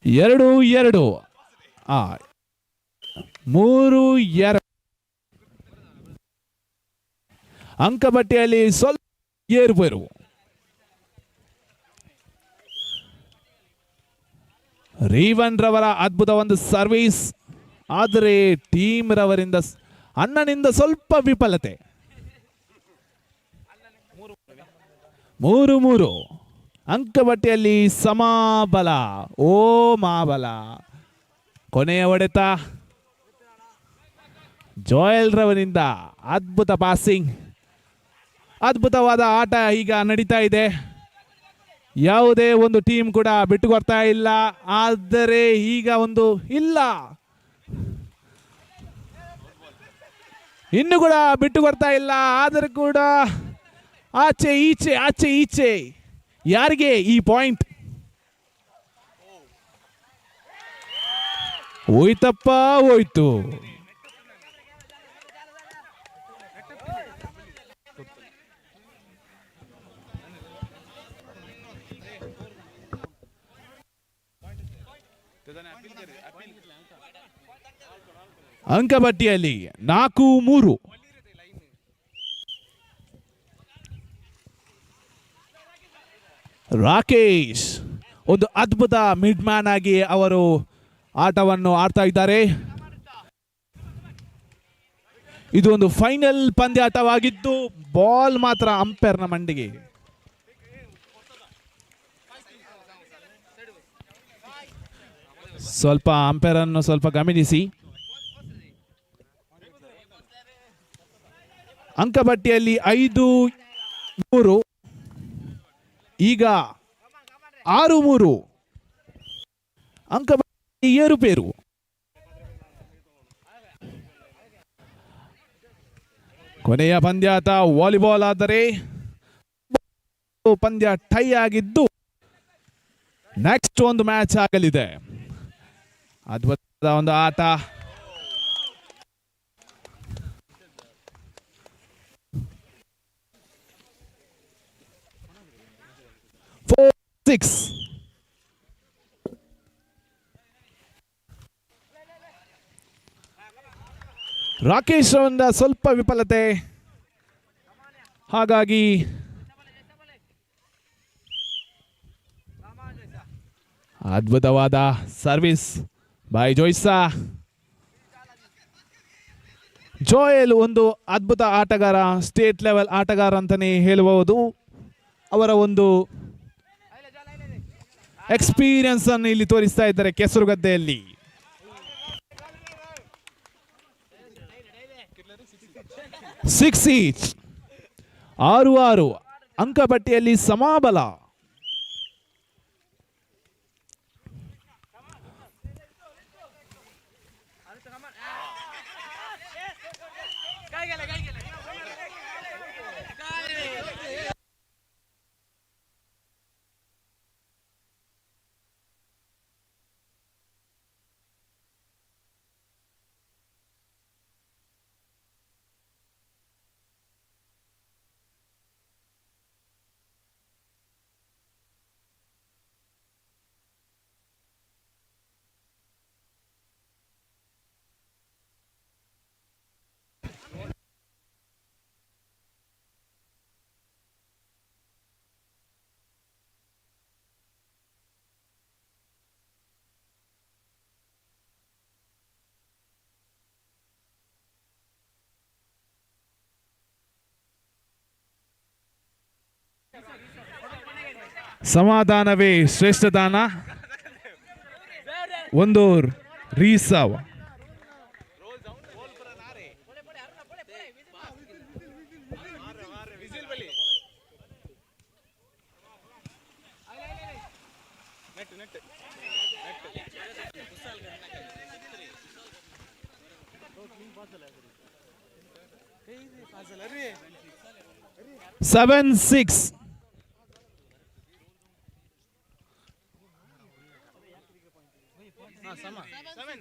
2-2 3-2 ಅಂಕಪಟ್ಟಿಯಲ್ಲಿ ಸ್ವಲ್ಪ ಏರುಪೇರು. ರೇವನ್ ರವರ ಅದ್ಭುತ ಒಂದು ಸರ್ವಿಸ್, ಆದರೆ ಟೀಮ್ ರವರಿಂದ ಅಣ್ಣನಿಂದ ಸ್ವಲ್ಪ ವಿಫಲತೆ. 3-3 ಅಂಕಪಟ್ಟಿಯಲ್ಲಿ ಸಮಬಲ. ಓ ಮಾಬಲ. ಕೊನೆಯ ಹೊಡೆತ ಜೋಯಲ್ ರವರಿಂದ ಅದ್ಭುತ ಪಾಸಿಂಗ್. ಅದ್ಭುತವಾದ ಆಟ ಈಗ ನಡೀತಾ ಇದೆ. ಯಾವುದೇ ಒಂದು ಟೀಮ್ ಕೂಡ ಬಿಟ್ಟುಕೊಡ್ತಾ ಇಲ್ಲ. ಆದರೆ ಈಗ ಒಂದು ಇಲ್ಲ, ಇನ್ನು ಕೂಡ ಬಿಟ್ಟು ಕೊಡ್ತಾ ಇಲ್ಲ. ಆದರೆ ಕೂಡ ಆಚೆ ಈಚೆ ಆಚೆ ಈಚೆ. ಯಾರಿಗೆ ಈ ಪಾಯಿಂಟ್? ಹೋಯ್ತಪ್ಪ ಹೋಯ್ತು. ಅಂಕಪಟ್ಟಿಯಲ್ಲಿ 4-3. ರಾಕೇಶ್ ಒಂದು ಅದ್ಭುತ ಮಿಡ್ ಮ್ಯಾನ್ ಆಗಿ ಅವರು ಆಟವನ್ನು ಆಡ್ತಾ ಇದ್ದಾರೆ. ಇದು ಒಂದು ಫೈನಲ್ ಪಂದ್ಯಾಟವಾಗಿದ್ದು ಬಾಲ್ ಮಾತ್ರ ಅಂಪೈರ್ನ ಮಂಡಿಗೆ. ಸ್ವಲ್ಪ ಅಂಪೈರ್ ಅನ್ನು ಸ್ವಲ್ಪ ಗಮನಿಸಿ. ಅಂಕಪಟ್ಟಿಯಲ್ಲಿ 5-3, ಈಗ 6-3. ಅಂಕಪಟ್ಟಿ ಏರುಪೇರು. ಕೊನೆಯ ಪಂದ್ಯಾಟ ವಾಲಿಬಾಲ್ ಆದರೆ ಪಂದ್ಯ ಟೈ ಆಗಿದ್ದು ನೆಕ್ಸ್ಟ್ ಒಂದು ಮ್ಯಾಚ್ ಆಗಲಿದೆ. ಅದ್ಭುತದ ಒಂದು ಆಟ. 4-6. ರಾಕೇಶ್ ಅವರ ಸ್ವಲ್ಪ ವಿಫಲತೆ, ಹಾಗಾಗಿ ಅದ್ಭುತವಾದ ಸರ್ವಿಸ್ ಬೈ ಜೋಯ್ಸಾ. ಜೋಯಲ್ ಒಂದು ಅದ್ಭುತ ಆಟಗಾರ, ಸ್ಟೇಟ್ ಲೆವೆಲ್ ಆಟಗಾರ ಅಂತಲೇ ಹೇಳಬಹುದು. ಅವರ ಒಂದು ಎಕ್ಸ್ಪೀರಿಯನ್ಸ್ ಅನ್ನು ಇಲ್ಲಿ ತೋರಿಸ್ತಾ ಇದ್ದಾರೆ ಕೆಸರುಗದ್ದೆಯಲ್ಲಿ. 6 ಈಚ್, 6-6. ಅಂಕಪಟ್ಟಿಯಲ್ಲಿ ಸಮಬಲ. ಸಮಾಧಾನವೇ ಶ್ರೇಷ್ಠ ದಾನ. ಒಂದು reserve. 7-6.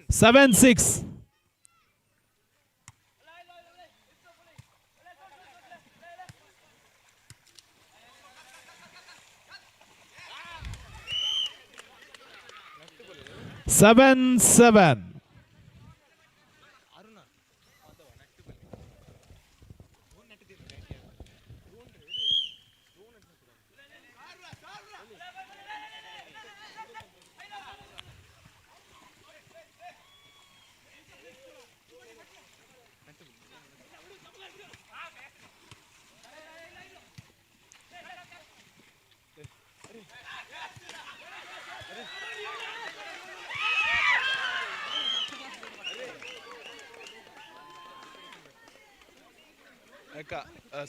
7-6. 7-7.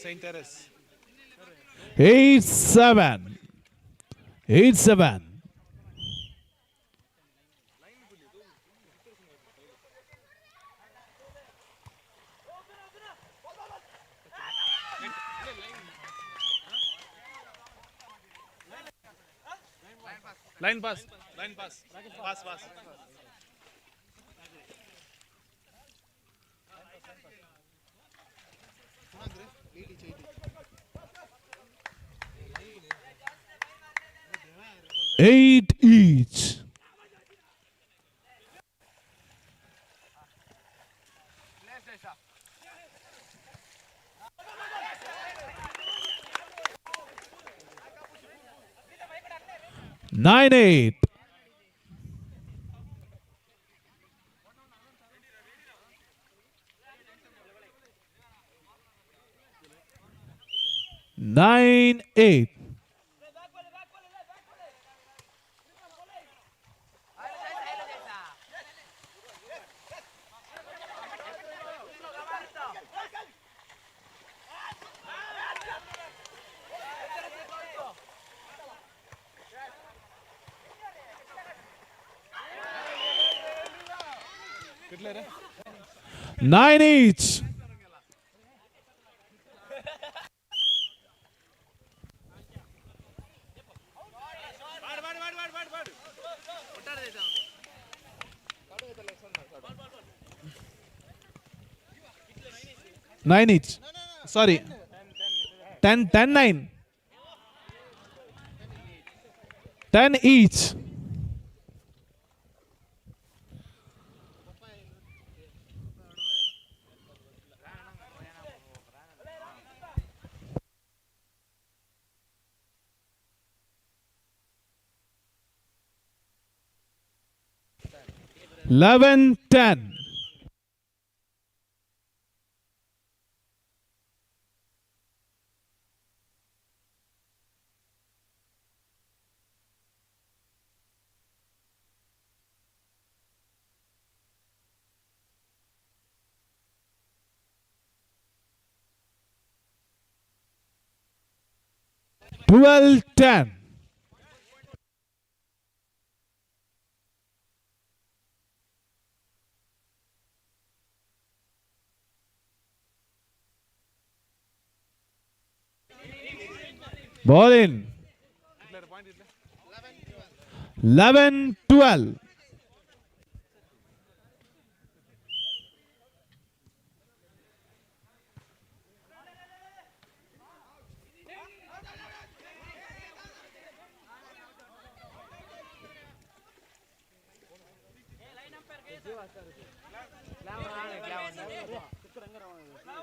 Saint Therese. 8-7. 8-7. Line pass. Line pass. Pass, pass. 8 each. 9-8. 9-8. 9 each. 9 each. Sorry. 10, 10, 9. 10 each. 11-10. 12-10. Ball in. 11-12.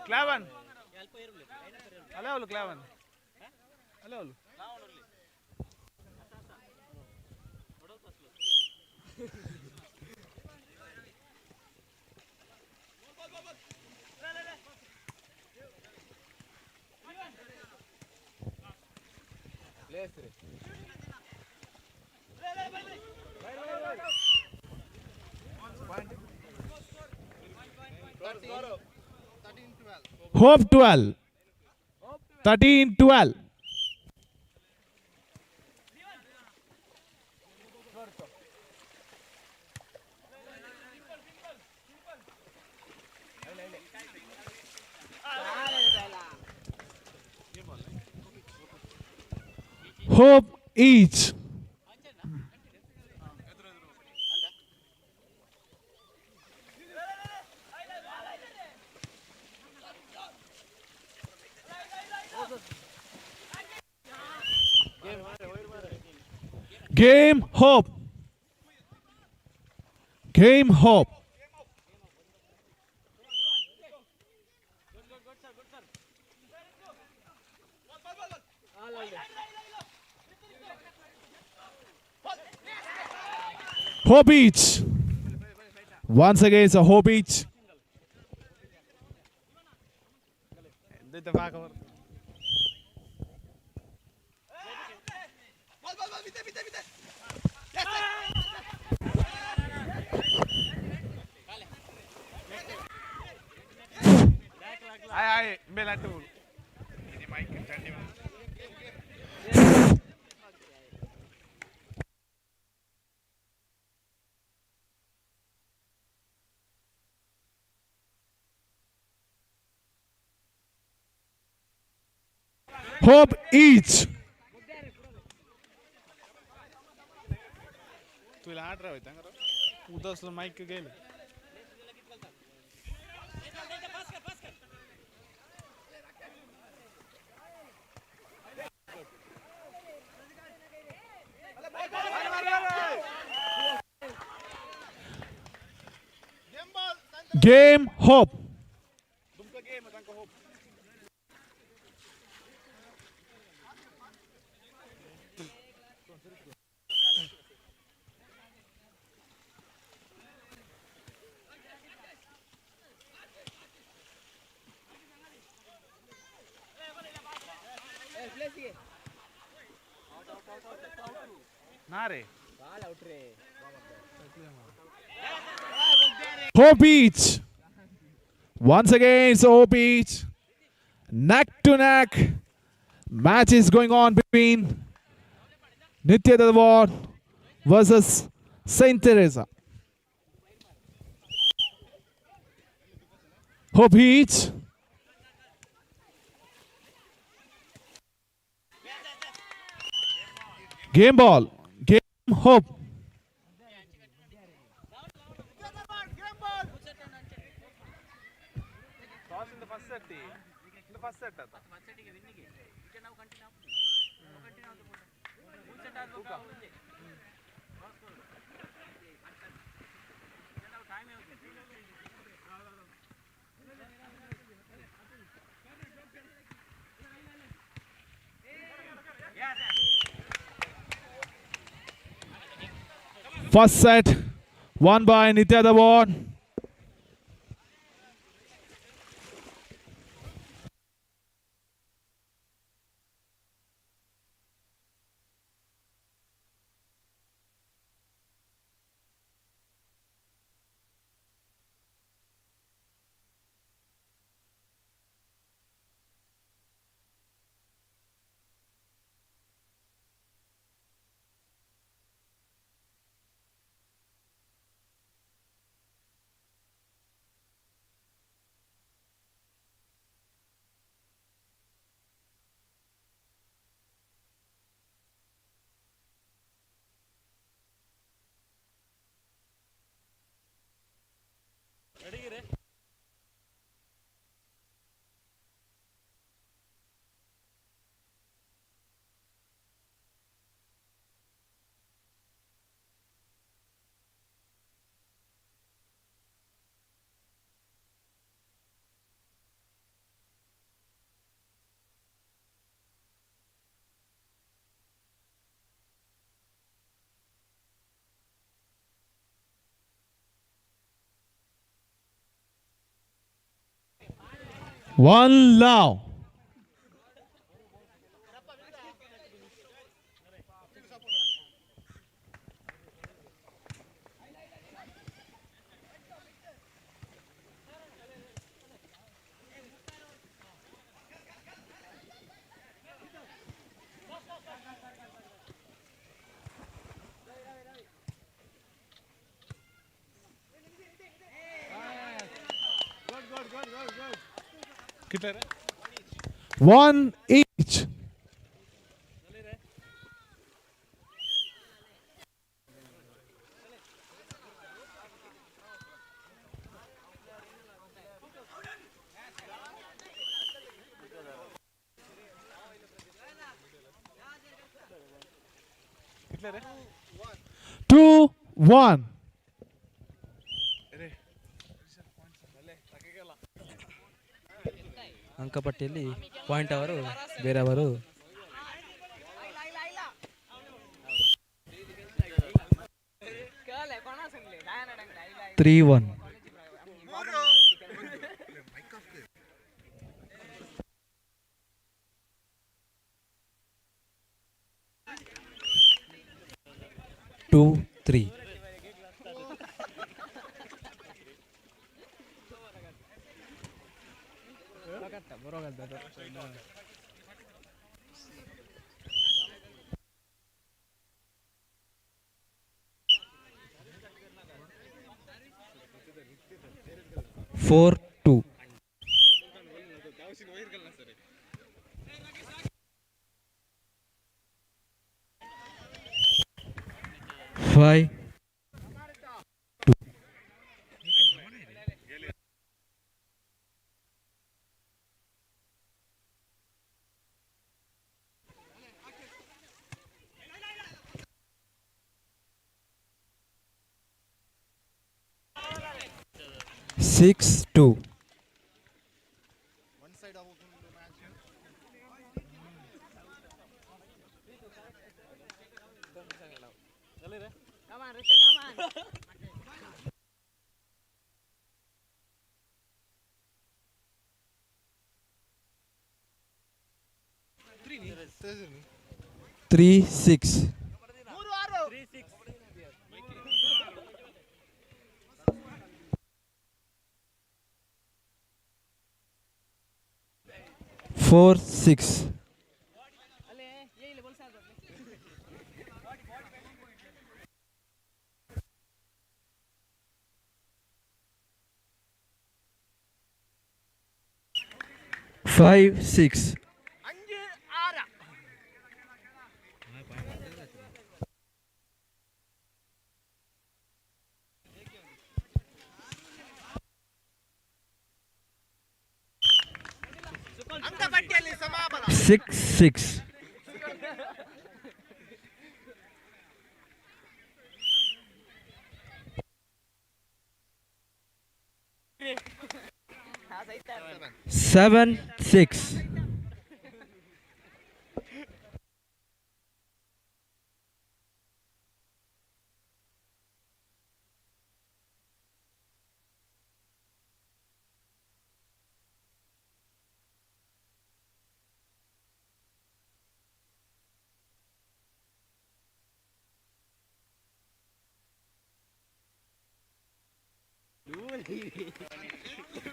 Clavan. Hello, Clavan. Hello. Hope 12. 13-12. Hope each. Game Hope. Game Hope. Hope each. Once again, it's a Hope each. Hope each. Game Hope. Hope Beach. Once again, it's Hope Beach. Neck to neck. Match is going on between Nithyada Ward versus Saint Teresa. Hope Beach. Game ball. Game Hope. First set won by Nithyada Ward. One love. One each. Two, one. ಅಂಕಪಟ್ಟಿಯಲ್ಲಿ point ಅವರು ಬೇರೆಯವರು. 3-1. 2-3. 4-2. 5-2. 6-2. 3-6. 4-6. 5-6. 6-6. 7-6.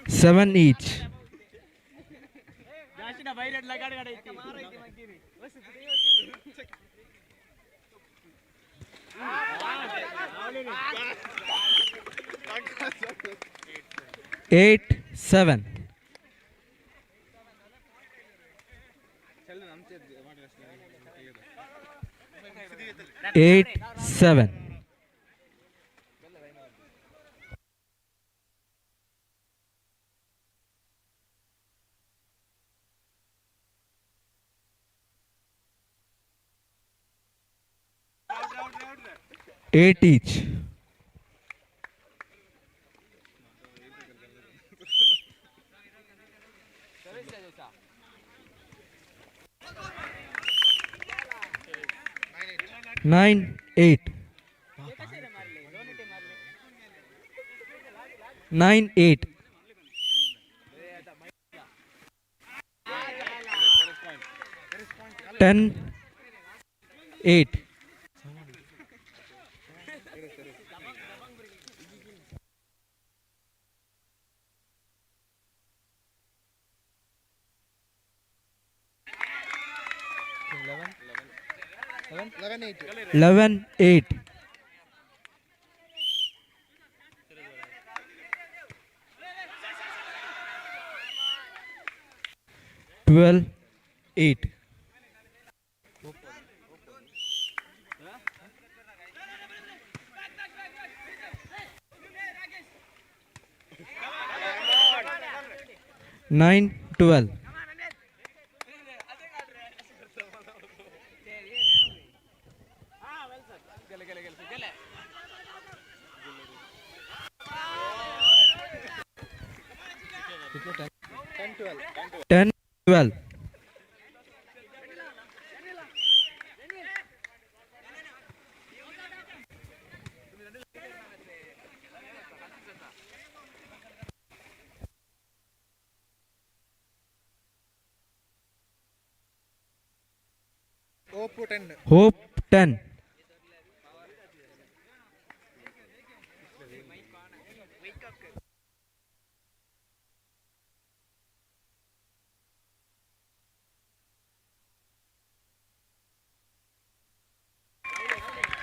7 each. 8-7. 8-7. 8 each. 9-8. 9-8. 10-8. 11-8. 12-8. 9-12. 10-12. Hope 10.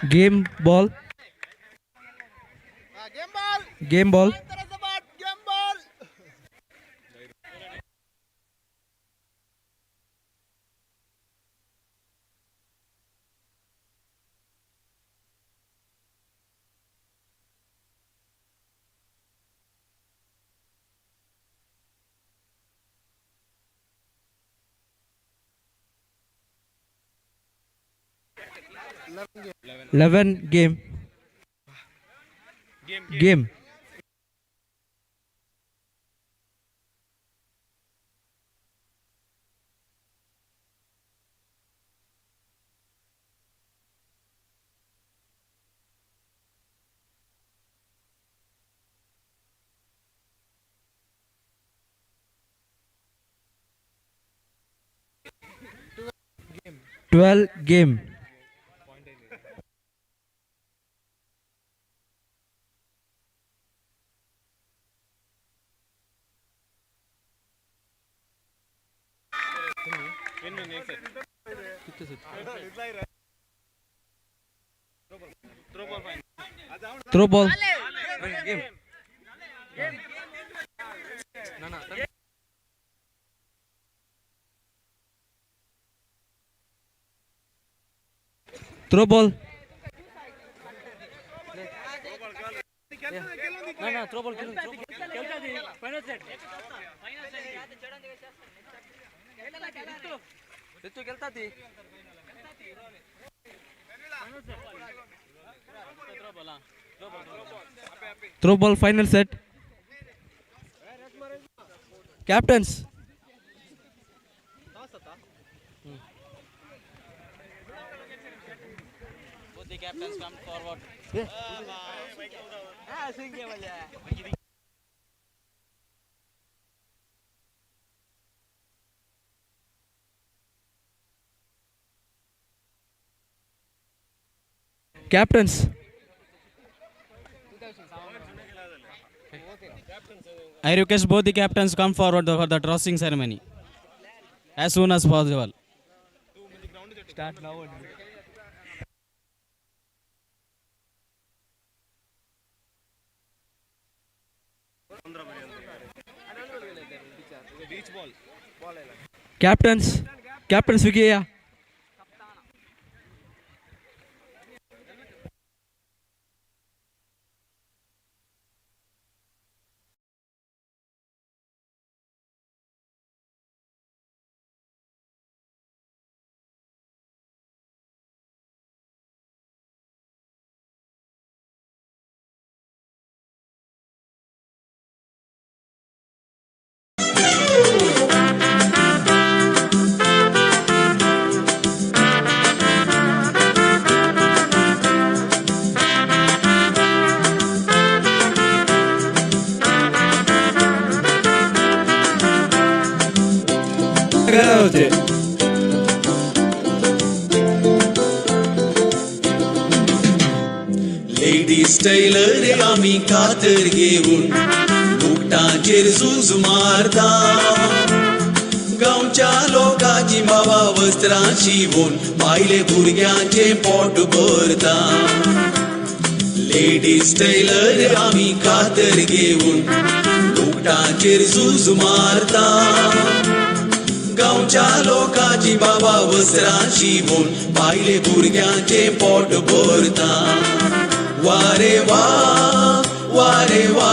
Game ball. Game ball. 11 game. Game. 12 game. Throw ball. Game. Throw ball. No, throw ball. Final set. Throw ball final set. Captains. Both the captains come forward. Captains. I request both the captains come forward for the tossing ceremony as soon as possible. Start now. Captains, Captains Vijaya. Ladies tailor आमी कातर घेऊन बुकटांचेर झूज मारता गांवच्या लोकांची बाबा वस्त्रां शिवून बायले भुरग्यांचे पोट भरता. लेडीज टेलर आमी कातर घेऊन बुकटांचेर झूज मारता गांवच्या लोकांची बाबा वस्त्रां शिवून बायले भुरग्यांचे पोट भरता. वारे वा वारे वा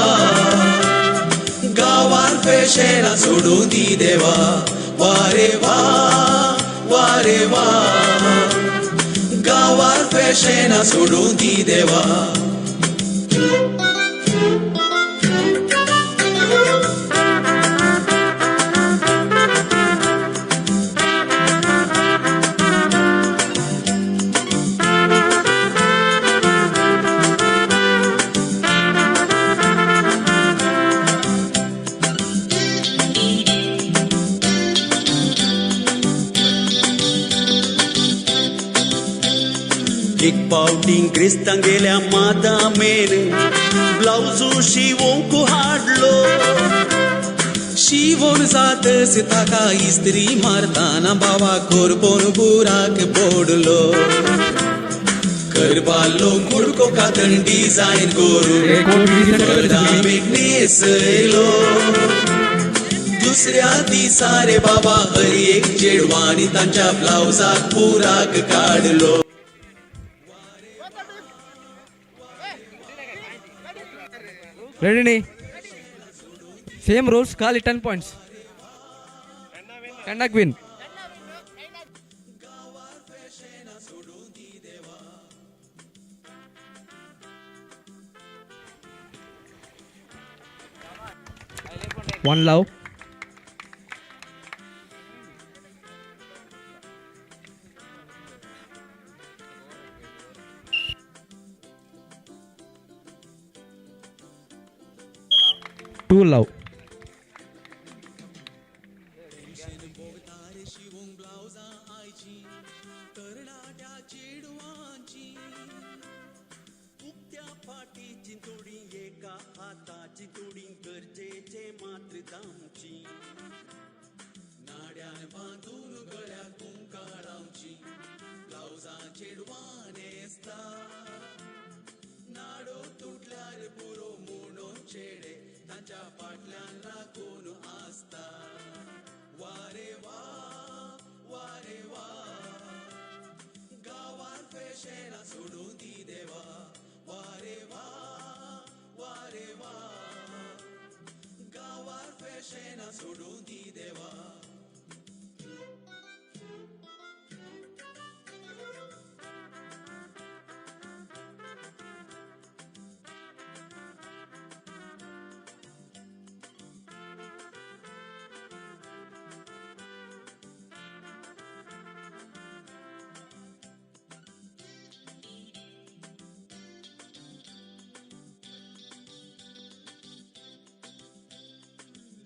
गांवार फॅशनां सोडून दी देवा. वारे वा वारे वा गांवार फॅशनां सोडून दी देवा. एक पावटी क्रिस्तांगेल्या मादामेन ब्लावजू शिवोंक हाडलो शिवोन जातस ताका इस्त्री मारताना बाबा कोरपोन बुराक बोडलो करबालो कुडको कातन डिजायन करून बदामेक न्हेसयलो. दुसऱ्या दिसा रे बाबा हर एक चेडवांनी तांच्या ब्लावजाक बुराक काडलो. Ready नी? Same rules, Kali 10 points. Kandak win. One love. Two love. थोडी एका हाताची तुडी गरजेचे मात्र दामची नाड्यान बांदून गळ्याक कुंका लावची ब्लावजां चेडवां न्हेसता नाडो तुटल्यार पुरो म्हणून चेडे तांच्या फाटल्यान लागून आसता. वारे वा वारे वा गांवार फॅशनां सोडून दी देवा. वारे वा वारे वा गांवार फॅशनां सोडून दी देवा.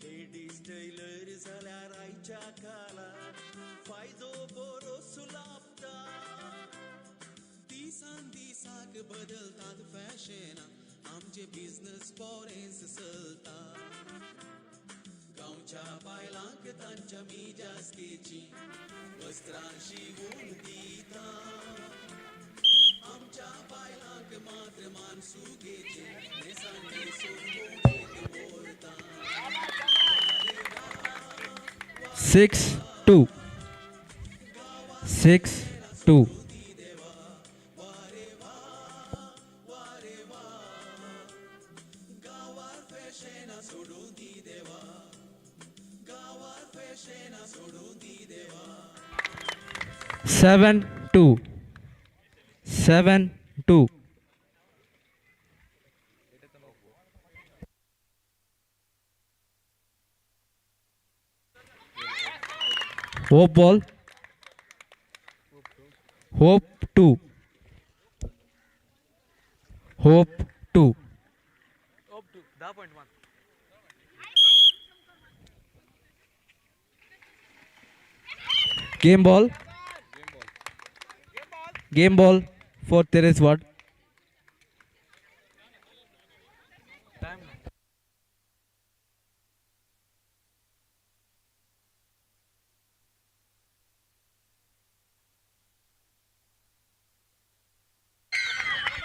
लेडीज टेलर जाल्यार आयच्या काळार फायदो बरो सुलापता. दिसान दिसाक बदलतात फॅशनां आमचे बिजनस बरेंच चलता. गांवच्या बायलांक तांच्या मिजासकेची वस्त्रां शिवून दिता. आमच्या बायलांक मात्र मानसुगेचे न्हेसान न्हेसून भोंवडेक व्हरता. 6-2 6-2. 7-2 7-2. Hope ball. Hope 2. Hope 2. Hope 2. 10.1. Game ball. Game ball for Teres Ward.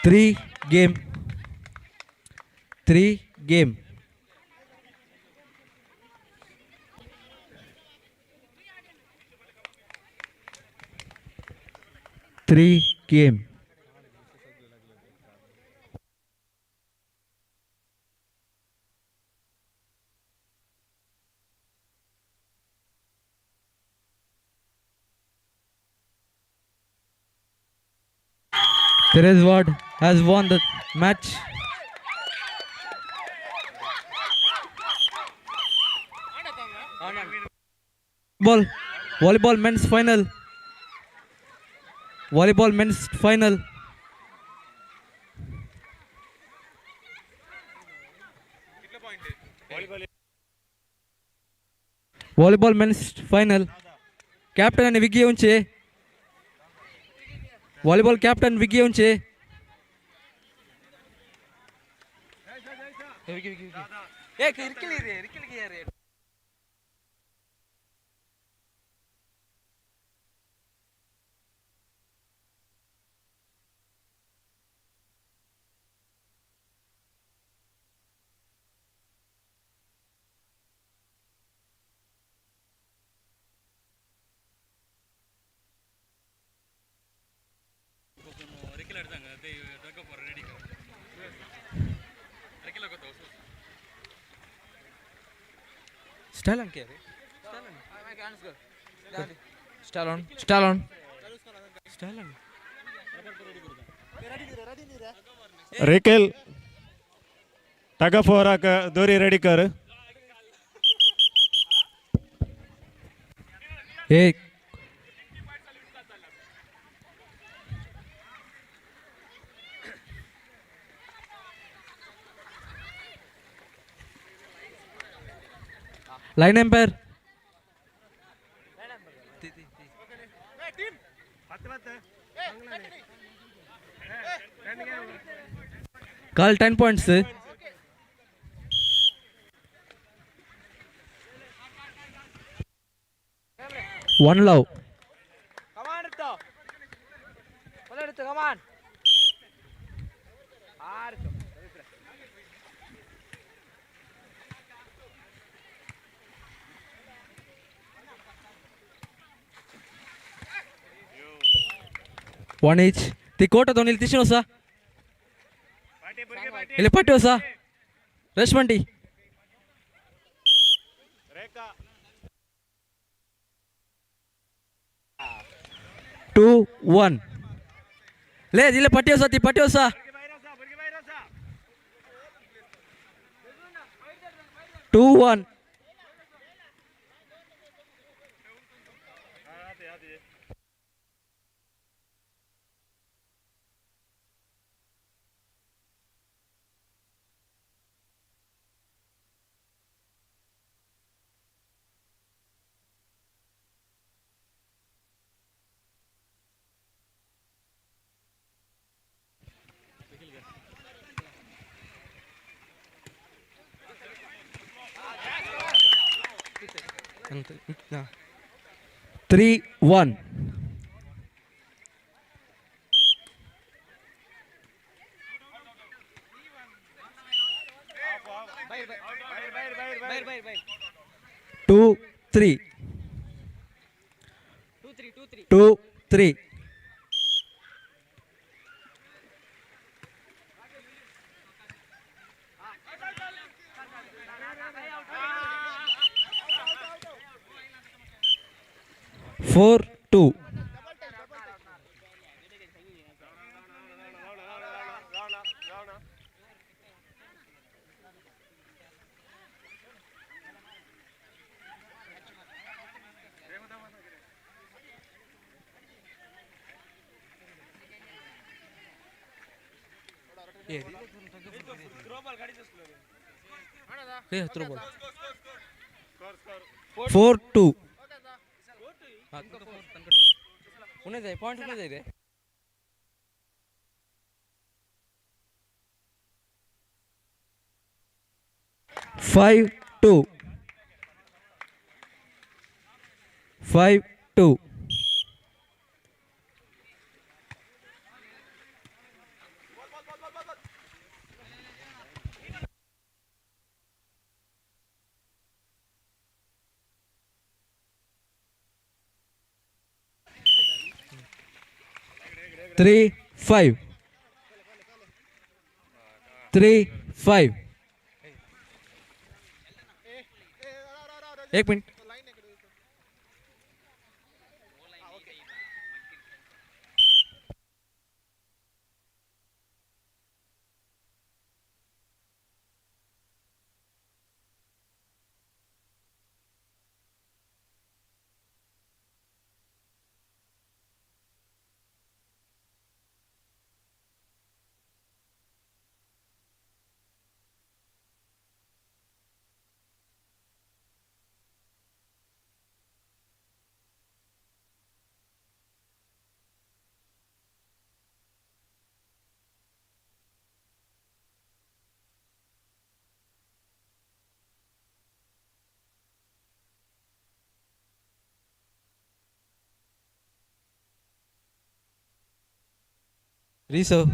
3 game. 3 game. 3 game. Teres Ward has won the match. Ball, volleyball men's final. Volleyball men's final. Volleyball men's final. Captain आणि Vicky येऊनचे. Volleyball captain Vicky येऊनचे. Style on Style on. Style on. Style on. Rekel tug of war दोरी ready कर. एक line umpire. काल 10 points. One love. One each. ती कोटा दोन इल तिशन वसा इले पट्टी वसा रेशमंटी. 2 1. ले इले पट्टी वसा ती पट्टी वसा. 2 1. 3 1. 2 3. 2 3. 4 2. 4 2. Point रे. 5 2. 5 2. 3 5. 3 5. एक minute. Reserve,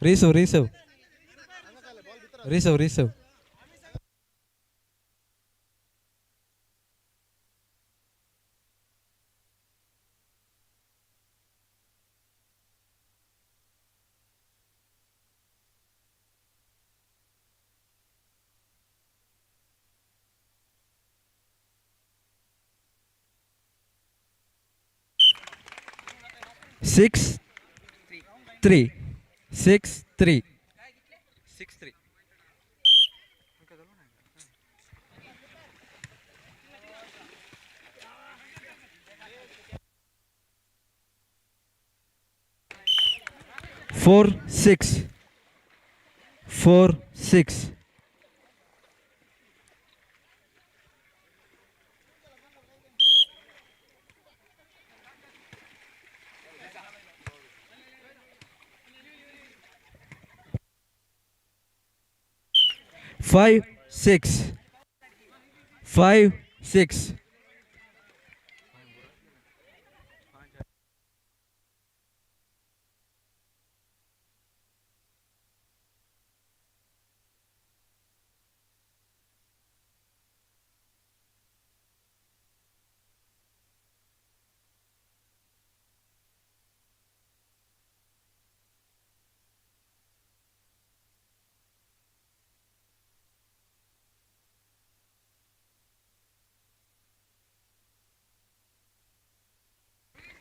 reserve, reserve, reserve, reserve. 6 3. 6 3. 6 3. 4 6. 4 6. 5-6. 5-6.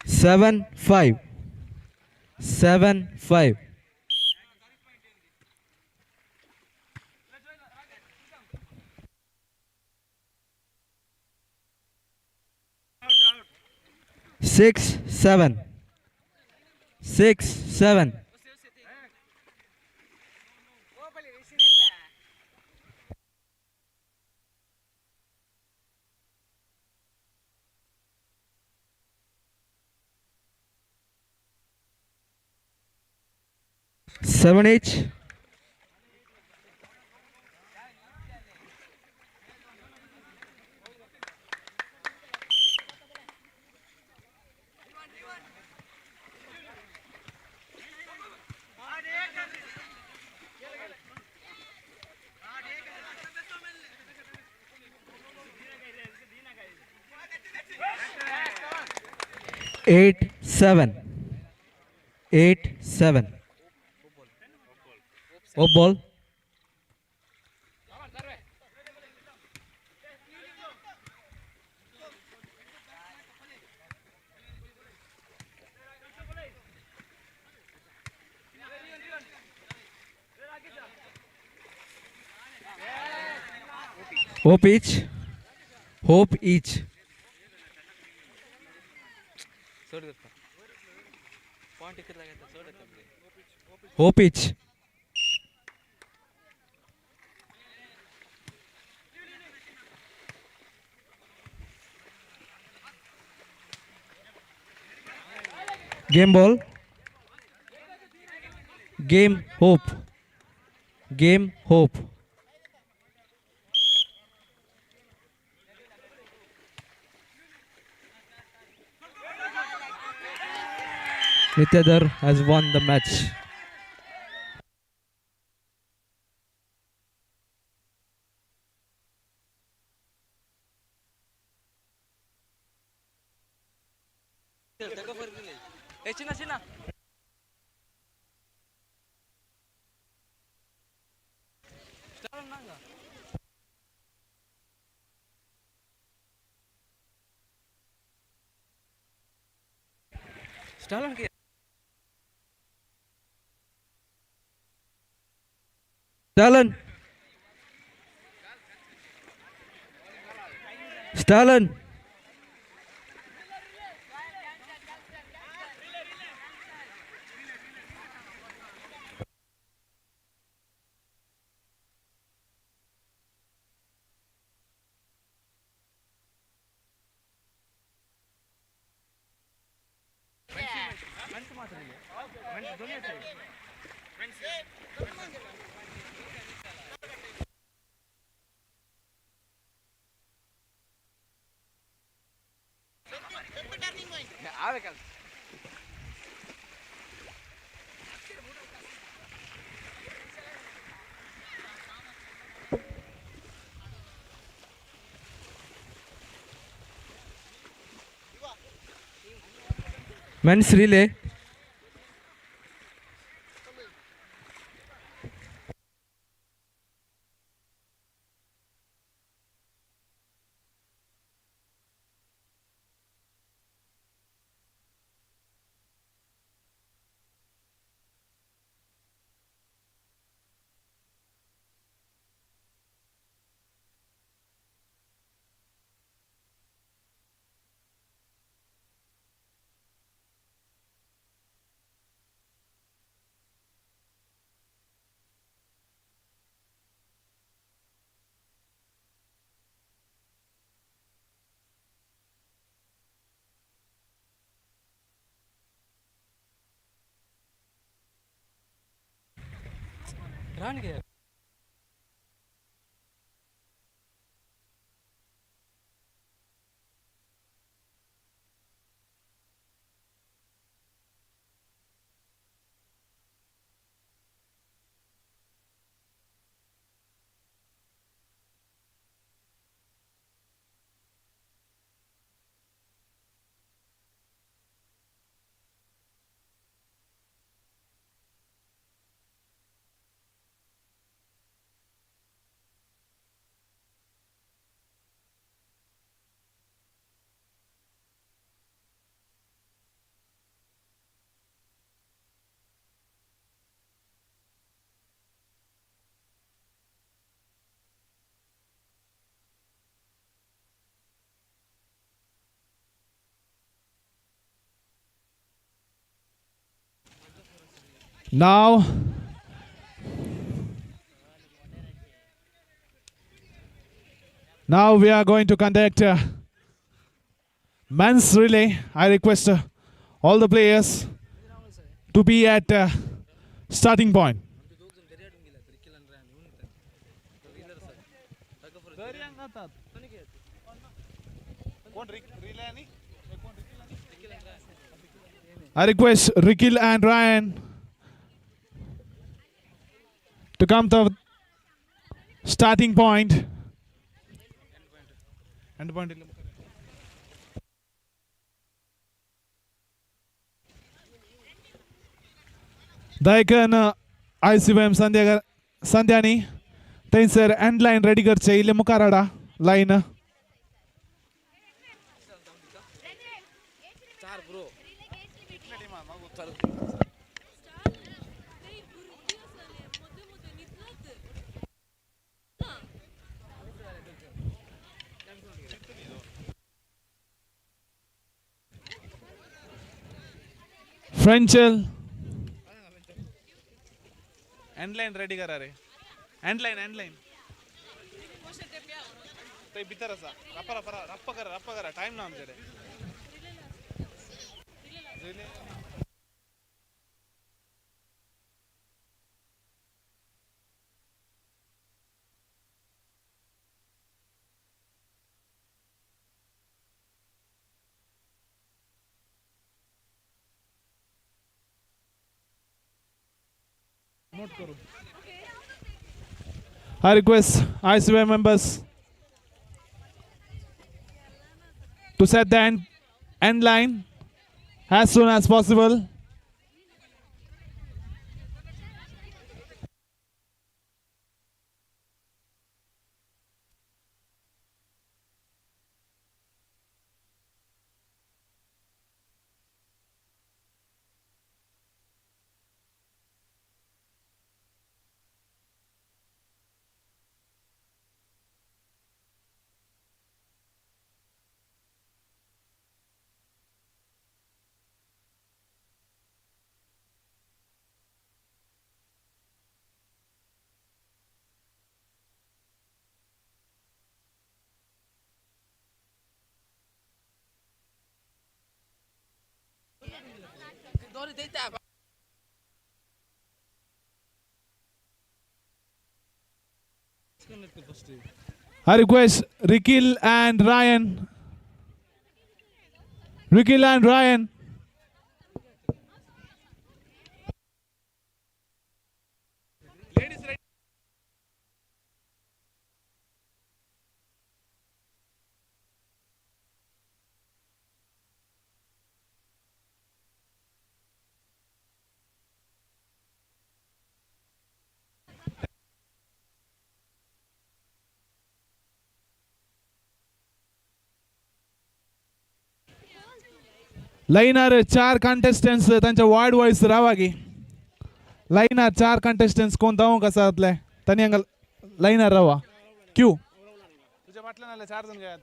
7-5. 7-5. 6-7. 6-7. 7 each. 8-7. 8-7. Off ball. Hope each. Hope each. Hope each. Game ball. Game hope. Game hope. Nityadhar has won the match. Stalin. Stalin. Men's relay. Now we are going to conduct men's relay. I request all the players to be at starting point. I request Rikil and Ryan to come to starting point. End point. Daikan ICYM संध्यानी थंयसर and line ready करचे इल्ले मुखार हाडा line. फ्रेंचल and line ready करा रे. And line and line थंय भितर आसा. रप्पा रप्पा रप्पा करा रप्पा करा टायम ना आमचे. I request ICY members to set the end line as soon as possible. I request Rikil and Ryan. Rikil and Ryan. लाईनार चार कंटेस्टंट्स तांच्या वार्ड वायज रावा की लाईनार चार कंटेस्टंट्स कोण धांवूंक आसा जातले तांणी हांगा लाईनार रावा. क्यू तुझ्या फाटल्यान आले चार जण काय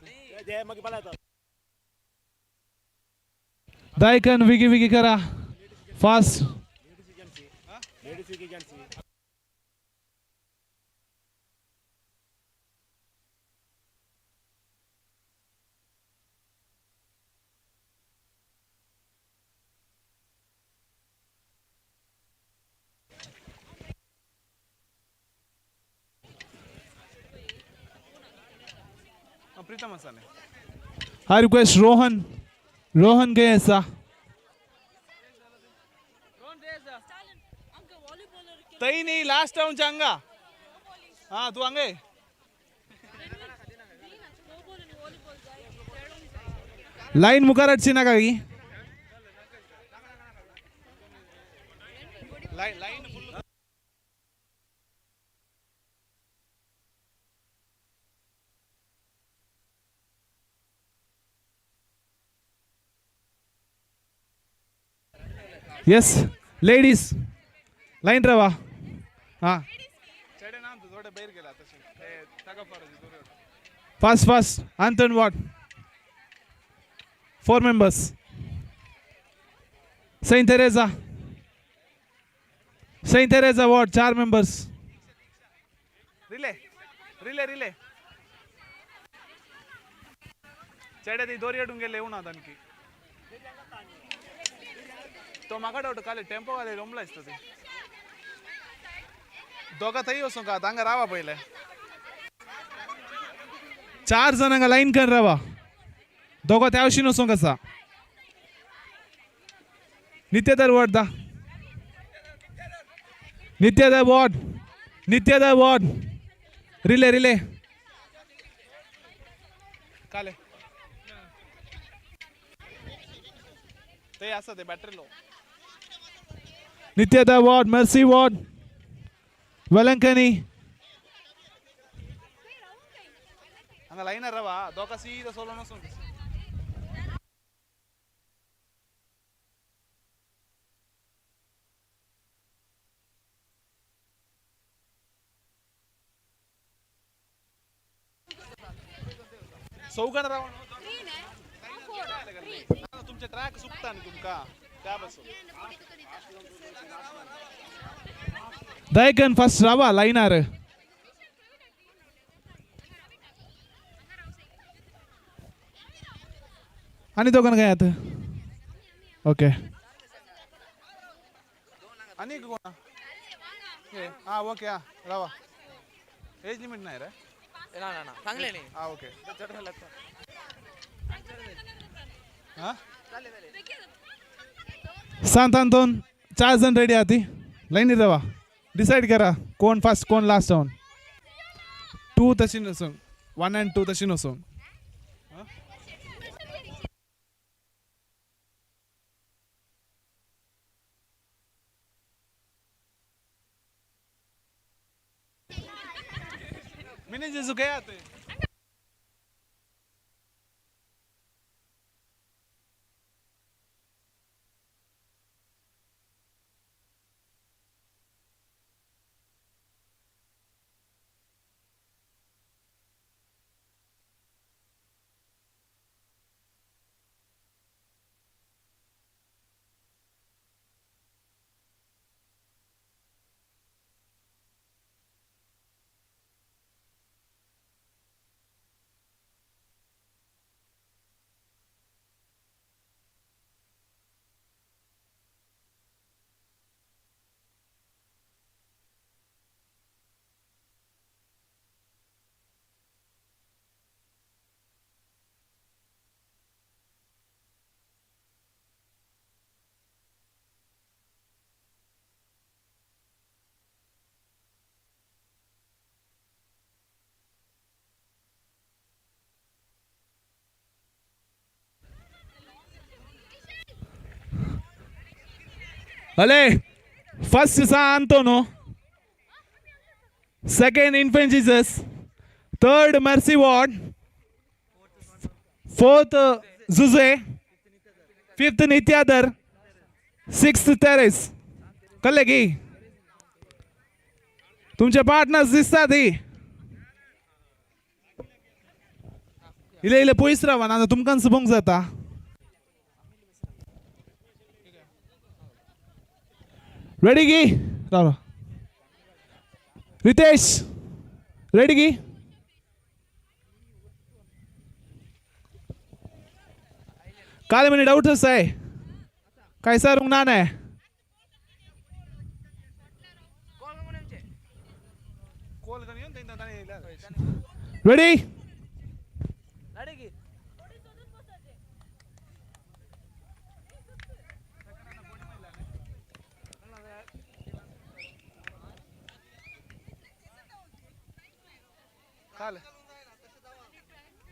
दायकन विगी विगी करा फास्ट. प्रीतम आसा. I request Rohan. Rohan खंय आसा? थंय न्ही लास्ट राउंड हांगा. हा तूं हांगा. लाईन मुखार हाडची नाका की येस लेडीज लाईन रावा. हां fast fast Anton ward 4 members. Saint Teresa Saint Teresa ward 4 members. Relay relay relay चेडे ती दोरी हाडूंक गेले येवना तांकी तो म्हाका डावट काले टेम्पो घाले रोमला दिसता ती दोगा थंय वचूंक आतां हांगा रावा पयले 4 जाण हांगा लायन कर रावा. दोगो त्या वशीन वचूंक आसा. नित्यधर वॉर्ड दा. Nityadhar ward. Nityadhar ward. Relay relay. काले ते आसा ते battery low. Nityadhar ward, Mercy ward, Velankanni. हांगा लायनार रावा दोगा सीधा सोलोन वचूंक. चौघान रावा तुमचे ट्रॅक सुकता न्ही तुमकां त्या पासून. दयकन फर्स्ट रावा लायनार. आनी दोगान काय आतां? ओके. आनी कोण हा? ओके हा रावा. एज लिमिट नाही रे? ना ना ना सांगले नाही. हा ओके. हा सांत अंतोन 4 जण रेडी आहात. लायनी रावा. डिसाईड करा कोण फर्स्ट कोण लास्ट जावन. 2 तशी नसूंक, 1 आनी 2 तशी नसूंक. मिनी जेजू काय आते? अले फर्स्ट सा Anton, second Infant Jesus, third Mercy ward, fourth Jose, fifth Nityadhar, sixth Therese. कळ्ळें की तुमचे पार्टनर्स दिसतात ही. इले इले पयस रावा ना तुमकां सुबोंक जाता. रेडी की राव रितेश रेडी की? काल म्हणे डाऊट आहे काय सर ना नाही. रेडी?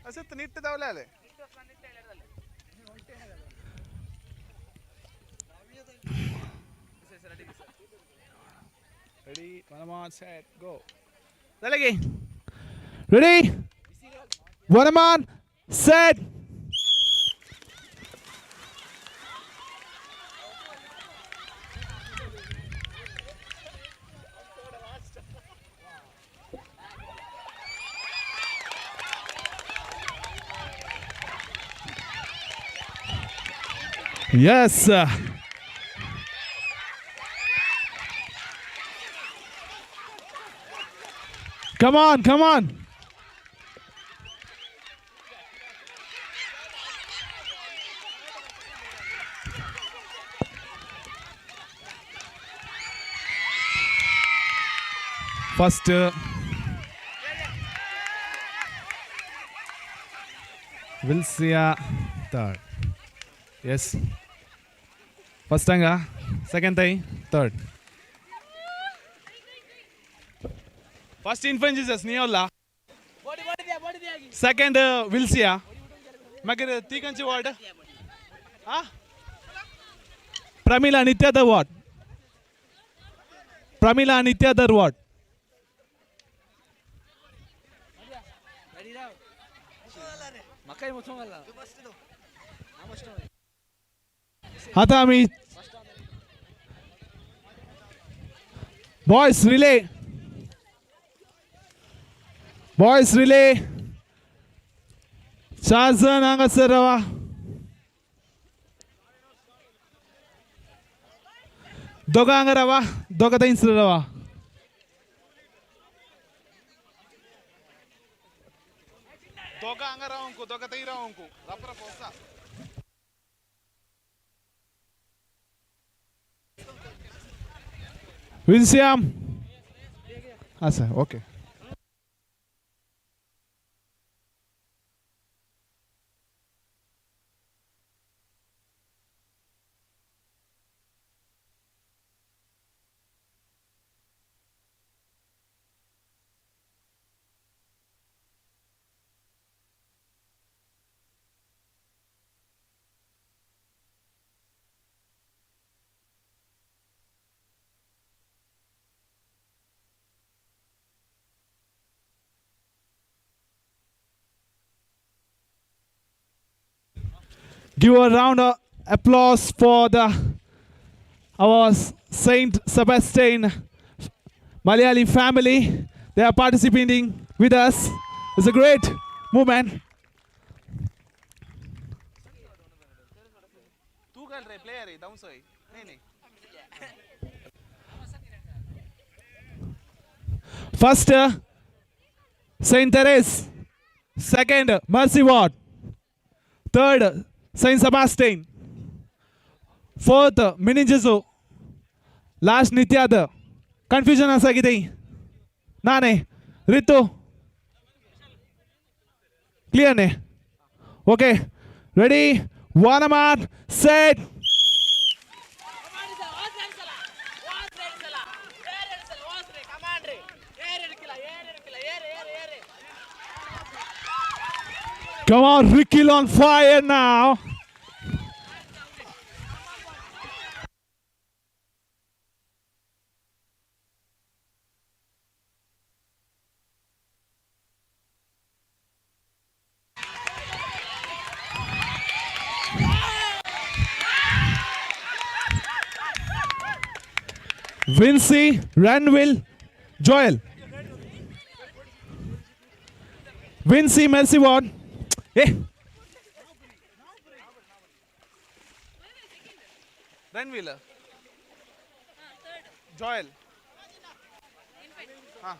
असेच नीट धावले आले. Ready, one more set, go. झालं की? Ready, one more set. Yes. Come on, come on. First Vilsia, third. Yes, first hanga, second Thai, third. First Infant Jesus Niola, second Vilsia, Magar Tikanchi ward, Pramila Nityadar ward, Pramila Nityadar ward. आता आम्ही boys relay, boys relay, 4 जण हांगासर रावा. दोगां हांगा रावा, दोगां थंयसर रावा. दोगां हांगा रावंक, दोगां थंय रावंक, रप रप वचा. विन्सियाम आसा, okay. Give a round of applause for our Saint Sebastian Malayali family. They are participating with us. It's a great movement. First, Saint Therese. Second, Mercy Ward. Third, Saint Sebastian. Fourth, Mini Jesu. Last, Nityadar. Confusion आसा कितें ना न्ही? Ritu clear न्ही? Okay, ready, 1 mark, set. Come on, Ricky on fire now. Vincy, Ranville, Joel. Vincy, Mercy Ward. Hey. Ranville. Joel. हाँ.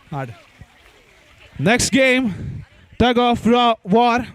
Hard. Next game, tug of war.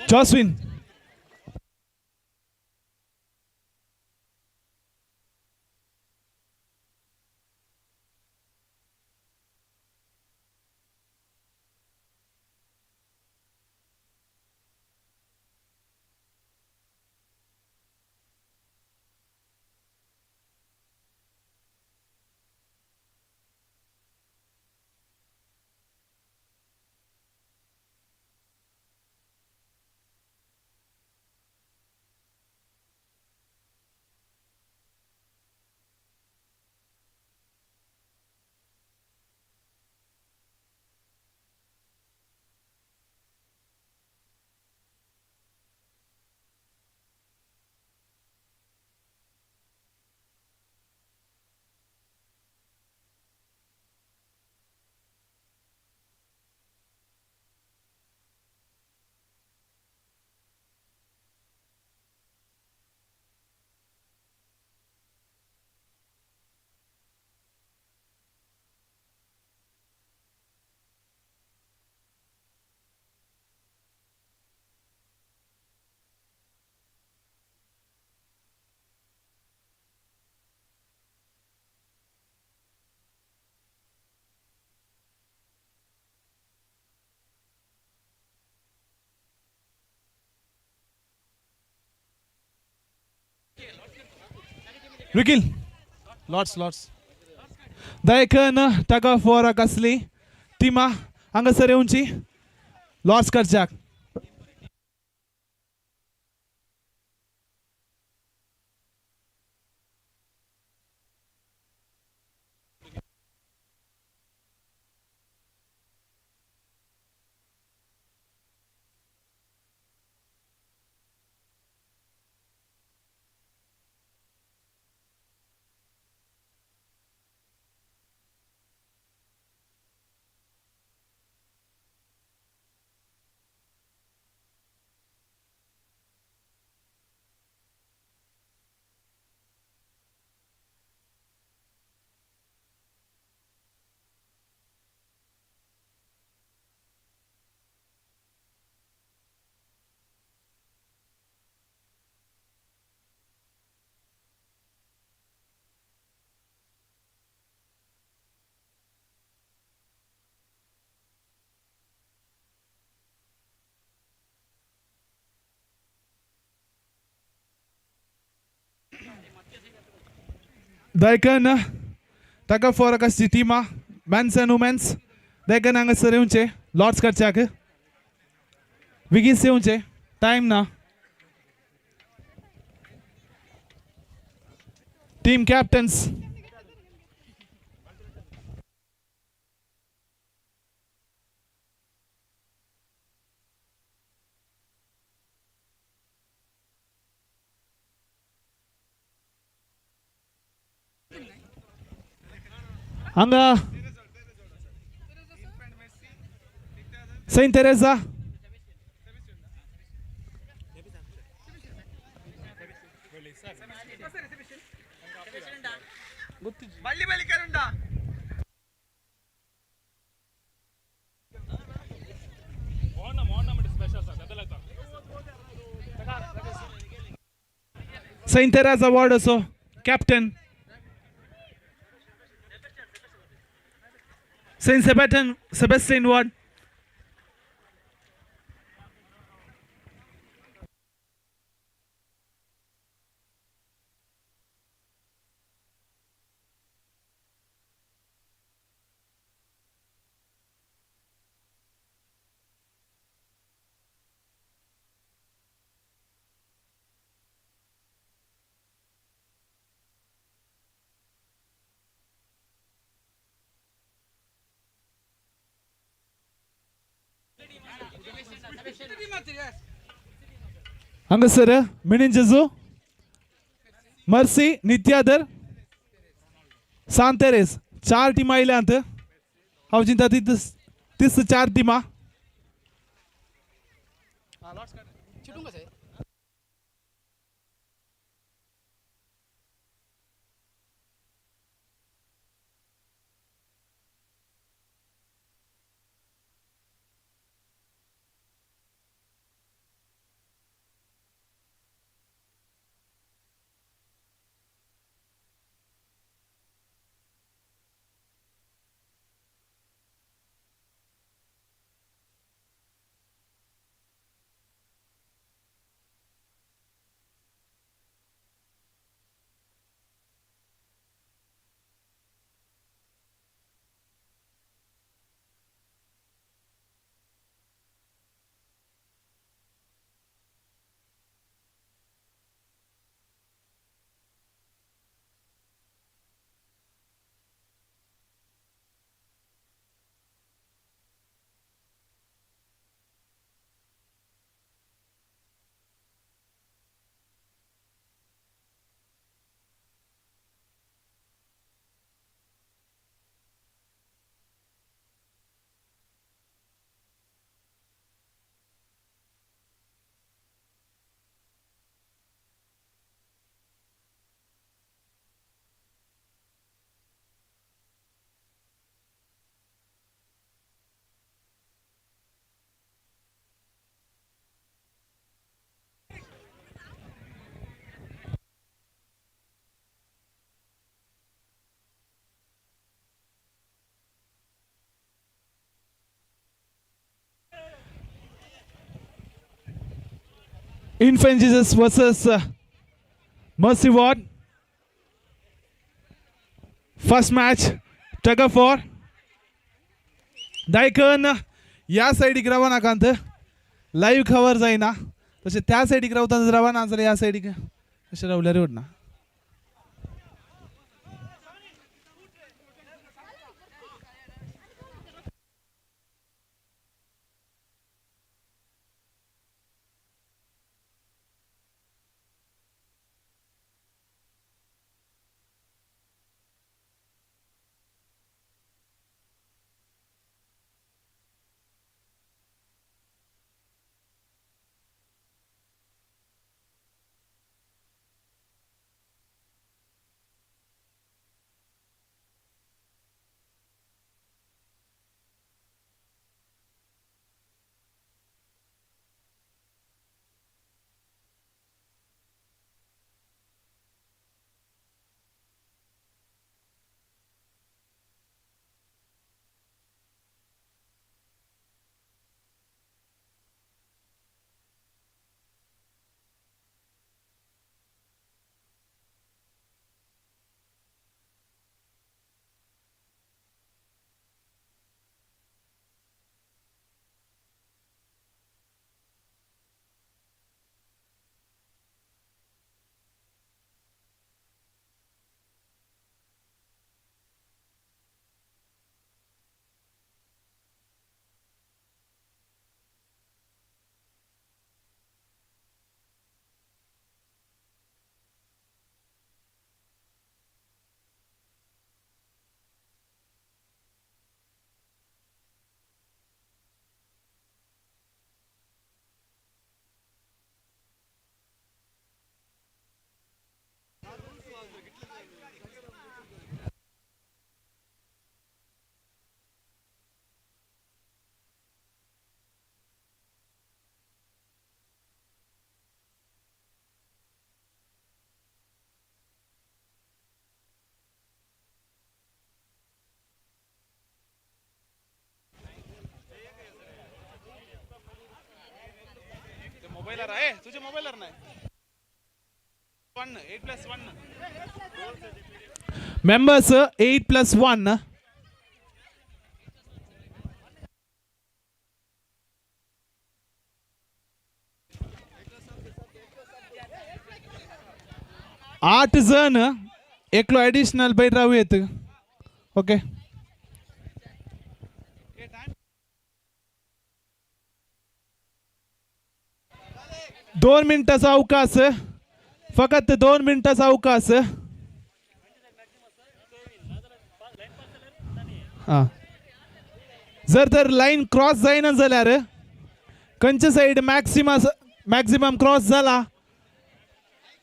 Joswin. Rikil, lots. दयकन tug of war कसली टिमा हांगासर येवची lots करच्याक. दयकन tug of war कसली टिमा mains and women's दयकन हांगासर येवचे लॉट्स करच्याक बेगीन येवचे टायम ना. टीम कॅप्टन्स हांगा Saint Teresa Saint Teresa वॉर्डाचो captain Saint Sebastian ward. हांगासर मिनिंजेजू मर्सी नित्यादर सांतेरेस चार टिमां आयल्यांत. हांव चिंता तीस चार टिमां. Infant Jesus versus Mercy Ward. First match tug of war. दायकन ह्या सायडीक रावा नाकांत, लाईव्ह खबर जायना. तशें त्या सायडीक रावता रावा ना जाल्यार ह्या सायडीक अशें रावल्यार उरना. मोबाईलर आहे तुझे, मोबाईलर नाही. 1 8 प्लस 1 members, 8 plus 1. 8 जण, एकलो ॲडिशनल बैठ राहू येत. ओके, 2 मिनिटाचा अवकाश, फक्त 2 मिनिटाचा अवकाश. हा, जर तर लाईन क्रॉस जाईना जाल्यार खंयचे सायड मॅक्सिमम क्रॉस जाला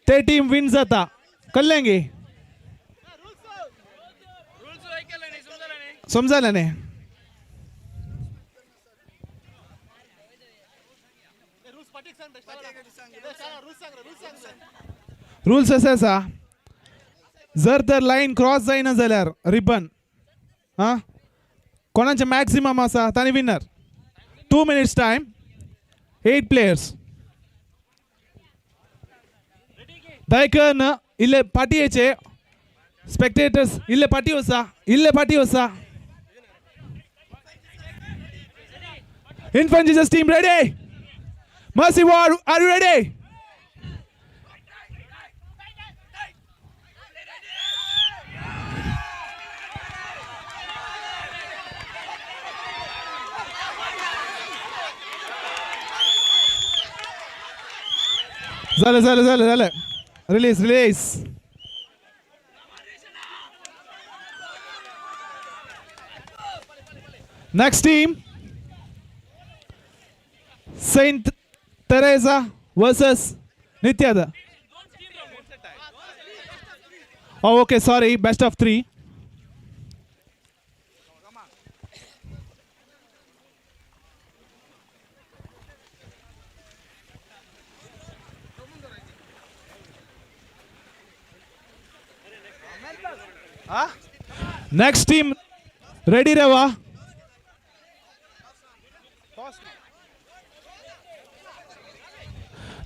ते टीम विन जाता. कळ्ळें गे? समजलें न्ही? रूल्स अशें आसा, जर तर लायन क्रॉस जायना जाल्यार रिबन हां कोणाचें मॅक्सिमम आसा तांणी winner. 2 minutes time, 8 players. दायकन इल्ले पाटयेचे स्पेक्टेटर्स इल्ले पाटी वसा, इल्ले पाटी वसा. Infant Jesus team ready? Mercy Ward, are you ready? झालं झालं झालं झालं. Release release. Next team Saint Teresa versus Nityada. Oh okay, sorry, best of 3. Next team ready Reva?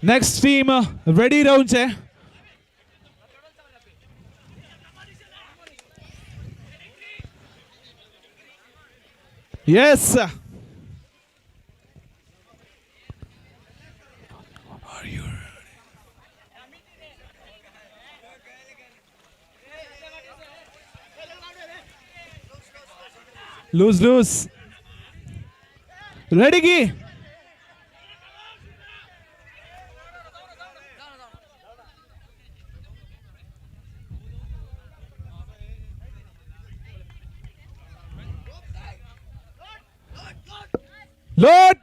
Next team ready रावचे. Yes. Are you ready? Loose, loose. Ready ki? Load.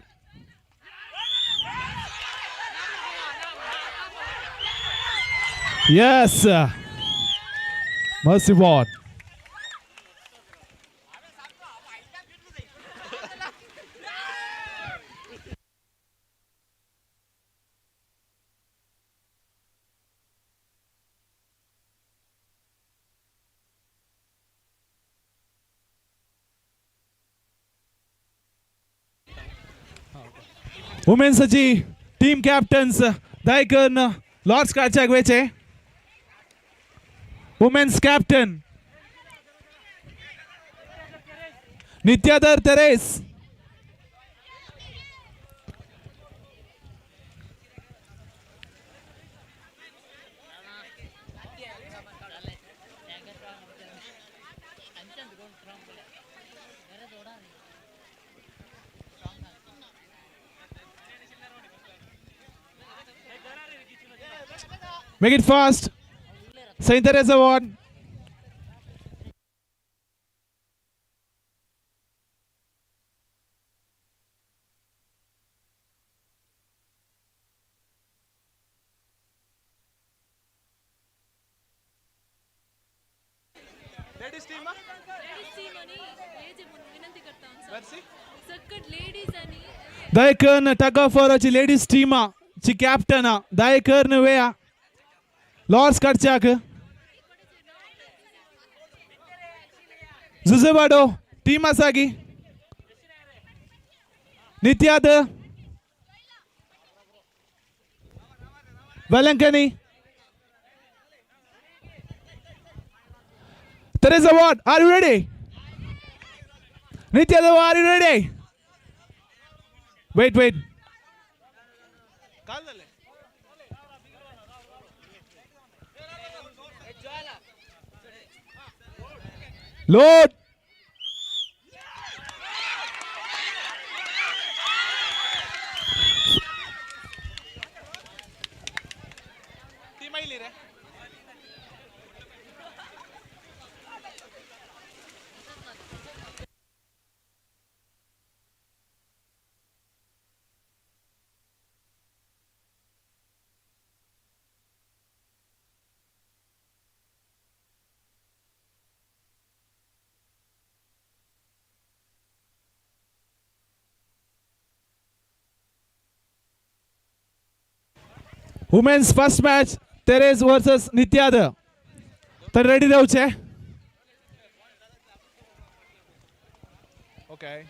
Yes. Mercy Ward. वुमेन्साची team captains दायकन Lord's काडच्याक वेचे. Women's captain Nityadhar Teres. Make it fast. Saint Teresa Ward. Ladies team. Ladies team ani विनंती करता हूं. सक्कट ladies आणि दायकन tug of वॉराची ladies team ची captain दायकर्न वेया Lord's काडच्याक. जुजेवाडो team आसा की नित्याद Velankanni. Teresa Ward, are you ready? Nitya, are you ready? Wait, wait. Load. Women's first match, Teres versus Nityada. तर ready रावचे. Okay.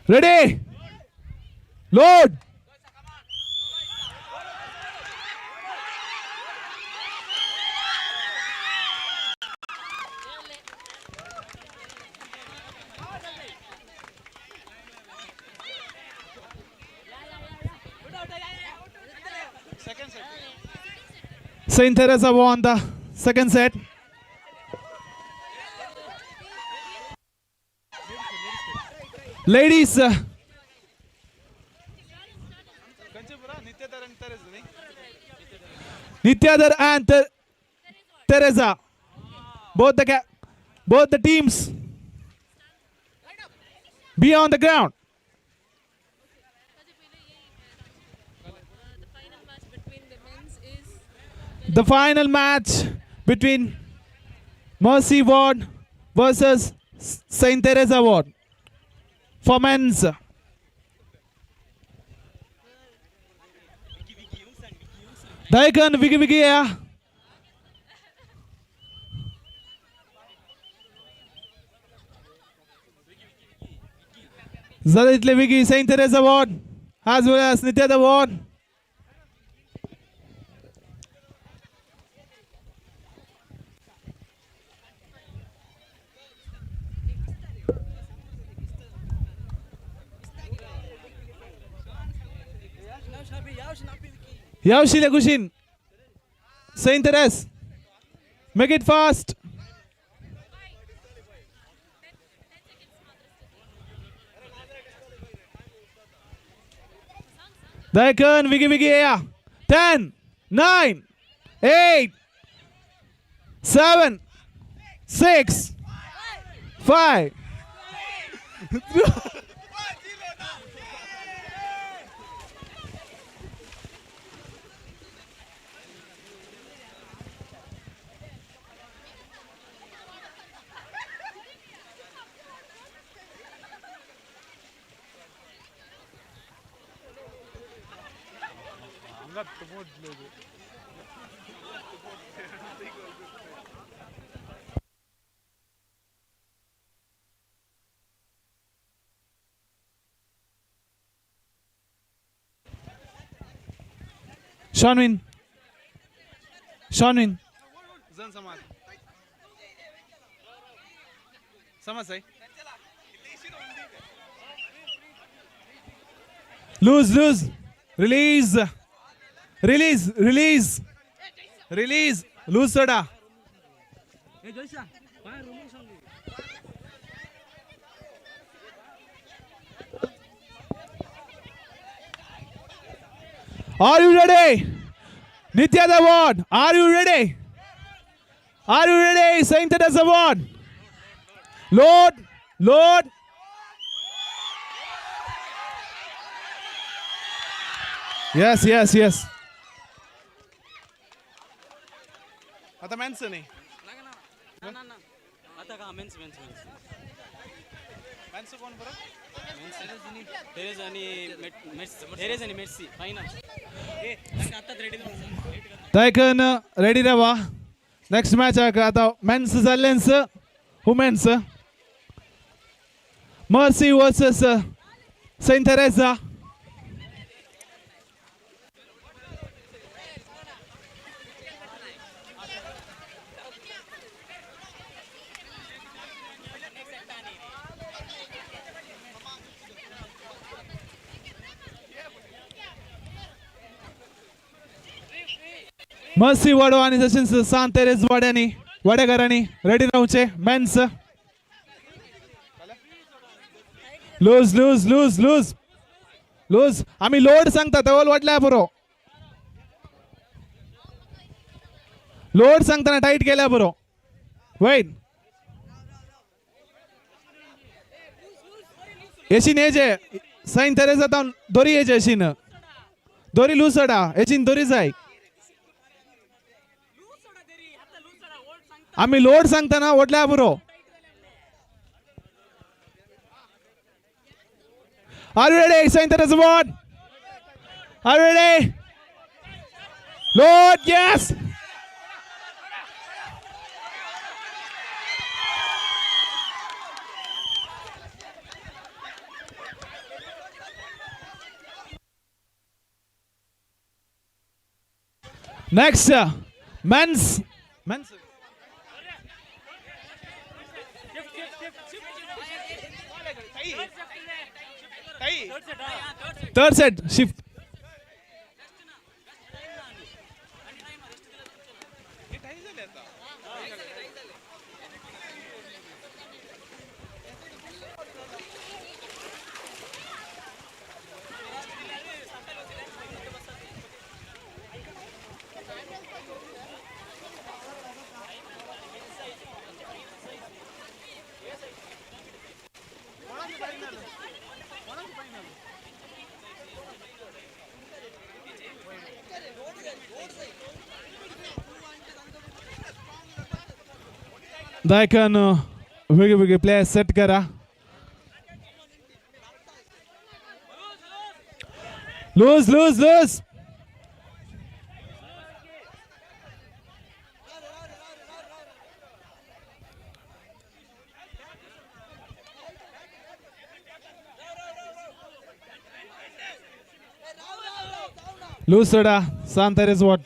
Ready? Load. Second set. Saint Teresa won the second set. Ladies, Nityadhar and Teresa, both the teams be on the ground. The final match between Mercy Ward versus Saint Teresa Ward. for men's. Daikan Vigi Vigi या. जाता तितले वेगीं Saint Teresa ward as well as Nitya ward. Yavshile Gushin, Saint Therese, make it fast. Daikan Vigi Vigi ya. 10, 9, 8, 7, 6, 5. Shanwin. Shanwin. Lose, lose. Release. Release, release. Release. Lose soda. Are you ready? Nitya the award. Are you ready? Are you ready? Saint Therese award. Lord, Lord. Yes, yes, yes. आता mains नाही. आता का mains mains mains mains कोण बरं? Therese आणि Therese आणि mercy final. ए आता रेडी तैकन रेडी रावा. नेक्स्ट मॅच आता मेन्स जाल्लेन्स women's. Mercy versus Saint Teresa. Mercy वाडो आणि तशेंच सांत तेरेज वाड्यांनी वाडेकारांनी रेडी रावचे. Men's lose lose lose lose lose. आमी लोड सांगता तवल वाडल्या बरो. लोड सांगतना टायट केल्या बरो. वैट येशीन येजे सायन तेरेजा तावन दोरी येजे येशीन दोरी लूज सोडा येशीन दोरी जाय. आम्ही लोड सांगताना ओढल्या बरो. Are you ready? Saint Therese ward. Are you ready? Load, yes. Next, men's. Men's. Third set, shift. दायकन वेगळे वेगळे प्लेयर्स सेट करा. Loose loose loose. Loose soda Sant Teresa's ward.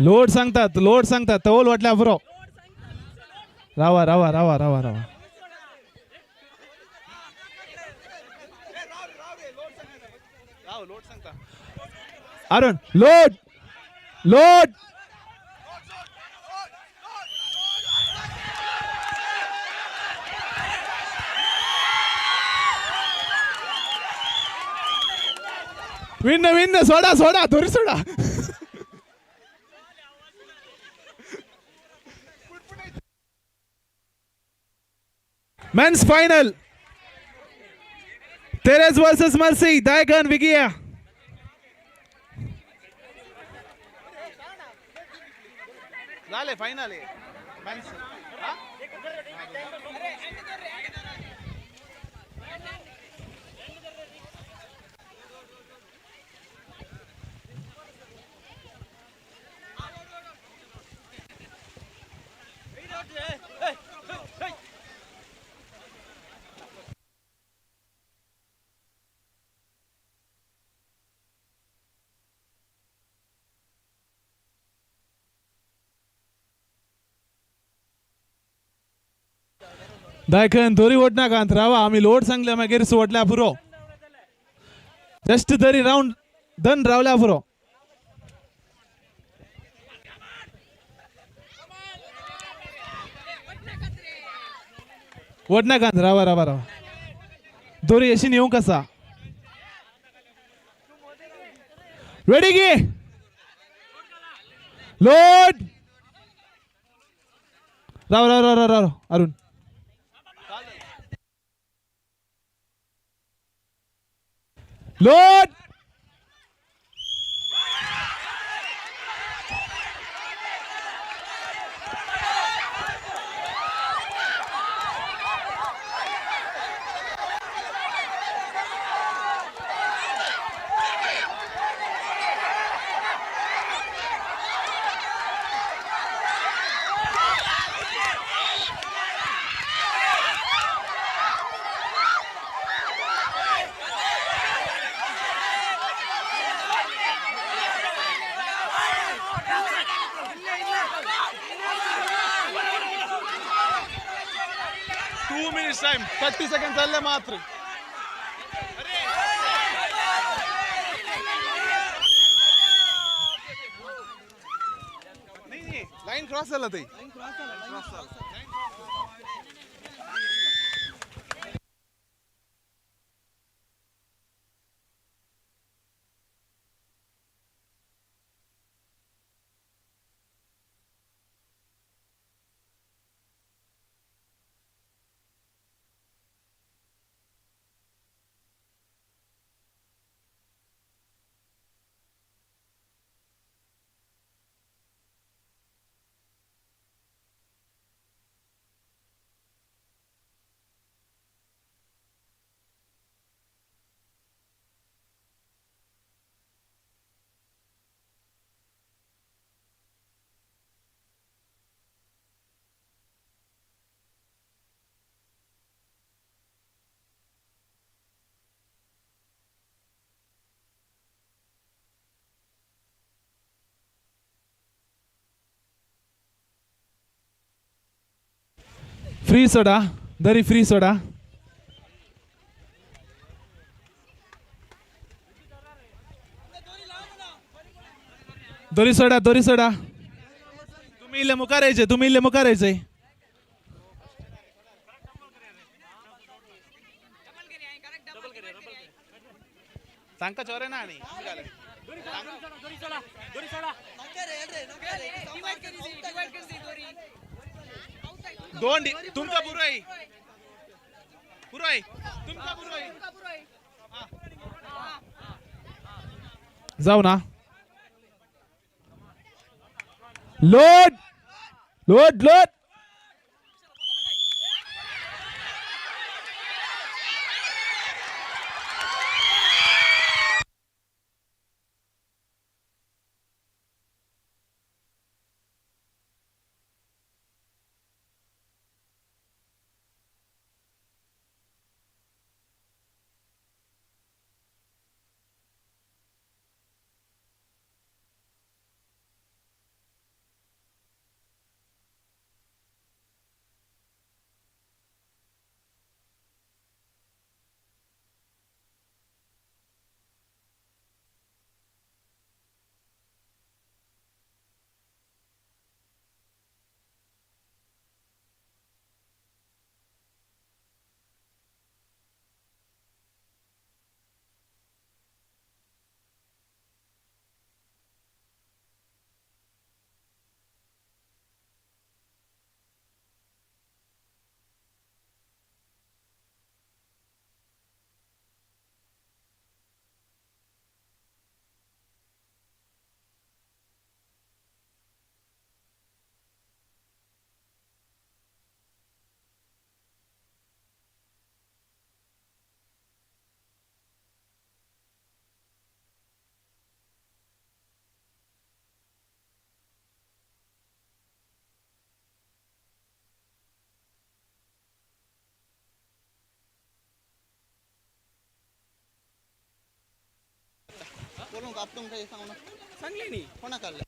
Load सांगतात, लोड सांगतात, तवल वाटल्या पुरो. रावा रावा रावा रावा रावा. Arun load load. Win win. सोडा सोडा दोरी सोडा. Men's final. Teres versus Mercy. Dayakan Vigia. झाले फायनल आहे. Men's. दायकन दोरी ओढना रावा आम्ही लोड सांगल्या मागीर सोडल्या पुरो. जस्ट तरी राऊंड दन रावल्या पुरो. वडनाकांत रावा रावा रावा. दोरी अशी नेऊ कसा. रेडी गे लोड. राव राव राव राव राव अरुण. Load. Time 30 second चालले मात्र. नाही लाईन क्रॉस झाला ते. फ्री सोडा दरी फ्री सोडा. दोरी सोडा दोरी सोडा. तुम्ही इल्ले मुखार यायचे, तुम्ही इल्ले मुखार यायचे. तांका चोरे ना आणि दोन तुमका पुरो आहे, पुरो आहे तुमका, पुरो आहे. जाऊ ना. Load load load. सांगले न्ही कोणाक काडलें?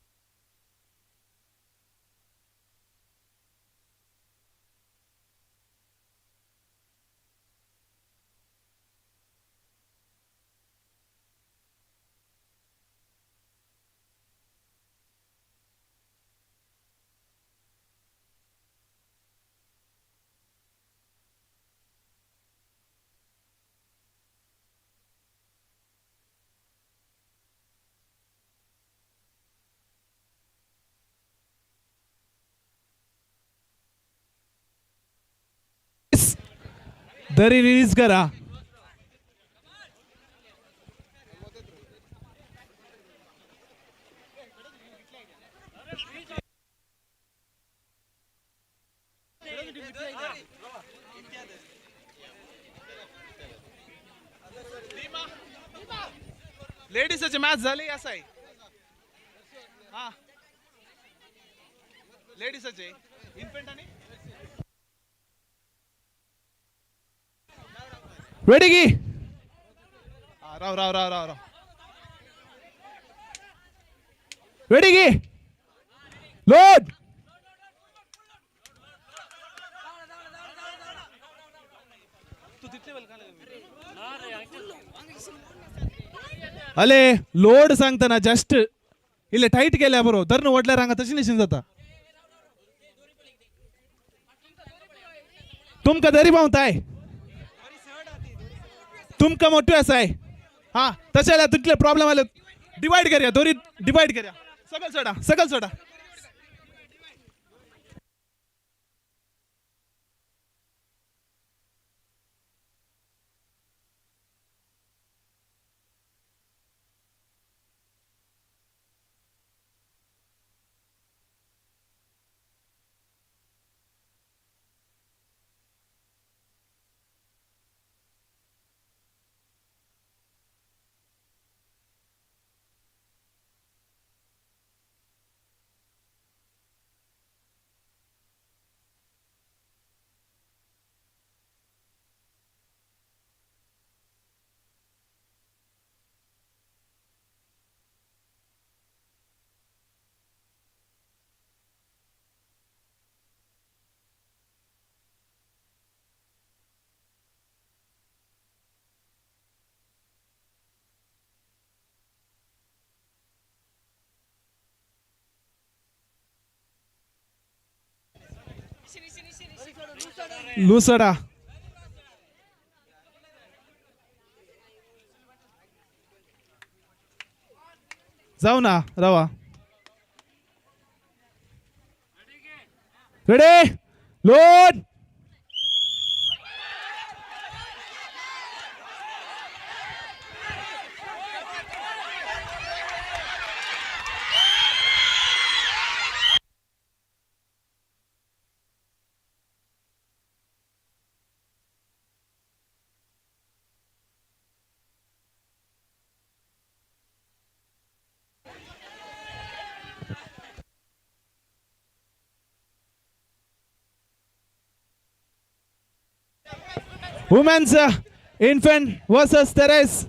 दरी रिलीज करा. लेडीजाचे मॅच झाले असाय. हा लेडीजाचे इन्फेंट आणि रेडी की राव राव राव राव राव रेडी की लोड. अले लोड सांगताना जस्ट इल्ले टायट केल्या बरो धरण वडल्या रांगा तशी निशीन जाता. तुमका दरी पावताय तुमका मोठे असाय. हा तशें जाल्यार तितले प्रॉब्लम आले डिवायड करया, दोरी डिवायड करया. सकल सोडा सकल सोडा. लुसडा जाऊ ना रवा. Ready load. Women's infant versus Teres.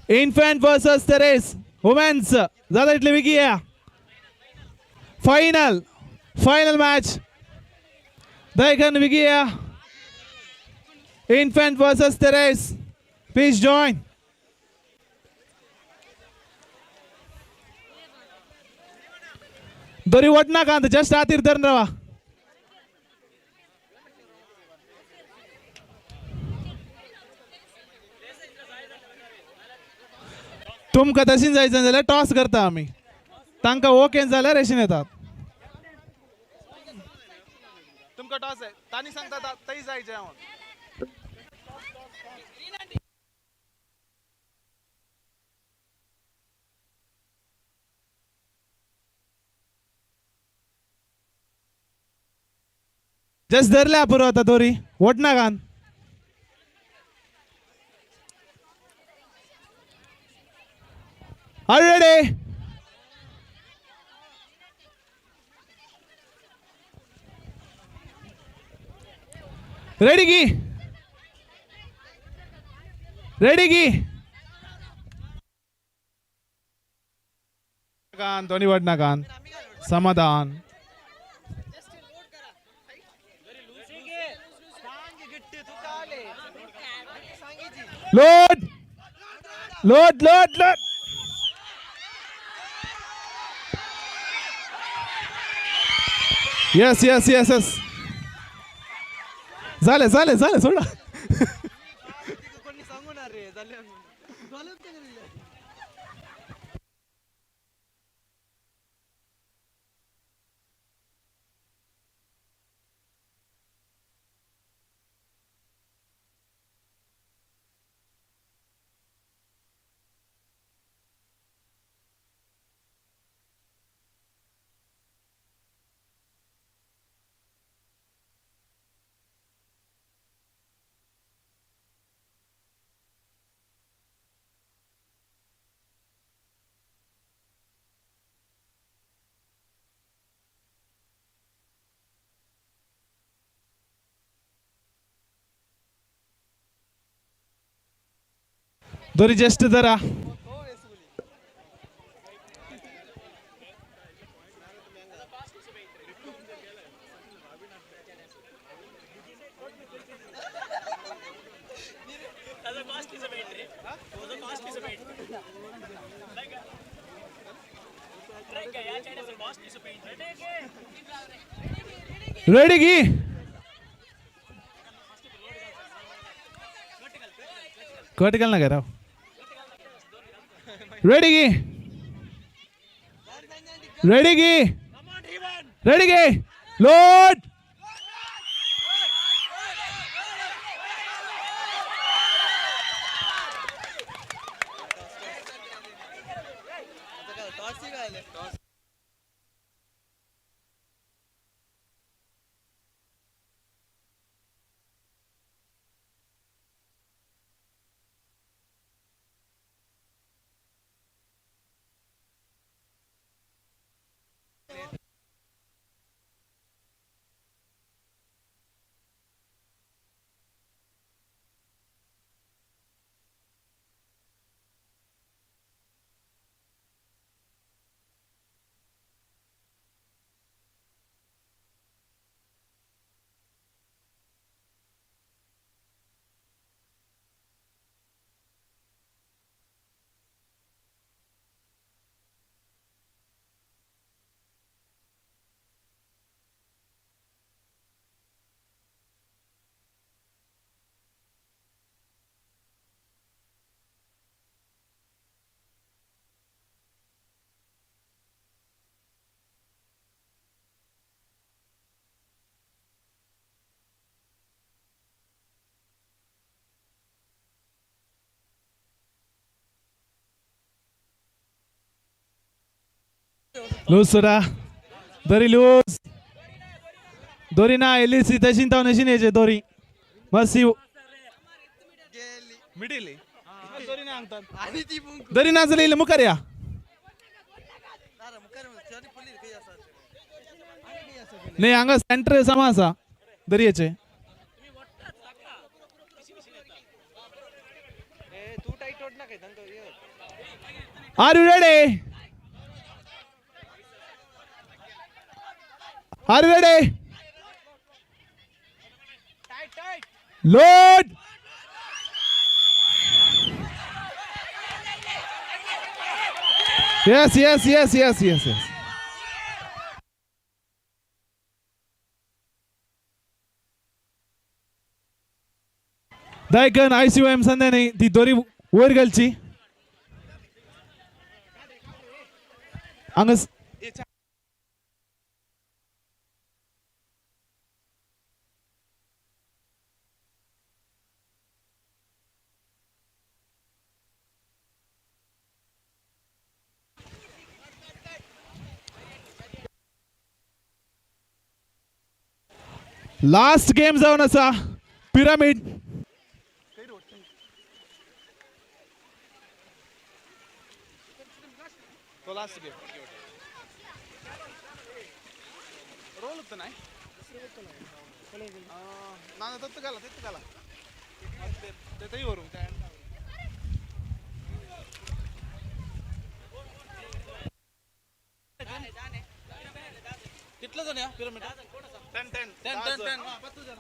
Infant versus Teres women's जाता इतले बेगी या. फायनल फायनल मॅच दयकन बेगी या. Infant versus Teres, please join. दोरी वटनाका जस्ट आतीर धरून रावा. तुमकां तशीन जायचें जाल्यार टॉस करता आमी, तांकां ओके जाल्यार रेशीन येतात. तुमकां टॉस आहे तांणी सांगता थंय जायचें हांव. जस्ट धरल्या पुरो आतां दोरी वटनाकान. Are you ready? Ready की? Ready की? कान दोन्ही वडना कान समाधान. Load load load load. Yes yes yes yes. झाले झाले झाले सोडा. दोरी जस्ट धरा. रेडी की? कटकल ना करा. रेडी की? रेडी की? रेडी की? लोड. लूज सोडा दोरी लूज. दोरी ना एली तशी ताव नशीन यायचे दोरी बस मिडल दोरी ना जाल्यार मुखार या. नाही हांगा सेंटर समा आसा दरयेचे. Are you ready? Are you ready? Load. Yes, yes, yes, yes, yes, yes. दायकन ICOM संध्याने ती दोरी वयर घालची. हांगा लास्ट गेम जावन आसा पिरामिड. Last game. Roll नाही ना तत्त घाला तेच घाला ते वरून. कितलं जण या पिरामिड? 10 10 10 10 10 5 जण.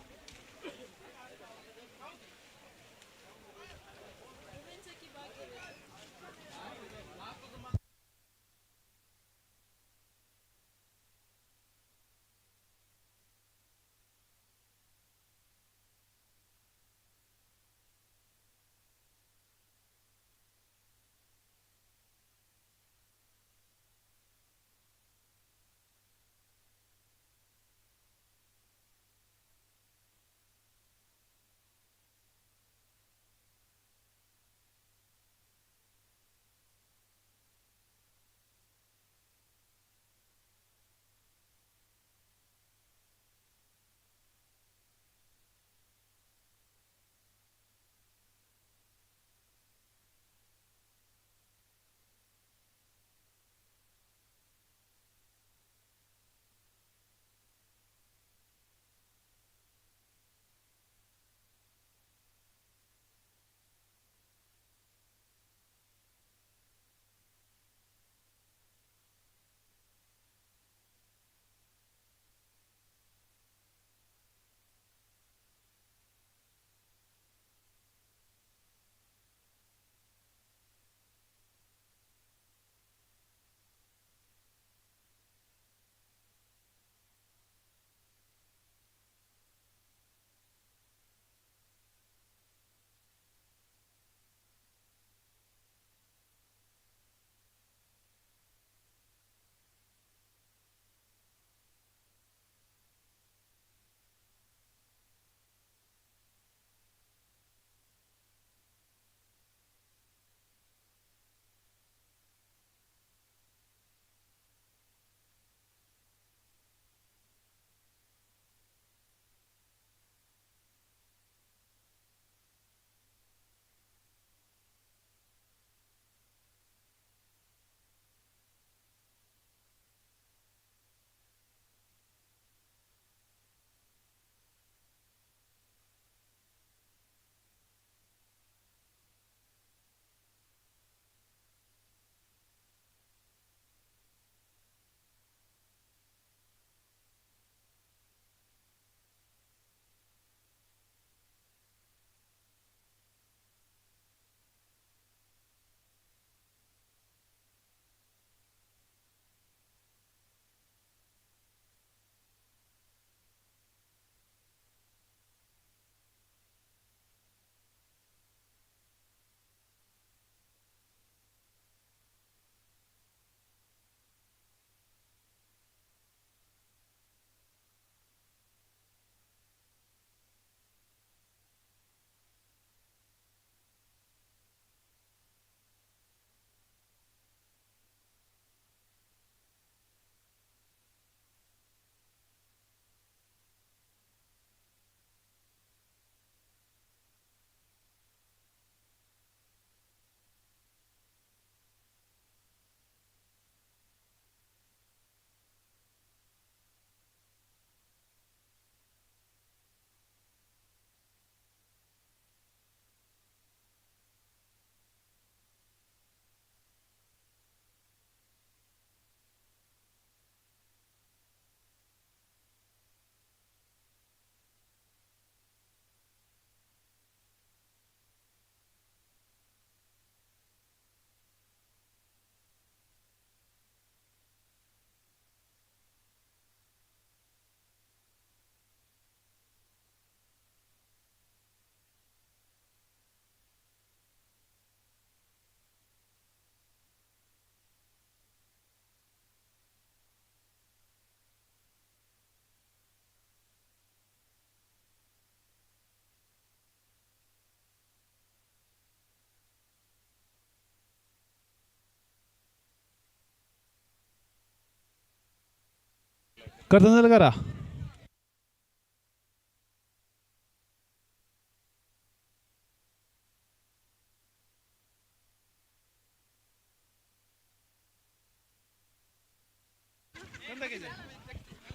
करता जाल्यार करा.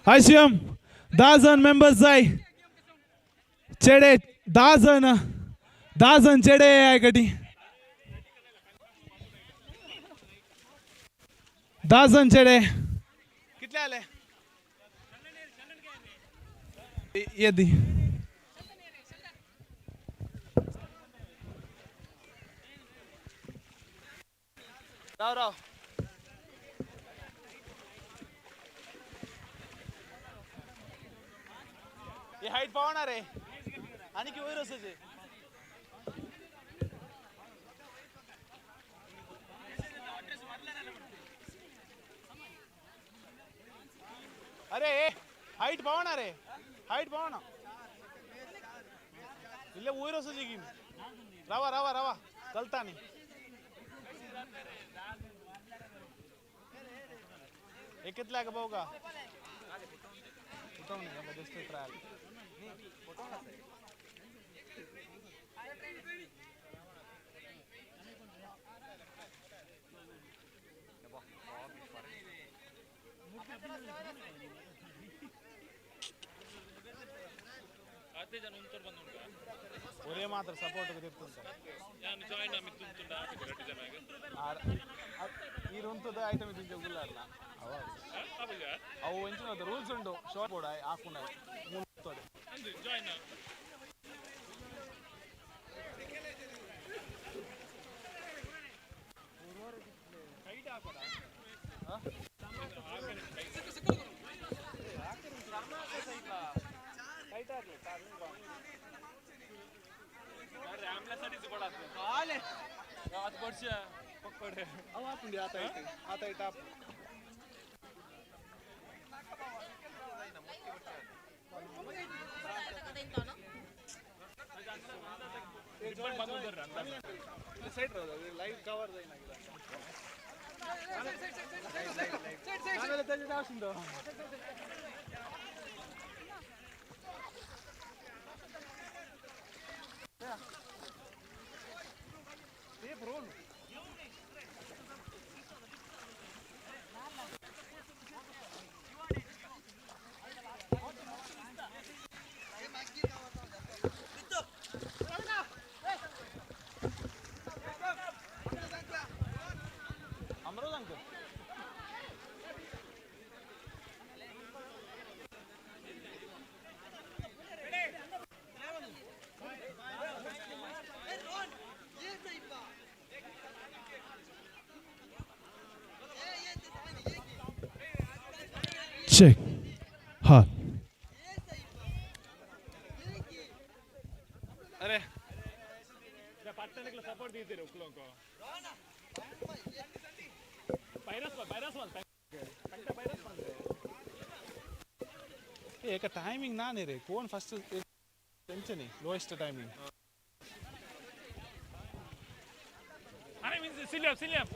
हाय शिवम, 10 जण मेंबर्स जाय. चेडे 10 जण, 10 जण चेडे आहे कटी. 10 जण चेडे. कितले आले? ये दी. राव राव. हे हाईट पावणार आहे आणि की वयर असायचे. अरे हाईट पावणार आहे, हाईट पावना इल्ले वयर असायचे की. रावा रावा रावा चलता नाही. एक कितल्या का भाऊ का ट्रायल. ఒరే మాత్రం సపోర్ట్ తిప్పుతుంటా ఈ రొంతుద ఐటమ్ ఇది గుల్లార్ల అవు ఎంచిన రూల్స్ ఉండు షార్ట్ బోర్డ్ ఆకుండా మూడు Check. Ha. अरे पट्टणकला सपोर्ट दीतीर उकलोंको बैरस बैरस बैरस. एक टाइमिंग ना नहीं रे कौन फर्स्ट टेंशन है लोएस्ट टाइमिंग. अरे मींस सिलियम सिलियम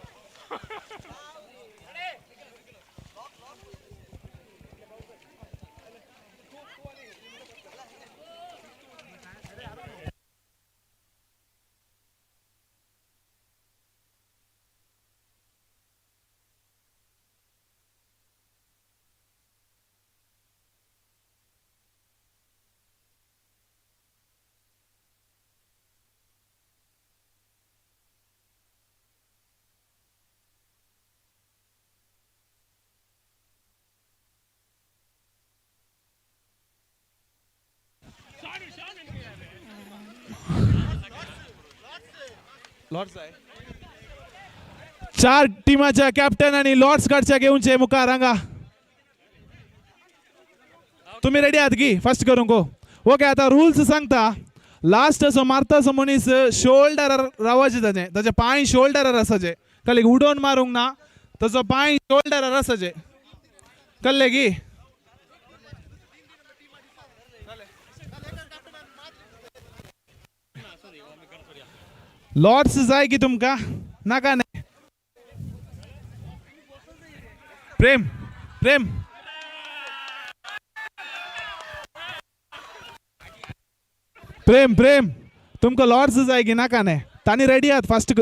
चार टीमाच्या कॅप्टन आणि लॉर्ड्स काडच्या घेऊनचे मुखार हांगा. तुम्ही रेडी आहात की फर्स्ट करूंक? ओके, आता रूल्स सांगता. लास्ट असो मारता असो मनीस शोल्डरार रावचे, ताजे ताजे पांय शोल्डरार आसाचे. कळ्ळें? उडोवन मारूंक ना, ताजो पांय शोल्डरार आसाचे. कळ्ळें की? लॉर्ड्स जाय की तुमकां? नाका न्ही. प्रेम प्रेम प्रेम प्रेम तुमकां लॉर्ड्स जाय की नाका न्ही तांणी रेडी आहात फास्ट.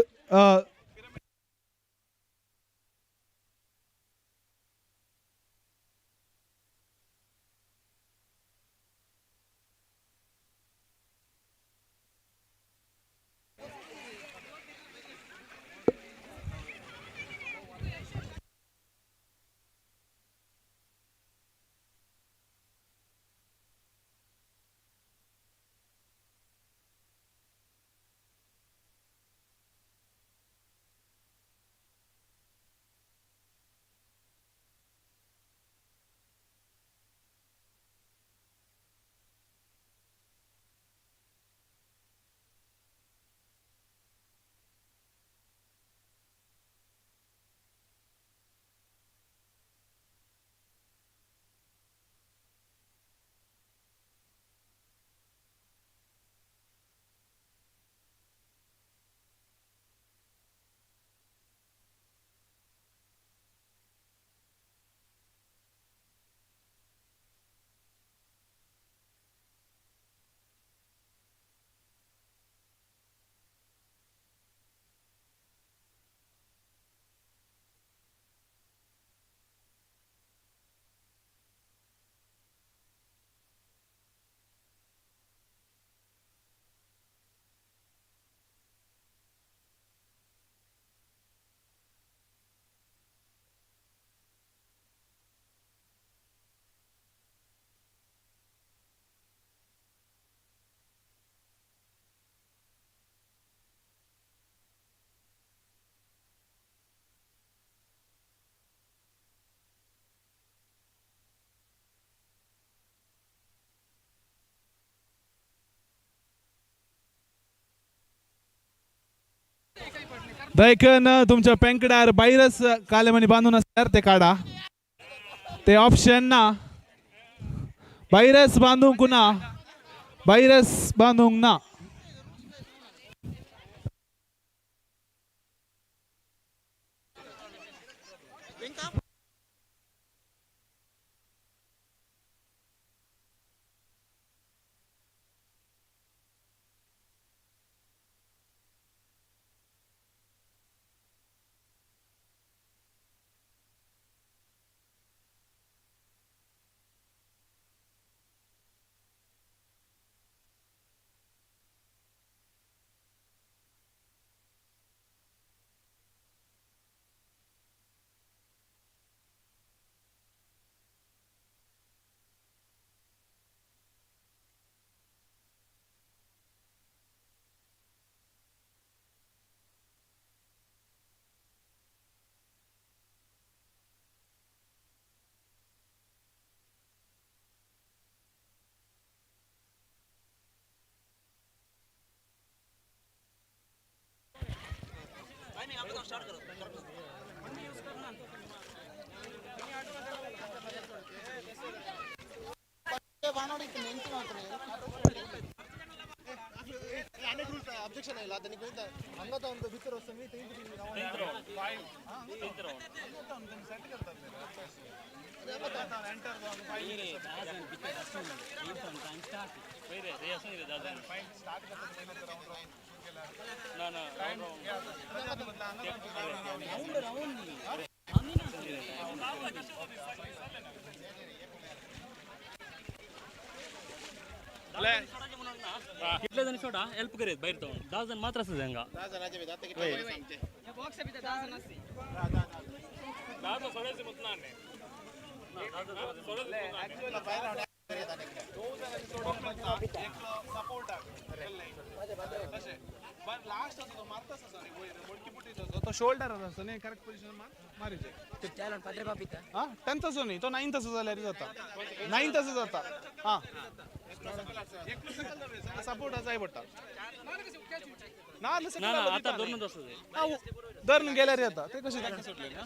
दैकन तुमच्या पेंकडार बायरस कालेमणी बांदून आसल्यार ते काडा, ते ऑप्शन ना. बायरस बांदूंक ना, बायरस बांदूंक ना. कितले जण सोडा हेल्प करीत भायर तो 10 जण मात्र आसा हांगा. तो शोल्डर आसा न्ही करेक्ट पोझिशन मारीचे. हा 10th आसो न्ही तो 9th आसो जाल्यार जाता, 9th आसो जाता. हा सपोर्ट जाय पडटा. ना आतां धरून आसा धरून गेल्यार जाता ते कशें तांकां सुटलें ना.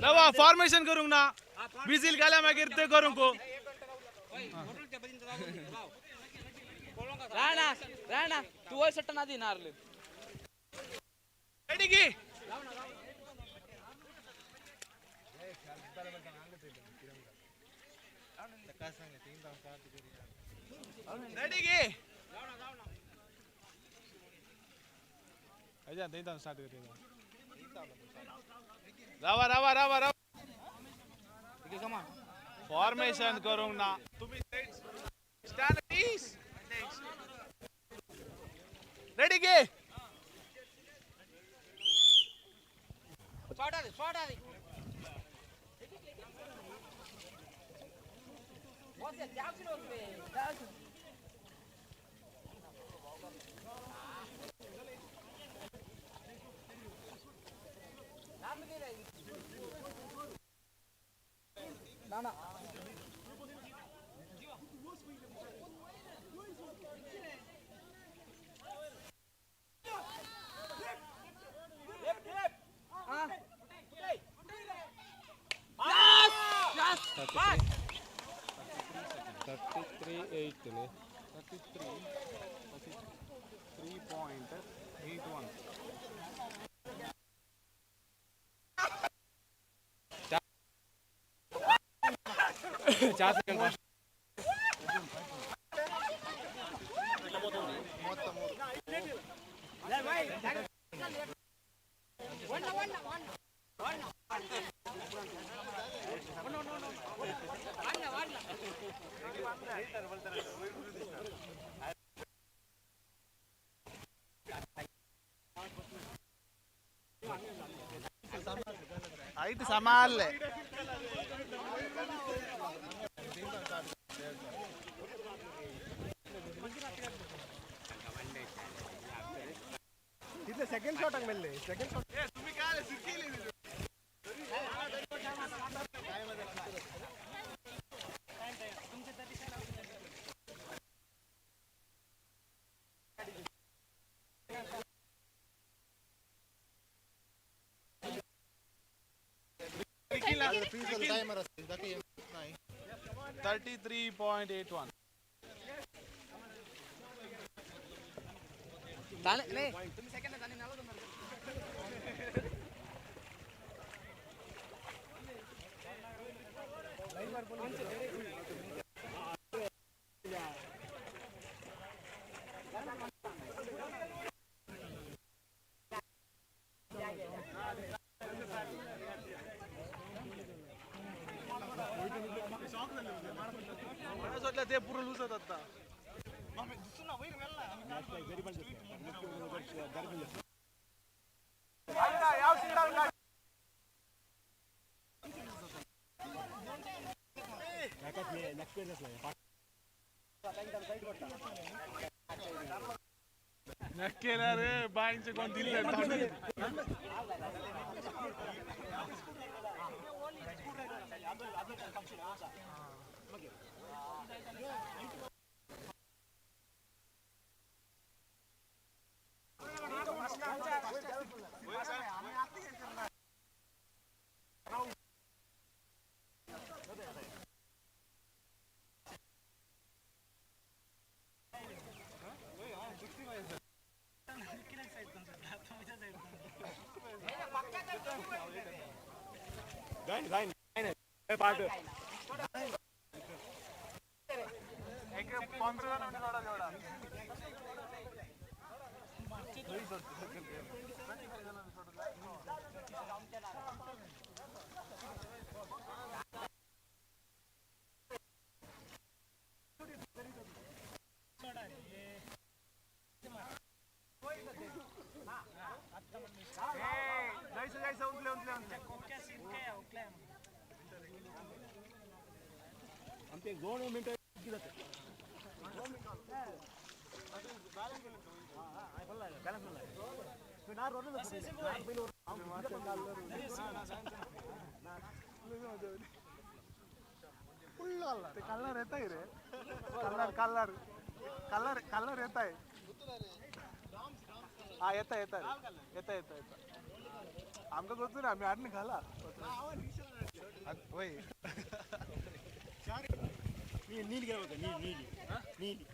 रवा फॉर्मेशन करूंक ना विजील घाल्या मागीर ते करूंक. राणा राणा तू वय सट्टा ना दिनार. रेडी की रेडी की अजा तीन स्टार्ट करी. रावा रावा रावा रावा फॉर्मेशन करूंक ना तुम्ही. Stand please. रेडी गे. 4 सेकंड. ಐದು ಸಮ ಅಲ್ಲೇ. सेकंड शॉट मेल्ले सेकंड शॉट. तुम्ही काय सुकेली. 33.81. ते पुरं लुसत आता. नक्की ना रे बाईंचे कोण दिले. आमचे 2 मिनटं जाते. कलर येत आहे रे, कलर कलर कलर कलर येत आहे. हा येता येता येता येता येता आमकां गोतू ना आमी हाडून घाला वय. नीली नीली नीली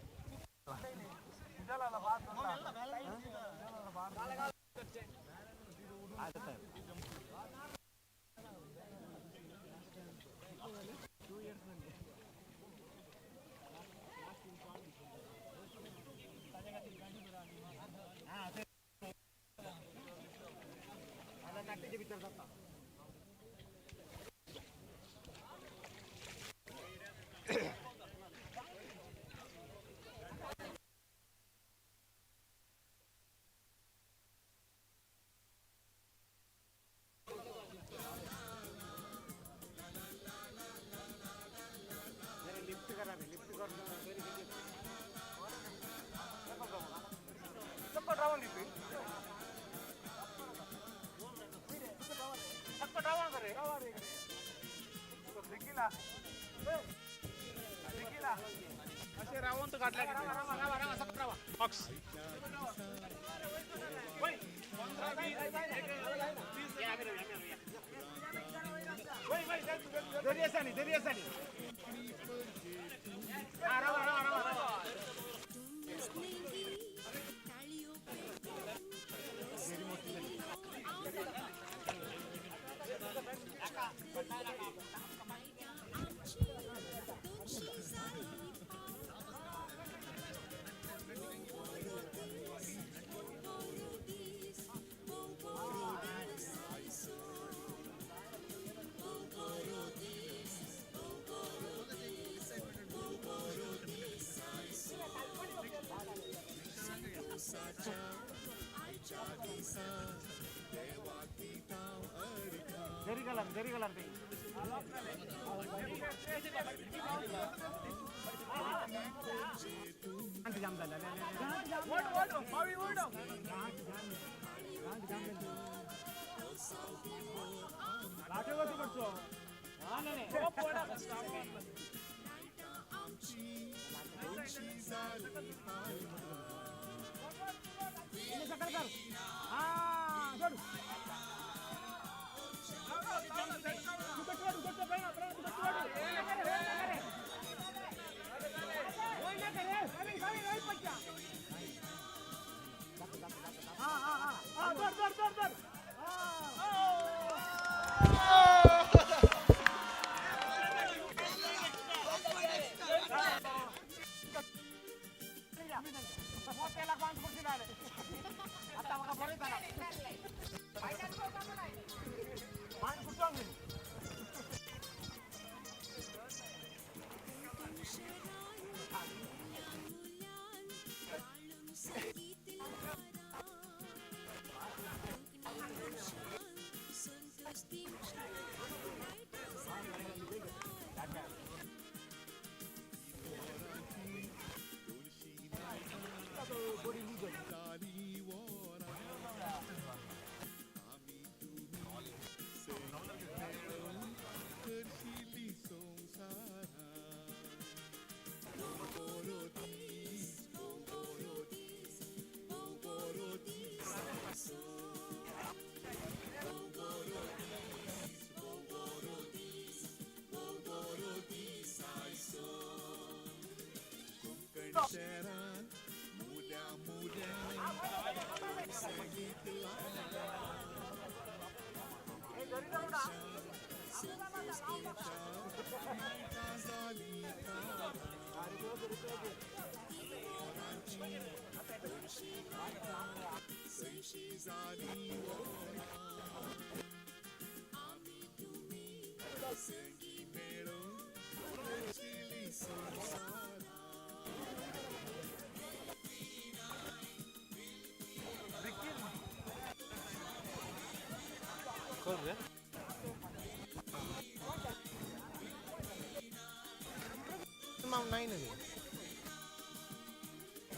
मिनिमम 9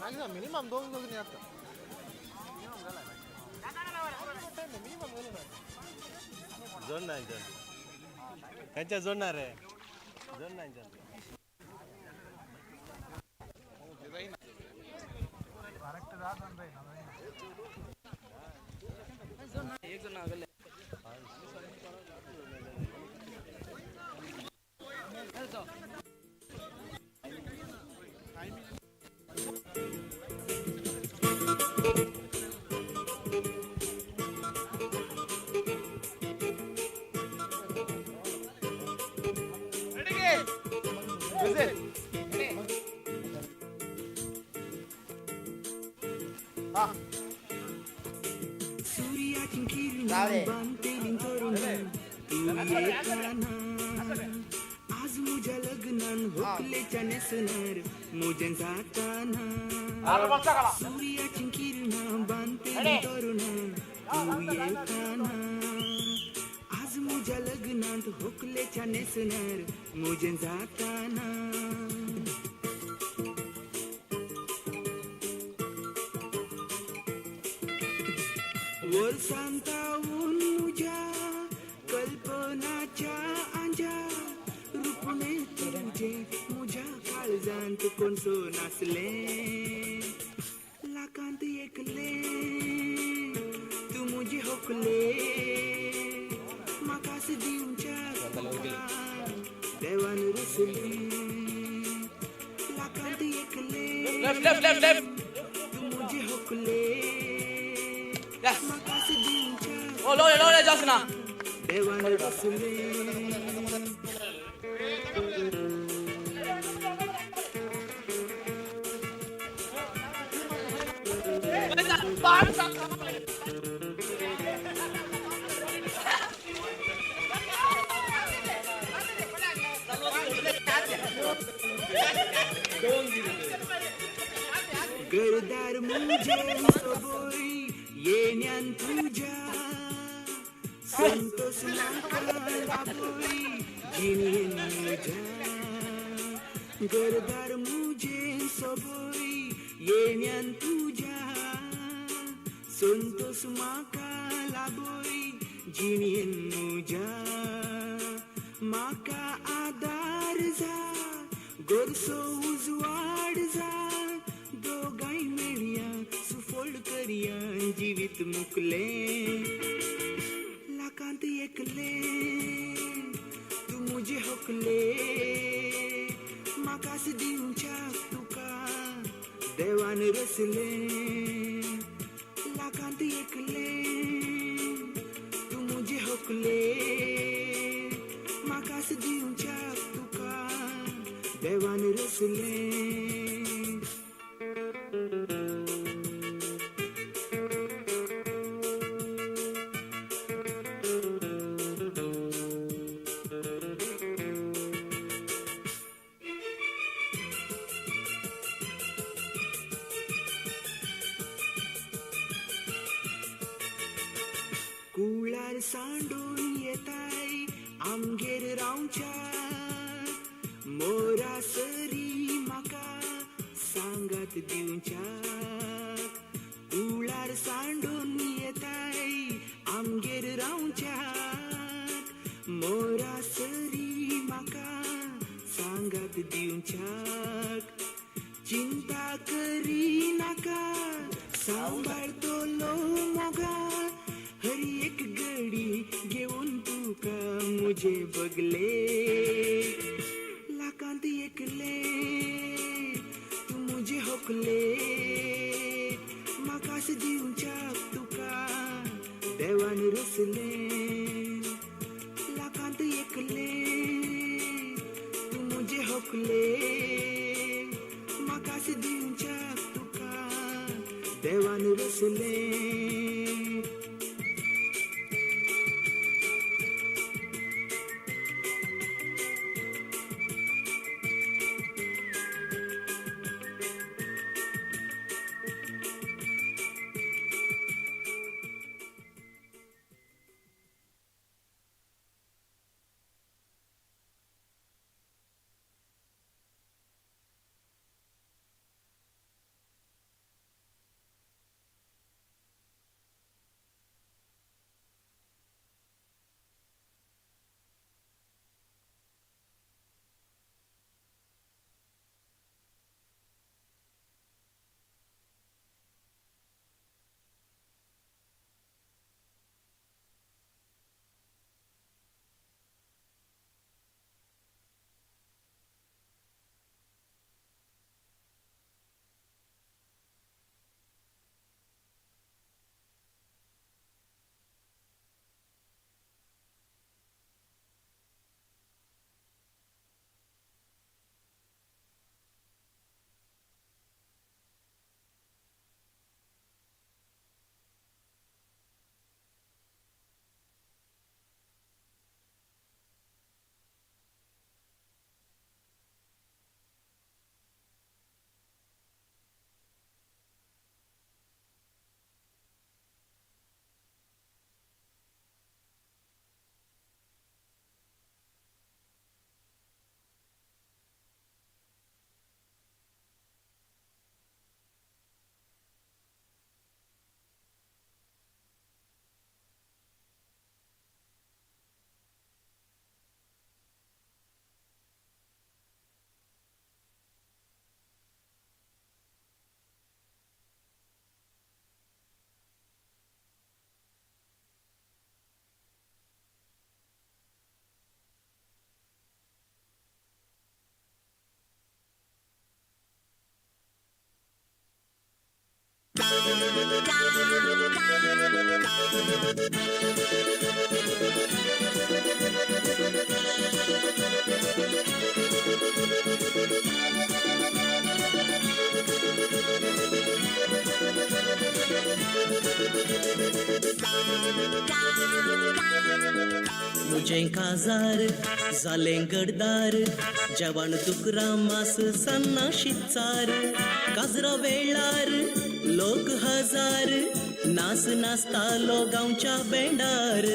मागीर मिनिमम 2 दोन जाता. मिनिमम गेलो ना. जोड नाही त्यांच्या जोडणार आहे जोड नाही. आज मुझ्या लग्नान होकलेच्या नेसणार मुझे जाताना सूर्याची किरण बांधते तरुणा तू येताना आज मुझ्या लग्नात होकलेच्या नेसणार मुझे जाताना. वर्सांतावून मुझ्या कल्पनाच्या आंज्या रुपणे तुझे मुझ्या काळजांत कोणसो नासले लाखांत एकले तू मुझे होकले म्हाकास दिवच्या देवान रुसले लाखांत एकले तू मुझे होकले म्हाकास दिवच्या ओ लोले लोले जासना देवान रुसले. गरदार मुझे सोबोय येण्यान तुझ्या संतोष म्हाका लाभोय जिणेन मुझ्या गरदार मुझे सोबोय येण्यान तुझ्या संतोष म्हाका लाभोय जिणेन मुझ्या म्हाका आदार जा गोरसो उजवाड जा दोगांय मेळया सुफळ करया जिवीत मुकले लाखांत एकले तू मुझे होकले म्हाकास दिवच्याक तुका देवान रसले लाखांत एकले तू मुझे होकले म्हाकास दिवच्याक तुका देवान रसले. कुळार सांडून येताय आमगेर रावच्याक मोरा सरी म्हाका सांगात दिवच्याक कुळार सांडून येताय आमगेर रावच्याक मोरा सरी म्हाका सांगात दिवच्याक चिंता करी नाका सांबाळतलो मोगा हर एक गडी घेऊन तुका मुझे बगले लाखांत एकले तू मुझे होकले म्हाकास दिवच्याक तुका देवान रसले लाखांत एकले तू मुझे होकले म्हाकास दिवच्याक तुका देवान रसले. मुजें काजार जालें गडदार जेवण दुकरा मास सान्ना शिचार काजरा वेळार लोक हजार नास नाचतालो गांवच्या बेंडार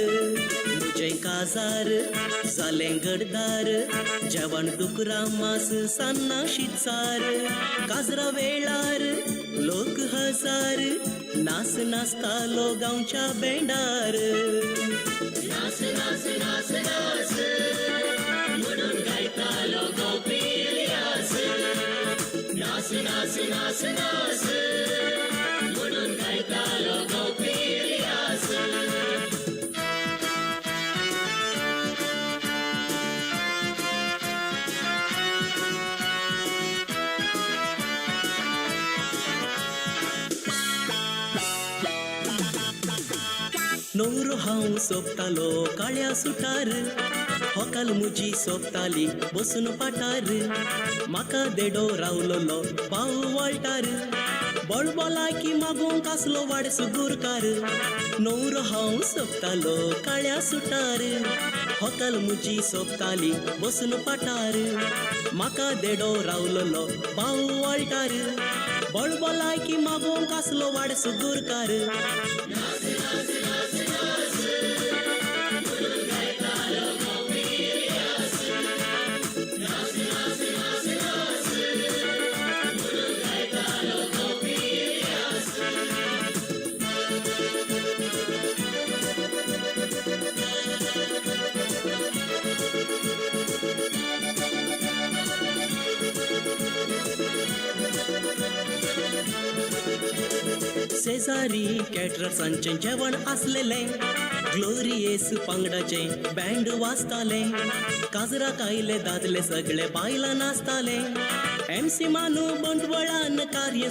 मुजें काजार जालें गडदार जेवण दुकरा मास सान्ना शिचार काजरा वेळार लोक हजार नास नाचतालो गांवच्या बेंडार नास नास नास नास म्हणून गायतालो गोपी इलियास नास नास नास नास म्हणून गायतालो गोपी इलियास. नवरो हांव सोपतालो काळ्या सुटार होकाल मुजी सोपताली बसून पाटार म्हाका देडो रावलोलो पाव वळटार बळबोला की मागूंक आसलो वाड सुगुरकार नवरो हांव सोपतालो काळ्या सुटार होकाल मुजी सोपताली बसून पाटार म्हाका देडो रावलोलो पाव वळटार बळबोला की मागूंक आसलो वाड सुगुरकार. शेजारी कॅटरर्सांचें जेवण आसलेलें ग्लोरियस पंगडाचें बँड वाजतालें काजराक आयले दादले सगळे बायलां नाचताले एमसी मानू बंटवळान कार्य.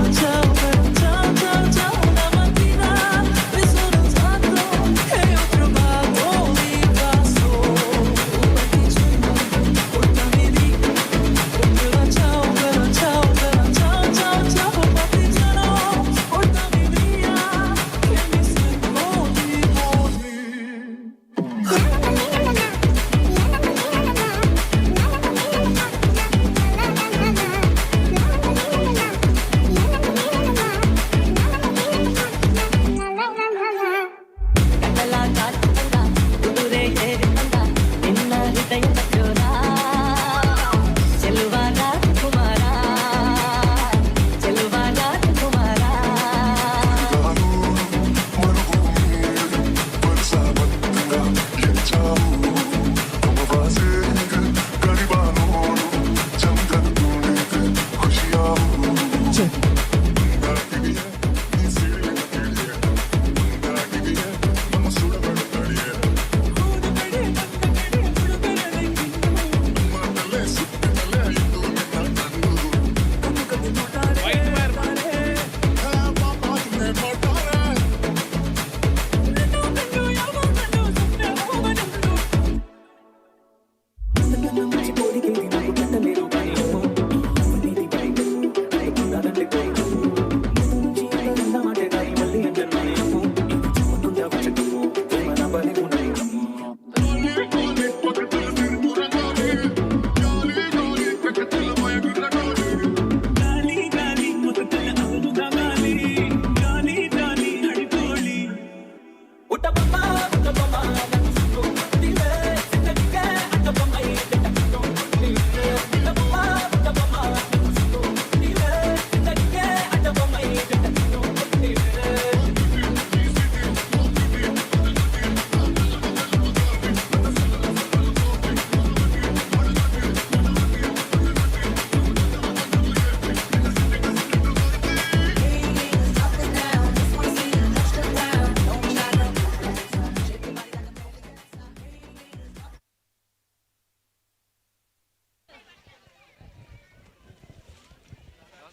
Ciao, ciao, ciao, ciao.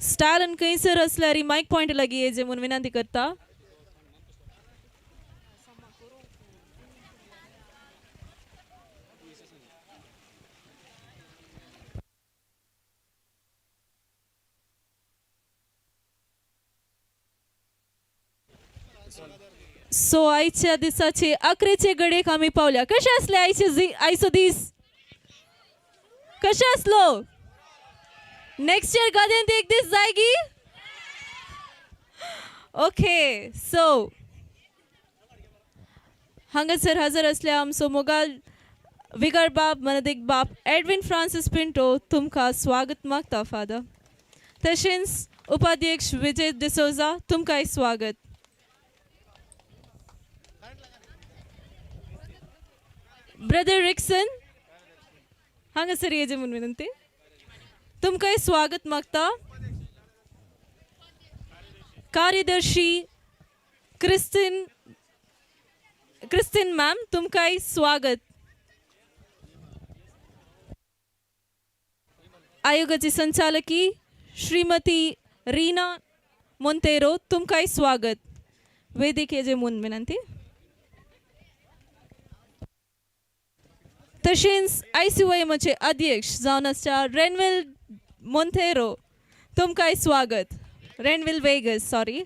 स्टायलान खंयसर आसल्यार मायक पॉयंट लागीं येजे म्हूण विनंती करता. सो आयच्या दिसाचे अकरेचे गडेक आमी पावल्या. कशें आसले आयचे आयचो दीस कशें आसलो? नेक्स्ट इयर गाद्यांत एक दीस जायगी. ओके, सो हांगासर हजर आसल्या आमचो मोगाल विगर बाब मनदीक बाब एडविन फ्रांसीस पिंटो तुमकां स्वागत मागता फादर. तशेंच उपाध्यक्ष विजय डिसोजा तुमकांय स्वागत. ब्रदर रिक्सन हांगासर येजे म्हूण विनंती. तुमकांय स्वागत मागता. कार्यदर्शी क्रिस्तीन क्रिस्तीन मॅम तुमकांय स्वागत. आयोगाची संचालकी श्रीमती रीना मोंतेरो तुमकांय स्वागत. वेदिकेचे म्हूण विनंती. तशेंच आयसीवायएमाचे अध्यक्ष जावन आसच्या रेनविल मोंतेरो तुमकांय स्वागत. रेनविल वेगस सॉरी.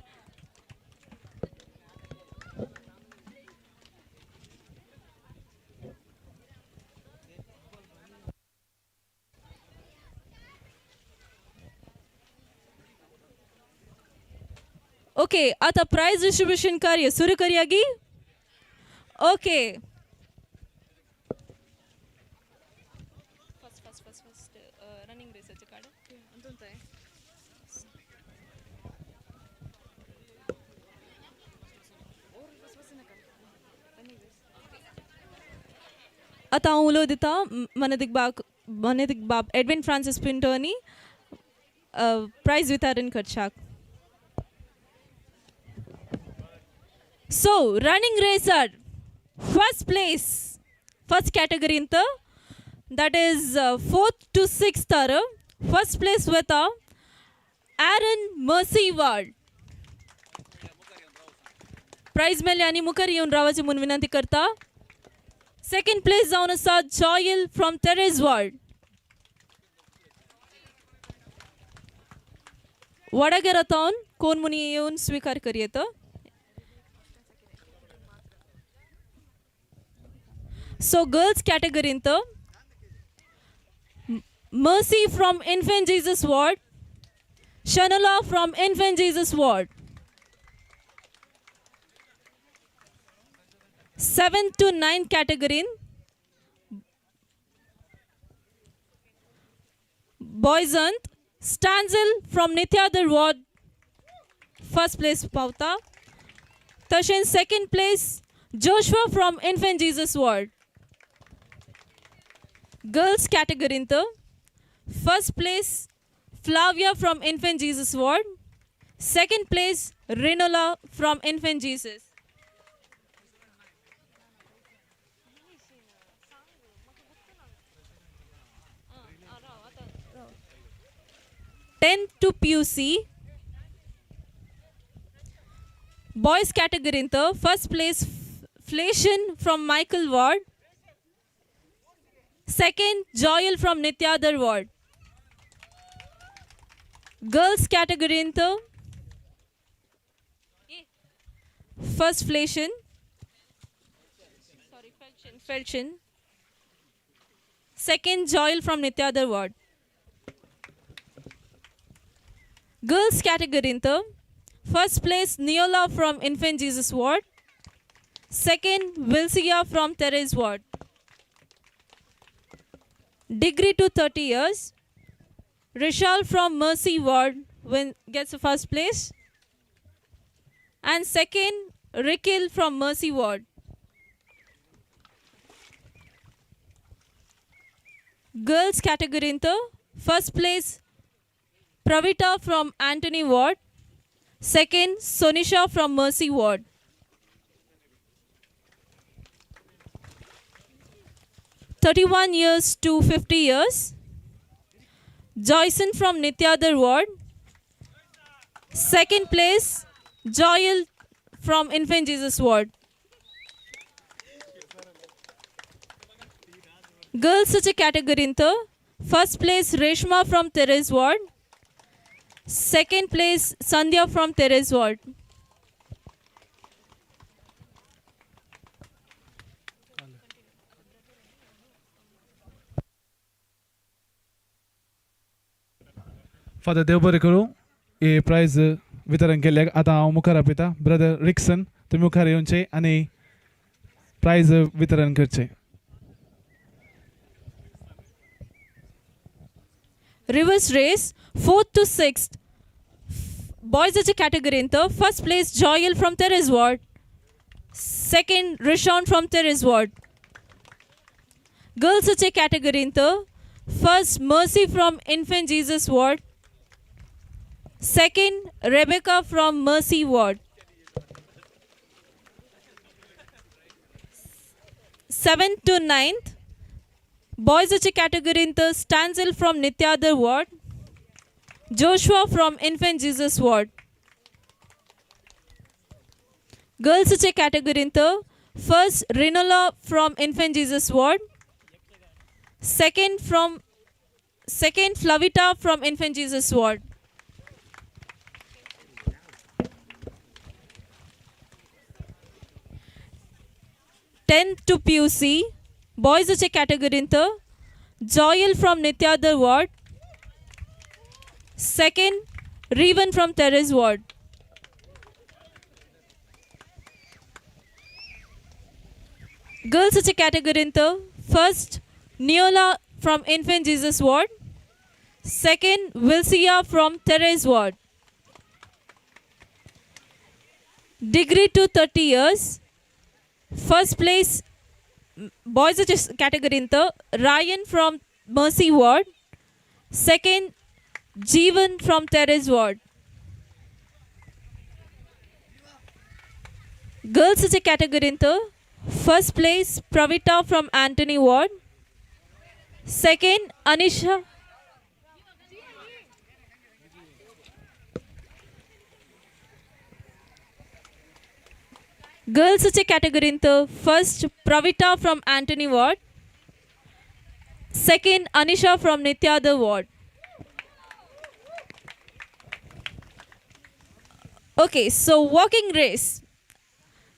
ओके, आता प्राइज डिस्ट्रीब्यूशन कार्य सुरू करूया गी. ओके, फर्स्ट रनिंग रेसाचे काढ. आता हांव उलो दिता मनदीक बाब एडविन फ्रांसीस पिंटो आनी प्रायज वितरण करच्याक. So running racer first place first कॅटेगरींत that is 4th to 6th first place वता एरन मर्सी वार्ड. प्रायज मेळ्ळें आनी मुखार येवन रावाची म्हूण विनंती करता. सेकंड प्लेस जावन आसा जॉयल फ्रॉम तेरेज वार्ड. वडागेरातावन कोण म्हूण येवन स्विकार करयेत. सो गर्ल्स कॅटेगरींत Mercy from Infant Jesus ward, Shanola from Infant Jesus ward. 7th to 9th कॅटेगरीन बॉयजंत स्टॅन्झल फ्रॉम नित्यादर वॉर्ड फर्स्ट प्लेस पावता. तशेंच second place Joshua from Infant Jesus ward. Girls कॅटेगरींत first place Flavia from Infant Jesus ward, second place Renola from Infant Jesus. Tenth to PUC boys कॅटेगरींत first place Fleshan from Michael ward, second Joel from Nityadar ward. Girls कॅटेगरींत first Fleshan sorry Felshan, second Joel from Nityadar ward. Girls कॅटेगरींत first place Neola from Infant Jesus ward, second Wilsia from Therese ward. Degree to 30 years, Rishal from Mercy ward gets the first place, and second Rikil from Mercy ward. Girls category into first place Pravita from Antony ward, second Sonisha from Mercy ward. 31 years to 50 years, Joyson from Nityadar ward, Second place Joel from Infant Jesus ward. गर्ल्साच्या कॅटेगरींत first place Reshma from Therese ward, second place Sandhya from Therese ward. Father देव बरें करूं हे prize वितरण केल्ल्याक. आतां हांव मुखार आपयता brother Rixon, तुमी मुखार येवचे आनी प्रायज वितरण करचें. Reverse race 4th to 6th बॉयजाच्या कॅटेगरींत first place Joel from Therese ward, second Rishon from Therese ward. गर्ल्साच्या कॅटेगरींत first Mercy from Infant Jesus ward, second Rebecca from Mercy ward. 7th to 9th बॉयजाच्या कॅटेगरींत Stanzel from Nityadar ward, Joshua from Infant Jesus ward. गर्ल्सच्या कॅटेगरींत first Rinola from Infant Jesus ward, second Flavita from Infant Jesus ward. 10th to PUC बॉयजाच्या कॅटेगरींत Joel from Nityadar ward, second Rivan from Therese ward. गर्ल्साच्या कॅटेगरींत first Neola from Infant Jesus ward, second Wilsia from Therese ward. Degree to 30 years first place बॉयजाच्या कॅटेगरींत Ryan from Mercy ward, second Jeevan from Therese ward. गर्ल्साच्या कॅटेगरींत first place Pravita from Antony ward, second Anisha. गर्ल्साच्या कॅटेगरींत first Pravita from Antony ward, second Anisha from Nityadar ward. Okay, so walking race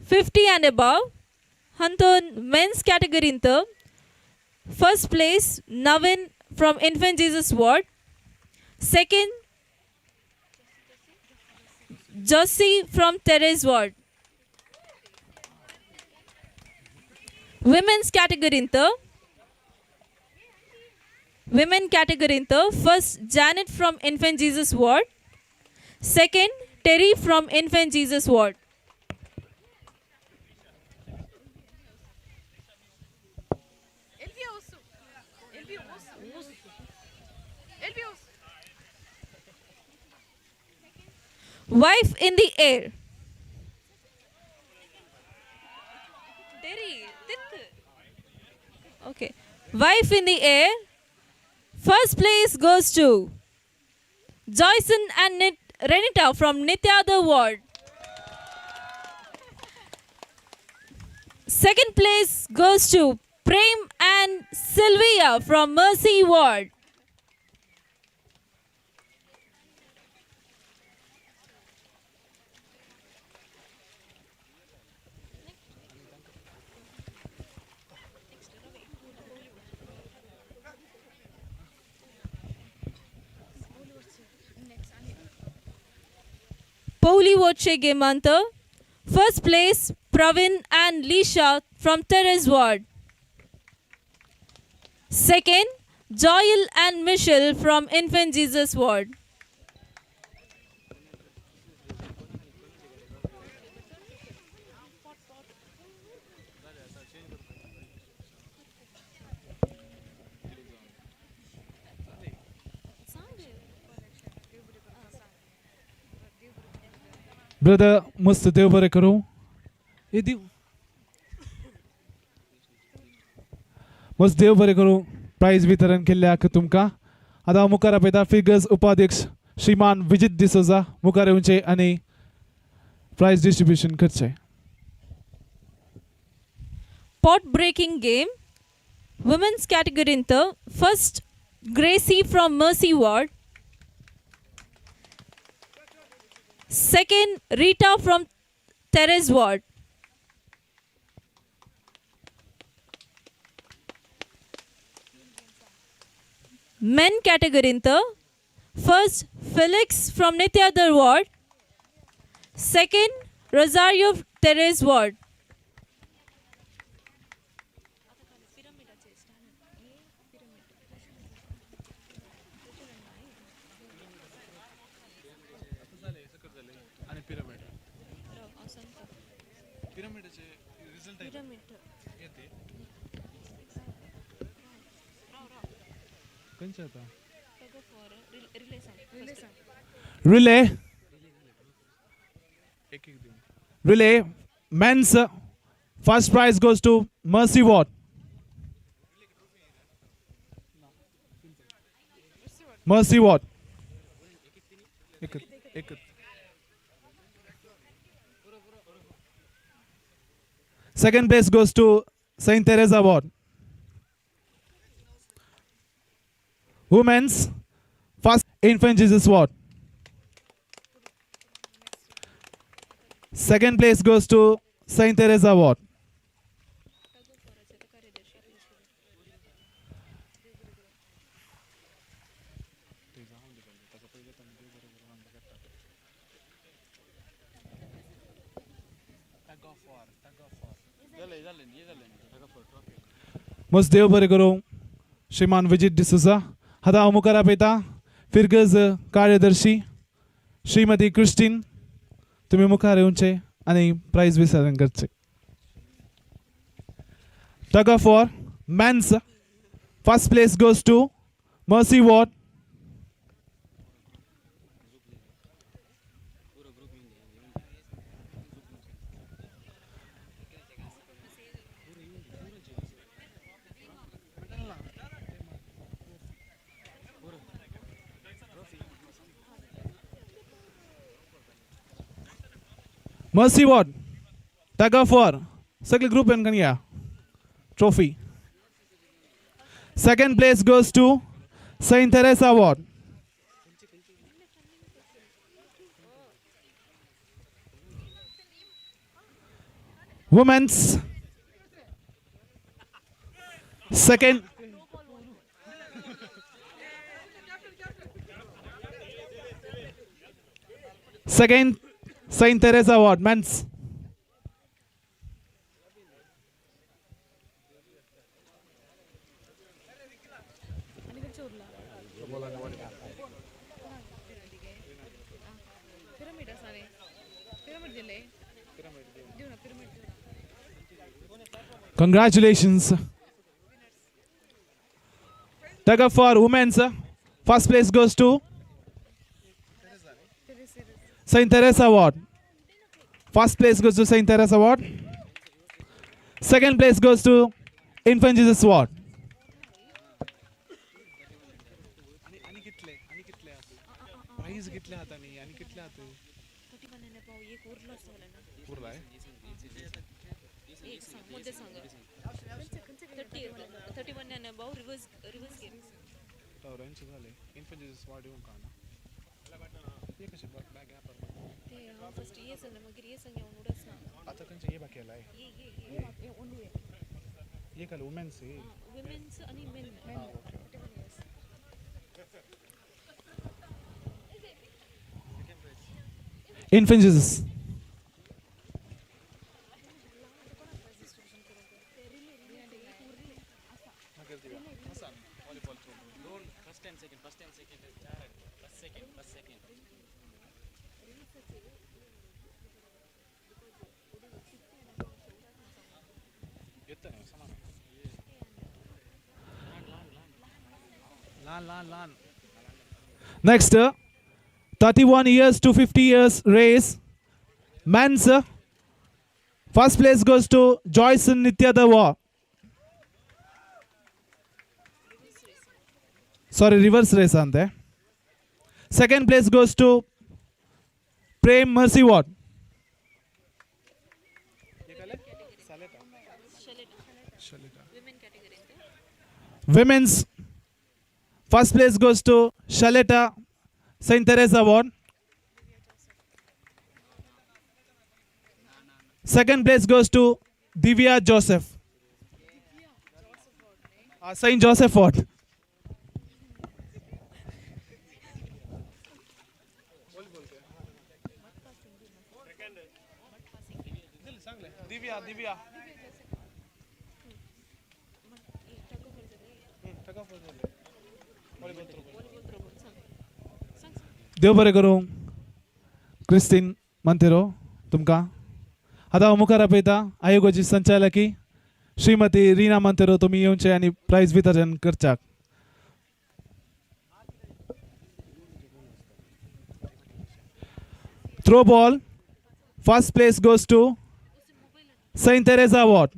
50 and above हंतून men's कॅटेगरींत first place Naveen from Infant Jesus ward, second Josie from Therese ward. Women's कॅटेगरींत women कॅटेगरींत first Janet from Infant Jesus ward, second Terry from Infant Jesus ward. Wife in the air. Okay. Wife in the air. First place goes to Joyson and Renita from Nityadar ward. Second place goes to Prem and Sylvia from Mercy ward. Pauli Voce गेमांत first place Praveen and Lisha from Therese ward, second Joel and Michelle from Infant Jesus ward. Brother मस्त देव बरें करूं हे दिव मस्त देव बरें करूं प्रायज वितरण केल्ल्याक तुमकां. आतां हांव मुखार आपयता फिगर्स उपाध्यक्ष श्रीमान विजित डिसोजा मुखार येवचे आनी प्रायज डिस्ट्रिब्युशन करचें. Pot breaking game, women's category first Gracie from Mercy Ward, second Rita from Therese Ward. Men category first Felix from Nithyadar Ward, second Rosario Therese Ward. Relay. Relay men's first prize goes to Mercy Ward. Mercy Ward. Second place goes to Saint Teresa Ward. Women's first Infant Jesus Ward. Second place goes to Saint Teresa Ward. मस्त देव बरें करूं श्रीमान विजित डिसोजा. आतां हांव मुखार आपयता फिरगज कार्यदर्शी श्रीमती Christine, तुमी मुखार येवचे आनी प्रायज वितरण करचें. Tug of war men's first place goes to Mercy Ward. Mercy Ward, tug of war, सगळे ग्रुप येवन या trophy. Second place goes to Saint Teresa Ward. Women's second second Saint Teresa Ward, men's. Congratulations. Tug of war women's first place goes to Saint Teresa Ward. First place goes to Saint Teresa Ward. Second place goes to Infant Jesus Ward. Infant Jesus. Next, 31 years to 50 years race. Men's first place goes to Joyson Nitya. Sorry, reverse race ante. Second place goes to Prem Mercy ward. Women's first place goes to Shaleta, Saint Teresa ward. Second place goes to Divya Joseph, Saint Joseph ward. Divya, Divya. देव बरें करूं क्रिस्तीन मंतेरो तुमकां. आतां हांव मुखार आपयता आयोगाची संचालकी श्रीमती रिना मंतेरो, तुमी येवचे आनी प्रायज वितरण करच्याक. Throw ball, first place goes to Saint Teresa ward.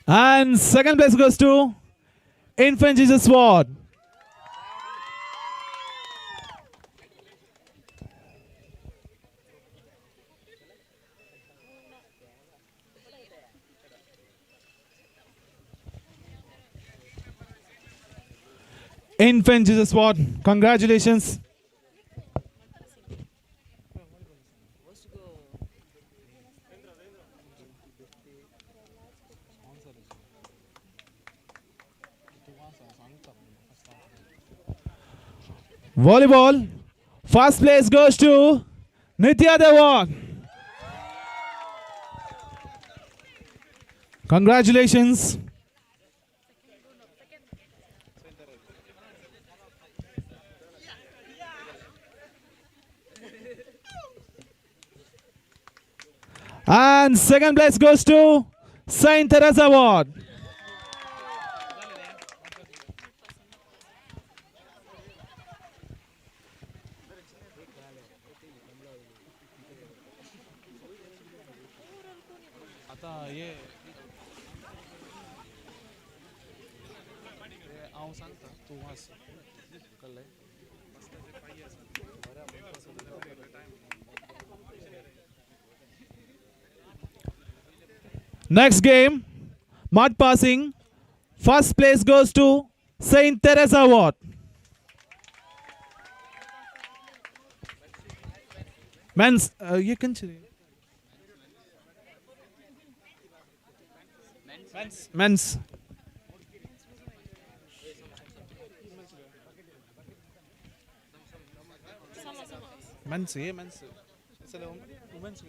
And second place goes to Infant Jesus Ward. Infant Jesus Ward, congratulations. Volleyball, first place goes to Nitya Dewan. Congratulations. And second place goes to Saint Teresa Ward. आता ये हांव सांगता तूं वाच कळ्ळें. Next game, mud passing. First place goes to Saint Teresa Ward. Men's, ये कंचे Men's. Men's, ये men's. चलो women's.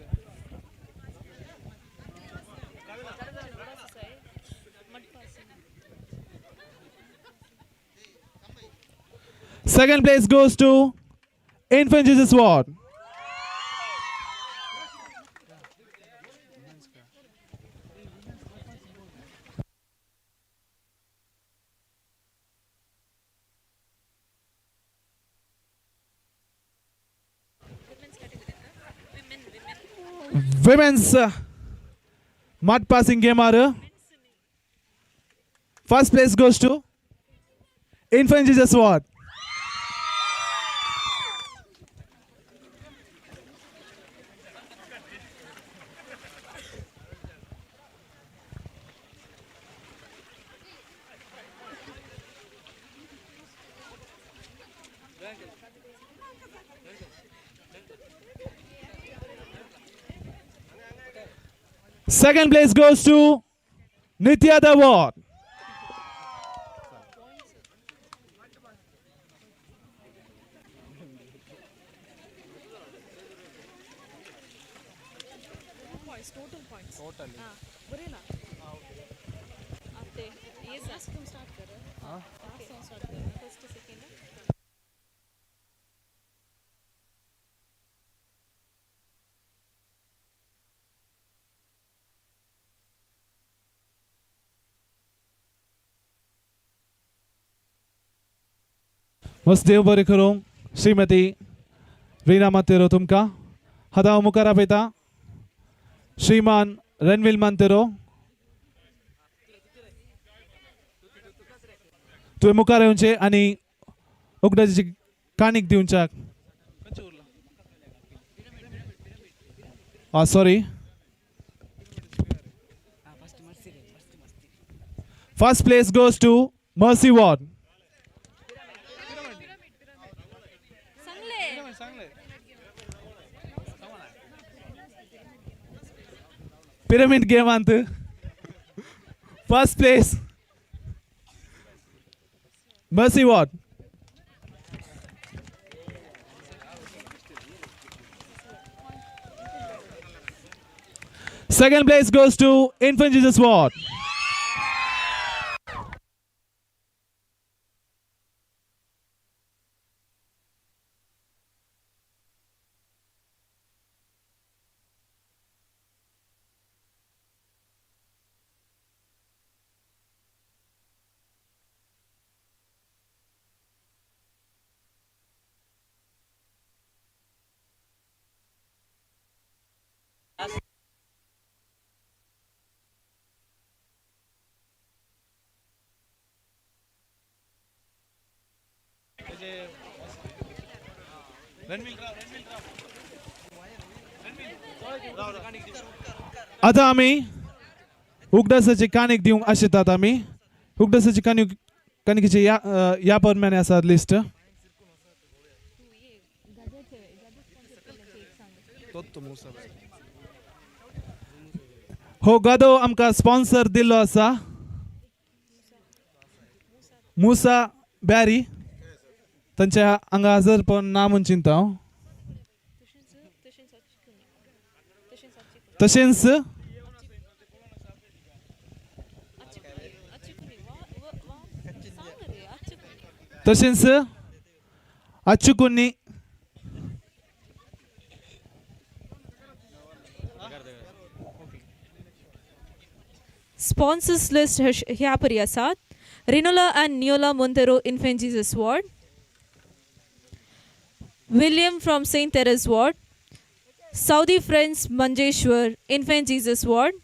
Second place goes to Infant Jesus Ward. Women's mud passing game are first place goes to Infant Jesus Ward. Second place goes to Nitya Dawar. Points, total points. Total. हाँ, बरेला. आते ये last तुम start कर. हाँ. Last तुम start कर. First, second. Vasudev बरें करूं श्रीमती रीना मातेरो तुमकां. आतां हांव मुखार आपयता श्रीमान रणवील मांतेरो. तुवें मुखार येवचें आनी उगडाची काणीक दिवच्याक. Sorry, first place goes to Mercy ward. Pyramid गेमांत first place Mercy ward. Second place goes to Infant Jesus ward. आतां आमी उगडासाची काणीक दिवंक आशितात. आमी उगडासाची काणीक काणिकेची ह्या ह्या परमाणे आसा लिस्ट. हो गादो आमकां स्पॉन्सर दिल्लो आसा मुसा ब्यारी, तांच्या हांगा हजर पण ना म्हूण चिंता हांव. तशेंच तशेंच अच्चुकुन्नी स्पॉन्सर्स लिस्ट ह्या परी आसात. Rinola and Neola Monteiro, Infant Jesus ward. William from Saint Therese ward. Saudi friends Manjeshwar, Infant Jesus ward.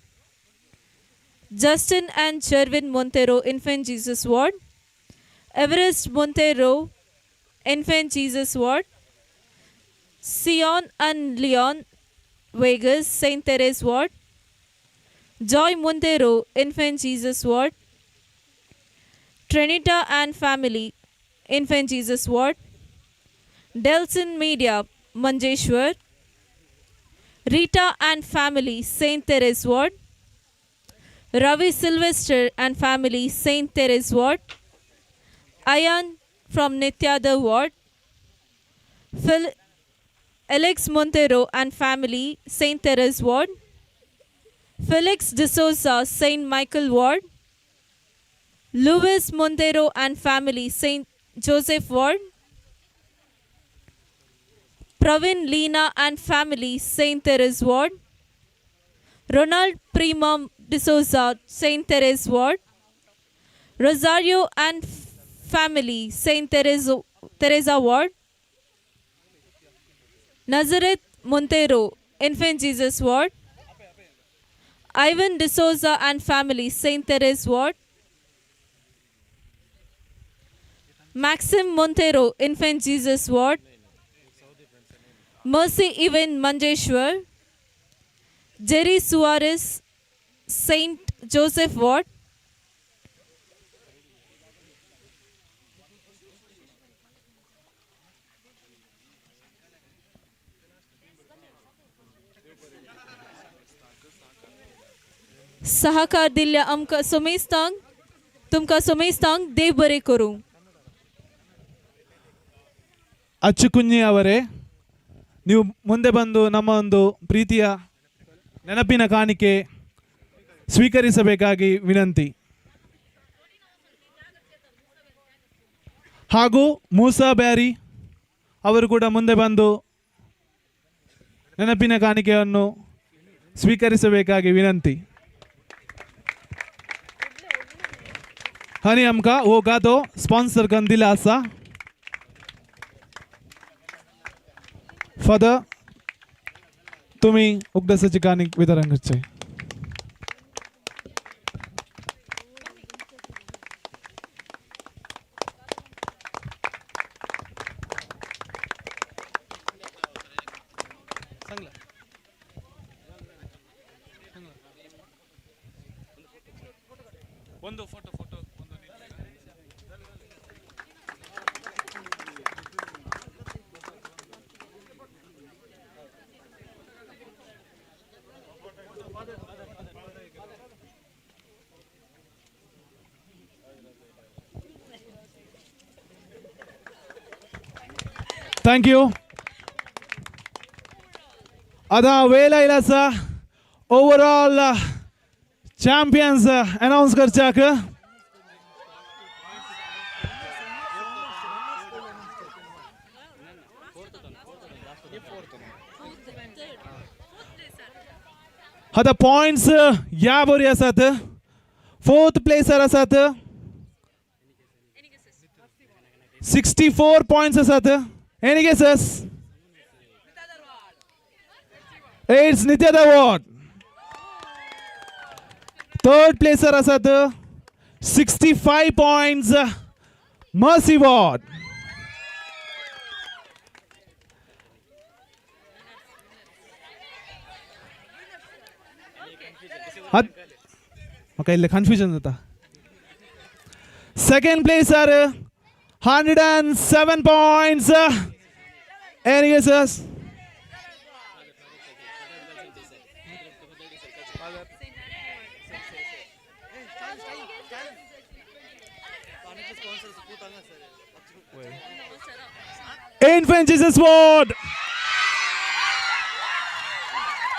Justin and Sherwin Monteiro, Infant Jesus ward. Everest Monteiro, Infant Jesus ward. Sion and Leon Vegas, Saint Therese ward. Joy Monteiro, Infant Jesus ward. Trinita and family, Infant Jesus ward. Delson Media, Manjeshwar. Rita and family, Saint Therese ward. Ravi Sylvester and family, Saint Therese ward. Ayan from Nityada ward. Phil Alex Montero and family, Saint Therese ward. Felix D'Souza, Saint Michael ward. Louis Montero and family, Saint Joseph ward. Pravin Leena and family, Saint Therese ward. Ronald Prima D'Souza, Saint Therese ward. Rosario and family, Saint Teresa ward. Nazareth Montero, Infant Jesus ward. Ivan D'Souza and family, Saint Therese ward. Maxim Montero, Infant Jesus ward. Mercy Even Manjeshwar. Jerry Suarez, Saint Joseph ward. सहकार दिल्ल्या आमकां सोमेस्तांक तुमकां सोमेस्तांक देव बरें करूं. ಅಚ್ಚುಕುಂಜಿ ಅವರೇ, ನೀವು ಮುಂದೆ ಬಂದು ನಮ್ಮ ಒಂದು ಪ್ರೀತಿಯ ನೆನಪಿನ ಕಾಣಿಕೆ ಸ್ವೀಕರಿಸಬೇಕಾಗಿ ವಿನಂತಿ. ಹಾಗೂ ಮೂಸಾ ಬ್ಯಾರಿ ಅವರು ಕೂಡ ಮುಂದೆ ಬಂದು ನೆನಪಿನ ಕಾಣಿಕೆಯನ್ನು ಸ್ವೀಕರಿಸಬೇಕಾಗಿ ವಿನಂತಿ. आनी आमकां हो गादो स्पॉन्सर करून दिला आसा. फादर, तुमी उगडासाची काणीक वितरण करचें. सांगला. ಒಂದು ಫೋಟೋ ಫೋಟೋ ಒಂದು. Thank you. आतां वेळ आयला आसा ओवरऑल चॅम्पियन्स अनावन्स करच्याक. आतां पॉयंट्स ह्या बरी आसात. फोर्थ प्लेसर आसात, 64 पॉयंट्स आसात. Any guesses? It's Nitya ward. Third placer आसात, 65 पॉयंट्स, मर्सी वॉर्ड. म्हाका इल्लें कन्फ्युजन जाता. Second placer, 107 points. Any guesses? Infant Jesus Ward.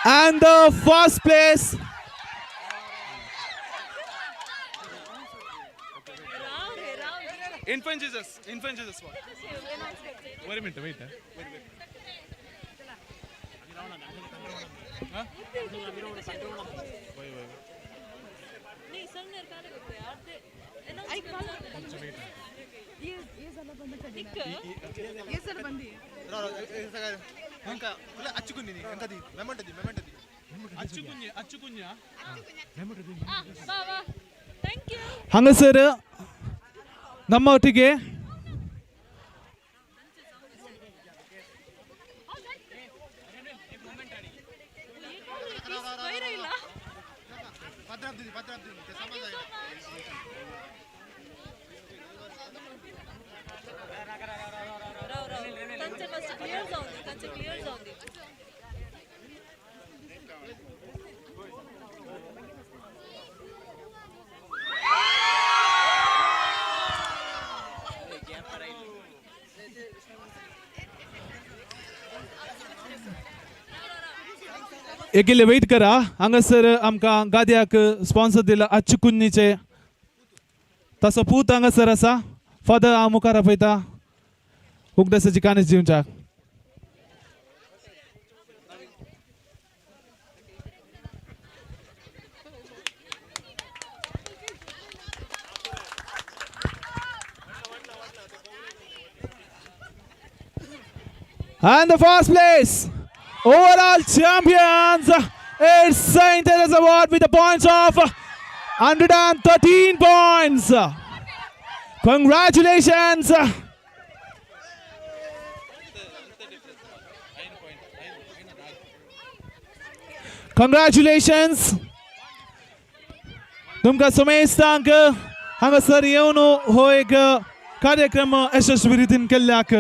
And the first place, Infant Jesus, Infant Jesus Ward. Wait a minute, wait. Wait, wait. Huh? Wait, wait, wait. ಅಚ್ಚುಕುಂಜ. हांगासर ನಮ್ಮ ಒಟ್ಟಿಗೆ एक इल्ले weight करा. हांगासर आमकां गाद्याक स्पॉन्सर दिला अच्चुकुन्नीचे तसो पूत हांगासर आसा. फादर हांव मुखार आपयता उगडासाची कानीस दिवच्याक. And the first place, overall champions, it's Saint Teresa Award with the points of 113 points. Congratulations. Congratulations. तुमकां समेस्तांक हांगासर येवन हो एक कार्यक्रम यशस्वी रितीन केल्ल्याक.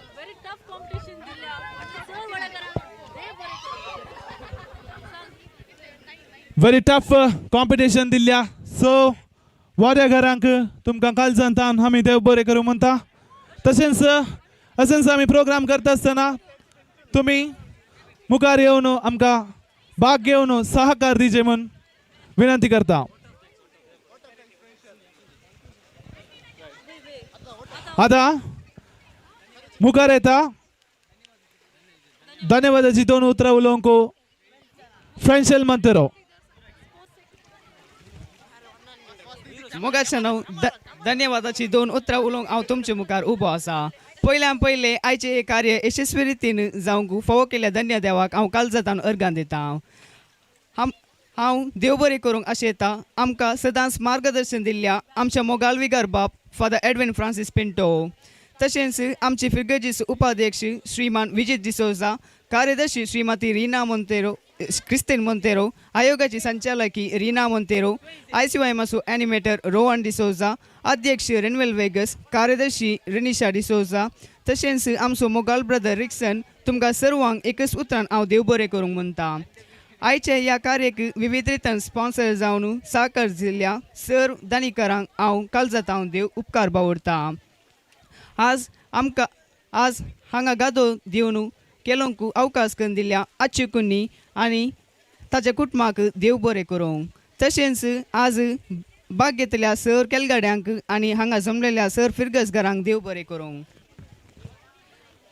व्हेरी टफ कॉम्पिटिशन दिल्या चड व्हडा करा. व्हेरी टफ कॉम्पिटिशन दिल्ल्या. सो वाऱ्या घरांक तुमकां कालजांतान आमी देव बरें करूं म्हणटा. तशेंच अशेंच आमी प्रोग्राम करता आसतना तुमी मुखार येवन आमकां भाग घेवन सहकार दिवचे म्हूण विनंती करता. आतां मुखार येता धन्यवादाची दोन उतरां उलोवंक फ्रेंशल मंतेरो. मोगाच्या नांव धन्यवादाची दोन उतरां उलोवंक हांव तुमचे मुखार उबो आसा. पयल्यान पयलें आयचें हें कार्य यशस्वी रितीन जावंक फावो केल्ल्या धन्य देवाक हांव काळजांतान अर्गां दिता. हांव देव बरें करूंक आशेता आमकां सदांच मार्गदर्शन दिल्ल्या आमच्या मोगाल विगार बाप फादर एडविन फ्रांसीस पिंटो, तशेंच आमची फिर्गजीस उपाध्यक्ष श्रीमान विजीत डिसोजा, कार्यदर्शी श्रीमती रीना मोंतेरो, क्रिस्तीन मोंतेरो, आयोगाची संचालकी रीना मोंतेरो, आयसीवायमाचो ॲनिमेटर रोहन डिसोजा, अध्यक्ष रेनवेल वेगस, कार्यदर्शी रेनिशा डिसोजा, तशेंच आमचो मोगाल ब्रदर रिक्सन. तुमकां सर्वांक एकच उतरान हांव देव बरें करूंक म्हणटा. आयच्या ह्या कार्याक विविध रितीन स्पॉन्सर जावन साकर दिल्ल्या सर दानिकरांक हांव काळजांत हांव देव उपकार बावडटा. आज आमकां आज हांगा गादो दिवन केलोंक अवकाश करून दिल्ल्या आच्युकुन्नी आनी ताच्या कुटुंबाक देव बरें करूं. तशेंच आज भाग घेतल्या सर केलगाड्यांक आनी हांगा जमलेल्या सर फिरगसघरांक देव बरें करूं.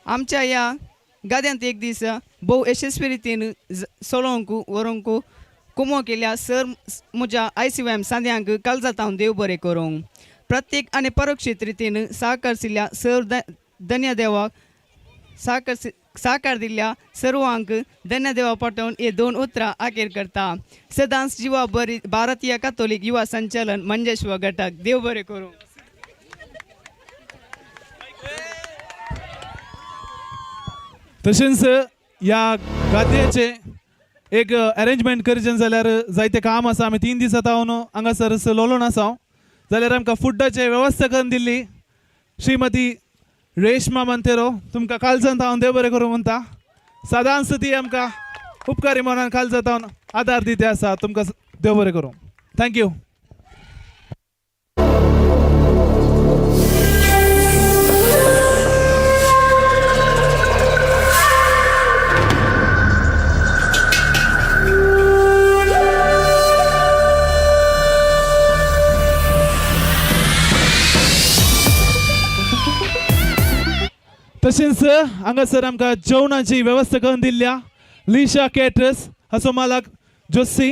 आमच्या ह्या गाद्यांत एक दीस भोव यशस्वी रितीन चलोवंक व्हरूंक कुमो केल्या सर म्हज्या आयसीवायएम सांद्यांक काळजांत हांव देव बरें करूं. प्रत्येक आनी परोक्षीत रितीन साकार दिल्ल्या सर धन्य देवाक साकर साकार दिल्ल्या सर्वांक धन्य देवा पाठोवन हे दोन उतरां आखेर करता. सदांच जिवा बरी. भारतीय कातोलीक युवा संचालन, मंजेश्वर घटक. देव बरें करूं. तशेंच ह्या गादयेचें एक अरेंजमेंट करचें जाल्यार जायतें काम आसा. आमी 3 दीस आतां हांव हांगासर लोलोन आसा हांव, जाल्यार आमकां फुडाचे वेवस्था करून दिल्ली श्रीमती रेश्मा मंतेरो, तुमकां काळजांत हांव देव बरें करूं म्हणटा. सदांच ती आमकां उपकारी मनान काळजांत हांव आदार दिते आसा. तुमकां देव बरें करूं. Thank you. तशेंच हांगासर आमकां जेवणाची वेवस्था करून दिल्ल्या लिशा केटरस हाचो मालक जोसी,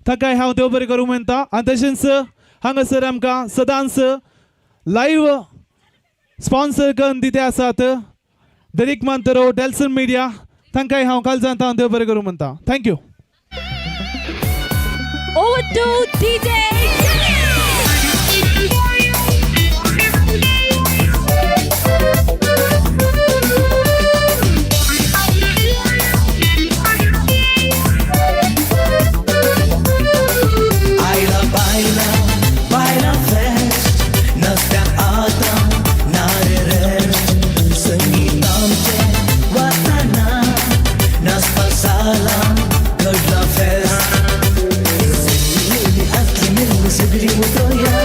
ताकाय हांव देव बरें करूंक म्हणटा. आनी तशेंच हांगासर आमकां सदांच लायव्ह स्पॉन्सर करून दिते आसात दरीक मांतरो, डेल्सन मिडिया, तांकांय हांव काळजांत हांव देव बरें करूंक म्हणटा. Thank you. Over to DJ. आयला बायला बायला फेस्ट नसत्या आता नारे रेस्ट संगीत आमचें वाताना नाचपा साला घडला फेस्ट आसली मेरेन सगळी उतोया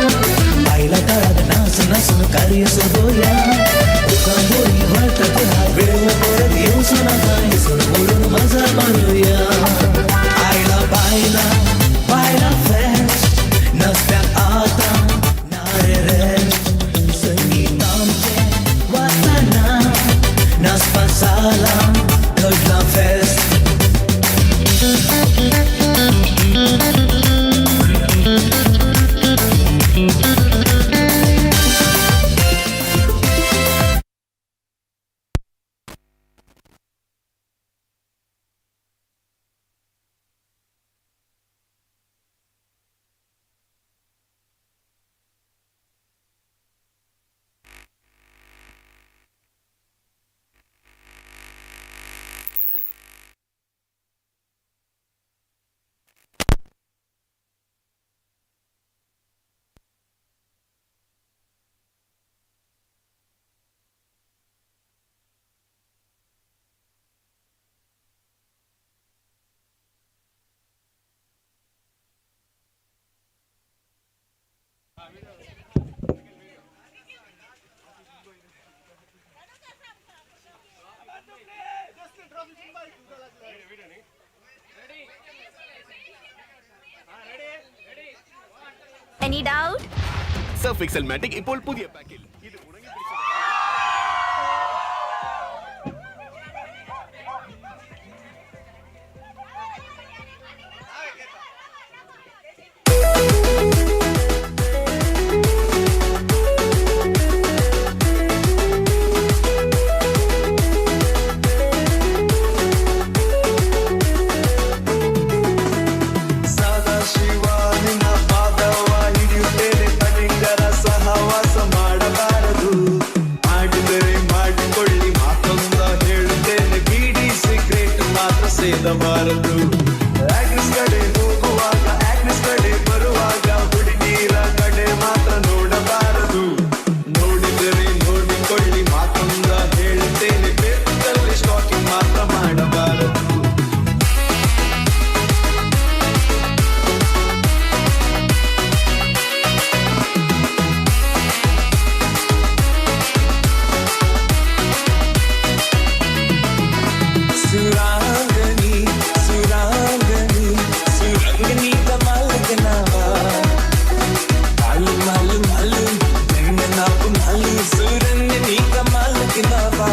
बायला काळाक नाच नाचून कार्य सोडोया तुका बरी वाटत वेळ परत येवचो नाका हेसून बोलून मजा मारुया. आयला बायला बायला फेस्ट नसत्या आता नारे रेस्ट संगीत आमचें वाताना नाचपा साला घडला fest. Any doubt? Surf Excel Matic ഇപ്പോൾ പുതിയ പാക്കിൽ. ഇത് ഉണങ്ങി ಸದಾಶಿವ ನಿನ್ನ ಪಾದವ ಹಿಡಿಯುತ್ತೇನೆ, ತನಿಂಗರ ಸಹವಾಸ ಮಾಡಬ. ಎತ್ತಬಾರದು. ಆಗ್ನೆಸ್ ಕಡೆ ಹೋಗುವಾಗ, ಆಗ್ನೆಸ್ ಕಡೆ ಬರುವಾಗ ಹುಡುಗಿರ ಕಡೆ ಮಾತ್ರ ನೋಡಬಾರದು. ನೋಡಿದರೆ ನೋಡಿಕೊಳ್ಳಿ, ಮಾತೊಂದ ಹೇಳುತ್ತೇನೆ, ಫೇಸ್ಬುಕ್ ಅಲ್ಲಿ ಸ್ಟಾಕಿಂಗ್ ಮಾತ್ರ ಮಾಡಬಾರದು. सुरांगनी सुरांगनी सुरंगनी कमाल के नावा, मालू मालू मालू नाप मालू सुरंगनी कमाल के नावा।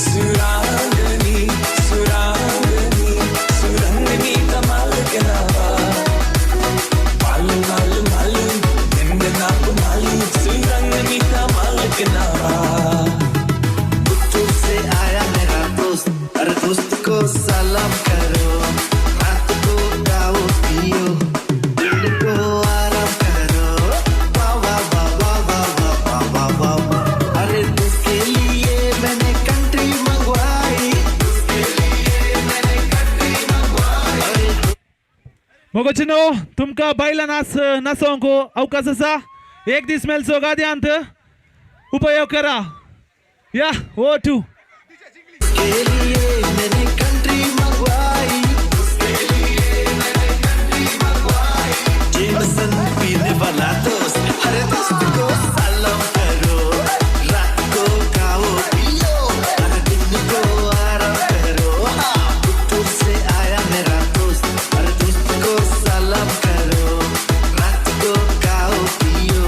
सुरांगनी सुरांगनी सुरंगनी कमाल के नावा, मालू मालू मालू नाप मालू सुरंगनी कमाल के नावा। पुत्तूर से आया मेरा दोस्त, अरे दोस्त को सलाम करो, रात को गाओ पियो, दिन को आराम करो। वाह वाह वाह वाह वाह वाह वाह वाह वाह। अरे दोस्त के लिए मैंने कंट्री मंगवाई, उसके लिए मैंने कंट्री मंगवाई। अरे मोगोचिनो तुमकां बायलां नाच नाचोवंक अवकाश आसा. एक दीस मेलचो गाद्यांत उपयोग करा. या ओ टू के लिए मैंने कंट्री मंगवाई, उसके लिए मैंने कंट्री मंगवाई। जेमसन पीने वाला दोस्त, अरे दोस्त को सलाम करो, रात को खाओ पियो, अरे दिन को आराम करो। हाँ, पुत्तूर से आया मेरा दोस्त, अरे दोस्त को सलाम करो, रात को खाओ पियो,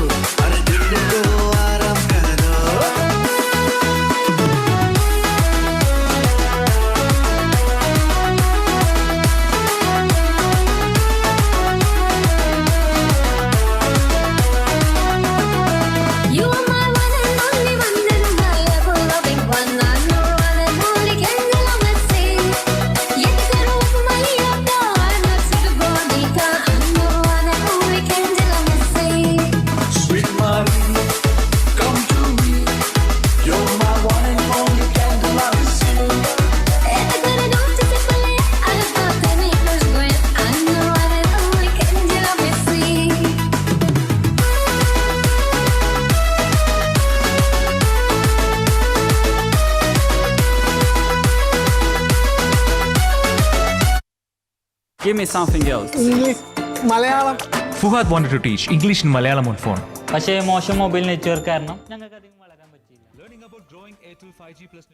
अरे दिन को आराम करो। You are my one and only one and my ever loving one. I'm your one and only candle on my sea. Yet करो उपमाइया का, I'm not suitable का. I'm your one and only candle on my sea. Sweet Marie, come to me. You're my one and only candle I see. Et करो दोस्त से पले, अलग नहीं खुशबू. I'm your one and only candle on my sea. Give me something else. English, Malayalam. Fuhad wanted to teach English and Malayalam on phone. പക്ഷേ മോശം mobile network കാരണം ഞങ്ങൾക്ക് അധികം വളരാൻ പറ്റിയില്ല. Learning about growing Airtel 5G plus.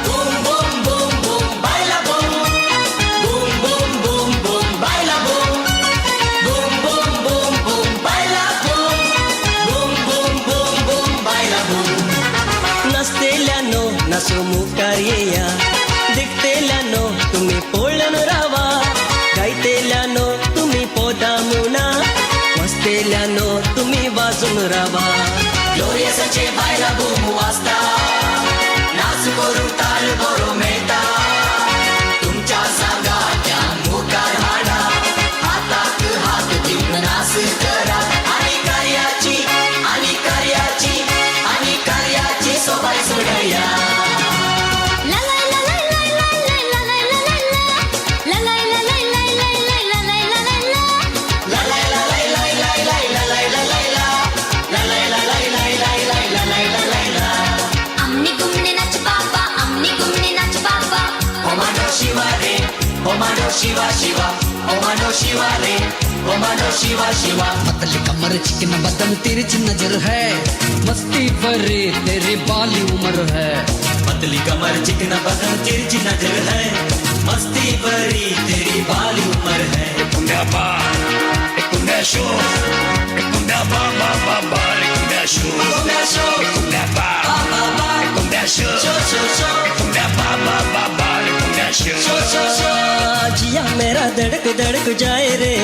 Boom boom boom boom baila boom, boom boom boom boom baila boom, boom boom boom boom baila boom, boom boom boom boom baila boom. नाचतेल्यानो नाचो मुखार येया, दिखतेल्यानो तुमी पळोवन रावा, गायतेल्यानो तुमी पोदां मुणा, वाजतेल्यानो तुमी वाजून रावा. ग्लोरियसाचे बायला बूम वाजता, नाच करूंक ताल बरो मेळटा, तुमच्या सांगात्या मुखार हाडा, हाताक हात दिवन नाच करा, आनी कार्याची आनी कार्याची आनी कार्याची सोबाय सोडया. La la la la la la la la la la la la. La la la la la la la la la la la la. La la la la la la la la la la la la. La la la la la la la la la la la la. Amni gumne nach baba, amni gumne nach baba. Omano Shiva re, Omano Shiva Shiva, Omano Shiva re, Omano Shiva Shiva. पतली कमर chicken बदन तिरछी नजर है, मस्ती भरी तेरी बाली उम्र है। पतली कमर चिकन बदन तिरछी नजर है, मस्ती भरी तेरी बाली उम्र है। धड़क धड़क जाए रे।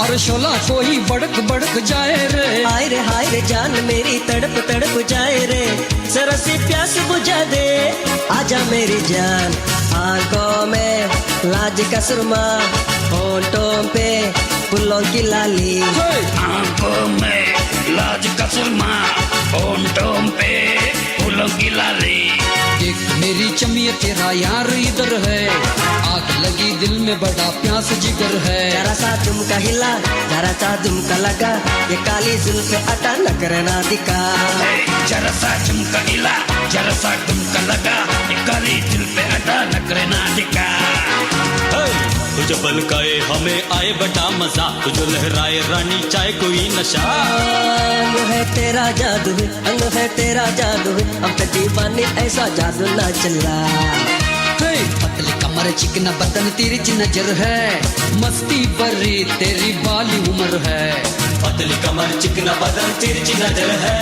अरे शोला कोई बड़क बड़क जाए रे। हाय रे हाय रे जान मेरी तड़प तड़प जाए रे। जरा सी प्यास बुझा दे आजा मेरी जान। आंखों में लाज का सुरमा, होठों पे फूलों की लाली। आंखों में लाज का सुरमा, होठों पे फूलों की लाली। देख मेरी चमिया तेरा यार इधर है, आग लगी दिल में बड़ा प्यास जिगर है। जरा सा झुमका हिला, जरा सा झुमका लगा, ये काली जुल्फ अटा नखरना दिखा। जरा सा झुमका हिला, जरा सा झुमका लगा, ये काली जुल्फ अटा नखरना दिखा। तुझे बलकाए हमें आए बटा मजा, तुझे लहराए रानी चाहे कोई नशा। अंग है तेरा जादू, अंग है तेरा जादू, हम पे दीवाने ऐसा जादू ना चला। पतली कमर चिकना बदन तिरछी नजर है, मस्ती भरी तेरी बाली उम्र है। पतली कमर चिकना बदन तिरछी नजर है,